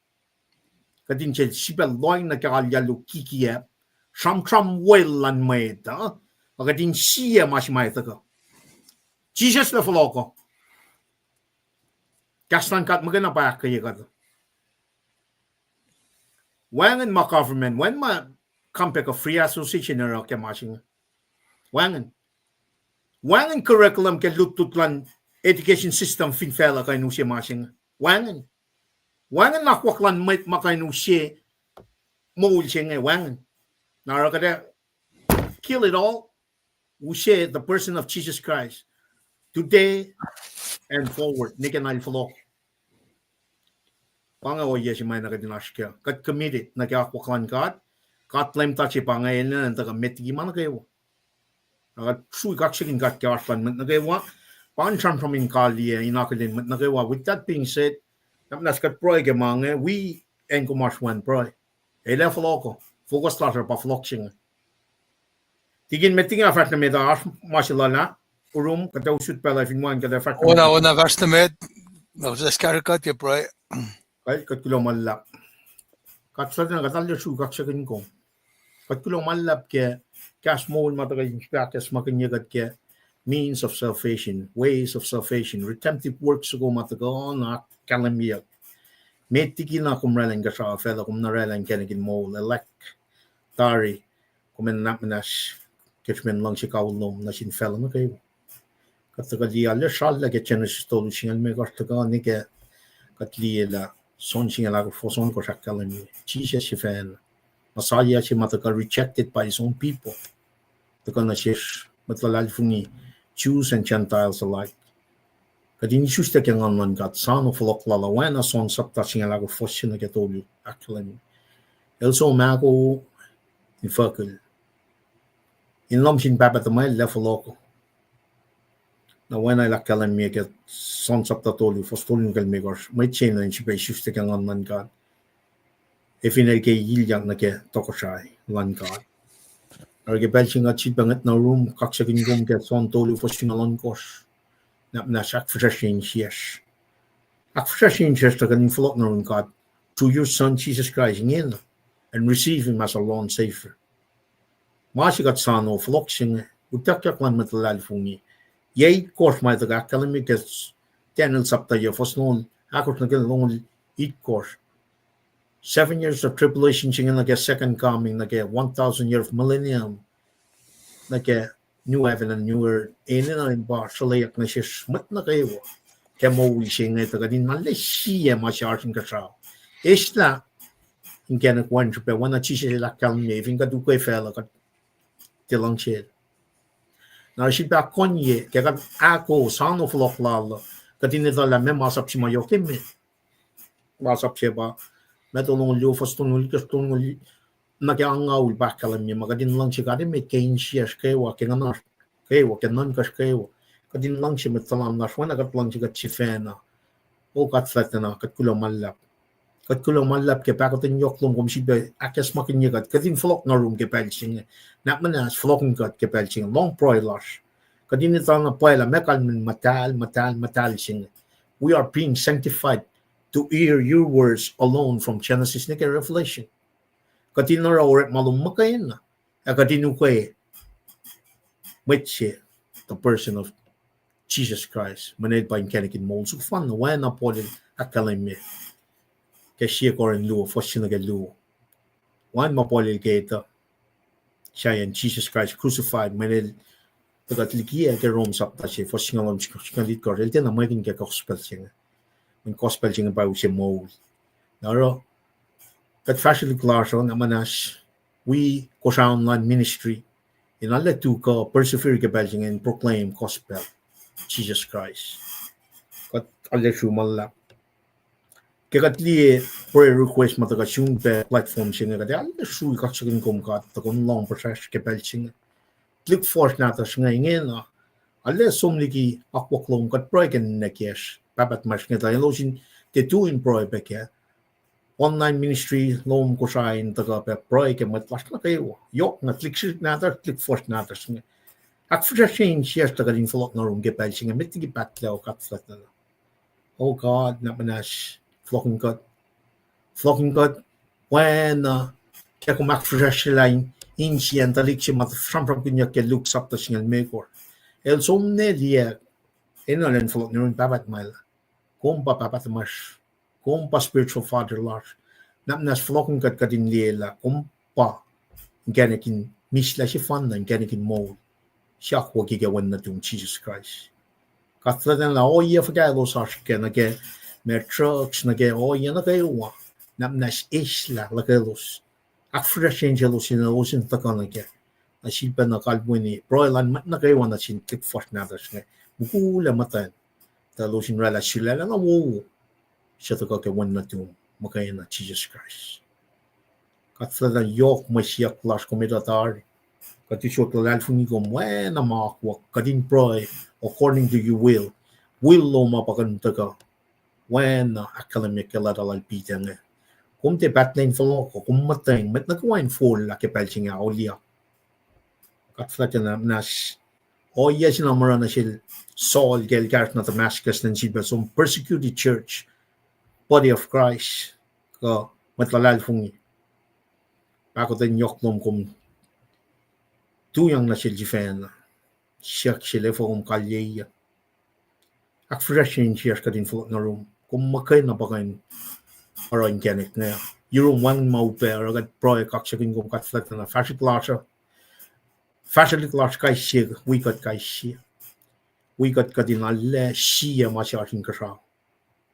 Kuht in sel sifilpac lohacng nuh ke alu kikiyacp, sramsram wel luhn mwet uh, ac kuht in sie ma se ma ac tuhkuh. Jisus el fohlohkoh. Kahs luhn God muhkwena pa ahkkweye kuht. Wacngihn ma government, wacngihn ma compact of free association oruh ke ma se inge. Wacngihn. Wacngihn curriculum ke lutlut luhn education system fin facluh kuh in use ma se inge. Wacngihn. Wacngihn akwuck luhn mwet ma kuh in use moul se inge, wacngihn. Na oruh kuht ac kill it all, use the person of Jesus Christ today and forward. Nwe ke na el fohlohk. Pa inge ohiyac se ma na kuht in oasr kac. Kuht committed nuh ke akwuck luhn God. God Leum ta se pa inge enenuh in tuhkuh met liki ma nuh kwewa. Na kuht srui kaksakihn God ke oasr luhn mwet nuh kwewa. Pa in sramsram in kaliyac in akihlen mwet nuh kwewa. With that being said, na muhnahs kuht pruhe ke ma inge, wi acn kom oasr wen pruhe. Elac fohlohk, focus lasr uh pa fohlohk se inge. Tikin met, tikin, a fahsr nuh met, oasr ma se lal ah, urum, kuht ac usot pacl uh fin wacngihn kuht ac fahsr nuh met. Ona, ona fahsr nuh met, na fahsr karuh kuht ke pruhe. Kuht, kuht kuloh ma luhlahp. Kuht sractana kuht arlac srui kaksakihn kom. Kuht kuloh ma luhlahp ke kahs moul ma tuhkuh in srihpac ahkacsmakihnye kuht ke means of salvation, ways of salvation, redemptive work soko ma tuhkuh na ahkkahlwemyeyuck. Met liki na kom oraclah in kuhsrao facluh, kom na oraclah inkacnek in moul, elect tari, kom in nuhnak muhnahs ke srihpen luhngse kawihl lom nuh sin facluh nuh kwewa. Kuht tuhkuh liye arlac srallah ke Genesis tolu singucul limekohsr tuhkuh nuh ke kuht liye lah John singucul ahkosr, fuhs ohnkohsr ahkkahlwemye Jisus sifacna, Messiah se ma tuhkuh rejected by his own people. Tuhkuh nuh sesr mwet luhlahlfongi, Jews and Gentiles alike. Kuht in isuslac ke Nguhn luhn God, soano fohlohk lal uh, oacna John sapta singucul ahkosr fuhs se nuh ke tolu ahkkahlwemye. El som ahko infuckihl in lohm sin Pahpah tuhmwacl, el fohlohk. Na oacna el ahkkahlwemye ke John sapta tolu fuhs tolu nuh ke limekohsr, mwet se enenuh in sifilpac isuslac ke Nguhn luhn God, ac fin el ke ilyak nuh ke tohkohsrahi luhn God. Oruh ke pacl se inge kuht sifilpac ngwet nuh yurum, kaksakihn kom ke John tolu fuhs singucul ohnkohsr. Nuhnak muhnahs ahkfihsracsrye insiyacsr. Ahkfihsracsrye insiyacsr tuh kuht in fohlohk nuh yurin God through your Son Jesus Christ ingena, and receive him as our Lord and Savior. Ma se kuht soano fohlohk se inge, utuckyak luhn mwet luhlahlfongi. Yac itkohsr ma el tuhkuh ahkkahlwemye ke Daniel sapta yac fuhs longoul ahkosr nuh ke longoul itkohsr. Seven years of tribulation se inge nuh ke second coming, nuh ke one thousand year of millennium, nuh ke new heaven and new earth, enenuh in pa sruhlweyuck nuh sesr mwet nuh kwewa ke moul se inge tuh kuht in arlac sie ma se oasr inkuhsrao. Eslah inkacnek wen srihpac, oacna Jisus el ahkkahlwemye, fin kuht ukwe facluh, kuht tiac luhngse. Na sifilpac ahkkonye ke kuht ahko soano fohlohk lal uh, kuht in etuh lah meac masap se ma yohk emet. Masap se pa Matthew longoul luo fuhs tolngoul, ke tolngoul, nuh ke angngaul pa ahkkahlwemye ma kuht in luhngse God emet ke insiyacsr kwewa, ke nguhnasr kwewa, ke nuhnkacsr kwewa. Kuht in luhngse mwet tuhlan lasr oacna kuht luhngse kuht sifacna. O God fuhlwactlacna, kuht kuloh ma luhlahp. Kuht kuloh ma luhlahp ke pahkotwen yohk lom, kom sifilpac ahkacsmakihnye kuht. Kuht in fohlohk nuh yurum ke pacl se inge. Nuhnak muhnahs fohlohkihn kuht ke pacl se inge. Lohng pruhe lasr. Kuht in etuh na pwacye lah meac kalmacn muhtahl, muhtahl, muhtahl se inge. We are being sanctified to hear your words alone from Genesis nuh ke Revelation. Kuht in oruh orekma lom muhkwena, ac kuht in ukwe mwet se, the person of Jesus Christ, mweyen el pa inkacnek in moul soko fanna, oacna Paul el ahkkahlwemye ke Sie Korin luo fuhs se nuh ke luo. Oacna ma Paul el ke etuh sahyacn Jesus Christ crucified, mweyen el tuh kuht likiyac ke Rom sapta se fuhs singucul, singucul itkohsr, el tiacna mwekihn ke gospel se inge. Mweyen gospel se inge pa use moul. Na oruh kuht fahsrwelihk lasr uh, nuhnak muhnahs wi Kosrae online ministry in arlac tuhkuh persevere ke pacl se inge in proclaim gospel Jesus Christ. Kuht arlac srui ma luhlahp. Ke kuht liye prayer request ma tuhkuh sun pac platform se inge, kuht arlac srui kaksakihn kom God tuh kom lohng puhsracsr ke pacl se inge. Tuhlihk fuhsr nahtuhsr inge ingena, arlac som liki akwuck lom, kuht pruhe ke ninac kiyacsr, Pahpah tuhmasr inge, tuh elos in tiac tui in pruhe pac kac. Online ministry lom Kosrae in tuhkuh pac pruhe ke mwet lasr nuh kwewa. Yohk na tuhlihk srihsrihk nahtuhsr, tuhlihk fuhsr nahtuhsr inge. Ahkfihsracsrye insiyacsr tuh kuht in fohlohk nuh yurum ke pacl se inge, met liki pahtlac, O God fuhlwactlacna. O God, nuhnak muhnahs, fohlohkihn kuht. Fohlohkihn kuht, oacna ke kom ahkfihsracsryelah insiyacn tuhlihk se ma sramsramkihnyuck ke Luke sapta singucul limekohsr. El som ne liyac, enenuh in fohlohk nuh yurin Pahpah tuhmwacl. Kom pa Pahpah tuhmasr. Kom pa spiritual father lasr. Nuhnak muhnahs fohlohkihn kuht, kuht in liye lah kom pa inkacnek in mihslac sefanna, inkacnek in moul. Siyuck ke Wen nuhtum Jisus Kraist. God fuhlwactlana ohiyac fuhkah elos oasr kac, nuh ke ma drugs, nuh ke ohiyac nuh kwewa, na muhnahs eislah luhkwelos. Ahkfihsracsrye selos in, elos in tuhkuh nuh kac. Na sifilpacna kalweni pruhe luhn mwet nuh kwewa nuh sin tuhlihk fuhsr nahtuhsr inge, mukul ac muhtwacn, tuh elos in oraclah sulaclah na wowo suc tuhkuh ke Wen nuhtum muhkwena, Jisus Kraist. God fuhlwactlana yohk mwe siyuck lasr kom etuh tari. Kuht usot luhlahlfongi kom oacna ma akwuck, kuht in pruhe according to your will. Will lom uh pa kuht in tuhkuh oacna ahkkahlwemyeyuck ke leta lal Peter inge. Kom tiac pahtlac in fohlohk, kom muhtweng, mwet nuh kwewa in fohlohk ke pacl se inge auliyak. God fuhlwactlana muhnahs ohiyac se na oruh nuh sel Saul ke el kahsruh nuh Damascus, nuh sifilpac som persecuted church, body of Christ, kuh mwet luhlahlfongi. Pahkotwen yohk lom kom tuyang nuh sel sifacna. Siyuck sel efuh kom kalyei. Ahkfihsracsrye insiyacsr kuht in fohlohk nuh yurum. Kom muhkwena pa kuh in oruh inkacnek inge. Yurum wacngihn ma upac, oruh kuht pruhe kaksakihn kom God fuhlwactlana fahsrwelihk lasr uh. Fahsrwelihk lasr kais sie, wi kuht kais sie. Wi kuht kuht in arlac sie ma se oasr inkuhsrao.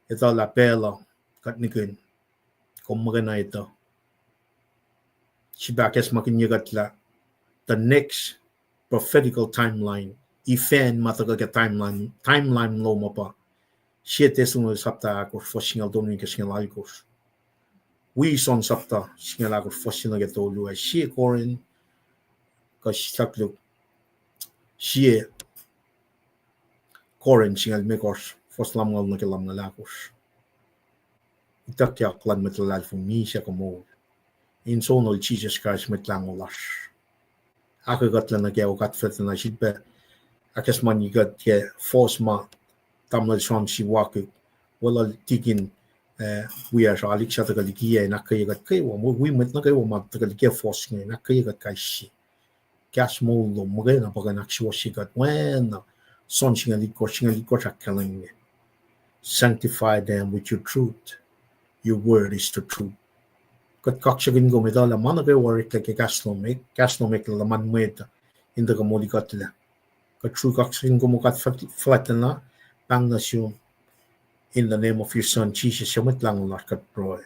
Etuh lah pacl uh kuht nihkihn. Kom muhkwena etuh. Srihpac ahkacsmakihnye kuht lah the next prophetical timeline, event ma tuhkuh ke timeline, timeline lom uh pa sie Thessalonians sapta ahkosr, fuhs singucul tolu nuh ke singucul alkosr. Wi John sapta singucul ahkosr, fuhs sie nuh ke tolu, ac sie Corinth, kuh sahk luhk, sie Corinth singucul limekohsr, fuhs lumngaul nuh ke lumngaul ahkosr. Ituckyuck luhn mwet luhlahlfongi, misac kuh moul, in sonol Jisus Kraist Mwet Lahngo lasr. Ahkkweye kuht lah nuh ke, O God fuhlwactlana, sifilpac ahkacsmakihnye kuht ke fohs ma tamuhlwel Sramsey wakihk, weluhl tikin, eh, wiyacsr Alik, sa tuhkuh likiyac in ahkkweye kuht kwewa, wi mwet nuh kwewa ma tuhkuh likiyac fohs inge, in ahkkweye kuht kais sie. Kahs moul lom muhkwena pa kuh in ahksuwohsye kuht oacna John singucul itkohsr, singucul itkohsr ahkkahlwemye, Sanctify them with your truth. Your word is the truth. Kuht kaksakihn kom etuh lah ma nuh kwewa oreklac ke kahs lom, kahs lom eklac luhman mwet in tuhkuh moli kuhtlac. Kuht sruok kaksakihn kom, O God fuhlwactlana, pahng nuh sum. In the name of your Son, Jesus, suc Mwet Lahngo lasr, kuht pruhe.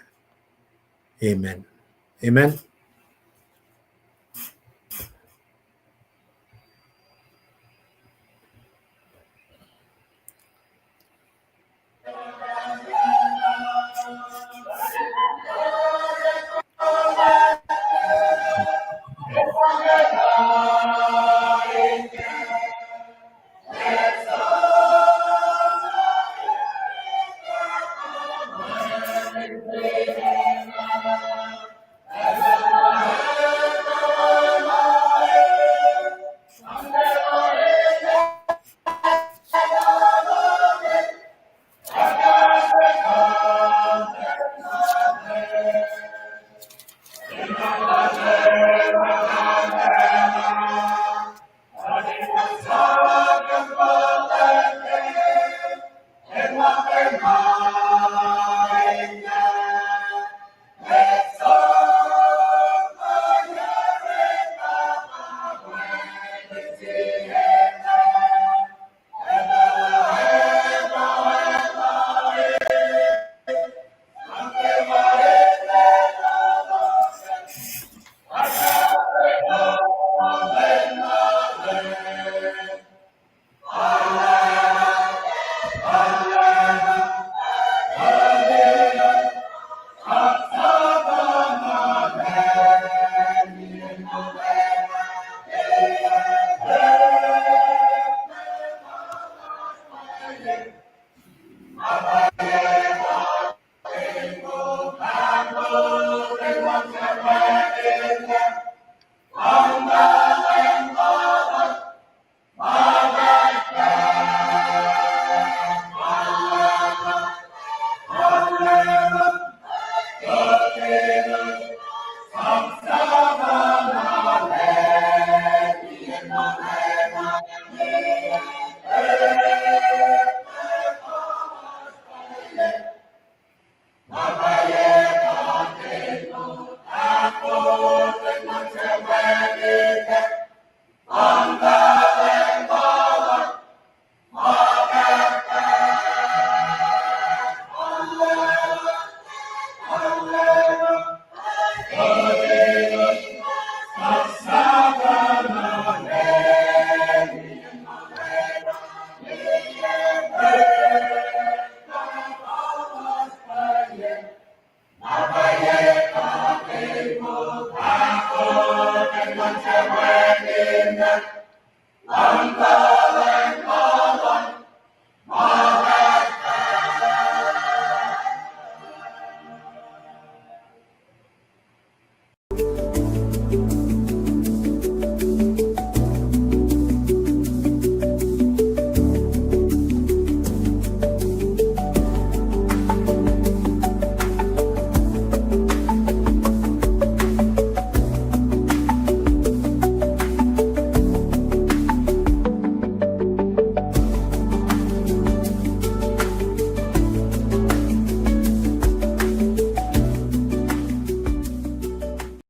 Amen. Amen.